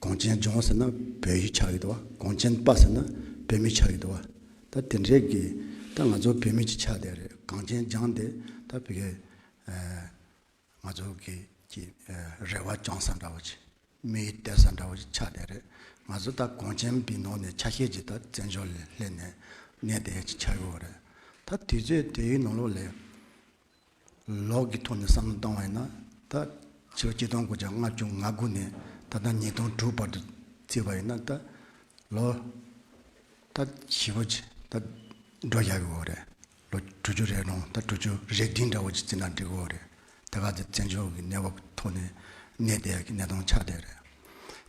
གངས་ཅན་ལྗོངས་ཟེར་ན་བོད་ཡིག་ཆགས་ཀྱི་འདུག་བ། གངས་ཅན་པ་ཟེར་ན་བོད་མི་ཆགས་ཀྱི་འདུག་བ། ད་དེ་འདྲའི་གི་ད་ང་ཚོ་བོད་མི་ཅིག་ཆགས་བསྡད་རེད། གངས་ཅན་ལྗོངས་དེ་ད་བོད་ཀྱི་ཨ་ང་ཚོ་གི་ཀྱི་ཨ་རེ་བ་བཅངས་ས་འདྲ་བོ་ཅིག་དམིགས་ཡུལ་གཏད་ས་འདྲ་བོ་ཅིག་ཆགས་བསྡད་རེད། ང་ཚོ་ད་གངས་ཅན་པའི་ནང་ནས་ཆ་ཤས་ཅིག་ད་བཙན་བྱོལ་ལ་སླེབས་ནས་གནས་བསྡད་ཡ་ཅིག་ཆགས་ཡོད་རེད། ད་དུས་ཚོད་དེའི་ནང་ལོགས་ལ་ལོ་གི་ཐོག་ནས་བསམ་བློ་བཏང་བ་ཡིན་ན། ད་ཕྱི་ལོ་ཆིག་སྟོང་དགུ་བརྒྱ་ལྔ་བཅུ་ང་དགུ་ནས་ད་ལྟ་ཉིས་སྟོང་དྲུག་བར་དུ་བརྩིས་པ་ཡིན་ན། ད་ལོ་ད་བཞི་བོ་ཅིག་ད་འགྲོ་བཞག་གི་ཡོད་རེད། ལོ་དྲུག་ཅུ་རེ་གྲངས། ད་དྲུག་ཅུ་རེ་བདུན་འདྲ་བོ་ཅིག་བརྩིས་ན་འགྲིག་གི་ཡོད་རེད། ད་ག་ཚོད་བཙན་བྱོལ་གྱི་གནས་བབ་ཐོག་ནས་གནས་བསྡད་ཡག་གི་གནས་སྟངས་ཆགས་བསྡད་རེད།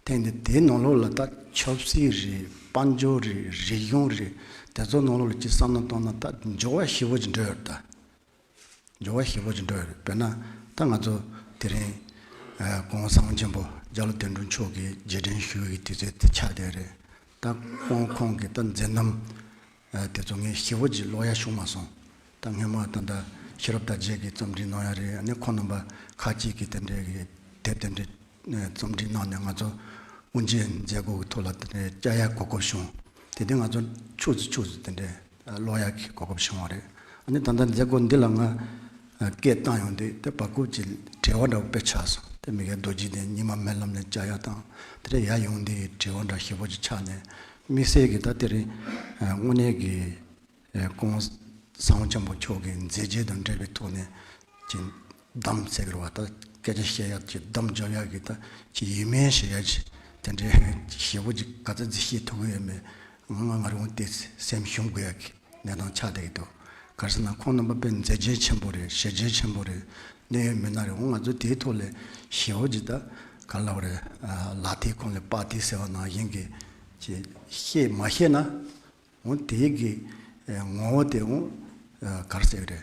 དེ་ནི་དེའི་ནང་ལོགས་ལ་ད་ཆབ་སྲིད་རེད། དཔལ་འབྱོར་རེད། རིག་གཞུང་རེད། དེ་ཚོ་ནང་ལོགས་ལ་ཅིག་བསམ་བློ་བཏང་ན་ད་འགྱུར་བ་ཞེ་པོ་ཅིག་འགྲོ་ཡོད་རེད། ད་འགྱུར་བ་ཞེ་པོ་ཅིག་འགྲོ་ཡོད་རེད། དཔེར་ན་ད་ང་ཚོ་དེ་རིང་ཨ་གོང་ས་སྐྱབས་མགོན་ཆེན་པོ་རྒྱལ་བ་དོན་གྲུབ་མཆོག་གིས་རྗེས་དྲན་ཞུ་བའི་དུས་ཚོད་དེ་ཆགས་བསྡད་རེད། ད་ཁོང་ཁོང་གི་ད་མཛད་རྣམ་ཨ་དེ་ཚོ་ངས་ཞེ་པོ་ཅིག་ཀློག་ཡ་བྱུང་མ་སོང་། ད་སྔོན་མ་ད་ལྟ་ཤེས་རབ་དར་རྒྱས་ཀྱིས་རྩོམ་སྒྲིག་གནང་ཡ་རེད། ཨ་ནི་ཁོང་རྣམ་པ་ཁ་ཅིག་གིས་དེ་འདྲའི་གི་དེབ་དེ་འདྲའི་རྩོམ་སྒྲིག་གནང་ནས་ང་ཚོ་དབུ་འབྱེད་མཛད་སྒོ་གི་ཐོག་ལ་དེ་འདྲའི་བཅར་ཡ་གོ་སྐབས་བྱུང་། དེ་དུས་ང་ཚོ་ཕྱོགས་སུ་ཕྱོགས་སུ་དེ་འདྲའི་ཀློག་ཡག་གི་གོ་སྐབས་བྱུང་བ་རེད། ཨ་ནི་ད་ལྟ་མཛད་སྒོ་འདི་ལ་ང་སྐད་བཏང་ཡོང་དུས་དེ་བར་སྐབས་ཀྱི་བྲེལ་བ་འདྲ་བོ་དཔེ་ཆགས་སོང་། དེ་མི་དགེ་རྡོ་རྗེ་གདན་རྙིང་མ་སྨོན་ལམ་ནས་བཅར་ཡག་དང་། དེ་འདྲ་ཡར་ཡོང་དུས་བྲེལ་བ་འདྲ་ཞེ་པོ་ཅིག་ཆགས་ནས། དམིགས་བསལ་གྱི་ད་དེ་རིང་དངོས་གནས་ཀྱི་ཨ་༸གོང་ས་སྐྱབས་མགོན་ཆེན་པོ་མཆོག་གི་མཛད་རྗེས་དང་འབྲེལ་བའི་ཐོག་ནས་ཀྱི་གཏམ་ཟེར་གི་རེད་བ། ད་སྐད་ཆ་བཤད་ཡག་གི་གཏམ་རྒྱབ་ཡག་གི་ད་ཀྱི་ཡིད་སྨོན་བྱེད་ཡག་གི་དེ་འདྲའི་ཞེ་པོ་ཅིག་ག་ཚོད་ཅིག་བཤད་ཐུབ་ཀྱི་ཡོད་མེད་ང་ང་ང་རང་དེ་སེམས་ཞུམ་དགོས་ཡག་གི་གནས་སྟངས་ཆགས་བསྡད་ཀྱི་འདུག་ག་རེ་ཟེར་ན་ཁོང་རྣམ་པ་དཔེ་མཛད་རྗེས་ཆེན་པོ་རེད། བྱས་རྗེས་ཆེན་པོ་རེད། གནད་ཡོད་མི་སྣ་རེད། འོ་ང་ཚོ་དེའི་ཐོག་ལ་ཞེ་པོ་ཅིག་ད་ག་ལབ་རེད། ཨ་ལག་མཐིལ་ཁོང་ལ་པགས་མཐིལ་ཟེར་བ་ནང་བཞིན་གྱི་ཀྱི་བཤད་མ་ཤེས་ན། འོ་དེའི་གི་ཨ་ངོ་བོ་དེ་འོ་ཨ་ག་རེ་ཟེར་གི་རེད།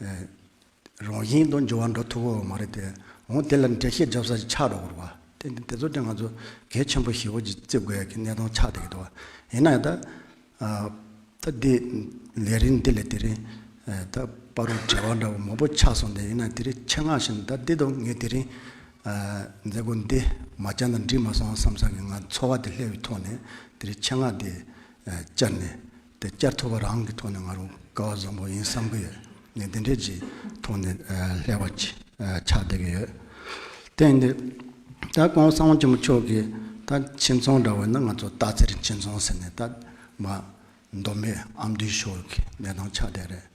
ཨ་རང་བཞིན་དུ་འགྱུར་བ་འགྲོ་ཐུབ་ཀྱི་ཡོད་མ་རེད་དེ། འོ་དེ་ལ་འགྲེལ་བཤད་རྒྱབ་ས་ཞིག་ཆགས་འགྲོ་གི་རེད་བ། དེ་དེ་ཚོ་དེ་ང་ཚོ་གལ་ཆེན་པོ་ཞེ་པོ་ཅིག་བརྩི་དགོས་ཡག་གི་གནས་སྟངས་ཆགས་བསྡད་ཀྱི་འདུག་བ། ཡིན་ན་ཡང་ད་ཨ་ད་འདི་ལས་རིམ་འདི་ལས་དེ་རིང་ཨ་ད་བར་དུ་བྲེལ་བ་འདྲ་བོ་མང་པོ་ཆགས་སོང་སྟེ། ཡིན་ན་དེ་རིང་ཆེད་མངགས་བྱས་ནས་ད་འདི་དང་ངས་དེ་རིང་ཨ་མཛད་སྒོ་འདི་མ་བཅར་ན་འགྲིག་མ་སོང་བསམ་བསམ་གི་ང་ཚོར་བ་དེ་སླེབས་པའི་ཐོག་ནས་དེ་རིང་ཆེད་མངགས་དེ་ཨ་བཅར་ནས། དེ་བསྐྱར་ཐུབ་པ་རང་གི་ཐོག་ནས་ང་རང་སྐལ་བ་བཟང་པོ་ཡིན་བསམ་གི་ཡོད། ངས་དེ་འདྲའི་ཅིག་ཐོག་ནས་ཨ་སླེབས་པ་ཅིག་ཨ་ཆགས་བསྡད་ཀྱི་ཡོད། དེ་ཡིན་དུས་ད་༸གོང་ས་སྐྱབས་མགོན་ཆེན་པོ་མཆོག་གི་ད་ཁྱིམ་ཚང་འདྲ་བོ་ཡིན་ན་ང་ཚོ་སྟག་འཚེར་ཁྱིམ་ཚང་ཟེར་ནས་ད་མ་མདོ་སྨད་ཨ་མདོའི་ཕྱོགས་ཀྱི་གནས་སྟངས་ཆགས་བསྡད་རེད།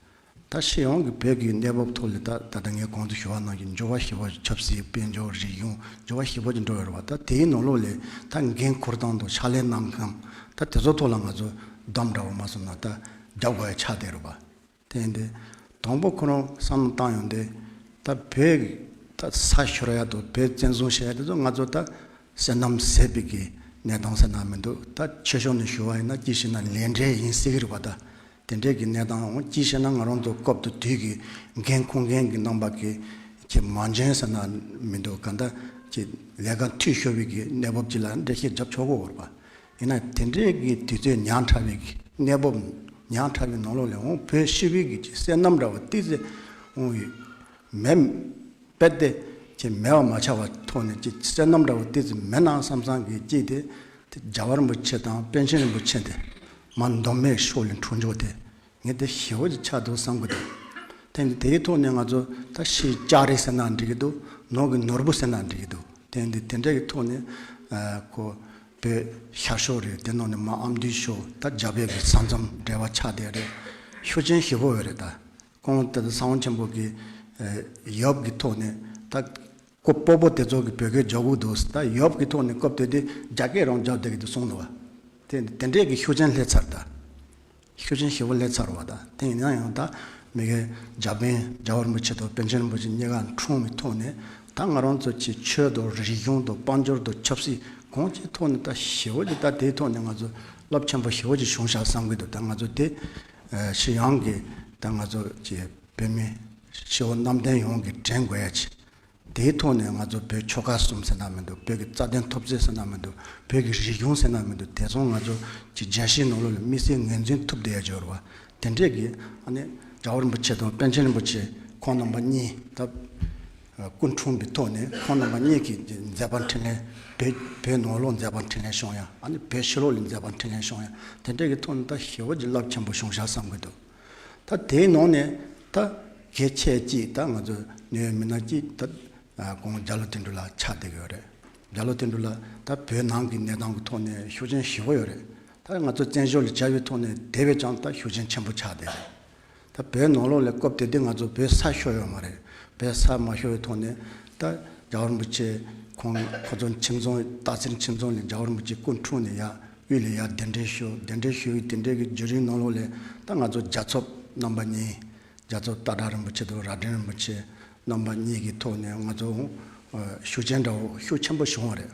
ད་སྤྱི་ཡོངས་ཀྱི་བོད་ཀྱི་གནས་བབ་ཐོག་ལ་ད་ད་ལྟ་ངས་གོང་དུ་ཞུ་བ་ནང་བཞིན་འགྱུར་བ་ཞེ་པོ་ཅིག་ཆབ་སྲིད་དཔལ་འབྱོར་རིག་གཞུང་འགྱུར་བ་ཞེ་པོ་ཅིག་འགྲོ་ཡོད་རེད་བ། ད་དེའི་ནང་ལོགས་ལ་ད་འགན་འཁུར་སྟངས་དང་ཕྱག་ལས་གནང་སྟངས་ད་དེ་ཚོ་ཐོག་ལ་ང་ཚོ་གདམ་འདྲ་བོ་མ་སོང་ན་ད་རྒྱབ་དགོས་ཡ་ཆགས་བསྡད་རེད་བ། དེ་ཡིན་དུས་དང་པོ་ཁོ་རང་བསམ་བློ་བཏང་ཡོང་དུས་ད་བོད་ད་ས་ཤོར་ཡ་དང་བོད་བཙན་བཟུང་བྱེད་ཡ་དེ་ཚོ་ང་ཚོ་ད་བསོད་ནམས་ཟད་པའི་གི་གནས་སྟངས་ཟེར་ན་མི་འདུག་ད་ཆོས་ཕྱོགས་ནས་ཞུ་བ་ཡིན་ན་ཅིག་བྱས་ན་ལས་འབྲས་ཡིན་སྲིད་གི་རེད་བ། ད་དེ་འདྲའི་གི་གནས་སྟངས་འོང་ཅི་བྱས་ན་ང་རང་ཚོ་སྐབས་དང་དུས་ཀྱི་འགན་འཁུར་མཁན་གྱི་རྣམ་པ་གི་ཀྱི་མ་འཇོན་ཟེར་ན་མི་འདུག་གང་ལྟར་ཀྱི་ལས་ཀ་འཐུས་ཤོར་བའི་གི་གནས་བབ་ཅིག་ལ་འགྲེལ་བཤད་རྒྱབ་ཆོག་གི་ཡོད་རེད་པ། ཡིན་ན་དེ་འདྲའི་གི་དུས་ཚོད་ཉག་ཕྲ་བའི་གི་གནས་བབ་ཉག་ཕྲ་བའི་ནང་ལོགས་ལ་འོང་བོད་སྤྱི་པའི་གི་ཀྱི་བསོད་ནམས་འདྲ་བ་ཏོག་ཙམ་འོང་ཡོད་མེད། དཔེ་དེ་ཅིག་མེད་པ་མ་ཆགས་པ་ཐོག་ནས་ཅིག་བསོད་ནམས་འདྲ་བོ་ཏོག་ཙམ་མེད་ན་བསམ་བསམ་གྱི་ཅིག་དེ་དེ་རྒྱལ་བ་རིན་པོ་ཆེ་དང་པཎ་ཆེན་རིན་པོ་ཆེ་དེ་མ་མདོ་སྨད་ཕྱོགས་ལ་འཁྲུངས་འཇོག་དེ་ངས་དེ་ཞེ་པོ་ཅིག་ཆགས་འདུག་བསམ་གི་འདུག་དེ་འདི་དེའི་ཐོག་ནས་ང་ཚོ་ད་ཕྱིའི་ལྕགས་རི་ཟེར་ན་འགྲིག་གི་འདུག་ནང་གི་ནོར་བུ་ཟེར་ན་འགྲིག་གི་འདུག་དེ་འདི་དེ་འདྲ་གི་ཐོག་ནས་ཨ་ཁོ་བོད་ཤར་ཕྱོགས་རེད། དེ་ནང་ནས་མ་ཨ་མདོའི་ཕྱོགས་ད་རྒྱ་བོད་ཀྱི་ས་མཚམས་འབྲེལ་བ་ཆགས་བསྡད་རེད། ཤུགས་རྐྱེན་ཞེ་པོ་ཡོད་རེད་ད། ཁོང་དེ་ཚོ་ས་བོན་ཆེན་པོ་གི་ཨ་ཡབ་ཀྱི་ཐོག་ནས་ད་ཁོ་སྤོ་བོ་དེ་ཚོ་གི་བོད་སྐད་རྒྱག་གི་འདུག་ད་ཡབ་ཀྱི་ཐོག་ནས་སྐབས་དེ་དུས་རྒྱ་སྐད་རང་རྒྱག་བསྡད་ཀྱི་འདུག་གསུངས་འདུག་བ། དེ་དེ་འདྲས་ཀྱི་ཤུགས་རྐྱེན་སླེབས་ཚར་ད། ཤུགས་རྐྱེན་ཞེ་པོ་སླེབས་ཚར་བ་ད། དེ་ཡིན་ན་ཡང་ད་མི་གའི་རྒྱ་དཔོན་རྒྱལ་བ་རིན་པོ་ཆེ་དང་པཎ་ཆེན་རིན་པོ་ཆེ་གཉིས་ཀ་འཁྲུངས་པའི་ཐོག་ནས་ད་ང་རང་ཚོ་ཀྱི་ཆོས་དང་རིག་གཞུང་དང་དཔལ་འབྱོར་དང་ཆབ་སྲིད་གང་ཅིའི་ཐོག་ནས་ད་ཞེ་པོ་ཅིག་ད་དེའི་ཐོག་ནས་ང་ཚོ་རླབས་ཆེན་པོ་ཞེ་པོ་ཅིག་བྱུང་ཤག་བསམ་གི་འདུག་ད་ང་ཚོ་དེ་ཨ་ཕྱི་ཡོང་གི་ད་ང་ཚོ་ཀྱི་བོད་མི་སྤྱི་བོ་གནམ་བསྟན་ཡོངས་ཀྱིས་དྲན་དགོས་ཡ་ཅིག་དེའི་ཐོག་ནས་ང་ཚོ་བོད་ཆོལ་ཁ་གསུམ་ཟེར་ན་མི་འདུག་བོད་ཀྱི་རྩ་དོན་འཐབ་རྩོད་ཟེར་ན་མི་འདུག་བོད་ཀྱི་རིག་གཞུང་ཟེར་ན་མི་འདུག་དེ་ཚོ་ང་ཚོ་གི་རྒྱལ་སྤྱིའི་ནང་ལོགས་ལ་དམིགས་བསལ་ངོས་འཛིན་ཐུབ་བསྡད་ཡ་ཅིག་ཡོད་རེད་བ། དེ་འདྲས་ཀྱི་ཨ་ནི་རྒྱལ་བ་རིན་པོ་ཆེ་དང་པཎ་ཆེན་རིན་པོ་ཆེ་ཁོང་རྣམ་པ་གཉིས་ད་སྐུ་འཁྲུངས་པའི་ཐོག་ནས་ཁོང་རྣམ་པ་གཉིས་ཀྱི་མཛད་པ་འཕྲིན་ལས་བོད་བོད་ནང་ལོགས་མཛད་པ་འཕྲིན་ལས་བྱུང་ཡ། ཨ་ནི་བོད་ཕྱི་ལོགས་ལ་མཛད་པ་འཕྲིན་ལས་བྱུང་ཡ། དེ་འདྲས་ཀྱི་ཐོག་ནས་ད་ཞེ་པོ་ཅིག་རླབས་ཆེན་པོ་བྱུང་ཤག་བསམ་གྱི་འདུག་ད་དེའི་ནང་ནས་ད་གལ་ཆེ་གཅིག་ད་ང་ཚོ་ནུས་ཡོད་མི་སྣ་གཅིག་ད་ཨ་ཁོང་རྒྱ་ལོ་དོན་གྲུབ་ལགས་ཆགས་བསྡད་ཀྱི་ཡོད་རེད། རྒྱ་ལོ་དོན་གྲུབ་ལགས་ད་བོད་ནང་གི་གནས་སྟངས་ཀྱི་ཐོག་ནས་ཤུགས་རྐྱེན་ཞེ་པོ་ཡོད་རེད། ད་ང་ཚོ་བཙན་བྱོལ་ལ་བྱ་བའི་ཐོག་ནས་དེ་བས་ཀྱང་ད་ཤུགས་རྐྱེན་ཆེན་པོ་ཆགས་བསྡད་རེད། ད་བོད་ནང་ལོགས་ལ་སྐབས་དེ་དུས་ང་ཚོ་བོད་ས་ཤོར་ཡོད་མ་རེད། བོད་ས་མ་ཤོར་བའི་ཐོག་ནས་ད་རྒྱལ་བ་རིན་པོ་ཆེ་ཁོང་ཁོ་ཚོ་ཁྱིམ་ཚང་སྟག་འཚེར་ཁྱིམ་ཚང་ནས་རྒྱལ་བ་རིན་པོ་ཆེ་སྐུ་འཁྲུངས་ནས་ཡར་དབུས་ལ་ཡར་གདན་འདྲེན་ཞུ། གདན་འདྲེན་ཞུ་བའི་དེ་འདྲའི་གི་བརྒྱུད་རིམ་ནང་ལོགས་ལ་ད་ང་ཚོ་རྒྱལ་ཚབ་རྣམ་པ་གཉིས། རྒྱལ་ཚབ་སྟག་བྲག་རིན་པོ་ཆེ་དང་རྭ་སྒྲེང་རིན་པོ་ཆེ་རྣམ་པ་གཉིས་ཀྱི་ཐོག་ནས་ང་ཚོ་ཨ་ཤུགས་རྐྱེན་འདྲ་བོ་ཤུགས་ཆེན་པོ་བྱུང་བ་རེད།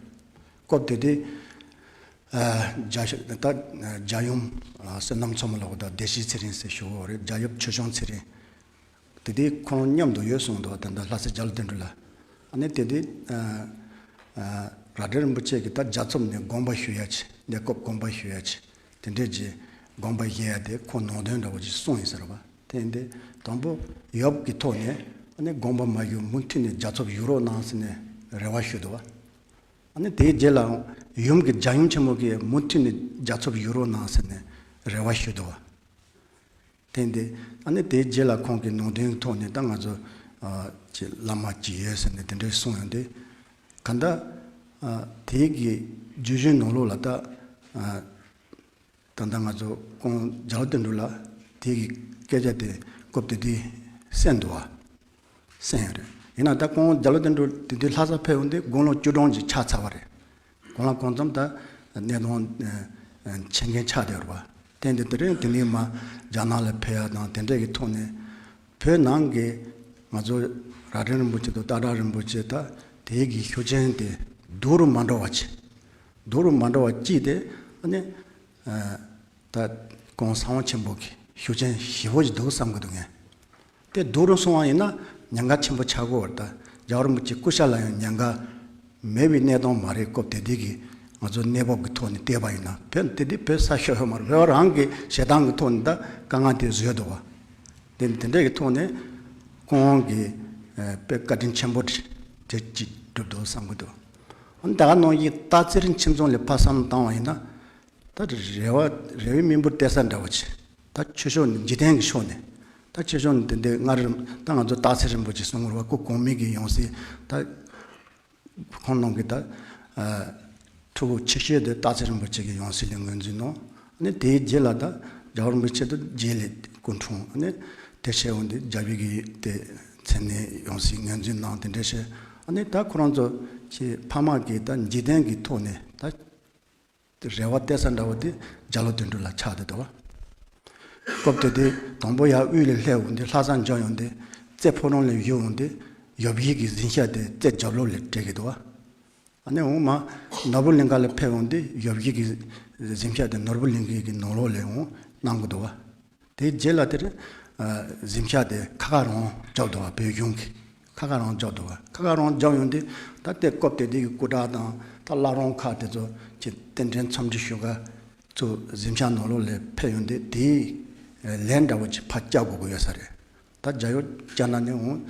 སྐབས་དེ་དུས་ཨ་རྒྱ་ད་རྒྱལ་ཡུམ་ཨ་བསོད་ནམས་མཚོ་མོ་ལགས་དང་བདེ་སྐྱིད་ཚེ་རིང་ཟེར་ཞུ་བ་རེད། རྒྱལ་ཡབ་ཆོས་སྐྱོང་ཚེ་རིང་། དེ་དུས་ཁོང་མཉམ་དུ་ཡོད་གསུངས་འདུག་ད་ལྟ་ལྷ་སྲས་རྒྱ་ལོ་དོན་གྲུབ་ལགས། ཨ་ནི་དེ་དུས་ཨ་ཨ་རྭ་སྒྲེང་རིན་པོ་ཆེ་གིས་ད་རྒྱལ་ཚབ་ནས་དགོངས་པ་ཞུ་ཡ་ཆེ། གནས་སྐབས་དགོངས་པ་ཞུ་ཡ་ཆེ། དེ་འདྲས་ཀྱི་དགོངས་པ་བཞེས་ཡ་དེ་ཁོང་ནང་དོན་འདྲ་བོ་ཅིག་གསུངས་ཡིན་ཟེར་བ། དེ་ཡིན་དུས་དང་པོ་ཡབ་ཀྱི་ཐོག་ནས་ཨ་ནི་དགོངས་པ་མ་ཞུ་མུ་མཐུད་ནས་རྒྱལ་ཚབ་ཡོད་རོགས་གནང་ཟེར་ནས་རེ་བ་ཞུས་འདུག་བ། ཨ་ནི་དེའི་རྗེས་ལ་ཡུམ་གྱི་རྒྱལ་ཡུམ་ཆེན་མོ་གིས་མུ་མཐུད་ནས་རྒྱལ་ཚབ་ཡོད་རོགས་གནང་ཟེར་ནས་རེ་བ་ཞུས་འདུག་བ། དེ་འདི་ཨ་ནི་དེའི་རྗེས་ལ་ཁོང་གི་ནང་དོན་ཐོག་ནས་ད་ང་ཚོ་ཨ་ཅིག་བླ་མ་ཅིག་ཡོད་ཟེར་ནས་དེ་འདྲའི་གསུངས་ཡོང་དུས། གང་ལྟར་ཨ་དེའི་གི་བརྒྱུད་རིམ་ནང་ལོགས་ལ་ད་ཨ་ད་ལྟ་ང་ཚོ་ཁོང་རྒྱ་ལོ་དོན་གྲུབ་ལགས་དེའི་གི་སྐད་ཆ་དེ་སྐབས་དེ་དུས་གསན་འདུག་བ། གསན་ཡོད་རེད། ཡིན་ན་ད་ཁོང་རྒྱ་ལོ་དོན་གྲུབ་དེ་དུས་ལྷ་ས་ཕེབས་ཡོང་དུས་དགུང་ལོ་བཅུ་གྲངས་ཅིག་ཆགས་ཚར་བ་རེད། གང་ལ་གང་འཚམ་ད་གནས་སྟངས་ཨ་ཨ་མཁྱེན་མཁན་ཆགས་བསྡད་ཡོད་རེད་བ། དེ་འདི་དེ་རིང་དེ་ནས་མར་རྒྱ་ནག་ལ་ཕེབས་ཡ་དང་དེ་འདྲས་ཀྱི་ཐོག་ནས་བོད་ནང་གི་ང་ཚོ་རྭ་སྒྲེང་རིན་པོ་ཆེ་དང་སྟག་བྲག་རིན་པོ་ཆེ་ད་དེའི་གི་ཤུགས་རྐྱེན་དེ་སྡུག་རུ་མ་འགྲོ་བ་བྱེད། སྡུག་རུ་མ་འགྲོ་བ་ཅིག་དེ་ཨ་ནི་ཨ་ད་ཁོང་གསང་བ་ཆེན་པོ་གི་ཤུགས་རྐྱེན་ཞེ་པོ་ཅིག་འདུག་བསམ་གི་འདུག་ངས། དེ་སྡུག་རུ་སོང་བ་ཡིན་ན་ཉེན་ཁ་ཆེན་པོ་ཆགས་ཀྱི་ཡོད་རེད། ད་རྒྱལ་བ་རིན་པོ་ཆེ་སྐུ་ཤ་ལ་ཡང་ཉེན་ཁ་མེད་པའི་གནས་སྟངས་མ་རེད། སྐབས་དེ་དུས་ཀྱི་ང་ཚོ་གནས་བབ་ཀྱི་ཐོག་ནས་བལྟས་པ་ཡིན་ན་བོད་དེ་དུས་བོད་ས་ཤོར་ཡོད་མ་རེད། བོད་རང་གི་ཞེ་སྡང་གི་ཐོག་ནས་ད་དཀའ་ངལ་དེ་བཟོས་འདུག་བ། དེ་དེ་འདྲས་ཀྱི་ཐོག་ནས་ཁོང་གིས་ཨ་དཔེ་བཀའ་དྲིན་ཆེན་པོ་དེ་ཅིག་བསྒྲུབས་འདུག་བསམ་གྱི་འདུག་འོན་ད་ག་ནང་བཞིན་སྟག་འཚེར་ཁྱིམ་ཚང་ལ་ཕར་བསམ་བློ་བཏང་བ་ཡིན་ན། ད་རེ་བ་རེ་བའི་མི་འབོར་བལྟས་ས་འདྲ་བོ་ཆེ། ད་ཆོས་ཕྱོགས་ནས་འཇིག་རྟེན་གྱི་ཕྱོགས་ནས། ད་ཆོས་ཕྱོགས་ནས་དེ་འདྲའི་སྔར་ད་ང་ཚོ་སྟག་འཚེར་རིན་པོ་ཆེ་གསུང་བར་བ་སྐུ་གོང་མའི་གི་ཡང་སྲིད་ད་ཁོང་རྣམས་ཀྱི་ད་ཨ་ཕྲུ་གུ་ཆེ་ཤོས་དེ་སྟག་འཚེར་རིན་པོ་ཆེ་གི་ཡང་སྲིད་ལ་ངོས་འཛིན་གནང་། ཨ་ནི་དེའི་རྗེས་ལ་ད་རྒྱལ་བ་རིན་པོ་ཆེ་དང་རྗེས་ལ་སྐུ་འཁྲུངས། ཨ་ནི་དེ་བྱས་འོང་དུས་རྒྱལ་པོའི་གི་དེ་མཚན་གནས་ཡང་སྲིད་ངོས་འཛིན་གནང་དེ་འདྲ་བྱས། ཨ་ནི་ད་ཁོ་རང་ཚོ་གི་ཕ་མ་གི་ད་འཇིག་རྟེན་གྱི་ཐོག་ནས་ད། རེ་བ་གཏད་ས་འདྲ་བོ་དེ་རྒྱ་ལོ་དོན་གྲུབ་ལ་ཆགས་བསྡད་འདུག་བ། སྐབས་དེ་དུས་དང་པོ་ཡར་དབུས་ལ་སླེབས་འོང་དུས་ལྷ་ས་འབྱོར་ཡོང་དུས་རྩེ་ཕོ་བྲང་ལ་བཞུགས་འོང་དུས་ཡབ་ཡུམ་གྱི་གཟིམ་ཤག་དེ་རྩེ་རྒྱབ་ལོགས་ལ་སྤྲད་ཀྱི་འདུག་བ། ཨ་ནི་འོང་མར་ནོར་བུ་གླིང་ཁ་ལ་ཕེབས་འོང་དུས་ཡབ་ཡུམ་གྱི་གཟིམ་ཤག་དེ་ནོར་བུ་གླིང་ཁའི་གི་ནང་ལོགས་ལ་འོང་གནང་གི་འདུག་བ། དེའི་རྗེས་ལ་དེར་ཨ་གཟིམ་ཤག་དེ་ཁ་ཁ་རང་རྒྱབ་འདུག་བ། བོད་གཞུང་གི་ཁ་ཁ་རང་རྒྱབ་འདུག་བ། ཁ་ཁ་རང་རྒྱབ་ཡོང་དུས་ད་ལྟའི་སྐབས་དེ་དུས་ཀྱི་སྐུ་དྲག་དང་ད་བླ་བྲང་ཁག་དེ་ཚོ་གི་རྟེན་འབྲེལ་འཚམས་འདྲི་ཞུ་ག་ཚུར་གཟིམ་ཤག་ནང་ལོགས་ལ་ཕེབས་ཡོང་དུས་དེའི་ལན་འདྲ་བོ་ཅིག་ཕར་བསྐྱལ་དགོས་ཀྱི་ཡོད་ས་རེད། ད་རྒྱ་ཡོ་བསྐྱལ་ན་ནི་འོང་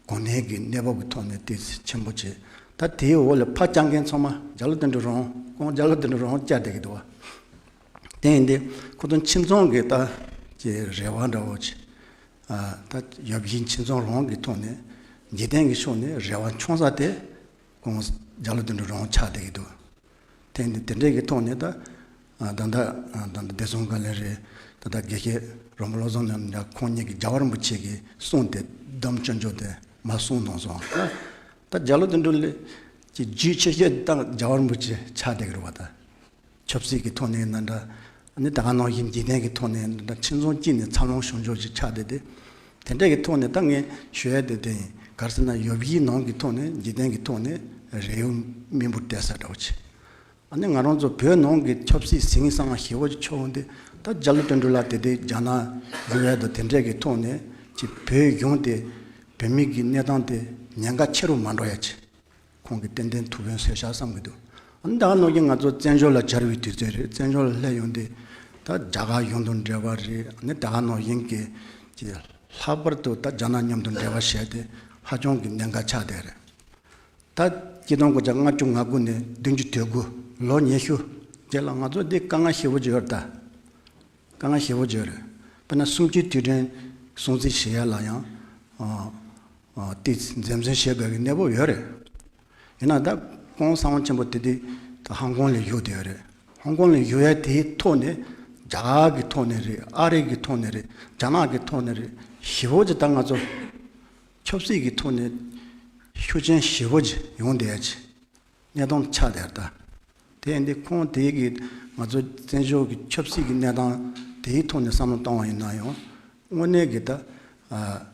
གོང་ནས་ཀྱི་གནས་བབ་ཀྱི་ཐོག་ནས་དེ་ཆེན་པོ་བྱས། ད་དེའི་འོག་ལ་ཕར་བསྐྱལ་མཁན་ཚང་མ་རྒྱ་ལོ་དོན་གྲུབ་རང་ཁོང་རྒྱ་ལོ་དོན་གྲུབ་རང་བསྐྱལ་བསྡད་ཀྱི་འདུག་བ། དེ་ཡིན་དུས་ཁོ་ཚོ་ཁྱིམ་ཚང་གི་ད་ཀྱི་རེ་བ་འདྲ་བོ་ཅིག་ཨ་ད་ཡབ་ཡུམ་ཁྱིམ་ཚང་རང་གི་ཐོག་ནས་འཇིག་རྟེན་གྱི་ཕྱོགས་ནས་རེ་བ་འཆང་ས་དེ་ཁོང་རྒྱ་ལོ་དོན་གྲུབ་རང་ཆགས་བསྡད་ཀྱི་འདུག་དེ་འདི་དེ་འདྲའི་གི་ཐོག་ནས་ད་ཨ་ད་ལྟ་ཨ་ད་ལྟ་བདེ་སྲུང་བཀའ་བློན་རེད། ད་ལྟ་དགེ་བཤེས་རོང་པོ་བློ་བཟང་རྣམ་གཉིས་ཁོང་གཉིས་ཀྱིས་རྒྱལ་བ་རིན་པོ་ཆེ་གི་གསུང་དེ་བདམས་སྐྱོན་བརྗོད་དེ་མ་གསུངས་གནང་སོང་། ད་ད་རྒྱ་ལོ་དོན་གྲུབ་ལགས་ཀྱི་རྒྱུས་ཆེ་ཤོས་ད་རྒྱལ་བ་རིན་པོ་ཆེ་ཆགས་བསྡད་ཀྱི་རེད་བ། ད་ཆབ་སྲིད་ཀྱི་ཐོག་ནས་ཡིན་ན་འདྲ། ཨ་ནི་ད་ག་ནང་བཞིན་འཇིག་རྟེན་གྱི་ཐོག་ནས་ཡིན་ན་འདྲ། ཁྱིམ་ཚང་གཅིག་ནས་འཚར་ལོངས་བྱུང་ཆོག་ཅིག་ཆགས་བསྡད་དེ། དེ་འདྲ་གི་ཐོག་ནས་ད་ངས་ཞུ་ཡ་དེ་དེ་ཡིན། ག་རེ་ཟེར་ན་ཡོ་བྱིའི་ནང་གི་ཐོག་ནས་འཇིག་རྟེན་གྱི་ཐོག་ནས་རེ་བ་མི་འབོར་བསྡད་ས་འདྲ་བོ་ཆེ། ཨ་ནི་ང་རང་ཚོ་བོད་ནང་གི་ཆབ་སྲིད་ཟིང་ངེ་ཟིང་ངེ་ཞེ་པོ་ཅིག་ཆགས་འོང་དུས་ད་རྒྱ་ལོ་དོན་གྲུབ་ལགས་དེ་དུས་རྒྱ་ནག་ཡུལ་ཡ་དང་དེ་འདྲ་གི་ཐོག་ནས་ཅིག་བོད་གཞུང་དེ་ བོད་མི་གི་གནས་སྟངས་དེ་ཉེན་ཁ་ཆེ་རུ་མ་འགྲོ་ཡ་ཆེད། ཁོང་གིས་ཏན་ཏན་ཐུགས་ཕན་གསོས་ཤག་བསམ་གྱི་འདུག་ཨ་ནི་ད་ག་ནང་བཞིན་ང་ཚོ་བཙན་བྱོལ་ལ་བཅར་བའི་དུས་ཚོད་རེད། བཙན་བྱོལ་ལ་སླེབས་ཡོང་དུས་ད་རྒྱ་གར་ཡོང་དང་འབྲེལ་བ་རེད། ཨ་ནི་ད་ག་ནང་བཞིན་གྱི་ཀྱི་ལྷག་པར་དུ་ད་རྒྱ་ནག་མཉམ་དུ་འབྲེལ་བ་བྱས་ཏེ་ཧ་ཅང་གི་གནད་འགག་ཆགས་བསྡད་རེད། ད་ཆིག་སྟོང་དགུ་བརྒྱ་ལྔ་བཅུ་ང་དགུ་ནས་བདུན་ཅུ་དོན་དགུ་ལོ་ཉི་ཤུ་རྗེས་ལ་ང་ཚོ་འདི་དཀའ་ངལ་ཞེ་པོ་ཅིག་ཡོད་རེད་ད། དཀའ་ངལ་ཞེ་པོ་ཅིག་ཡོད་རེད། དཔེར་ན་གསུམ་བཅུའི་དུས་དྲན་སྲུང་བརྩི་བྱེད་ཡ་ལ་ཡང་ཨ་ཨ་ཏོག་ཙམ་འཛེམ་ཟོན་བྱེད་དགོས་ཀྱི་གནས་བབ་ཡོད་རེད། ཡིན་ན་ད་ཁོང་གསང་བ་ཆེན་པོ་དེ་དུས་ད་ཧོང་ཀོང་ལ་བཞུགས་བསྡད་ཡོད་རེད། ཧོང་ཀོང་ལ་བཞུགས་ཡ་དེའི་ཐོག་ནས་རྒྱ་གར་གྱི་ཐོག་ནས་རེད། ཨ་རི་གི་ཐོག་ནས་རེད། རྒྱ་ནག་གི་ཐོག་ནས་རེད། ཞེ་པོ་ཅིག་ད་ང་ཚོ་ཆབ་སྲིད་ཀྱི་ཐོག་ནས་ཤུགས་རྐྱེན་ཞེ་པོ་ཅིག་ཡོང་བསྡད་ཡ་ཅིག་གནས་སྟངས་ཆགས་བསྡད་ཡོད་ད། དེ་ཡིན་དུས་ཁོང་དེ་གི་ང་ཚོ་བཙན་བྱོལ་གྱི་ཆབ་སྲིད་ཀྱི་གནས་སྟངས་དེའི་ཐོག་ནས་བསམ་བློ་བཏང་བ་ཡིན་ན་ཡང་དངོས་གནས་ཀྱི་ད་ཨ་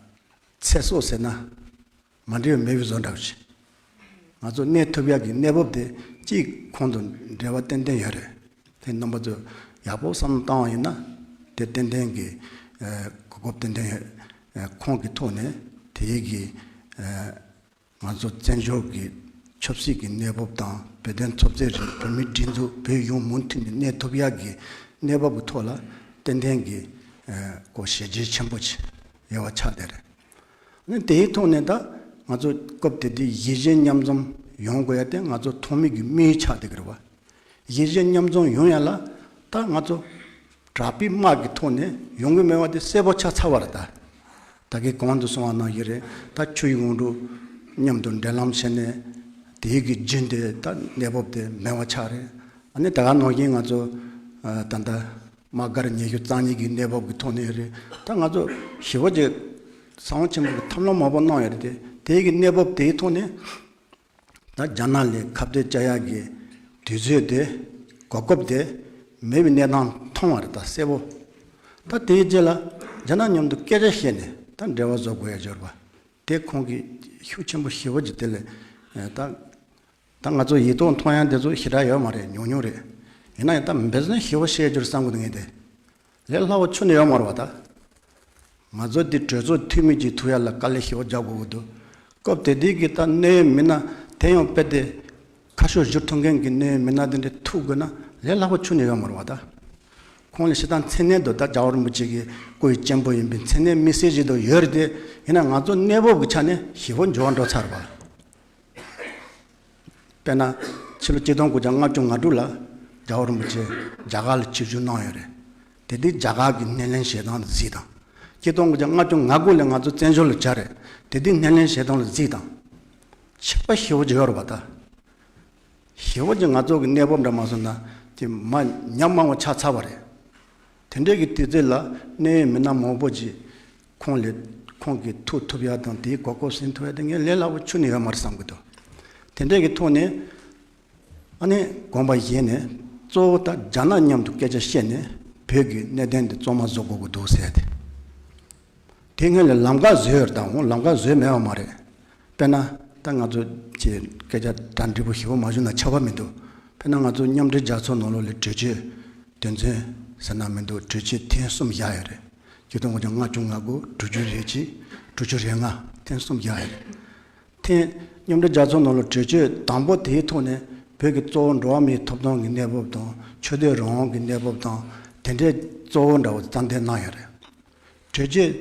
ཚེ་སྲོག་ཟེར་ན་མ་འབྲལ་བ་མེད་པའི་བཟོ་འདྲ་བ་ཞིག་ང་ཚོ་གནས་ཐུབ་ཡག་གི་གནས་བབ་དེ་གཅིག་ཁོང་དང་འབྲེལ་བ་ཏན་ཏན་ཡོད་རེད། དེ་རྣམ་པ་ཚོ་ཡག་པོ་བསམ་བློ་བཏང་བ་ཡིན་ན་དེ་ཏན་ཏན་གྱི་ཨ་གོ་སྐབས་ཏན་ཏན་ཡོད། ཨ་ཁོང་གི་ཐོག་ནས་དེ་གི་ཨ་ང་ཚོ་བཙན་བྱོལ་གྱི་ཆབ་སྲིད་ཀྱི་གནས་བབ་དང་བོད་དོན་འཐབ་རྩོད་རེད། བོད་མིའི་སྒྲིག་འཛུགས་བོད་ཡོངས་མུ་མཐུད་ནས་གནས་ཐུབ་ཡག་གི་གནས་བབ་ཀྱི་ཐོག་ལ་ཏན་ཏན་གྱི་ཨ་གོ་བྱས་རྗེས་ཆེན་པོ་ཅིག་ཡོད་པ་ཆགས་བསྡད་རེད། ནི་དེའི་ཐོག་ནས་ད་ང་ཚོ་སྐབས་དེ་དུས་གཞིས་བྱེས་མཉམ་འཛོམས་ཡོང་དགོས་ཡ་དེ་ང་ཚོ་ཐོག་མའི་གི་དམིགས་ཡུལ་ཆགས་བསྡད་ཀྱི་རེད་བ། གཞིས་བྱེས་མཉམ་འཛོམས་ཡོང་ཡ་ལ་ད་ང་ཚོ་དྲག་པོའི་དམག་གི་ཐོག་ནས་ཡོང་གི་མེད་པ་དེ་གསལ་པོ་ཆགས་ཚར་བ་རེད་ད། ད་གིན་གོང་དུ་གསུངས་པ་ནང་བཞིན་རེད། ད་ཆུའི་འོང་འགྲོ་མཉམ་དུ་འབྲེལ་ལམ་བྱས་ནས་དེའི་གི་རྒྱུན་དེ་ད་གནས་བབ་དེ་མེད་པ་ཆགས་རེད། ཨ་ནི་ད་ག་ནང་བཞིན་ང་ཚོ་ཨ་ད་ལྟ་དམག་སྒར་ཉི་ཤུ་རྩ་གཉིས་ཀྱི་གནས་བབ་ཀྱི་ཐོག་ནས་རེད། ད་ང་ཚོ་ཞི་བ་ཅིག་གསང་བ་ཆེན་པོ་གི་ཐབས་ལམ་མང་པོ་གནང་ཡོད་རེད་དེ། དེའི་གི་གནས་བབ་དེའི་ཐོག་ནས་ད་རྒྱ་ནག་ལ་ཁ་གཏད་བཅག་ཡག་གི་དུས་ཚོད་དེ་གོ་སྐབས་དེ་མེད་པའི་གནས་སྟངས་མཐོང་བ་རེད་ད་གསལ་པོ། ད་དེའི་རྗེས་ལ་རྒྱ་ནག་མཉམ་དུ་སྐད་ཆ་བཤད་ནས་ད་འབྲེལ་བ་བཟོ་དགོས་ཡ་འབྱོར་བ་དེ་ཁོང་གི་ཤུགས་ཆེན་པོ་ཞེ་པོ་ཅིག་དེ་ལས་ད། ད་ང་ཚོ་ཡིག་ཐོག་མཐོང་ཡ་དེ་ཚོ་ཞེ་དྲག་ཡོད་མ་རེད། ཉུང་ཉུང་རེད། ཡིན་ན་ཡང་ད་འབད་བརྩོན་ཞེ་པོ་བྱེད་རྒྱུར་བསམ་གི་འདུག་ངས་དེ། ལས་སླ་པོ་ཁྱོན་ནས་ཡོད་མ་རེད་བ་ད། ང་ཚོ་འདི་གྲོས་ཚོགས་འཐུས་མི་གཅིག་ཐུག་ཡ་ལ་དཀའ་ལས་ཞེ་པོ་རྒྱག་དགོས་ཀྱི་འདུག་སྐབས་དེ་དུས་ཀྱི་ད་གནད་ཡོད་མི་སྣ་དེ་ཡང་དཔེ་དེ་ཁ་ཕྱོགས་བསྒྱུར་ཐུབ་མཁན་གྱི་གནད་ཡོད་མི་སྣ་དེ་འདྲ་ཐུག་དགོས་ན་ལས་སླ་པོ་ཁྱོན་ནས་ཡོད་མ་རེད་བ་ད། ཁོང་ལ་ཞེ་དྲག་མཚན་གནས་འདུག་ད་རྒྱལ་བ་རིན་པོ་ཆེ་གི་སྐུ་ཡི་གཅེན་པོ་ཡིན་པའི་མཚན་གནས་དམིགས་བསལ་ཅིག་འདུག་ཡོད་རེད་དེ། ཡིན་ན་ང་ཚོ་གནས་བབ་ཀྱི་ཆ་ནས་ཞེ་པོ་འགྱུར་བ་འགྲོ་ཚར་བ། དཔེར་ན། ཕྱི་ལོ་ཆིག་སྟོང་དགུ་བརྒྱ་ལྔ་བཅུ་ང་དྲུག་ལ་རྒྱལ་བ་རིན་པོ་ཆེ་རྒྱ་གར་ལ་ཆིབས་བསྒྱུར་གནང་ཡོད་རེད། དེ་དུས་རྒྱ་གར་གྱི་སྣེ་ལེན་བྱེད་སྟངས་ལ་གཟིགས་དང་། ཆིག་སྟོང་དགུ་བརྒྱ་ལྔ་བཅུ་ང་དགུ་ལ་ང་ཚོ་བཙན་བྱོལ་ལ་བཅར་རེད། དེ་དུས་སྣེ་ལེན་བྱེད་སྟངས་ལ་གཟིགས་དང་། ཁྱད་པར་ཞེ་པོ་ཅིག་ཡོད་རེད་པ་ད། ཞེ་པོ་ཅིག་ང་ཚོ་གི་གནས་བབ་འདྲ་མ་སོང་ན་དེ་མ་ཉམས་མང་བ་ཆགས་ཚར་བ་རེད། དེ་འདྲའི་གི་དུས་ཚོད་ལ་གནད་ཡོད་མི་སྣ་མང་པོ་ཅིག་ཁོང་ལས་ཁོང་གིས་ཐུག་ཐུབ་ཡ་དང་དེའི་གོ་སྐབས་ཟིན་ཐུབ་ཡ་དེ་ངས་ལས་སླ་པོ་ཁྱོན་ནས་ཡོད་མ་རེད་བསམ་གི་འདུག་དེ་འདྲའི་གི་ཐོག་ནས་ཨ་ནི་དགོངས་པ་བཞེས་ནས་གཙོ་བོ་ད་རྒྱ་ནག་མཉམ་དུ་སྐད་ཆ་བཤད་ནས་བོད་ཀྱི་གནད་དོན་འདི་གཙང་མ་བཟོ་དགོས་ཀྱི་འདུག་ཟེར་ཏེ། དེ་སྔོན་ལ་ལམ་ཁ་བཟོས་ཡོད་རེད་དང་འོང་ལམ་ཁ་བཟོས་མེད་པ་མ་རེད། དཔེར་ན་ད་ང་ཚོ་ཀྱི་སྐད་ཆ་གྲ་འགྲིག་པོ་ཞིབ་པོ་མ་ཞུས་ན་ཆོག་པ་མི་འདུག་དཔེར་ན་ང་ཚོ་མཉམ་འབྲེལ་རྒྱལ་ཚོགས་ནང་ལོགས་ལ་གྲོས་ཆོད་དོན་ཚན་ཟེར་ན་མི་འདུག་གྲོས་ཆོད་ཐེངས་གསུམ་བཞག་ཡོད་རེད། ཆིག་སྟོང་དགུ་བརྒྱ་ལྔ་བཅུ་ང་དགུ། དྲུག་ཅུ་རེ་གཅིག་དྲུག་ཅུ་རེ་ལྔ། ཐེངས་གསུམ་བཞག་ཡོད་རེད། ཐེངས་མཉམ་འབྲེལ་རྒྱལ་ཚོགས་ནང་ལ་གྲོས་ཆོད་དང་པོ་དེའི་ཐོག་ནས་བོད་ཀྱི་གཙོ་བོ་འགྲོ་བ་མིའི་ཐོབ་ཐང་གི་གནས་བབ་དང་ཆོས་དད་རང་དབང་གི་གནས་བབ་དང་དེ་འདྲའི་གཙོ་བོ་འདྲ་བོ་རྩ་འདེགས་གནང་ཡོད་རེད། གྲོས་ཆོད་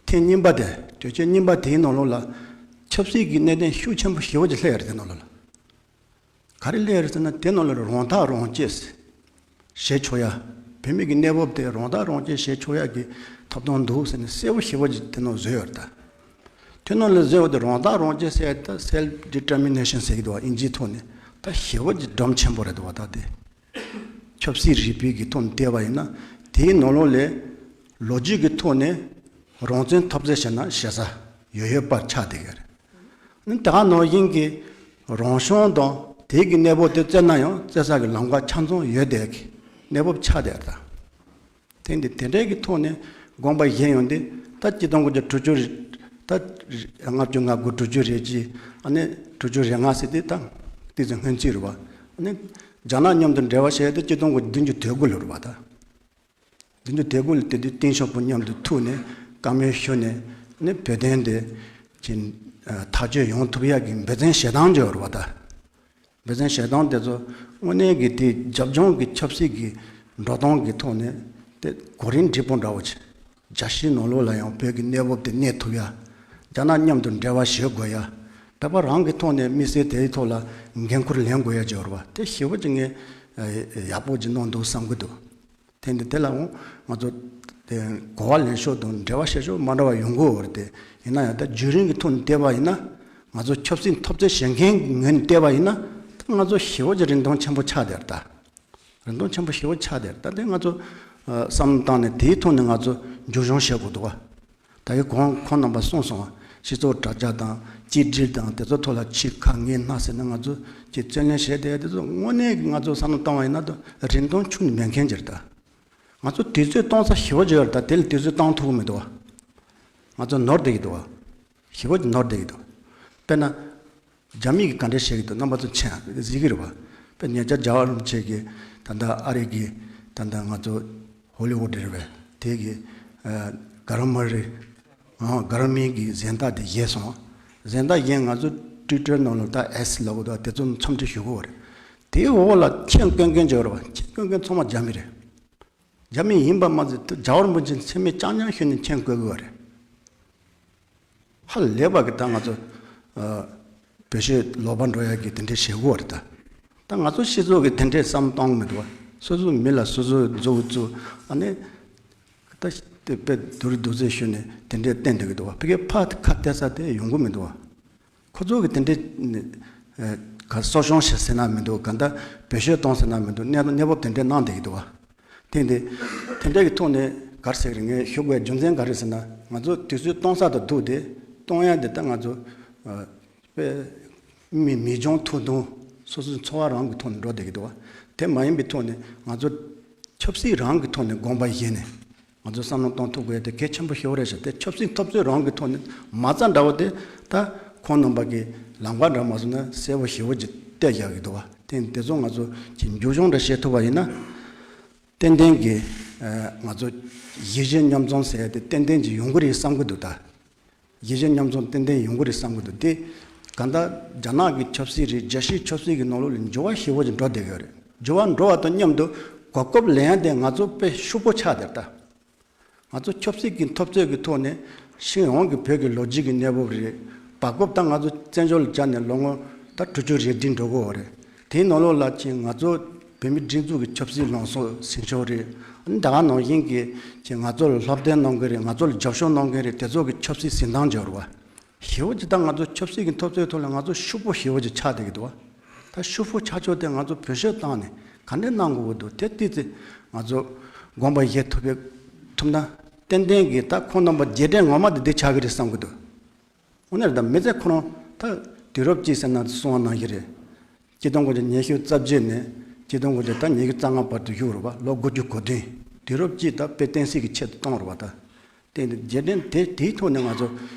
ཐེངས་གཉིས་པ་དེ། གྲོས་ཆོད་གཉིས་པ་དེའི་ནང་ལོགས་ལ་ཆབ་སྲིད་ཀྱི་གནད་དོན་ཤུགས་ཆེན་པོ་ཞེ་པོ་ཅིག་སླེབས་ཡོད་རེད། དེ་ནང་ལོགས་ལ་ག་རེ་སླེབས་ཡོད་རེད་ཟེར་ན་དེ་ནང་ལོགས་ལ་རང་ཐག་རང་གཅོད་བྱེད་ཆོག་ཡ། བོད་མི་གི་གནས་བབ་དེ་རང་ཐག་རང་གཅོད་བྱེད་ཆོག་ཡ་གི་ཐོབ་ཐང་འདུག་ཟེར་ནས་གསལ་པོ་ཞེ་པོ་ཅིག་དེ་ནང་བཟོས་ཡོད་རེད་ད། དེ་ནང་ལ་བཟོས་པ་དེ་རང་ཐག་རང་གཅོད་ཟེར་ཡ་ད་self determination ཟེར་གི་འདུག་བ་ཨིན་ཇིའི་ཐོག་ནས། ད་ཞེ་པོ་ཅིག་སྒྲོམ་ཆེན་པོ་རེད་འདུག་བ་ད་དེ། ཆབ་སྲིད་རིག་པའི་གི་ཐོག་ནས་བལྟས་པ་ཡིན་ན་དེའི་ནང་ལོགས་ལས་ལོ་རྒྱུས་ཀྱི་ཐོག་ནས་རང་བཙན་འཐབ་རྩོད་བྱས་ན་ཞེ་ས་ཡོད་ཡོད་པར་ཆགས་བསྡད་ཡོད་རེད། ནི་ད་ག་ནང་བཞིན་གྱི་རང་སྐྱོང་དང་དེའི་གི་གནས་བབ་དེ་བཙལ་ན་ཡང་བཙལ་ས་གི་ལམ་ཁ་ཆ་ཚང་ཡོད་བསྡད་ཀྱི་གནས་བབ་ཆགས་བསྡད་ཡོད་རེད་ད། དེ་འདི་དེ་འདྲའི་གི་ཐོག་ནས་དགོངས་པ་བཞེས་ཡོང་དུས་ད་ཆིག་སྟོང་དགུ་བརྒྱ་དྲུག་ཅུ་རེ། ད་ལྔ་བཅུ་ང་དགུ་དྲུག་ཅུ་རེ་གཅིག་ཨ་ནི་དྲུག་ཅུ་རེ་ལྔ་ཟེར་དུས་ད་ཏོག་ཙམ་སྔོན་རྩིས་རེད་བ། ཨ་ནི་རྒྱ་ནག་མཉམ་དུ་འབྲེལ་བ་བྱས་ཏེ་ཆིག་སྟོང་དགུ་བདུན་ཅུ་དོན་དགུ་ལོ་རེད་བ་ད། བདུན་ཅུ་དོན་དགུ་ལོ་དེ་དུས་ཏེང་ཞའོ་ཕིང་མཉམ་དུ་ཐུག་ནས་བཀའ་མོལ་ཞུས་ནས་ཨ་ནི་བོད་དོན་དེ་ ཅིག་ཐག་གཅོད་ཡོང་ཐུབ་ཡག་གི་འབད་བརྩོན་བྱེད་སྟངས་ཅིག་ཡོད་རེད་པ་ད། འབད་བརྩོན་བྱེད་སྟངས་དེ་ཚོ་དངོས་གནས་ཀྱི་དེ་རྒྱབ་ལྗོངས་ཀྱི་ཆབ་སྲིད་ཀྱི་འགྲོ་སྟངས་ཀྱི་ཐོག་ནས་དེ་གོ་རིམ་འདྲིས་པོ་འདྲ་བོ་ཅིག་རྒྱལ་སྤྱིའི་ནང་ལོགས་ལ་ཡང་བོད་ཀྱི་གནས་བབ་དེ་གནས་ཐུབ་ཡ། རྒྱ་ནག་མཉམ་དུ་འབྲེལ་བ་བྱེད་དགོས་ཡ། བོད་པ་རང་གི་ཐོག་ནས་དམིགས་བསལ་དེའི་ཐོག་ལ་འགན་ཁུར་ལེན་དགོས་ཡ་ཅིག་ཡོད་རེད་པ། དེ་ཞེ་པོ་ཅིག་ངས་ཡག་པོ་ཅིག་གནང་འདུག་བསམ་གྱི་འདུག་དེ་འདི་དེ་ལའང་ང་ཚོ་དེ་གོ་བ་ལེན་ཕྱོགས་དང་འབྲེལ་བ་བྱེད་ཕྱོགས་མ་འདྲ་བ་ཡོང་གི་ཡོད་རེད་དེ། ཡིན་ན་ཡང་ད་བརྒྱུད་རིམ་གྱི་ཐོག་ནས་བལྟས་པ་ཡིན་ན། ང་ཚོ་ཆབ་སྲིད་འཐབ་རྩོད་བྱེད་མཁན་གྱི་ངོས་ནས་བལྟས་པ་ཡིན་ན། ད་ང་ཚོ་ཞེ་པོ་ཅིག་རིན་ཐང་ཆེན་པོ་ཆགས་བསྡད་རེད་ད། རིན་ཐང་ཆེན་པོ་ཞེ་པོ་ཆགས་བསྡད་རེད་ད། དེ་ང་ཚོ་ཨ་བསམ་བློ་བཏང་ནས་དེའི་ཐོག་ནས་ང་ཚོ་མཇུག་སྐྱོང་བྱེད་དགོས་འདུག་བ། ད་གིན་ཁོང་ཁོང་རྣམ་པ་གསུངས་སོང་བ། སྤྱི་ཚོགས་དྲ་རྒྱ་དང་གཅིག་སྒྲིལ་དང་དེ་ཚོ་ཐོག་ལ་ཕྱི་ཁ་ངན་སྣ་ཟེར་ནས་ང་ཚོ་ཅིག་བརྩོན་ལེན་བྱས་བསྡད་དེ་ཚོ་དངོས་གནས་ཀྱི་ང་ཚོ་བསམ་བློ་བཏང་བ་ཡིན་ན་ད་རིན་ཐང་ཁྱོན་ནས་མེད་མཁན་ཅིག་རེད་ད། ང་ཚོ་དུས་ཚོད་གཏོང་ས་ཞེ་པོ་ཅིག་ཡོད་རེད་ད། དེ་ལ་དུས་ཚོད་བཏང་ཐུབ་ཀྱི་མི་འདུག་བ། ང་ཚོ་ནོར་བསྡད་ཀྱི་འདུག་བ། ཞེ་པོ་ཅིག་ནོར་བསྡད་ཀྱི་འདུག་དཔེར་ན། རྒྱ་མི་གིས་ག་འདྲས་བྱེད་ཀྱི་འདུག་རྣམ་པ་ཚོ་མཁྱེན་གཟིགས་ཀྱི་རེད་བ། དཔེར་ཉེ་ཆར་རྒྱལ་བ་རིན་པོ་ཆེ་གིས་ད་ལྟ་ཨ་རི་གི་ད་ལྟ་ང་ཚོ་ཧོ་ལི་ཝུད་རེད་བས། དེ་གི་ཨ་གྷ་རན་མ་རི་ཨ་གྷ་རན་མི་གི་གཟེངས་རྟགས་དེ་བཞེས་སོང་། གཟེངས་རྟགས་བཞེས་ང་ཚོ་ཊུའི་ཊར་ནང་ལ་ད་ཨེགས་ལབ་ཀྱི་འདུག་དེ་ཚོ་འཚམས་འདྲི་ཞུ་གི་ཡོད་རེད། དེའི་འོག་ལ་མཆན་བཀོད་མཁན་ཅིག་ཡོད་རེད་བ། མཆན་བཀོད་མཁན་ཚང་མ་རྒྱ་མི་རེད། རྒྱ་མི་ཡིན་པ་མ་ཟད་དེ་རྒྱལ་བ་རིན་པོ་ཆེ་མཚན་སྨད་རྐྱང་རྐྱང་ཞུས་ནས་མཆན་བཀོད་དགོས་པ་རེད། ཧ་ལས་པ་གི་ད་ང་ཚོ་ཨ་བེད་སྤྱོད་ལོག་པ་འགྲོ་ཡ་གི་དེ་འདྲས་བྱེད་དགོས་པ་རེད་ད། ད་ང་ཚོ་སྤྱི་ཚོགས་ཀྱི་དེ་འདྲས་བསམ་བཏང་མི་འདུག་བ། སོ་སོའི་མི་ལ་སོ་སོའི་མཛུབ་བཙུགས་ཨ་ནི་ད་དེ་དཔེ་བསྡུར་བསྡུར་ཚད་ཞུས་ནས་དེ་འདྲས་བསྟན་བསྡད་ཀྱི་འདུག་བ། ཕ་གི་ཕ་ཁ་གཏད་ས་དེ་ཡོང་གི་མི་འདུག་བ། ཁོ་ཚོ་གི་དེ་འདྲའི་ཨ་ག་གསོ་སྐྱོང་བྱེད་ཟེར་ན་མི་འདུག་ག་འདྲ་བེད་སྤྱོད་གཏོང་ཟེར་ན་མི་འདུག་གནས་གནས་བབ་དེ་འདྲའི་གནང་བསྡད་ཀྱི་འདུག་བ། དེ་འདི་དེ་འདྲ་གི་ཐོག་ནས་ག་རེ་ཟེར་གི་རེད། ངས་ཞུ་དགོས་རྒྱུ་མཚན་ག་རེ་ཟེར་ན། ང་ཚོ་དུས་ཚོད་གཏོང་ས་དང་འདུག་སྟེ་གཏོང་ཡ་འདི་ད་ང་ཚོ་ཨ་དཔེ་མི་མི་སྦྱོང་ཐུབ་ཐུབ་སོ་སོའི་འཚོ་བ་རང་གི་ཐོག་ནས་འགྲོ་བསྡད་ཀྱི་འདུག་བ། དེ་མ་ཡིན་པའི་ཐོག་ནས་ང་ཚོ་ཆབ་སྲིད་རང་གི་ཐོག་ནས་དགོངས་པ་བཞེས་ནས། ང་ཚོས་བསམ་བློ་གཏོང་ཐུབ་དགོས་དེ་གལ་ཆེན་པོ་ཞེ་པོ་རེད་ཤག་དེ་ཆབ་སྲིད་འཐབ་རྩོད་རང་གི་ཐོག་ནས་མ་རྩ་འདྲ་བོ་དེ་ད་ཁོང་རྣམ་པ་གིས་ལམ་ཁ་འདྲ་མ་བཟོ་ན་གསལ་པོ་ཞེ་པོ་ཅིག་བལྟས་བཞག་གི་འདུག་བ། དེ་དེ་ཚོ་ང་ཚོ་གི་མཇུག་སྐྱོང་འདྲ་བྱེད་ཐུབ་པ་ཡིན་ན། ཏན་ཏན་གྱི་ཨ་ང་ཚོ་གཞིས་བྱེས་མཉམ་འཛོམས་ཟེར་ཡ་དེ་ཏན་ཏན་ཅིག་ཡོང་གི་རེད་བསམ་གི་འདུག་ད། གཞིས་བྱེས་མཉམ་འཛོམས་ཏན་ཏན་ཡོང་གི་རེད་བསམ་གི་འདུག་དེ་གང་ལྟར་རྒྱ་ནག་གི་ཆབ་སྲིད་རེད། རྒྱལ་སྤྱིའི་ཆབ་སྲིད་ཀྱི་ནང་ལོགས་ལ་འགྱུར་བ་ཞེ་པོ་ཅིག་འགྲོ་བསྡད་ཀྱི་ཡོད་རེད། འགྱུར་བ་འགྲོ་བ་དང་མཉམ་དུ་གོ་སྐབས་ལེན་ཡ་དེ་ང་ཚོ་དཔེ་ཕྱུག་པོ་ཆགས་བསྡད་ད། ང་ཚོ་ཆབ་སྲིད་ཀྱི་འཐབ་རྩོད་ཀྱི་ཐོག་ནས་སྤྱི་ཡོངས་ཀྱི་བོད་ཀྱི་ལོ་རྒྱུས་ཀྱི་གནས་བབ་རེད། བར་སྐབས་ད་ང་ཚོ་བཙན་བྱོལ་ལ་བཅར་ནས་ལོ་ངོ་ད་དྲུག་ཅུ་རེ་བདུན་འགྲོ་གི་ཡོད་རེད། དེའི་ནང་ལོགས་ལ་ཅིག་ང་ཚོ་བོད་མིའི་སྒྲིག་འཛུགས་ཀྱི་ཆབ་སྲིད་ལངས་ཕྱོགས་ཟིན་ཕྱོགས་རེད། ཨ་ནི་ད་ག་ནང་བཞིན་གྱི་ཅིག་ང་ཚོ་ལ་སློབ་སྟོན་གནང་མཁན་རེད། ང་ཚོ་ལ་རྒྱབ་སྐྱོར་གནང་མཁན་རེད། དེ་ཚོ་གི་ཆབ་སྲིད་གཟི་མདངས་འཇོག་རེད་བ། ཞེ་པོ་ཅིག་ད་ང་ཚོ་ཆབ་སྲིད་ཀྱི་འཐབ་རྩོད་ཐོག་ལ་ང་ཚོ་ཕྱུག་པོ་ཞེ་པོ་ཅིག་ཆགས་བསྡད་ཀྱི་འདུག་བ། ད་ཕྱུག་པོ་ཆགས་ཕྱོགས་དེ་ང་ཚོ་བེད་སྤྱོད་བཏང་ནས་ག་འདྲས་གནང་དགོས་ཀྱི་འདུག་དེ་ཏོག་ཙམ་ང་ཚོ་དགོངས་པ་བཞེས་ཐུབ་པའི་ཐུབ་ན་ཏན་ཏན་གྱི་ད་ཁོང་རྣམ་པ་རྗེས་དྲན་ངོ་མ་དེ་འདི་ཆགས་ཀྱི་རེད་བསམ་གྱི་འདུག་དངོས་གནས་རེད། ད་མི་ཚེ་ཁོ་རང་ད་དུས་རབས་གཅིག་ཟེར་ན་གསུང་བ་ནང་བཞིན་རེད། ཆིག་སྟོང་དགུ་བརྒྱ་ཉི་ཤུ་རྩ་བརྒྱད་ནས་ཆིག་སྟོང་དགུ་བརྒྱ་ད་ཉི་ཤུ་རྩ་ལྔ་བར་དུ་བཞུགས་རེད་བ། ལོ་དགུ་བཅུ་གོ་བདུན། དུས་རབས་གཅིག་ད་དཔེ་བསྟན་སྲིད་ཀྱི་ཆེད་དུ་གཏོང་རེད་བ་ད། དེ་ནི་རྗེས་དྲན་དེ་དེའི་ཐོག་ནས་ང་ཚོ་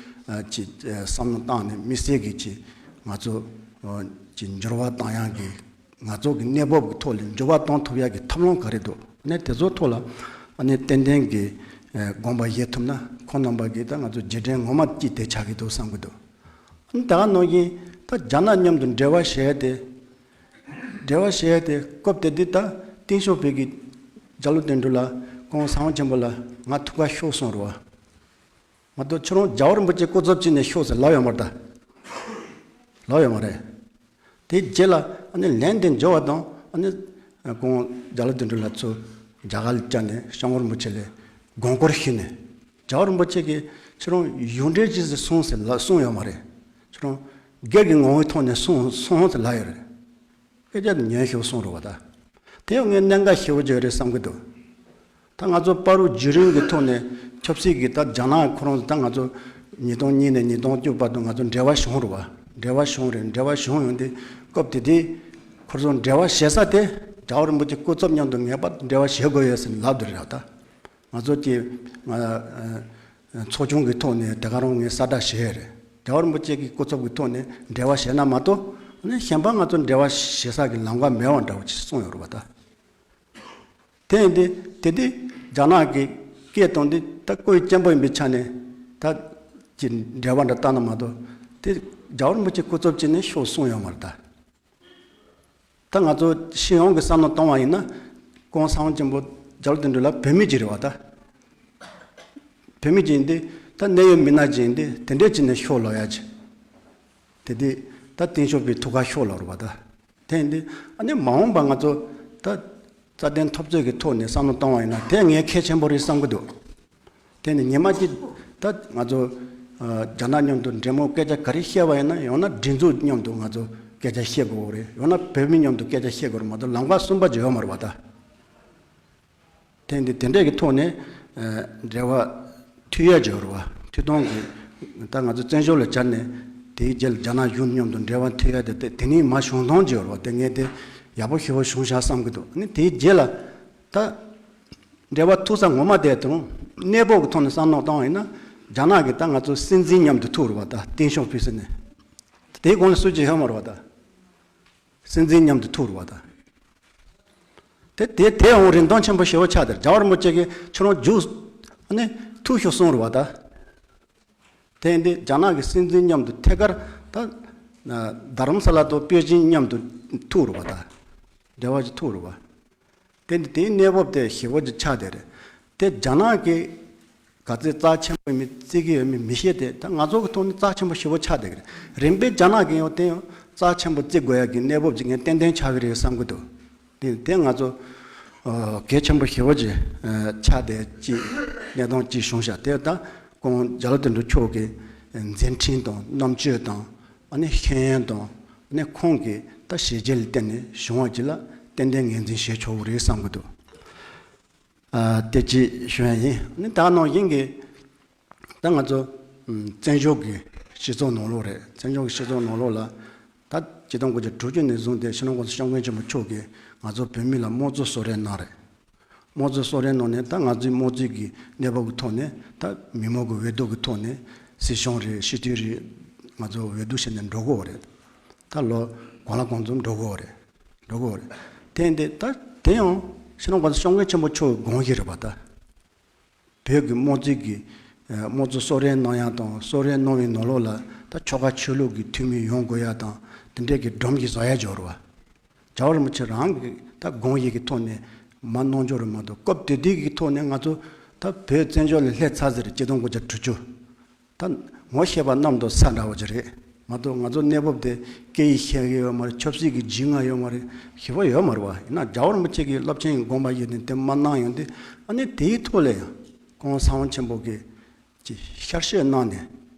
ཨ་ཅིག་ཨ་བསམ་བློ་བཏང་ནས་དམིགས་བསལ་གྱི་ཅིག་ང་ཚོ་ཨ་ཅིག་འགྱུར་བ་བཏང་ཡག་གི་ང་ཚོ་གི་གནས་བབ་ཀྱི་ཐོག་ལ་འགྱུར་བ་གཏོང་ཐུབ་ཡག་གི་ཐབས་ལམ་ག་རེ་འདུག་ཨ་ནི་དེ་ཚོའི་ཐོག་ལ་ཨ་ནི་ཏན་ཏན་གྱི་ཨ་དགོངས་པ་བཞེས་ཐུབ་ན་ཁོང་རྣམ་པ་གིས་ད་ང་ཚོ་རྗེས་དྲན་ངོ་མ་ཅིག་དེ་ཆགས་ཀྱི་འདུག་བསམ་གྱི་འདུག་ཨ་ནི་ད་ག་ནང་བཞིན་ད་རྒྱ་ནག་མཉམ་དུ་འབྲེལ་བ་བྱས་ཏེ། འབྲེལ་བ་བྱས་ཏེ་སྐབས་དེ་དུས་ད་ཏིན་ཞོ་ཕེ་གི་རྒྱ་ལོ་དོན་གྲུབ་ལ་ཁོང་ས་བོན་ཆེན་པོ་ལ་ང་ཐུག་ག་ཤོག་གསུངས་རེད་བ། མ་གཏོགས་ཁྱོད་རང་རྒྱལ་བ་རིན་པོ་ཆེ་སྐུ་ཚབ་བྱས་ནས་ཤོག་ཟེར་ལབ་ཡོད་མ་རེད་ད། ལབ་ཡོད་མ་རེད། དེ་རྗེས་ལ་ཨ་ནི་ལན་དེ་འབྱོར་བ་དང་ཨ་ནི་ཁོང་རྒྱ་ལོ་དོན་གྲུབ་ལགས་ཚུར་རྒྱ་གར་ལ་བཅར་ནས་སྐྱབས་མགོན་རིན་པོ་ཆེ་ལ་དགོངས་སྐོར་ཞུས་ནས། རྒྱལ་བ་རིན་པོ་ཆེ་གིས་ཁྱེད་རང་ཡོངས་འབྲེལ་གྱིས་གསུངས་ཟེར་ལབ་གསུངས་ཡོད་མ་རེད། ཁྱེད་རང་སྒེར་གྱི་ངོ་བོའི་ཐོག་ནས་གསུངས་གསུངས་ཟེར་ལབ་ཡོད་རེད། སྐད་ཆ་དེ་ཉན་ཤོག་གསུངས་རེད་བ་ད། དེ་ཡང་ངས་གནད་འགག་ཞེ་པོ་ཅིག་རེད་བསམ་གྱི་འདུག་ད་ང་ཚོ་བར་དུ་བརྒྱུད་རིམ་གྱི་ཐོག་ནས་ཆབ་སྲིད་ཀྱི་ད་རྒྱ་ནག་ཁོ་རང་ད་ང་ཚོ་ཉིས་སྟོང་གཉིས་ནས་ཉིས་སྟོང་བཅུ་བར་དུ་ང་ཚོ་འབྲེལ་བ་བྱུང་རེད་བ། འབྲེལ་བ་བྱུང་རེད། འབྲེལ་བ་བྱུང་ཡོང་དུས་སྐབས་དེ་དུས་ཁོ་ཚོ་འབྲེལ་བ་བྱེད་ས་དེ་རྒྱལ་བ་རིན་པོ་ཆེ་སྐུ་ཚབ་མཉམ་དུ་ངེས་པར་འབྲེལ་བ་བྱེད་དགོས་ཡོད་ཟེར་ནས་ལབ་བསྡད་རེད་ད། ང་ཚོ་གི་ང་ཚོགས་ཆུང་གི་ཐོག་ནས་དེ་ག་རང་ངས་གསལ་བསྒྲགས་བྱས་རེད། རྒྱལ་བ་རིན་པོ་ཆེ་གི་སྐུ་ཚབ་ཀྱི་ཐོག་ནས་འབྲེལ་བ་བྱས་ན་མ་གཏོགས་ནི་གཞན་པ་ང་ཚོ་འབྲེལ་བ་བྱེད་ས་གི་ལམ་ཁ་མེད་པ་འདྲ་བོ་ཅིག་གསུངས་ཡོད་རེད་བ་ད། དེ་ཡིན་དུས་དེ་དུས་རྒྱ་ནག་གི་སྐད་གཏོང་དུས་ད་སྐུ་ཡི་གཅེན་པོ་ཡིན་པའི་ཆ་ནས་ད་ གྱི་འབྲེལ་བ་འདྲ་བལྟས་ན་མ་གཏོགས། དེ་རྒྱལ་བ་རིན་པོ་ཆེ་སྐུ་ཚབ་བྱས་ནས་ཤོག་གསུངས་ཡོད་མ་རེད་ད། ད་ང་ཚོ་སྤྱི་ཡོངས་ཀྱི་བསམ་བློ་བཏང་བ་ཡིན་ན། སྐུ་ངོ་ཚེ་དབང་ཆེན་པོ་རྒྱལ་བ་དོན་གྲུབ་ལགས་བོད་མི་ཅིག་རེད་བ་ད། བོད་མི་ཅིག་ཡིན་ཏེ། ད་གནད་ཡོད་མི་སྣ་ཅིག་ཡིན་ཏེ། དེ་འདྲས་ཅིག་ནས་ཤོག་ལོག་ཡ་ཅིག་དེ་དེ་ད་ཏེང་ཞའོ་ཕིང་ཐུགས་ཁ་ཤོག་ལོག་རེད་བ་ད། དེ་ཡིན་ཏེ། ཨ་ནི་མ་འོངས་པ་ང་ཚོ་ད་རྩ་དོན་འཐབ་རྩོད་ཀྱི་ཐོག་ནས་བསམ་བློ་བཏང་བ་ཡིན་ན། དེ་ངས་གལ་ཆེན་པོ་རེད་བསམ་གྱི་འདུག་དེ་ནི་ཉི་མ་གཅིག་ད་ང་ཚོ་ཨ་རྒྱ་ནག་མཉམ་དུ་འབྲེལ་མོལ་སྐད་ཆ་ག་རེ་བཤད་པ་ཡིན་ན། ཡང་ན་སྒྲིག་འཛུགས་མཉམ་དུ་ང་ཚོ་སྐད་ཆ་བཤད་དགོས་རེད། ཡང་ན་བོད་མི་མཉམ་དུ་སྐད་ཆ་བཤད་དགོས་རེད་མ་གཏོགས། ལམ་ཁ་གསུམ་པ་ཅིག་ཡོད་མ་རེད་བ་ད། དེ་འདི་དེ་འདྲས་ཀྱི་ཐོག་ནས་ཨ་འབྲེལ་བ་མཐུད་ཡ་ཅིག་ཡོད་རེད་བ། མཐུད་གཏོང་གི་ད་ང་ཚོ་བཙན་བྱོལ་ལ་བཅར་ནས། དེའི་རྗེས་ལ་རྒྱ་ནག་གཞུང་མཉམ་དུ་འབྲེལ་བ་མཐུད་ཡ་དེ་དེ་དེ་ནི་མ་བྱུང་སྟངས་ཅིག་ཡོད་རེད་བ། དེ་ངས་དེ་ཡག་པོ་ཞེ་པོ་བྱུང་ཤག་བསམ་གྱི་འདུག་ཨ་ནི་དེའི་རྗེས་ལ་ད་འབྲེལ་བ་མཐུད་ས་ངོ་མ་དེ་དང་གནས་བབ་ཀྱི་ཐོག་ནས་བསམ་བློ་བཏང་བ་ཡིན་ན། རྒྱ་ནག་གིས་ད་ང་ཚོ་སྲིད་འཛིན་མཉམ་དུ་ཐུག་རེད་བ་ད། ཏེང་ཞའོ་ཕིང་ཟེར་ནས། དེའི་གོང་ལ་སུ་གཅིག་ཡོད་མ་རེད་བ་ད། སྲིད་འཛིན་མཉམ་དུ་ཐུག་རེད་བ་ད། དེ་དེ་དེ་འོང་རིན་ཐང་ཆེན་པོ་ཞེ་པོ་ཆགས་དེ། རྒྱལ་བ་རིན་པོ་ཆེ་གིས་ཁྱོད་རང་རྒྱུགས་ཨ་ནི་ཐུག་ཤོག་གསུངས་རེད་བ་ད། དེ་ཡིན་དུས་རྒྱ་ནག་གི་སྲིད་འཛིན་མཉམ་དུ་ཐད་ཀར་ད་རྡ་རམ་ས་ལ་དང་པེ་ཅིན་མཉམ་དུ་ཐུག་རེད་བ་ད། འབྲེལ་བ་ཅིག་ཐུག་རེད་བ། དེ་འདི་དེའི་གནས་བབ་དེ་ཞེ་པོ་ཅིག་ཆགས་བསྡད་རེད། དེ་རྒྱ་ནག་གིས་ག་ཚོད་རྩ་ཆེན་པོ་མི་བརྩི་གི་ཡོད་མེད་མི་ཤེས་ཏེ། ད་ང་ཚོ་གི་ཐོག་ནས་རྩ་ཆེན་པོ་ཞེ་པོ་ཆགས་བསྡད་ཀྱི་རེད། རིམ་པས་རྒྱ་ནག་གིས་ཡང་དེ་ཡང་རྩ་ཆེན་པོ་བརྩི་དགོས་ཡ་གི་གནས་བབ་ཅིག་ངས་ཏན་ཏན་ཆགས་ཀྱི་རེད་བསམ་གྱི་འདུག་དེ་དེ་ང་ཚོ་ཨ་གལ་ཆེན་པོ་ཞེ་པོ་ཅིག་ཨ་ཆགས་བསྡད་ཅིག་གནས་སྟངས་ཅིག་བྱུང་ཤག་དེ་ད་ཁོང་རྒྱ་ལོ་དོན་གྲུབ་མཆོག་གི་མཛད་འཕྲིན་དང་རྣམ་དཔྱོད་དང་། ཨ་ནི་ཤེས་ཡོན་དང་། ཨ་ནི་ཁོང་གི་ད་བྱས་རྗེས་ལ་བརྟེན་ནས་བྱུང་བ་ཅིག་ལ་ཏན་ཏན་ངོས་འཛིན་བྱེད་ཆོག་གི་རེད་བསམ་གྱི་འདུག་ཨ་དེ་ཅིག་ཞུ་ཡ་ཡིན། ཨ་ནི་ད་ནང་བཞིན་གྱི་ད་ང་ཚོ་ཨམ་བཙན་བྱོལ་གྱི་སྤྱི་ཚོགས་ནང་ལོགས་རེད། བཙན་བྱོལ་གྱི་སྤྱི་ཚོགས་ནང་ལོགས་ལ་ད་ཆིག་སྟོང་དགུ་བརྒྱ་དྲུག་ཅུ་ནས་བཟུང་སྟེ་སྤྱི་ནོར་༸གོང་ས་༸སྐྱབས་མགོན་ཆེན་པོ་མཆོག་གིས་ང་ཚོ་བོད་མི་ལ་དམངས་གཙོ་གསོལ་རས་གནང་རེད། དམངས་གཙོ་གསོལ་རས་གནང་ནས། ད་ང་ཚོའི་དམངས་གཙོའི་གི་གནས་བབ་ཀྱི་ཐོག་ནས། ད་མི་མང་གི་འོས་བསྡུ་གི་ཐོག་ནས་སྲིད་སྐྱོང་རེད། སྤྱི་འཐུས་རེད། ང་ཚོ་འོས་བསྡུ་བྱས་ནས་འགྲོ་དགོས་རེད། ད་ལོ་གང་ལ་གང་འཚམ་འགྲོ་དགོས་རེད། འགྲོ་དགོས་རེད། དེ་ཡིན་དུས་ད་དེ་ཡང་སྤྱི་ནོར་༸གོང་ས་༸སྐྱབས་མགོན་ཆེན་པོ་མཆོག་གི་དགོངས་གཞི་རེད་པ་ད། བོད་ཀྱི་དམངས་གཙོའི་གི་ཨ་དམངས་གཙོ་གསོལ་རས་གནང་ཡ་དང་། གསོལ་རས་གནང་བའི་ནང་ལོགས་ལ་ད་ཆོལ་ཁ་ཆོས་ལུགས་ཀྱི་འཐུས་མི་ཡོང་དགོས་ཡ་དང་། དེ་འདྲས་ཀྱི་སྒྲོམ་གཞི་བཟོ་ཡ་ཅིག་ཡོད་རེད་པ། རྒྱལ་བ་རིན་པོ་ཆེ་རང་གི་ད་དགོངས་གཞི་གི་ཐོག་ནས་མར་གནང་རྒྱུ་རེད་མ་གཏོགས། སྐབས་དེ་དུས་ཀྱི་ཐོག་ནས་ང་ཚོ་ད་བོད་བཙན་བྱོལ་ལ་སླེབས་ཚར་ཟེར། ཆིག་སྟོང་དགུ་བརྒྱ་དྲུག་ཅུ། ད་ངོ་ཤེས་པ་གནམ་དང་ས་འདྲ་བོ་ཅིག་རེད་མ་གཏོགས། ང་ཚོ་གནས་བབ་དེ་སྐད་ཡིག་ཤེས་ཀྱི་ཡོད་མ་རེད། ཆབ་སྲིད་ཀྱི་རྒྱུས་མངའ་ཡོད་མ་རེད། ཞེ་པོ་ཡོད་མ་རེད་པ། ཡིན་ན་རྒྱལ་བ་རིན་པོ་ཆེ་གིས་རླབས་ཆེན་གྱི་དགོངས་པ་ཡོད་དེ་དེ་མར་གནང་ཡོང་དུས། ཨ་ནི་དེའི་ཐོག་ལ་ཡང་སྐུ་ངོ་ཚེ་དབང་ཆེན་པོ་གིས་ཀྱི་ཤར་བཤད་གནང་ནས་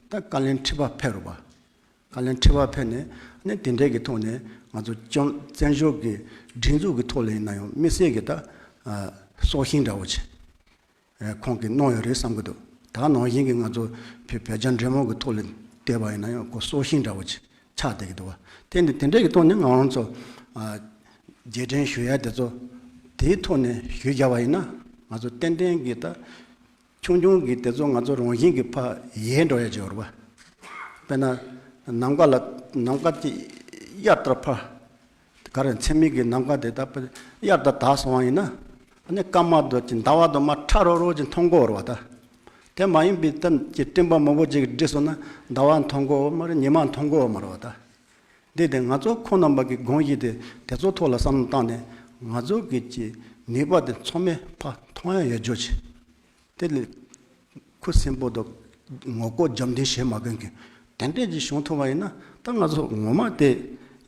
ད་བཀའ་བློན་ཁྲི་པ་ཕེབས་རེད་པ། བཀའ་བློན་ཁྲི་པ་ཕེབས་ནས། ཨ་ནི་དེ་འདྲས་ཀྱི་ཐོག་ནས་ང་ཚོ་བཙན་བཙན་བྱོལ་གྱི་སྒྲིག་འཛུགས་ཀྱི་ཐོག་ལ་ཡིན་ན་ཡང་དམིགས་བསལ་གྱི་ད་ཨ་སྲོག་ཤིང་འདྲ་བོ་ཅིག་ཨ་ཁོང་གིས་གནང་ཡོད་རེད་བསམ་གྱི་འདུག་ད་ནང་བཞིན་གྱི་ང་ཚོ་བོད་བོད་རྒྱ་འབྲེལ་མོལ་གྱི་ཐོག་ལ་བལྟས་པ་ཡིན་ན་ཡང་ཁོ་སྲོག་ཤིང་འདྲ་བོ་ཅིག་ཆགས་བསྡད་ཀྱི་འདུག་པ། དེ་འདི་དེ་འདྲས་ཀྱི་ཐོག་ནས་ང་རང་ཚོ་ཨ་རྗེས་དྲན་ཞུ་ཡ་དེ་ཚོ་དེའི་ཐོག་ནས་ཞུས་བཞག་པ་ཡིན་ན། ང་ཚོ་ཏན་ཏན་གྱི་ད་ཆུང་ཆུང་གི་དེ་ཚོ་ང་ཚོ་རང་བཞིན་གྱིས་ཕར་ཡལ་འགྲོ་ཡ་ཅིག་ཡོད་རེད་པ། དཔེར་ན་ནམ་མཁའ་ལ་ནམ་མཁའ་དེ་གཡར་ལྟར་ཕར། ག་རེ། མཚན་མོ་གི་ནམ་མཁའ་དེ་ད་དཔེ་གཡར་ལྟར་དག་སོང་བ་ཡིན་ན། ཨ་ནི་སྐར་མ་དེ་ཅིག་ཟླ་བ་དེ་མར་ཁྲ་རོག་རོག་ཅིག་མཐོང་གི་ཡོད་རེད་པ་ད། དེ་མ་ཡིན་པའི་ད་ཅིག་སྤྲིན་པ་མང་པོ་ཅིག་གིས་བསྒྲིབས་སོང་ན་ཟླ་བ་མཐོང་གི་ཡོད་མ་རེད། ཉི་མ་མཐོང་གི་ཡོད་མ་རེད་པ་ད། འདི་དེ་ང་ཚོ་ཁོང་རྣམ་པ་གི་དགོངས་གཞི་དེ་དེ་ཚོ་ཐོག་ལ་བསམ་བློ་བཏང་ནས། ང་ཚོ་གི་ཅིག་ནུས་པ་དེ་ཚང་མས་ཕར་མཐོང་ཡ་ཡོད་རྒྱུ་ཅིག་དེ་ལས་ཁུ་སིམ་པོ་དང་ངོ་ལྐོག་རྒྱབ་མདུན་བྱེད་མ་མཁན་གྱི་དེ་འདྲས་ཅིག་བྱུང་ཐུབ་པ་ཡིན་ན། ད་ང་ཚོ་ངོ་མ་དེ་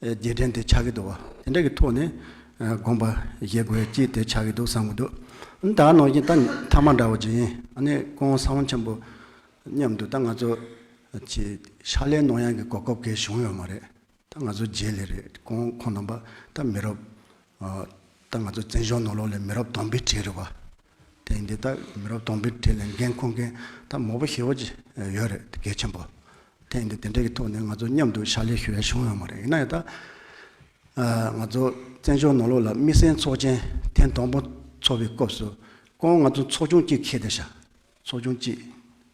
རྗེས་དྲན་དེ་ཆགས་ཀྱི་འདུག་པ། དེ་འདྲས་ཀྱི་ཐོག་ནས་དགོངས་པ་བཞེས་དགོས་ཡ་ཅིག་དེ་ཆགས་ཀྱི་འདུག་བསམ་གྱི་འདུག་ད་ནང་བཞིན་ད་མཐའ་མ་འདྲ་བོ་ཅིག་ཡིན། ཨ་ནི་སྐུ་ངོ་ཚེ་དབང་ཆེན་པོ་མཉམ་དུ་ད་ང་ཚོ་ཅིག་ཕྱག་ལས་གནང་ཡ་གི་གོ་སྐབས་གང་ཡང་བྱུང་ཡོད་མ་རེད། ད་ང་ཚོ་རྗེས་ལ་རེད། ཁོང་ཁོང་རྣམ་པ་ད་མི་རབས་ཨ་ད་ང་ཚོ་བཙན་བྱོལ་ནང་ལོགས་ལ་མི་རབས་དང་པོའི་གྲས་རེད་པ། དེ་ཡིན་དུས་ད་མི་རབས་དང་པོའི་གྲས་ལ་འགན་འཁུར་མཁན་ད་མང་པོ་ཞེ་པོ་ཅིག་ཡོད་རེད། གལ་ཆེན་པོ། དེ་ཡིན་དུས་དེ་འདྲ་གི་ཐོག་ནས་ང་ཚོ་མཉམ་དུ་ཕྱག་ལས་ཞུ་ཡ་བྱུང་ཡོད་མ་རེད། ཡིན་ན་ཡང་ད་ཨ་ང་ཚོ་བཙན་བྱོལ་ནང་ལོགས་ལ་དམིགས་བསལ་ཚོགས་ཆེན་ཐེངས་དང་པོ་ཚོགས་པའི་སྐབས་སུ་ཁོང་ང་ཚོ་ཚོགས་ཆུང་གཅིག་འཁེལ་བསྡད་ཤག་ཚོགས་ཆུང་གཅིག་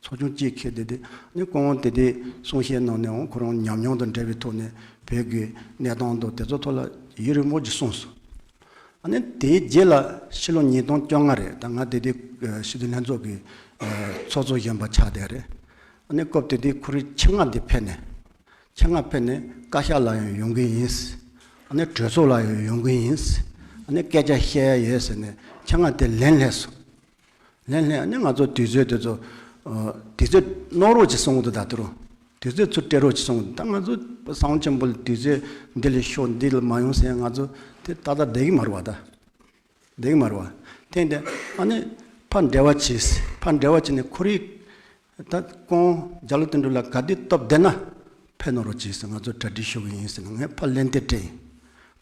ཚོགས་ཆུང་གཅིག་འཁེལ་བསྡད་དེ། ཨ་ནི་སྐུ་ངོ་དེ་དུས་གསུང་བཤད་གནང་ནས། འོང་ཁོ་རང་ཉམས་མྱོང་དང་འབྲེལ་བའི་ཐོག་ནས་བོད་ཀྱི་གནས་སྟངས་དང་དེ་ཚོ་ཐོག་ལ་ཡུན་རིང་པོ་ཅིག་གསུངས་སོང་། ཨ་ནི་དེའི་རྗེས་ལ་ཕྱི་ལོ་ཉིས་སྟོང་བཅོ་ལྔ་རེད། ད་ང་དེ་དུས་ཨ་སྤྱི་འཐུས་ལྷན་ཚོགས་ཀྱི་ཨ་ཚོགས་གཙོ་གཞོན་པ་ཆགས་བསྡད་རེད། ཨ་ནི་སྐབས་དེ་དུས་ཁོ་རའི་ཆེད་མངགས་དེ་ཕེབས་ནས། ཆེད་མངགས་ཕེབས་ནས་བཀའ་ཤག་ལ་ཡང་ཡོང་གི་ཡིན། ཨ་ནི་གྲོས་ཚོགས་ལ་ཡང་ཡོང་གི་ཡིན། ཨ་ནི་སྐད་ཆ་བཤད་ཡ་ཡོད་ཟེར་ནས་ཆེད་མངགས་དེ་ལན་སླེབས་སོང་། ལན་སླེབས། ཨ་ནི་ང་ཚོ་དུས་ཚོད་དེ་ཚོ། ཨ། དུས་ཚོད་གནང་རོགས་ཅིག་གསུང་གི་འདུག་ད་དུ་རུ། དུས་ཚོད་ཚུར་སྤྲད་རོགས་ཅིག་གསུང་གི་འདུག་ད་ང་ཚོ་ས་ཁོངས་ཆེན་པོ་ལ་དུས་ཚོད་འདི་ལས་ཤོག་འདི་ལ་མ་ཡོང་ཟེར། ང་ཚོ་དེ་ཏག་ཏག་བསྡད་ཀྱི་མ་རེད་བ་ད། བསྡད་ཀྱི་མ་རེད་བ། དེ་འདི་ཨ་ནི་ཕར་འབྲེལ་བ་བྱས། ཕར་འབྲེལ་བ་བྱས་ནས་ཁོ་རའི། ད་ཁོང་རྒྱ་ལོ་དོན་གྲུབ་ལ་ག་དུས་སྟབས་བདེ་ན་ཕེབས་གནང་རོགས་གྱིས་ཟེར། ང་ཚོ་གྲ་སྒྲིག་ཞུ་གི་ཡིན་ཟེར་ནས་ངས་ཕར་ལན་འདེབས་སྤྲད་ཡིན།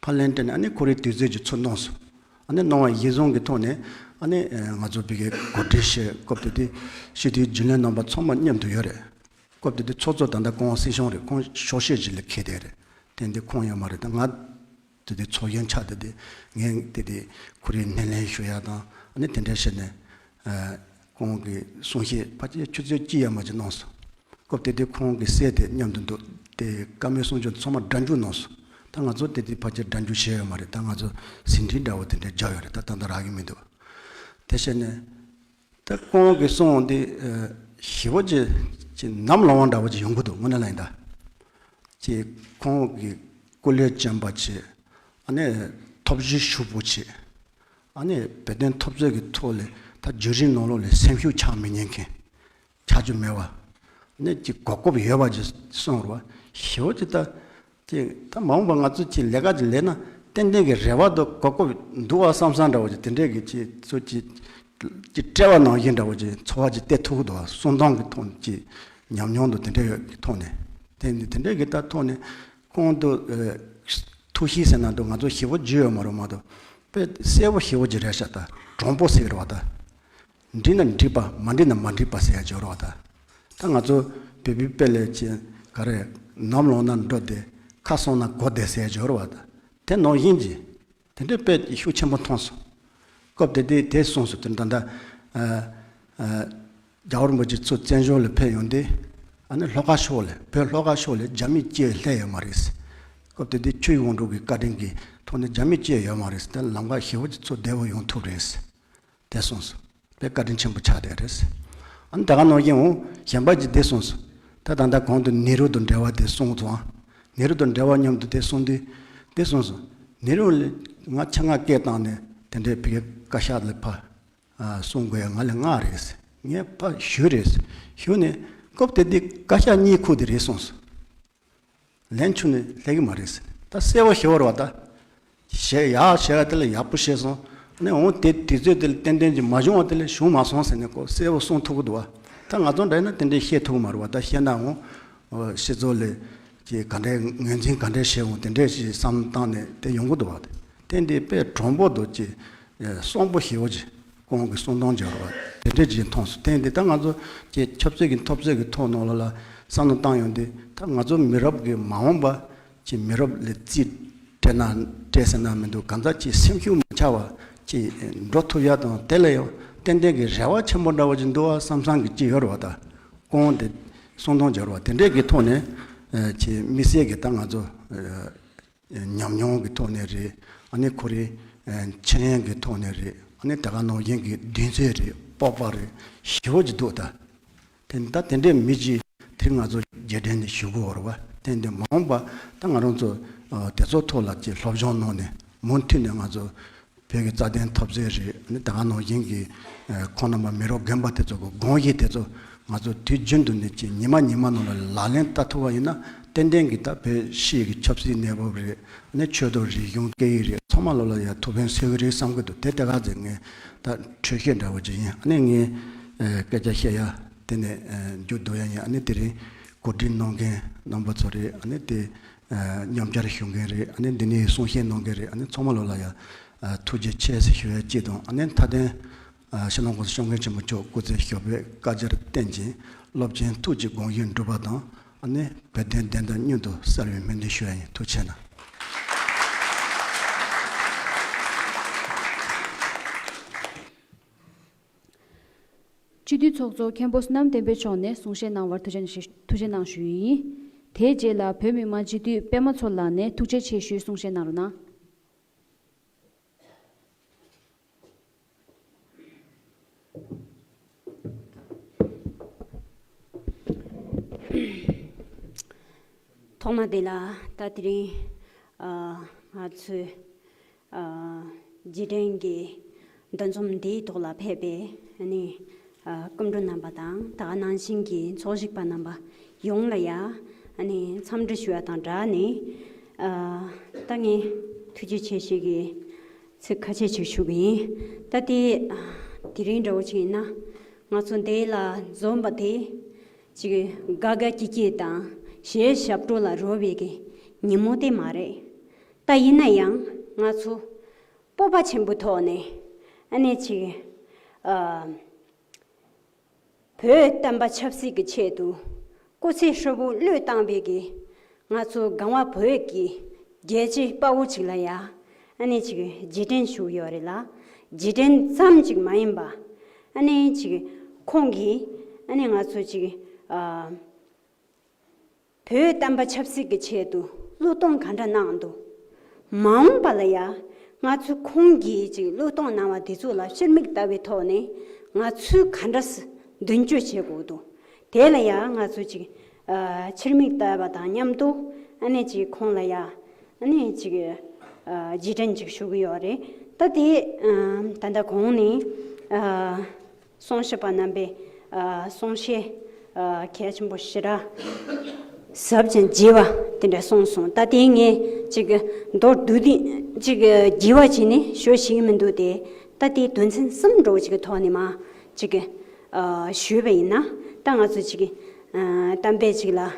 ཕར་ལན་སྤྲད་ནས་ཨ་ནི་ཁོ་རའི་དུས་ཚོད་ཅིག་ཚུར་གནང་སོང་། ཨ་ནི་གནང་བ་ཡིན་བཟུང་གི་ཐོག་ནས་ཨ་ནི་ང་ཚོ་ཕ་གིར་གོ་སྒྲིག་བྱས། སྐབས་དེ་དུས་སྤྱི་འཐུས་རྒྱུན་ལས་རྣམ་པ་ཚང་མ་མཉམ་དུ་ཡོད་རེད། སྐབས་དེ་དུས་ཚོགས་གཙོ་ད་ལྟ་ཁོང་སྲིད་སྐྱོང་རེད། ཁོང་ཤོག་ཤེས་ཅིག་ལ་འཁེལ་བསྡད་རེད། དེ་འདི་ཁོང་ཡོད་མ་རེད། ད་ང་དེ་དེ་ཚོགས་གཞོན་ཆགས་དེ་དེ་ངས་དེ་དེ་ཁོ་རའི་སྣེ་ལེན་ཞུ་ཡ་དང་། ཨ་ནི་དེ་འདྲ་བྱས་ནས། ཨ། ཁོང་གི་གསུང་བཤད་ཕལ་ཆེར་ཆུ་ཚོད་གཅིག་ཡས་མས་ཅིག་གནང་སོང་། སྐབས་དེ་དུས་ཁོང་གི་སྲས་དེ་མཉམ་དུ་འདུག་དེ་བཀའ་མོལ་གསུང་ཆོས་ཚང་མ་སྒྲ་འཇུག་གནང་སོང་། ད་ང་ཚོ་དེ་དུས་ཕལ་ཆེར་སྒྲ་འཇུག་བྱས་ཡོད་མ་རེད། ད་ང་ཚོ་ཟིན་བྲིས་འདྲ་བོ་དེ་འདྲ་བརྒྱབ་ཡོད་རེད། ད་ད་ལྟ་རག་གི་མི་འདུག་དེ་བྱས་ནས། ད་ཁོང་གི་གསུང་འདི། ཨ། ཞེ་པོ་ཅིག་ཅིག་ནམ་ལངས་པ་འདྲ་བོ་ཅིག་ཡོང་གི་འདུག་དངོས་གནས་ལ་ཡིན་ད། ཅིག་ཁོང་གི་སྐུ་ལས་བསྐྱོན་པ་ཅིག་ཨ་ནི་ཐབས་བྱུས་ཞུ་བོ་ཅིག་ཨ་ནི་བོད་དོན་འཐབ་རྩོད་ཀྱི་ཐོག་ལ་ད་བརྒྱུད་རིམ་ནང་ལོགས་ལ་སེམས་ཤུགས་ཆག་མི་ཉན་མཁན། ཆག་རྒྱུ་མེད་པ། ཨ་ནི་ཅིག་གོ་སྐབས་ཡོད་པ་ཅིག་གསུངས་རོགས། ཞེ་པོ་ཅིག་ད། ཅིག་ད་མ་འོངས་པ་ང་ཚོ་ཅིག་ལས་ཀ་ཅིག་ལས་ན་ཏན་ཏན་གྱི་རེ་བ་དང་གོ་སྐབས་འདུག་པ་བསམ་བསམ་འདྲ་བོ་ཅིག་དེ་འདྲས་ཀྱི་ཅིག་ཚོ་ཅིག་ཅིག་སྤྲད་པ་ནང་བཞིན་འདྲ་བོ་ཅིག་ཚོར་བ་ཅིག་སྟེར་ཐུབ་ཀྱི་འདུག་གསུང་སྟངས་ཀྱི་ཐོག་ནས་ཅིག་ཉམས་མྱོང་དང་དེ་འདྲས་ཡོད་ཀྱི་ཐོག་ནས། དེ་ནི་དེ་འདྲས་ཀྱི་ད་ཐོག་ནས་ཁོང་དུ། ཨ། ཐུགས་གཤིས་ཟེར་ན་འདུག་ང་ཚོ་ཞེ་པོ་བརྗོད་ཡོད་མ་རེད་མ་གཏོགས། དཔེ་གསལ་པོ་ཞེ་པོ་ཅིག་རེད་ཤག་ད་དྲང་པོ་ཟེར་གྱི་རེད་བ་ད། འགྲིག་ན་འགྲིག་པ། མ་འགྲིག་ན་མ་འགྲིག་པ་ཟེར་ཡ་ཅིག་ཡོད་རེད་བ་ད། ད་ང་ཚོ་བོད་པའི་དཔེ་ལ་ཅིག་ག་རེ། ནམ་ལངས་ན་འགྲོ་བདེ། ཁ་སང་ན་གོ་བདེ་ཟེར་ཡ་ཅིག་ཡོད་རེད་བ་ད། དེ་ནང་བཞིན་གྱི། དེ་འདྲའི་དཔེ་ཤུགས་ཆེན་པོ་མཐོང་སོང་། སྐབས་དེ་དུས་དེ་གསུངས་སོང་། དེ་ད་ལྟ། ཨ། ཨ། རྒྱལ་བ་རིན་པོ་ཆེ་ཚུར་བཙན་བྱོལ་ལ་ཕེབས་ཡོང་དུས། ཨ་ནི་ལྷོ་ཁ་ཕྱོགས་ལ། བོད་ལྷོ་ཁ་ཕྱོགས་ལ་རྒྱ་མི་སྐྱེས་སླེབས་ཡོད་མ་རེད། སྐབས་དེ་དུས་ཆུ་ཡི་དབང་འགྲོ་གི་བཀའ་དྲིན་གྱི་ཐོག་ནས་རྒྱ་མི་སྐྱེས་ཡོད་མ་རེད། ད་ལམ་ཁ་ཞེ་པོ་ཅིག་ཚུར་བདེ་པོ་ཡོང་ཐུབ་རེད། དེ་གསུངས་སོང་། དཔེ་བཀའ་དྲིན་ཆེན་པོ་ཆགས་བསྡད་རེད། ཨ་ནི་ད་ག་ནང་བཞིན་འོང་གཞན་པ་ཅིག་དེ་གསུངས་སོང་། ད་ད་ལྟ་གོང་དུ་ནེ་རུ་དང་འབྲེལ་བ་དེ་གསུངས་སོང་། ནེ་རུ་དང་འབྲེལ་བ་མཉམ་དུ་དེ་གསུངས་དུས་དེ་གསུངས་སོང་། ནེ་རུ་ལ་ང་ཆེད་མངགས་སྐད་བཏང་ནས་དེ་འདྲའི་ཕ་གིའི་བཀའ་ཤག་ལ་ཕར། ཨ། གསུང་དགོས་ཡ་ང་ལ་མངགས་རེད། ངས་ཕར་ཞུས་རེད། ཞུས་ནས་སྐབས་དེ་དུས་བཀའ་ཤག་གཉིས་ཁུག་དེ་རེད་གསུངས་སོང་། ལན་ཆུ་ནས་སླེབས་ཀྱི་མ་རེད་ཟེར། ད་གསལ་པོ་ཞེ་པོ་རེད་བ་ད། བྱས་ཡག་བྱས་པ་དེ་ལ་ཡག་པོ་བྱས་སོང་། ཨ་ནི་འོང་དེ་དུས་ཚོད་དེ་ལ་ཏན་ཏན་གྱི་མ་བྱུང་བ་དེ་ལ་བྱུང་མ་སོང་ཟེར་ནས་ཁོ་གསལ་པོ་གསུང་ཐུབ་ཀྱི་འདུག་བ། ད་ང་ཚོ་འདྲ་ཡིན་ན་དེ་འདྲའི་བཤད་ཐུབ་ཀྱི་མ་རེད་བ། ད་བཤད་ན་འོང་། ཨོ། སྤྱི་ཚོགས་ལ་ཅིག་ག་འདྲའི་ངོས་འཛིན་ག་འདྲའི་བྱས་འོང་དེ་འདྲའི་ཞིག་བསམ་བཏང་ནས་དེ་ཡོང་གི་འདུག་བ། དེ་འདི་དཔེ་དྲང་པོ་འདུག་ཅིག་གསོན་པོ་ཞེ་པོ་ཅིག་ཁོང་གི་གསུང་སྟངས་སྦྱོར་བ་དེ་འདྲས་ཅིག་མཐོང་སོང་། དེ་འདི་ད་ང་ཚོ་ཀྱི་ཆབ་སྲིད་ཀྱི་འཐབ་རྩོད་ཀྱི་ཐོག་ནང་ལོགས་ལ་བསམ་བློ་བཏང་ཡོང་དུས། ད་ང་ཚོ་མི་རབས་ཀྱི་མ་འོངས་པ་ཀྱི་མི་རབས་ལ་རྩིས་སྤྲད་ན་སྤྲད་ཟེར་ན་མི་འདུག་གང་ཟག་ཅིག་སེམས་ཤུགས་མ་ཆག་པ་ཅིག་འགྲོ་ཐུབ་ཡ་དང་། དེ་ལ་ཡང་ཏན་ཏན་གྱི་རེ་བ་ཆེན་པོ་འདྲ་བོ་ཅིག་འདུག་བ་བསམ་བསམ་གྱི་ཅིག་ཡོད་རེད་བ། ད་ཁོང་དེ་གསུང་སྟངས་སྦྱོར་བ་དེ་འདྲས་ཀྱི་ཐོག་ནས་ཀྱི་དམིགས་བསལ་གྱི་ད་ང་ཚོ། ཉམས་མྱོང་གི་ཐོག་ནས་རེད། ཨ་ནི་ཁོ་རའི་འཆར་ཡན་གྱི་ཐོག་ནས་རེད། ཨ་ནི་དེ་ག་ནང་བཞིན་གྱི་གདེང་ཚོད་རེད། སྤོབས་པ་རེད། ཞེ་པོ་ཅིག་འདུག་ད་དེ་ད་དེ་འདྲའི་མི་ཅིག་དེ་ང་ཚོ་རྗེས་དྲན་ནས་ཞུ་དགོས་རེད་བ། དེ་འདི་མ་འོངས་པ་ད་ང་རང་ཚོ་དེ་ཚོ་ཐོག་ལ་ཅིག་སློབ་སྦྱོང་གནང་ནས་མུ་མཐུད་ནས་ང་ཚོ་བོད་ཀྱི་རྩ་དོན་འཐབ་རྩོད་རེད། ཨ་ནི་དེ་ག་ནང་བཞིན་གྱི་ཁོང་རྣམ་པ་མི་རབས་རྒན་པ་དེ་ཚོ་གི་དགོངས་གཞི་དེ་ཚོ་ང་ཚོ་དུས་རྒྱུན་དུ་ནས་ཀྱི་ཉི་མ་ཉི་མ་ནང་ལ་ལག་ལེན་བསྟར་ཐུབ་པ་ཡིན་ན་ཏན་ཏན་གྱི་ད་བོད་ཕྱི་གི་ཆབ་སྲིད་གནས་བབ་རེད། ཨ་ནི་ཆོས་དང་རིག་གཞུང་སྐད་ཡིག་རེད། ཚང་མ་ལོ་ལ་ཡ་ཐུགས་ཕན་གསོས་ཀྱི་རེད་བསམ་གྱི་འདུག་དེ་དེ་ག་ཚེ་ངས་ད་འཕྲོས་བཤད་འདྲ་བོ་ཅིག་ཡིན། ཨ་ནི་ངས་སྐད་ཆ་བཤད་ཡ་དེ་ནས་མཇུག་བསྡུ་ཡ་ཡིན། ཨ་ནི་དེ་རིང་གོ་སྒྲིག་གནང་མཁན་རྣམ་པ་ཚོ་རེད། ཨ་ནི་དེ་མཉམ་ཆར་ཞུ་མཁན་རེད། ཨ་ནི་འདི་ནས་གསུང་བཤད་གནང་མཁན་རེད། ཨ་ནི་ཚང་མ་ལོ་ལ་ཡ་ཐུགས་རྗེ་ཆེ་ཟེར་ཞུ་ཡ་གཅིག་དང་། ཨ་ནི་མཐའ་དོན་ཕྱི་ནང་གོང་ས་སྐྱབས་མགོན་ཆེན་པོ་མཆོག་སྐུ་ཚེ་ཞབས་པད་བསྐལ་བརྒྱར་བརྟན་ཅིང་། རླབས་ཆེན་ཐུགས་ཀྱི་དགོངས་གཞི་འགྲུབ་པ་དང་། ཨ་ནི་བོད་དོན་བདེན་མཐའ་མྱུར་དུ་གསལ་བའི་སྨོན་འདུན་ཞུ་ཡ་ཡིན། ཐུགས་རྗེ་གནང་། སྤྱི་འཐུས་ཚོགས་གཙོ་མཁན་པོ་བསོད་ནམས་བསྟན་འཕེལ་མཆོག་ནས་གསུང་བཤད་གནང་བར་ཐུགས་རྗེ་ཐུགས་རྗེ་གནང་ཞུ་ཡི་ཡིན། དེའི་རྗེས་ལ་བོད་མི་མང་སྤྱི་འཐུས་པད་མ་མཚོ་ལགས་ནས་ཐུགས་རྗེ་ཆེ་ཞུའི་གསུང་བཤད་གནང་རོགས་གནང་། ཐོག་མ་དེ་ལ་ད་དེ་རིང་ཨ་ང་ཚོས་ཨ་རྗེས་དྲན་གྱི་འདུ་འཛོམས་འདིའི་ཐོག་ལ་ཕེབས་པའི་ཨ་ནི་ཨ་སྐུ་མགྲོན་རྣམ་པ་དང་ད་ག་ནང་བཞིན་གྱི་ཚོགས་ཞུགས་པ་རྣམ་པ་ཡོངས་ལ་ཡ་ཨ་ནི་འཚམས་འདྲི་ཞུ་བ་དང་སྦྲགས་ནས་ཨ་ད་ངས་ཐུགས་རྗེ་ཆེ་ཞུ་གི་ཚིག་ཁ་ཤས་ཅིག་ཞུ་གི་ཡིན། ད་དེ་དེ་རིང་འདྲ་བོ་ཅིག་ཡིན་ན་ང་ཚོ་འདི་ལ་འཛོམས་པ་དེ་ཅིག་དགའ་དགའ་སྐྱིད་སྐྱིད་དང་གཞས་ཞབས་བྲོ་ལ་རོལ་བའི་གི་ཉིན་མོ་དེ་མ་རེད། ད་ཡིན་ན་ཡང་ང་ཚོ་སྤོབས་པ་ཆེན་པོའི་ཐོག་ནས་ཨ་ནི་ཅིག་ཨ། བོད་བསྟན་པ་ཆབ་སྲིད་ཀྱི་ཆེད་དུ་སྐུ་ཚེ་ཧྲིལ་པོ་བློས་བཏང་བའི་གི་ང་ཚོ་གངས་བ་བོད་ཀྱི་རྒྱལ་གཅེས་དཔའ་བོ་ཅིག་ལ་ཡ་ཨ་ནི་ཅིག་རྗེས་དྲན་ཞུ་ཡོད་རེད་ལ། རྗེས་དྲན་ཙམ་ཅིག་མ་ཡིན་པ་ཨ་ནི་ཅིག་ཁོང་གིས་ཨ་ནི་ང་ཚོ་ཅིག་ཨ། བོད་བསྟན་པ་ཆབ་སྲིད་ཀྱི་ཆེད་དུ་བློས་གཏོང་ག་འདྲ་གནང་འདུག་མ་འོངས་པ་ལ་ཡ་ང་ཚོས་ཁོང་གིས་ཅིག་བློས་གཏོང་གནང་བ་དེ་ཚོ་ལ་ཕྱིར་མིག་ལྟ་བའི་ཐོག་ནས་ང་ཚོས་ག་འདྲ་སེ་མདུན་སྐྱོད་བྱེད་དགོས་འདུག་དེ་ལ་ཡ་ང་ཚོས་ཅིག་ཨ་ཕྱིར་མིག་ལྟ་བ་དང་མཉམ་དུ་ཨ་ནི་ཅིག་ཁོང་ལ་ཡ་ཨ་ནི་ཅིག་ཨ་རྗེས་དྲན་ཅིག་ཞུ་གི་ཡོད་རེད། ད་དེ་ཨ་ད་ལྟ་གོང་ནས་ཨ། གསུང་བཤད་པ་རྣམ་པས་ཨ་གསུང་བཤད་ཨ་གལ་ཆེན་པོ་ཞེ་དྲག་ཟབ་ཅིང་རྒྱས་པ་དེ་འདྲ་གསུངས་སོང་། ད་དེ་ངས་ཅིག་མདོར་བསྡུས་ཏེ་ཅིག་རྒྱས་པ་བྱས་ནས་ཞུ་ཤེས་ཀྱི་མི་འདུག་སྟེ། ད་དེ་དོན་ཚན་གསུམ་འདྲ་བོ་ཅིག་གི་ཐོག་ནས་མ་ཅིག་ཨ་ཞུས་པ་ཡིན་ན། ད་ང་ཚོ་ཅིག་ཨ་གཏམ་དཔེ་ཅིག་ལ། ཨ་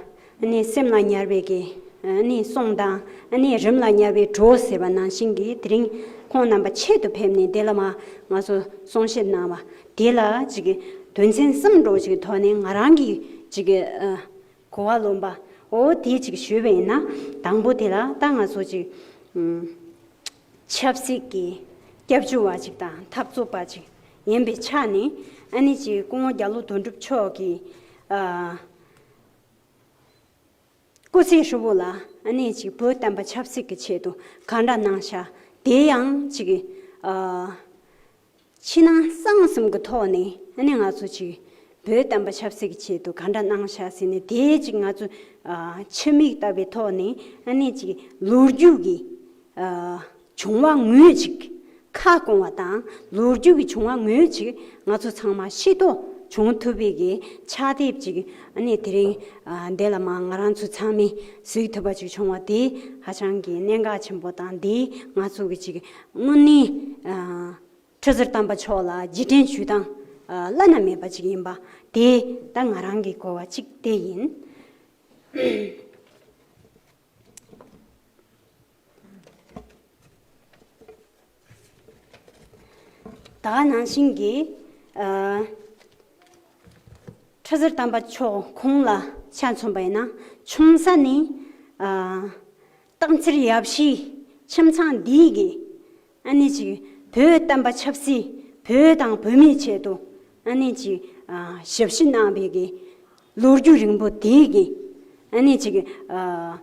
ནི་སེམས་ལ་ཉར་བའི་གི་ཨ་ནི་གསུང་དང་ཨ་ནི་རིམ་ལ་ཉར་བའི་བྲོ་ཟེར་བ་ནང་བཞིན་གྱི་དེ་རིང་ཁོང་རྣམ་པ་ཆེད་དུ་ཕེབས་ནས་དེ་ལ་མ་ང་ཚོ་གསུང་བཤད་གནང་བ་དེ་ལ་ཅིག་དོན་ཚན་གསུམ་འདྲ་བོ་ཅིག་གི་ཐོག་ནས་ང་རང་གི་ཅིག་ཨ་གོ་བ་ལོན་པ་འོ་དེ་ཅིག་ཞུས་པ་ཡིན་ན། དང་པོ་དེ་ལ་ད་ང་ཚོ་ཅིག་ཨ་ཆབ་སྲིད་ཀྱི་སྐྱབས་བཅོལ་བ་ཅིག་དང་འཐབ་རྩོད་པ་ཅིག་ཡིན་པའི་ཆ་ནས་ཨ་ནི་ཅིག་སྐུ་ངོ་རྒྱ་ལོ་དོན་གྲུབ་མཆོག་གིས་ཨ། སྐུ་ཚེ་ཧྲིལ་པོ་ལ་ཨ་ནི་ཅིག་བོད་བསྟན་པ་ཆབ་སྲིད་ཀྱི་ཆེད་དུ་གང་འདྲ་གནང་ཤག་དེ་ཡང་ཅིག་ཨ་ཕྱི་ནང་གསང་གསུམ་གྱི་ཐོག་ནས་ཨ་ནི་ང་ཚོ་ཅིག་བོད་བསྟན་པ་ཆབ་སྲིད་ཀྱི་ཆེད་དུ་གང་འདྲ་གནང་ཤག་ཟེར་ནས། དེ་ཅིག་ང་ཚོ་ཨ་ཕྱི་མིག་ལྟ་བའི་ཐོག་ནས་ཨ་ནི་ཅིག་ལོ་རྒྱུས་ཀྱི་ཨ་བྱུང་བ་དངོས་ཅིག་ཁ་སྐོང་བ་དང་། ལོ་རྒྱུས་ཀྱི་བྱུང་བ་དངོས་ཅིག་ང་ཚོ་ཚང་མ་ཤེས་རྟོགས་བྱུང་ཐུབ་པའི་གི་ཕྱག་དེབ་ཅིག་ཨ་ནི་དེ་རིང་ཨ་འདི་ལ་མ་ང་རང་ཚོ་ཚང་མས་གཟིགས་ཐུབ་པ་ཅིག་བྱུང་བ་དེ་ཧ་ཅང་གི་གནད་འགག་ཆེན་པོ་དང་། དེ་ང་ཚོ་གི་ཅིག་དངོས་གནས་ཨ་ཁྲི་ཟུར་དམ་པ་མཆོག་ལ་རྗེས་དྲན་ཞུ་སྟངས་ཨ་བླ་ན་མེད་པ་ཅིག་ཡིན་པ་དེ་ད་ང་རང་གི་གོ་བ་ཅིག་དེ་ཡིན། ད་ག་ནང་བཞིན་གྱི་ཨ་ཁྲི་ཟུར་དམ་པ་མཆོག་ཁོང་ལ་ཆ་མཚོན་པ་ཡིན་ན། ཆུང་ས་ནས་ཨ་སྟག་འཚེར་ཡབ་གཞིས་ཁྱིམ་ཚང་འདིའི་གི་ཨ་ནི་ཅིག་བོད་བསྟན་པ་ཆབ་སྲིད། བོད་དང་བོད་མིའི་ཆེད་དུ་ཨ་ནི་ཅིག་ཨ་ཞབས་ཕྱི་གནང་བའི་གི་ལོ་རྒྱུས་རིང་པོ་དེའི་གི་ཨ་ནི་ཅིག་ཨ་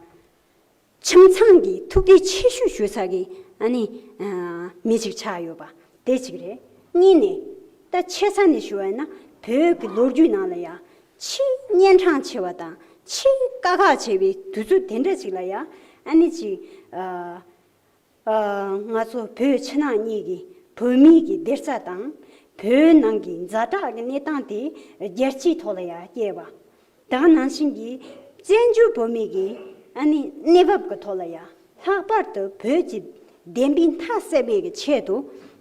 ཁྱིམ་ཚང་གི་ཐུགས་ཁུར་ཆེ་ཤོས་ཞུ་ས་གི་ཨ་ནི་ཨ་མི་ཅིག་ཆགས་ཡོད་པ་དེ་གཅིག་རེད། གཉིས་ནས་ད་ཆེ་ས་ནས་ཞུ་བ་ཡིན་ན། བོད་ཀྱི་ལོ་རྒྱུས་ནང་ལ་ཡ་ཆེས་གཉན་འཕྲང་ཆེ་བ་དང་ཆེས་དཀའ་ཁག་ཆེ་བའི་དུས་ཚོད་དེ་འདྲ་ཅིག་ལ་ཡ་ཨ་ནི་ཅིག་ཨ་ཨ་ང་ཚོ་བོད་ཕྱི་ནང་གཉིས་ཀྱི་བོད་མིའི་གི་བདེ་རྩ་དང་། བོད་ནང་གི་ཛ་དྲག་གི་གནས་སྟངས་དེ་རྒྱལ་སྤྱིའི་ཐོག་ལ་ཡ་སྐྱེལ་བ། ད་ག་ནང་བཞིན་གྱི་བཙན་བྱོལ་བོད་མི་གི་ཨ་ནི་གནས་བབ་ཀྱི་ཐོག་ལ་ཡ། ལྷག་པར་དུ་བོད་ཀྱི་བདེན་པའི་མཐའ་གསལ་བའི་གི་ཆེད་དུ།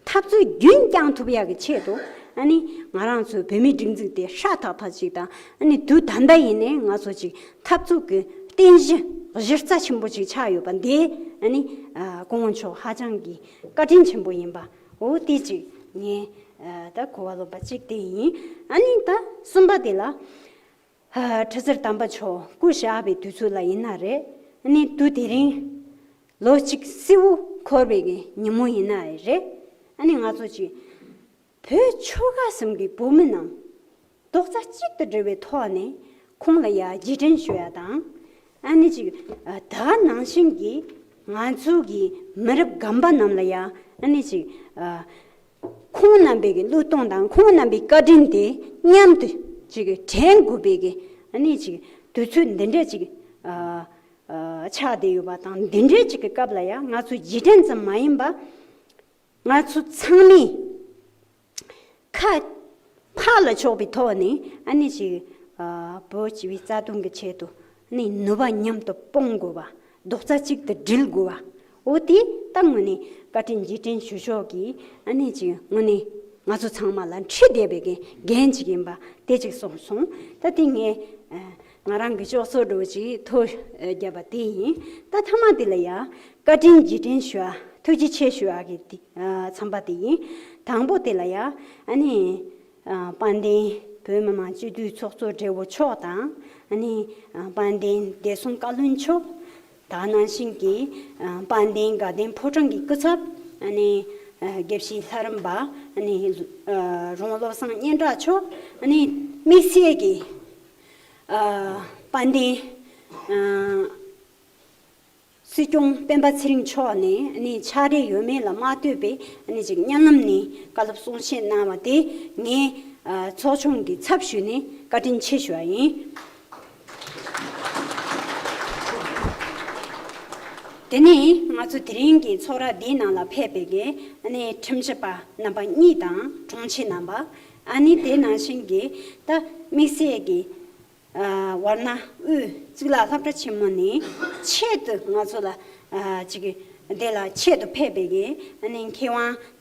འཐབ་རྩོད་རྒྱུན་བསྐྱང་ཐུབ་ཡག་གི་ཆེད་དུ། ཨ་ནི་ང་རང་ཚོའི་བོད་མིའི་སྒྲིག་འཛུགས་དེ་སྲ་ཐག་ཐག་ཅིག་དང་། ཨ་ནི་དུས་ད་ལྟ་ཡིན་ནའི་ང་ཚོ་ཅིག་འཐབ་རྩོད་ཀྱི་རྟེན་གཞི་གཞི་རྩ་ཆེན་པོ་ཅིག་ཆགས་ཡོད་པ་འདི། ཨ་ནི་ཨ་སྐུ་ངོ་མཆོག་ཧ་ཅང་གི་བཀའ་དྲིན་ཆེན་པོ་ཡིན་པ། འོ་དེ་ཅིག་ངས་ཨ་ད་གོ་བ་ལོན་པ་ཅིག་དེ་ཡིན། ཨ་ནི་ད་གསུམ་པ་དེ་ལ། ཨ་ཁྲི་ཟུར་དམ་པ་མཆོག་སྐུ་གཤེགས་པའི་དུས་ཚོད་ལ་ཡིན་ན་རེད། ཨ་ནི་དུས་དེ་རིང་ལོ་གཅིག་སྲིད་དབུ་འཁོར་བའི་གི་ཉིན་མོ་ཡིན་ན་རེད། ཨ་ནི་ང་ཚོ་ཅིག་བོད་ཆོལ་ཁ་གསུམ་གྱི་བོད་མི་རྣམས་རྡོག་རྩ་གཅིག་ཏུ་སྒྲིལ་བའི་ཐོག་ནས་ཁོང་ལ་ཡ་རྗེས་དྲན་ཞུ་ཡ་དང་། ཨ་ནི་ཅིག་ཨ་ད་ག་ནང་བཞིན་གྱི་ང་ཚོ་གི་མི་རབས་རྒན་པ་རྣམས་ལ་ཡ་ཨ་ནི་ཅིག་ཨ་ཁོང་རྣམ་པའི་གི་བློས་གཏོང་དང་ཁོང་རྣམ་པའི་བཀའ་དྲིན་དེ་མཉམ་དུ་ཅིག་དྲན་དགོས་པའི་གི་ཨ་ནི་ཅིག་དུས་ཚོད་འདི་འདྲ་ཅིག་ཨ་ ཆགས་བསྡད་ཡོད་པ་དང་། འདི་འདྲའི་ཅིག་གི་སྐབས་ལ་ཡང་ང་ཚོ་རྗེས་དྲན་ཙམ་མ་ཡིན་པ། ང་ཚོ་ཚང་མས་ཁ་ཕར་ལ་ཕྱོགས་པའི་ཐོག་ནས་ཨ་ནི་ཅིག་བོད་སྤྱི་པའི་རྩ་དོན་གྱི་ཆེད་དུ་ཨ་ནི་ནུས་པ་མཉམ་དུ་སྤུངས་དགོས་པ། རྡོག་རྩ་གཅིག་ཏུ་སྒྲིལ་དགོས་པ། འོ་དེ་ད་དངོས་གནས་བཀའ་དྲིན་རྗེས་དྲན་ཞུ་ཕྱོགས་ཀྱི་ཨ་ནི་ཅིག་དངོས་གནས་ང་ཚོ་ཚང་མ་ལ་འཁྲི་བསྡད་པའི་གི་འགན་ཅིག་ཡིན་པ་དེ་ཅིག་གསུངས་སོང་། ད་དེ་ངས་ང་རང་གི་ལྕོགས་ཚོད་འདྲ་བོ་ཅིག་ཐོ་བརྒྱབ་པ་དེ་ཡིན། ད་མཐའ་མ་དེ་ལ་ཡ་བཀའ་དྲིན་རྗེས་དྲན་ཞུ་བ། ཐུགས་རྗེ་ཆེ་ཞུ་བ་གི་དེ་ཚན་པ་དེ་ཡིན། དང་པོ་དེ་ལ་ཡ་ཨ་ནི་དཔལ་ལྡན་བོད་མི་མང་སྤྱི་འཐུས་ཚོགས་གཙོ་སྦྲེལ་པོ་མཆོག་དང་། ཨ་ནི་དཔལ་ལྡན་བདེ་སྲུང་བཀའ་བློན་མཆོག་ད་ནང་བཞིན་གྱི་དཔལ་ལྡན་དགའ་ལྡན་ཕོ་བྲང་གི་སྐུ་ཚབ། ཨ་ནི་དགེ་བཤེས་ལྷ་རམས་པ། ཨ་ནི་རོང་བློ་བཟང་སྙན་གྲགས་མཆོག་ཨ་ནི་དམིགས་བསལ་གྱི་དཔལ་ལྡན་སྲིད་སྐྱོང་སྤེན་པ་ཚེ་རིང་མཆོག་ནས་ཨ་ནི་ཕྱག་རེ་ཡོད་མེད་ལ་མ་ལྟོས་པའི་ཨ་ནི་ཅིག་སྙན་ལམ་ནས་བཀའ་སློབ་གསུང་བཤད་གནང་བ་དེ་ངས་ཚོགས་ཆུང་གི་ཚབ་ཞུས་ནས་བཀའ་དྲིན་ཆེ་ཞུ་བ་ཡིན། དེ་ནས་ང་ཚོ་དེ་རིང་གི་ཚོགས་ར་འདིའི་ནང་ལ་ཕེབས་པའི་གི་ཨ་ནི་ཁྲིམས་ཞིབ་པ་རྣམ་པ་གཉིས་དང་དྲུང་ཆེ་རྣམ་པ། ཨ་ནི་དེ་ནང་བཞིན་གྱི་ད་དམིགས་བསལ་གྱི་ཝར་ན་དབུས་གཙུག་ལག་སློབ་གྲྭ་ཆེན་མོ་ནས་ཆེད་དུ་ང་ཚོ་ལ་ཅིག་འདི་ལ་ཆེད་དུ་ཕེབས་པའི་གི་ཨ་ནི་མཁས་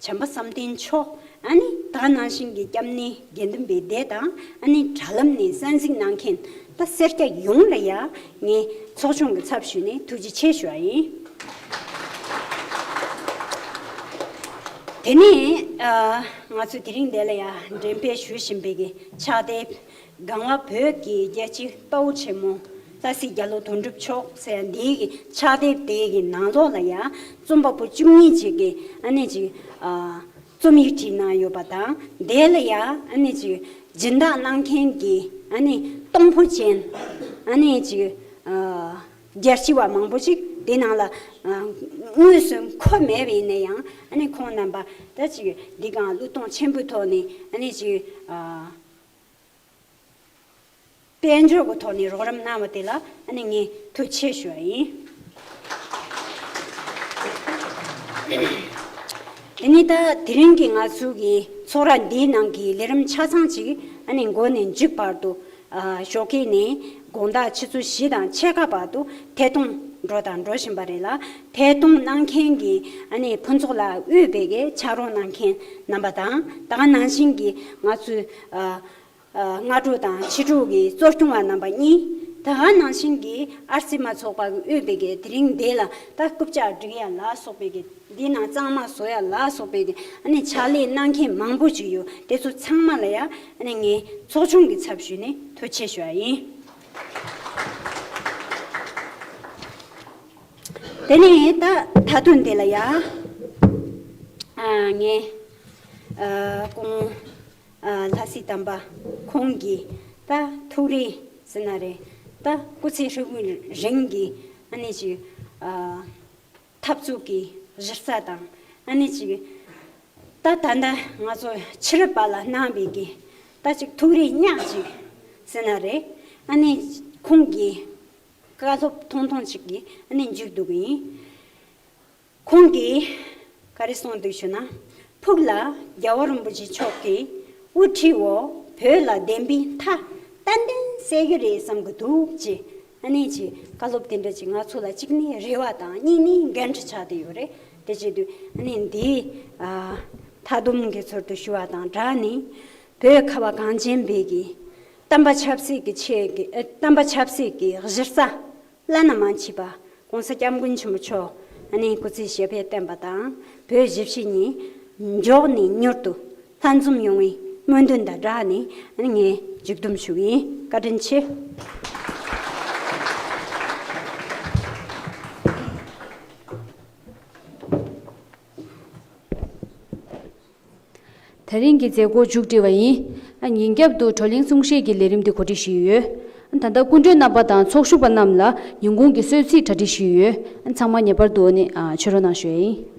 དབང་བྱམས་པ་བསམ་གཏན་མཆོག་ཨ་ནི་ད་ནང་བཞིན་གྱི་སྐྱབས་གནས་དགེ་འདུན་པའི་སྡེ་དང་ཨ་ནི་དྲ་ལམ་ནས་གསན་གཟིགས་གནང་མཁན་ད་སེར་སྐྱ་ཡོངས་ལ་ཡ་ངས་ཚོགས་ཆུང་གི་ཚབ་ཞུས་ནས་ཐུགས་རྗེ་ཆེ་ཞུ་བ་ཡིན། དེ་ནས་ང་ཚོས་དེ་རིང་འདི་ལ་ཡ་འགྲེམས་སྤེལ་ཞུ་བཞིན་པའི་གི་ཕྱག་དེབ། གང་བ་བོད་ཀྱི་རྒྱལ་གཅེས་དཔའ་བོ་ཆེན་མོ་ལྷ་སྲས་རྒྱ་ལོ་དོན་གྲུབ་མཆོག་ཟེར་འདིའི་གི་ཕྱག་དེབ་དེའི་གི་ནང་ལོགས་ལ་ཡ་རྩོམ་པ་པོ་བཅུ་གཉིས་ཅིག་གི་ཨ་ནི་ཅིག་ཨ་རྩོམ་ཡིག་བྲིས་གནང་ཡོད་པ་དང་། དེ་ལ་ཡ་ཨ་ནི་ཅིག་སྦྱིན་བདག་གནང་མཁན་གྱི་ཨ་ནི་གཏོང་ཕོད་ཅན་ཨ་ནི་ཅིག་ཨ་རྒྱལ་གཅེས་པ་མང་པོ་ཅིག་དེ་ནང་ལ་ཨ་དངོས་སུ་འཁོད་མེད་པ་ཡིན་ན་ཡང་ཨ་ནི་ཁོང་རྣམ་པ་ད་ཅིག་འདི་གང་བློས་གཏོང་ཆེན་པོའི་ཐོག་ནས་ཨ་ནི་ཅིག་ཨ། དཔལ་འབྱོར་གྱི་ཐོག་ནས་རོགས་རམ་གནང་བ་དེ་ལ་ཨ་ནི་ངས་ཐུགས་རྗེ་ཆེ་ཞུ་བ་ཡིན། དེ་ནས་ད་དེ་རིང་གི་ང་ཚོའི་གི་ཚོགས་ར་འདིའི་ནང་གི་ལས་རིམ་ཆ་ཚང་ཅིག་ཨ་ནི་མགོ་ནས་མཇུག་བར་དུ་ཨ་ཞོགས་ཀས་ནས་དགོང་དག་ཆུ་ཚོད་བཞི་དང་ཕྱེད་ཀ་བར་དུ་ཐད་གཏོང་འགྲོ་དང་འགྲོ་བཞིན་པ་རེད་ལ། ཐད་གཏོང་གནང་མཁན་གྱི་ཨ་ནི་ཕུན་ཚོགས་ལ་དབུས་པའི་གི་ཕྱག་རོགས་གནང་མཁན་རྣམ་པ་དང་། ད་ག་ནང་བཞིན་གྱི་ང་ཚོའི་ཨ། ཨ་སྔ་དྲོ་དང་ཕྱི་དྲོ་གི་གཙོ་སྐྱོང་བ་རྣམ་པ་གཉིས། ད་ག་ནང་བཞིན་གྱི་ཨར་སི་མ་ཚོགས་པ་གི་དབུས་པའི་གི་དེ་རིང་འདི་ལ་ད་རྐུབ་ཀྱག་སྒྲིག་ཡ་ལ་སོགས་པའི་གི་འདི་ནང་གཙང་མ་བཟོ་ཡ་ལ་སོགས་པའི་གི་ཨ་ནི་ཕྱག་ལས་གནང་མཁན་མང་པོ་ཅིག་ཡོད། དེ་ཚོ་ཚང་མ་ལ་ཡ་ཨ་ནི་ངས་ཚོགས་ཆུང་གི་ཚབ་ཞུས་ནས་ཐུགས་རྗེ་ཆེ་ཞུ་བ་ཡིན། དེ་ནས་ད་མཐའ་དོན་དེ་ལ་ཡ་ཨ་ངས་ཨ་ཁོང་ལྷ་སྲས་དམ་པ་ཁོང་གི་ད་ཐུགས་རེ་ཟེར་ན་རེད། ད་སྐུ་ཚེ་ཧྲིལ་པོའི་རིང་གི་ཨ་ནི་ཅིག་ཨ་འཐབ་རྩོད་ཀྱི་གཞི་རྩ་དང་། ཨ་ནི་ཅིག་ད་ད་ལྟ་ང་ཚོ་ཕྱི་རབས་པ་ལ་གནང་བའི་གི་ད་ཅིག་ཐུགས་རེ་ཉག་ཅིག་ཟེར་ན་རེད། ཨ་ནི་ཁོང་གི་བཀའ་སློབ་ཐུང་ཐུང་ཅིག་གིས་ཨ་ནི་མཇུག་བསྡུ་གི་ཡིན། ཁོང་གིས་ག་རེ་གསུངས་འདུག་ཞུ་ན། ཕུགས་ལ་རྒྱལ་བ་རིན་པོ་ཆེ་མཆོག་གི་དབུ་ཁྲིད་འོག་བོད་ལ་བདེན་པའི་མཐའ་ཏན་ཏན་གསལ་གྱི་རེད་བསམ་གྱི་འདུག་ཅེས་ཨ་ནི་ཅིག་བཀའ་སློབ་དེ་འདྲ་ཅིག་ང་ཚོ་ལ་གཅིག་ནས་རེ་བ་དང་། གཉིས་ནས་འགན་འཁྲི་ཆགས་བསྡད་ཡོད་རེད། དེ་བྱེད་དུས་ཨ་ནི་འདིའི་ཨ་མཐའ་སྡོམ་གྱི་ཚུལ་དུ་ཞུ་བ་དང་སྦྲགས་ནས། བོད་ཁ་བ་གངས་ཅན་པའི་གི་བསྟན་པ་ཆབ་སྲིད་ཀྱི་ཆེད་ཀྱི་ཨ་བསྟན་པ་ཆབ་སྲིད་ཀྱི་གཞི་རྩ་བླ་ན་མ་མཆིས་པ་༸གོང་ས་༸སྐྱབས་མགོན་ཆེན་པོ་མཆོག་ཨ་ནི་སྐུ་ཚེ་ཞབས་པད་བརྟན་པ་དང་། བོད་གཞིས་བྱེས་གཉིས་མགྱོགས་ནས་མྱུར་དུ་ལྷན་འཛོམས་ཡོང་བའི་སྨོན་འདུན་དང་སྦྲགས་ནས་ཨ་ནི་ངས་མཇུག་བསྡོམས་ཞུ་གི་ཡིན། བཀའ་དྲིན་ཆེ། དེ་རིང་གི་མཛད་སྒོ་མཇུག་སྒྲིལ་བ་ཡིན། ཨ་ཉིན་རྒྱབ་ཏུ་བགྲོ་གླེང་གསུང་བཤད་ཀྱི་ལས་རིམ་དེ་གོ་སྒྲིག་ཞུས་ཡོད། ཨ་ད་ལྟ་སྐུ་མགྲོན་རྣམ་པ་དང་ཚོགས་ཞུགས་པ་རྣམས་ལ་ཉིན་གུང་གི་གསོལ་ཚིགས་གྲ་སྒྲིག་ཞུས་ཡོད། ཨ་ཚང་མ་ངེས་པར་དུ་ཨ་ནི་ཨ་མཆོད་རོགས་གནང་ཞུ་ཡ་ཡིན།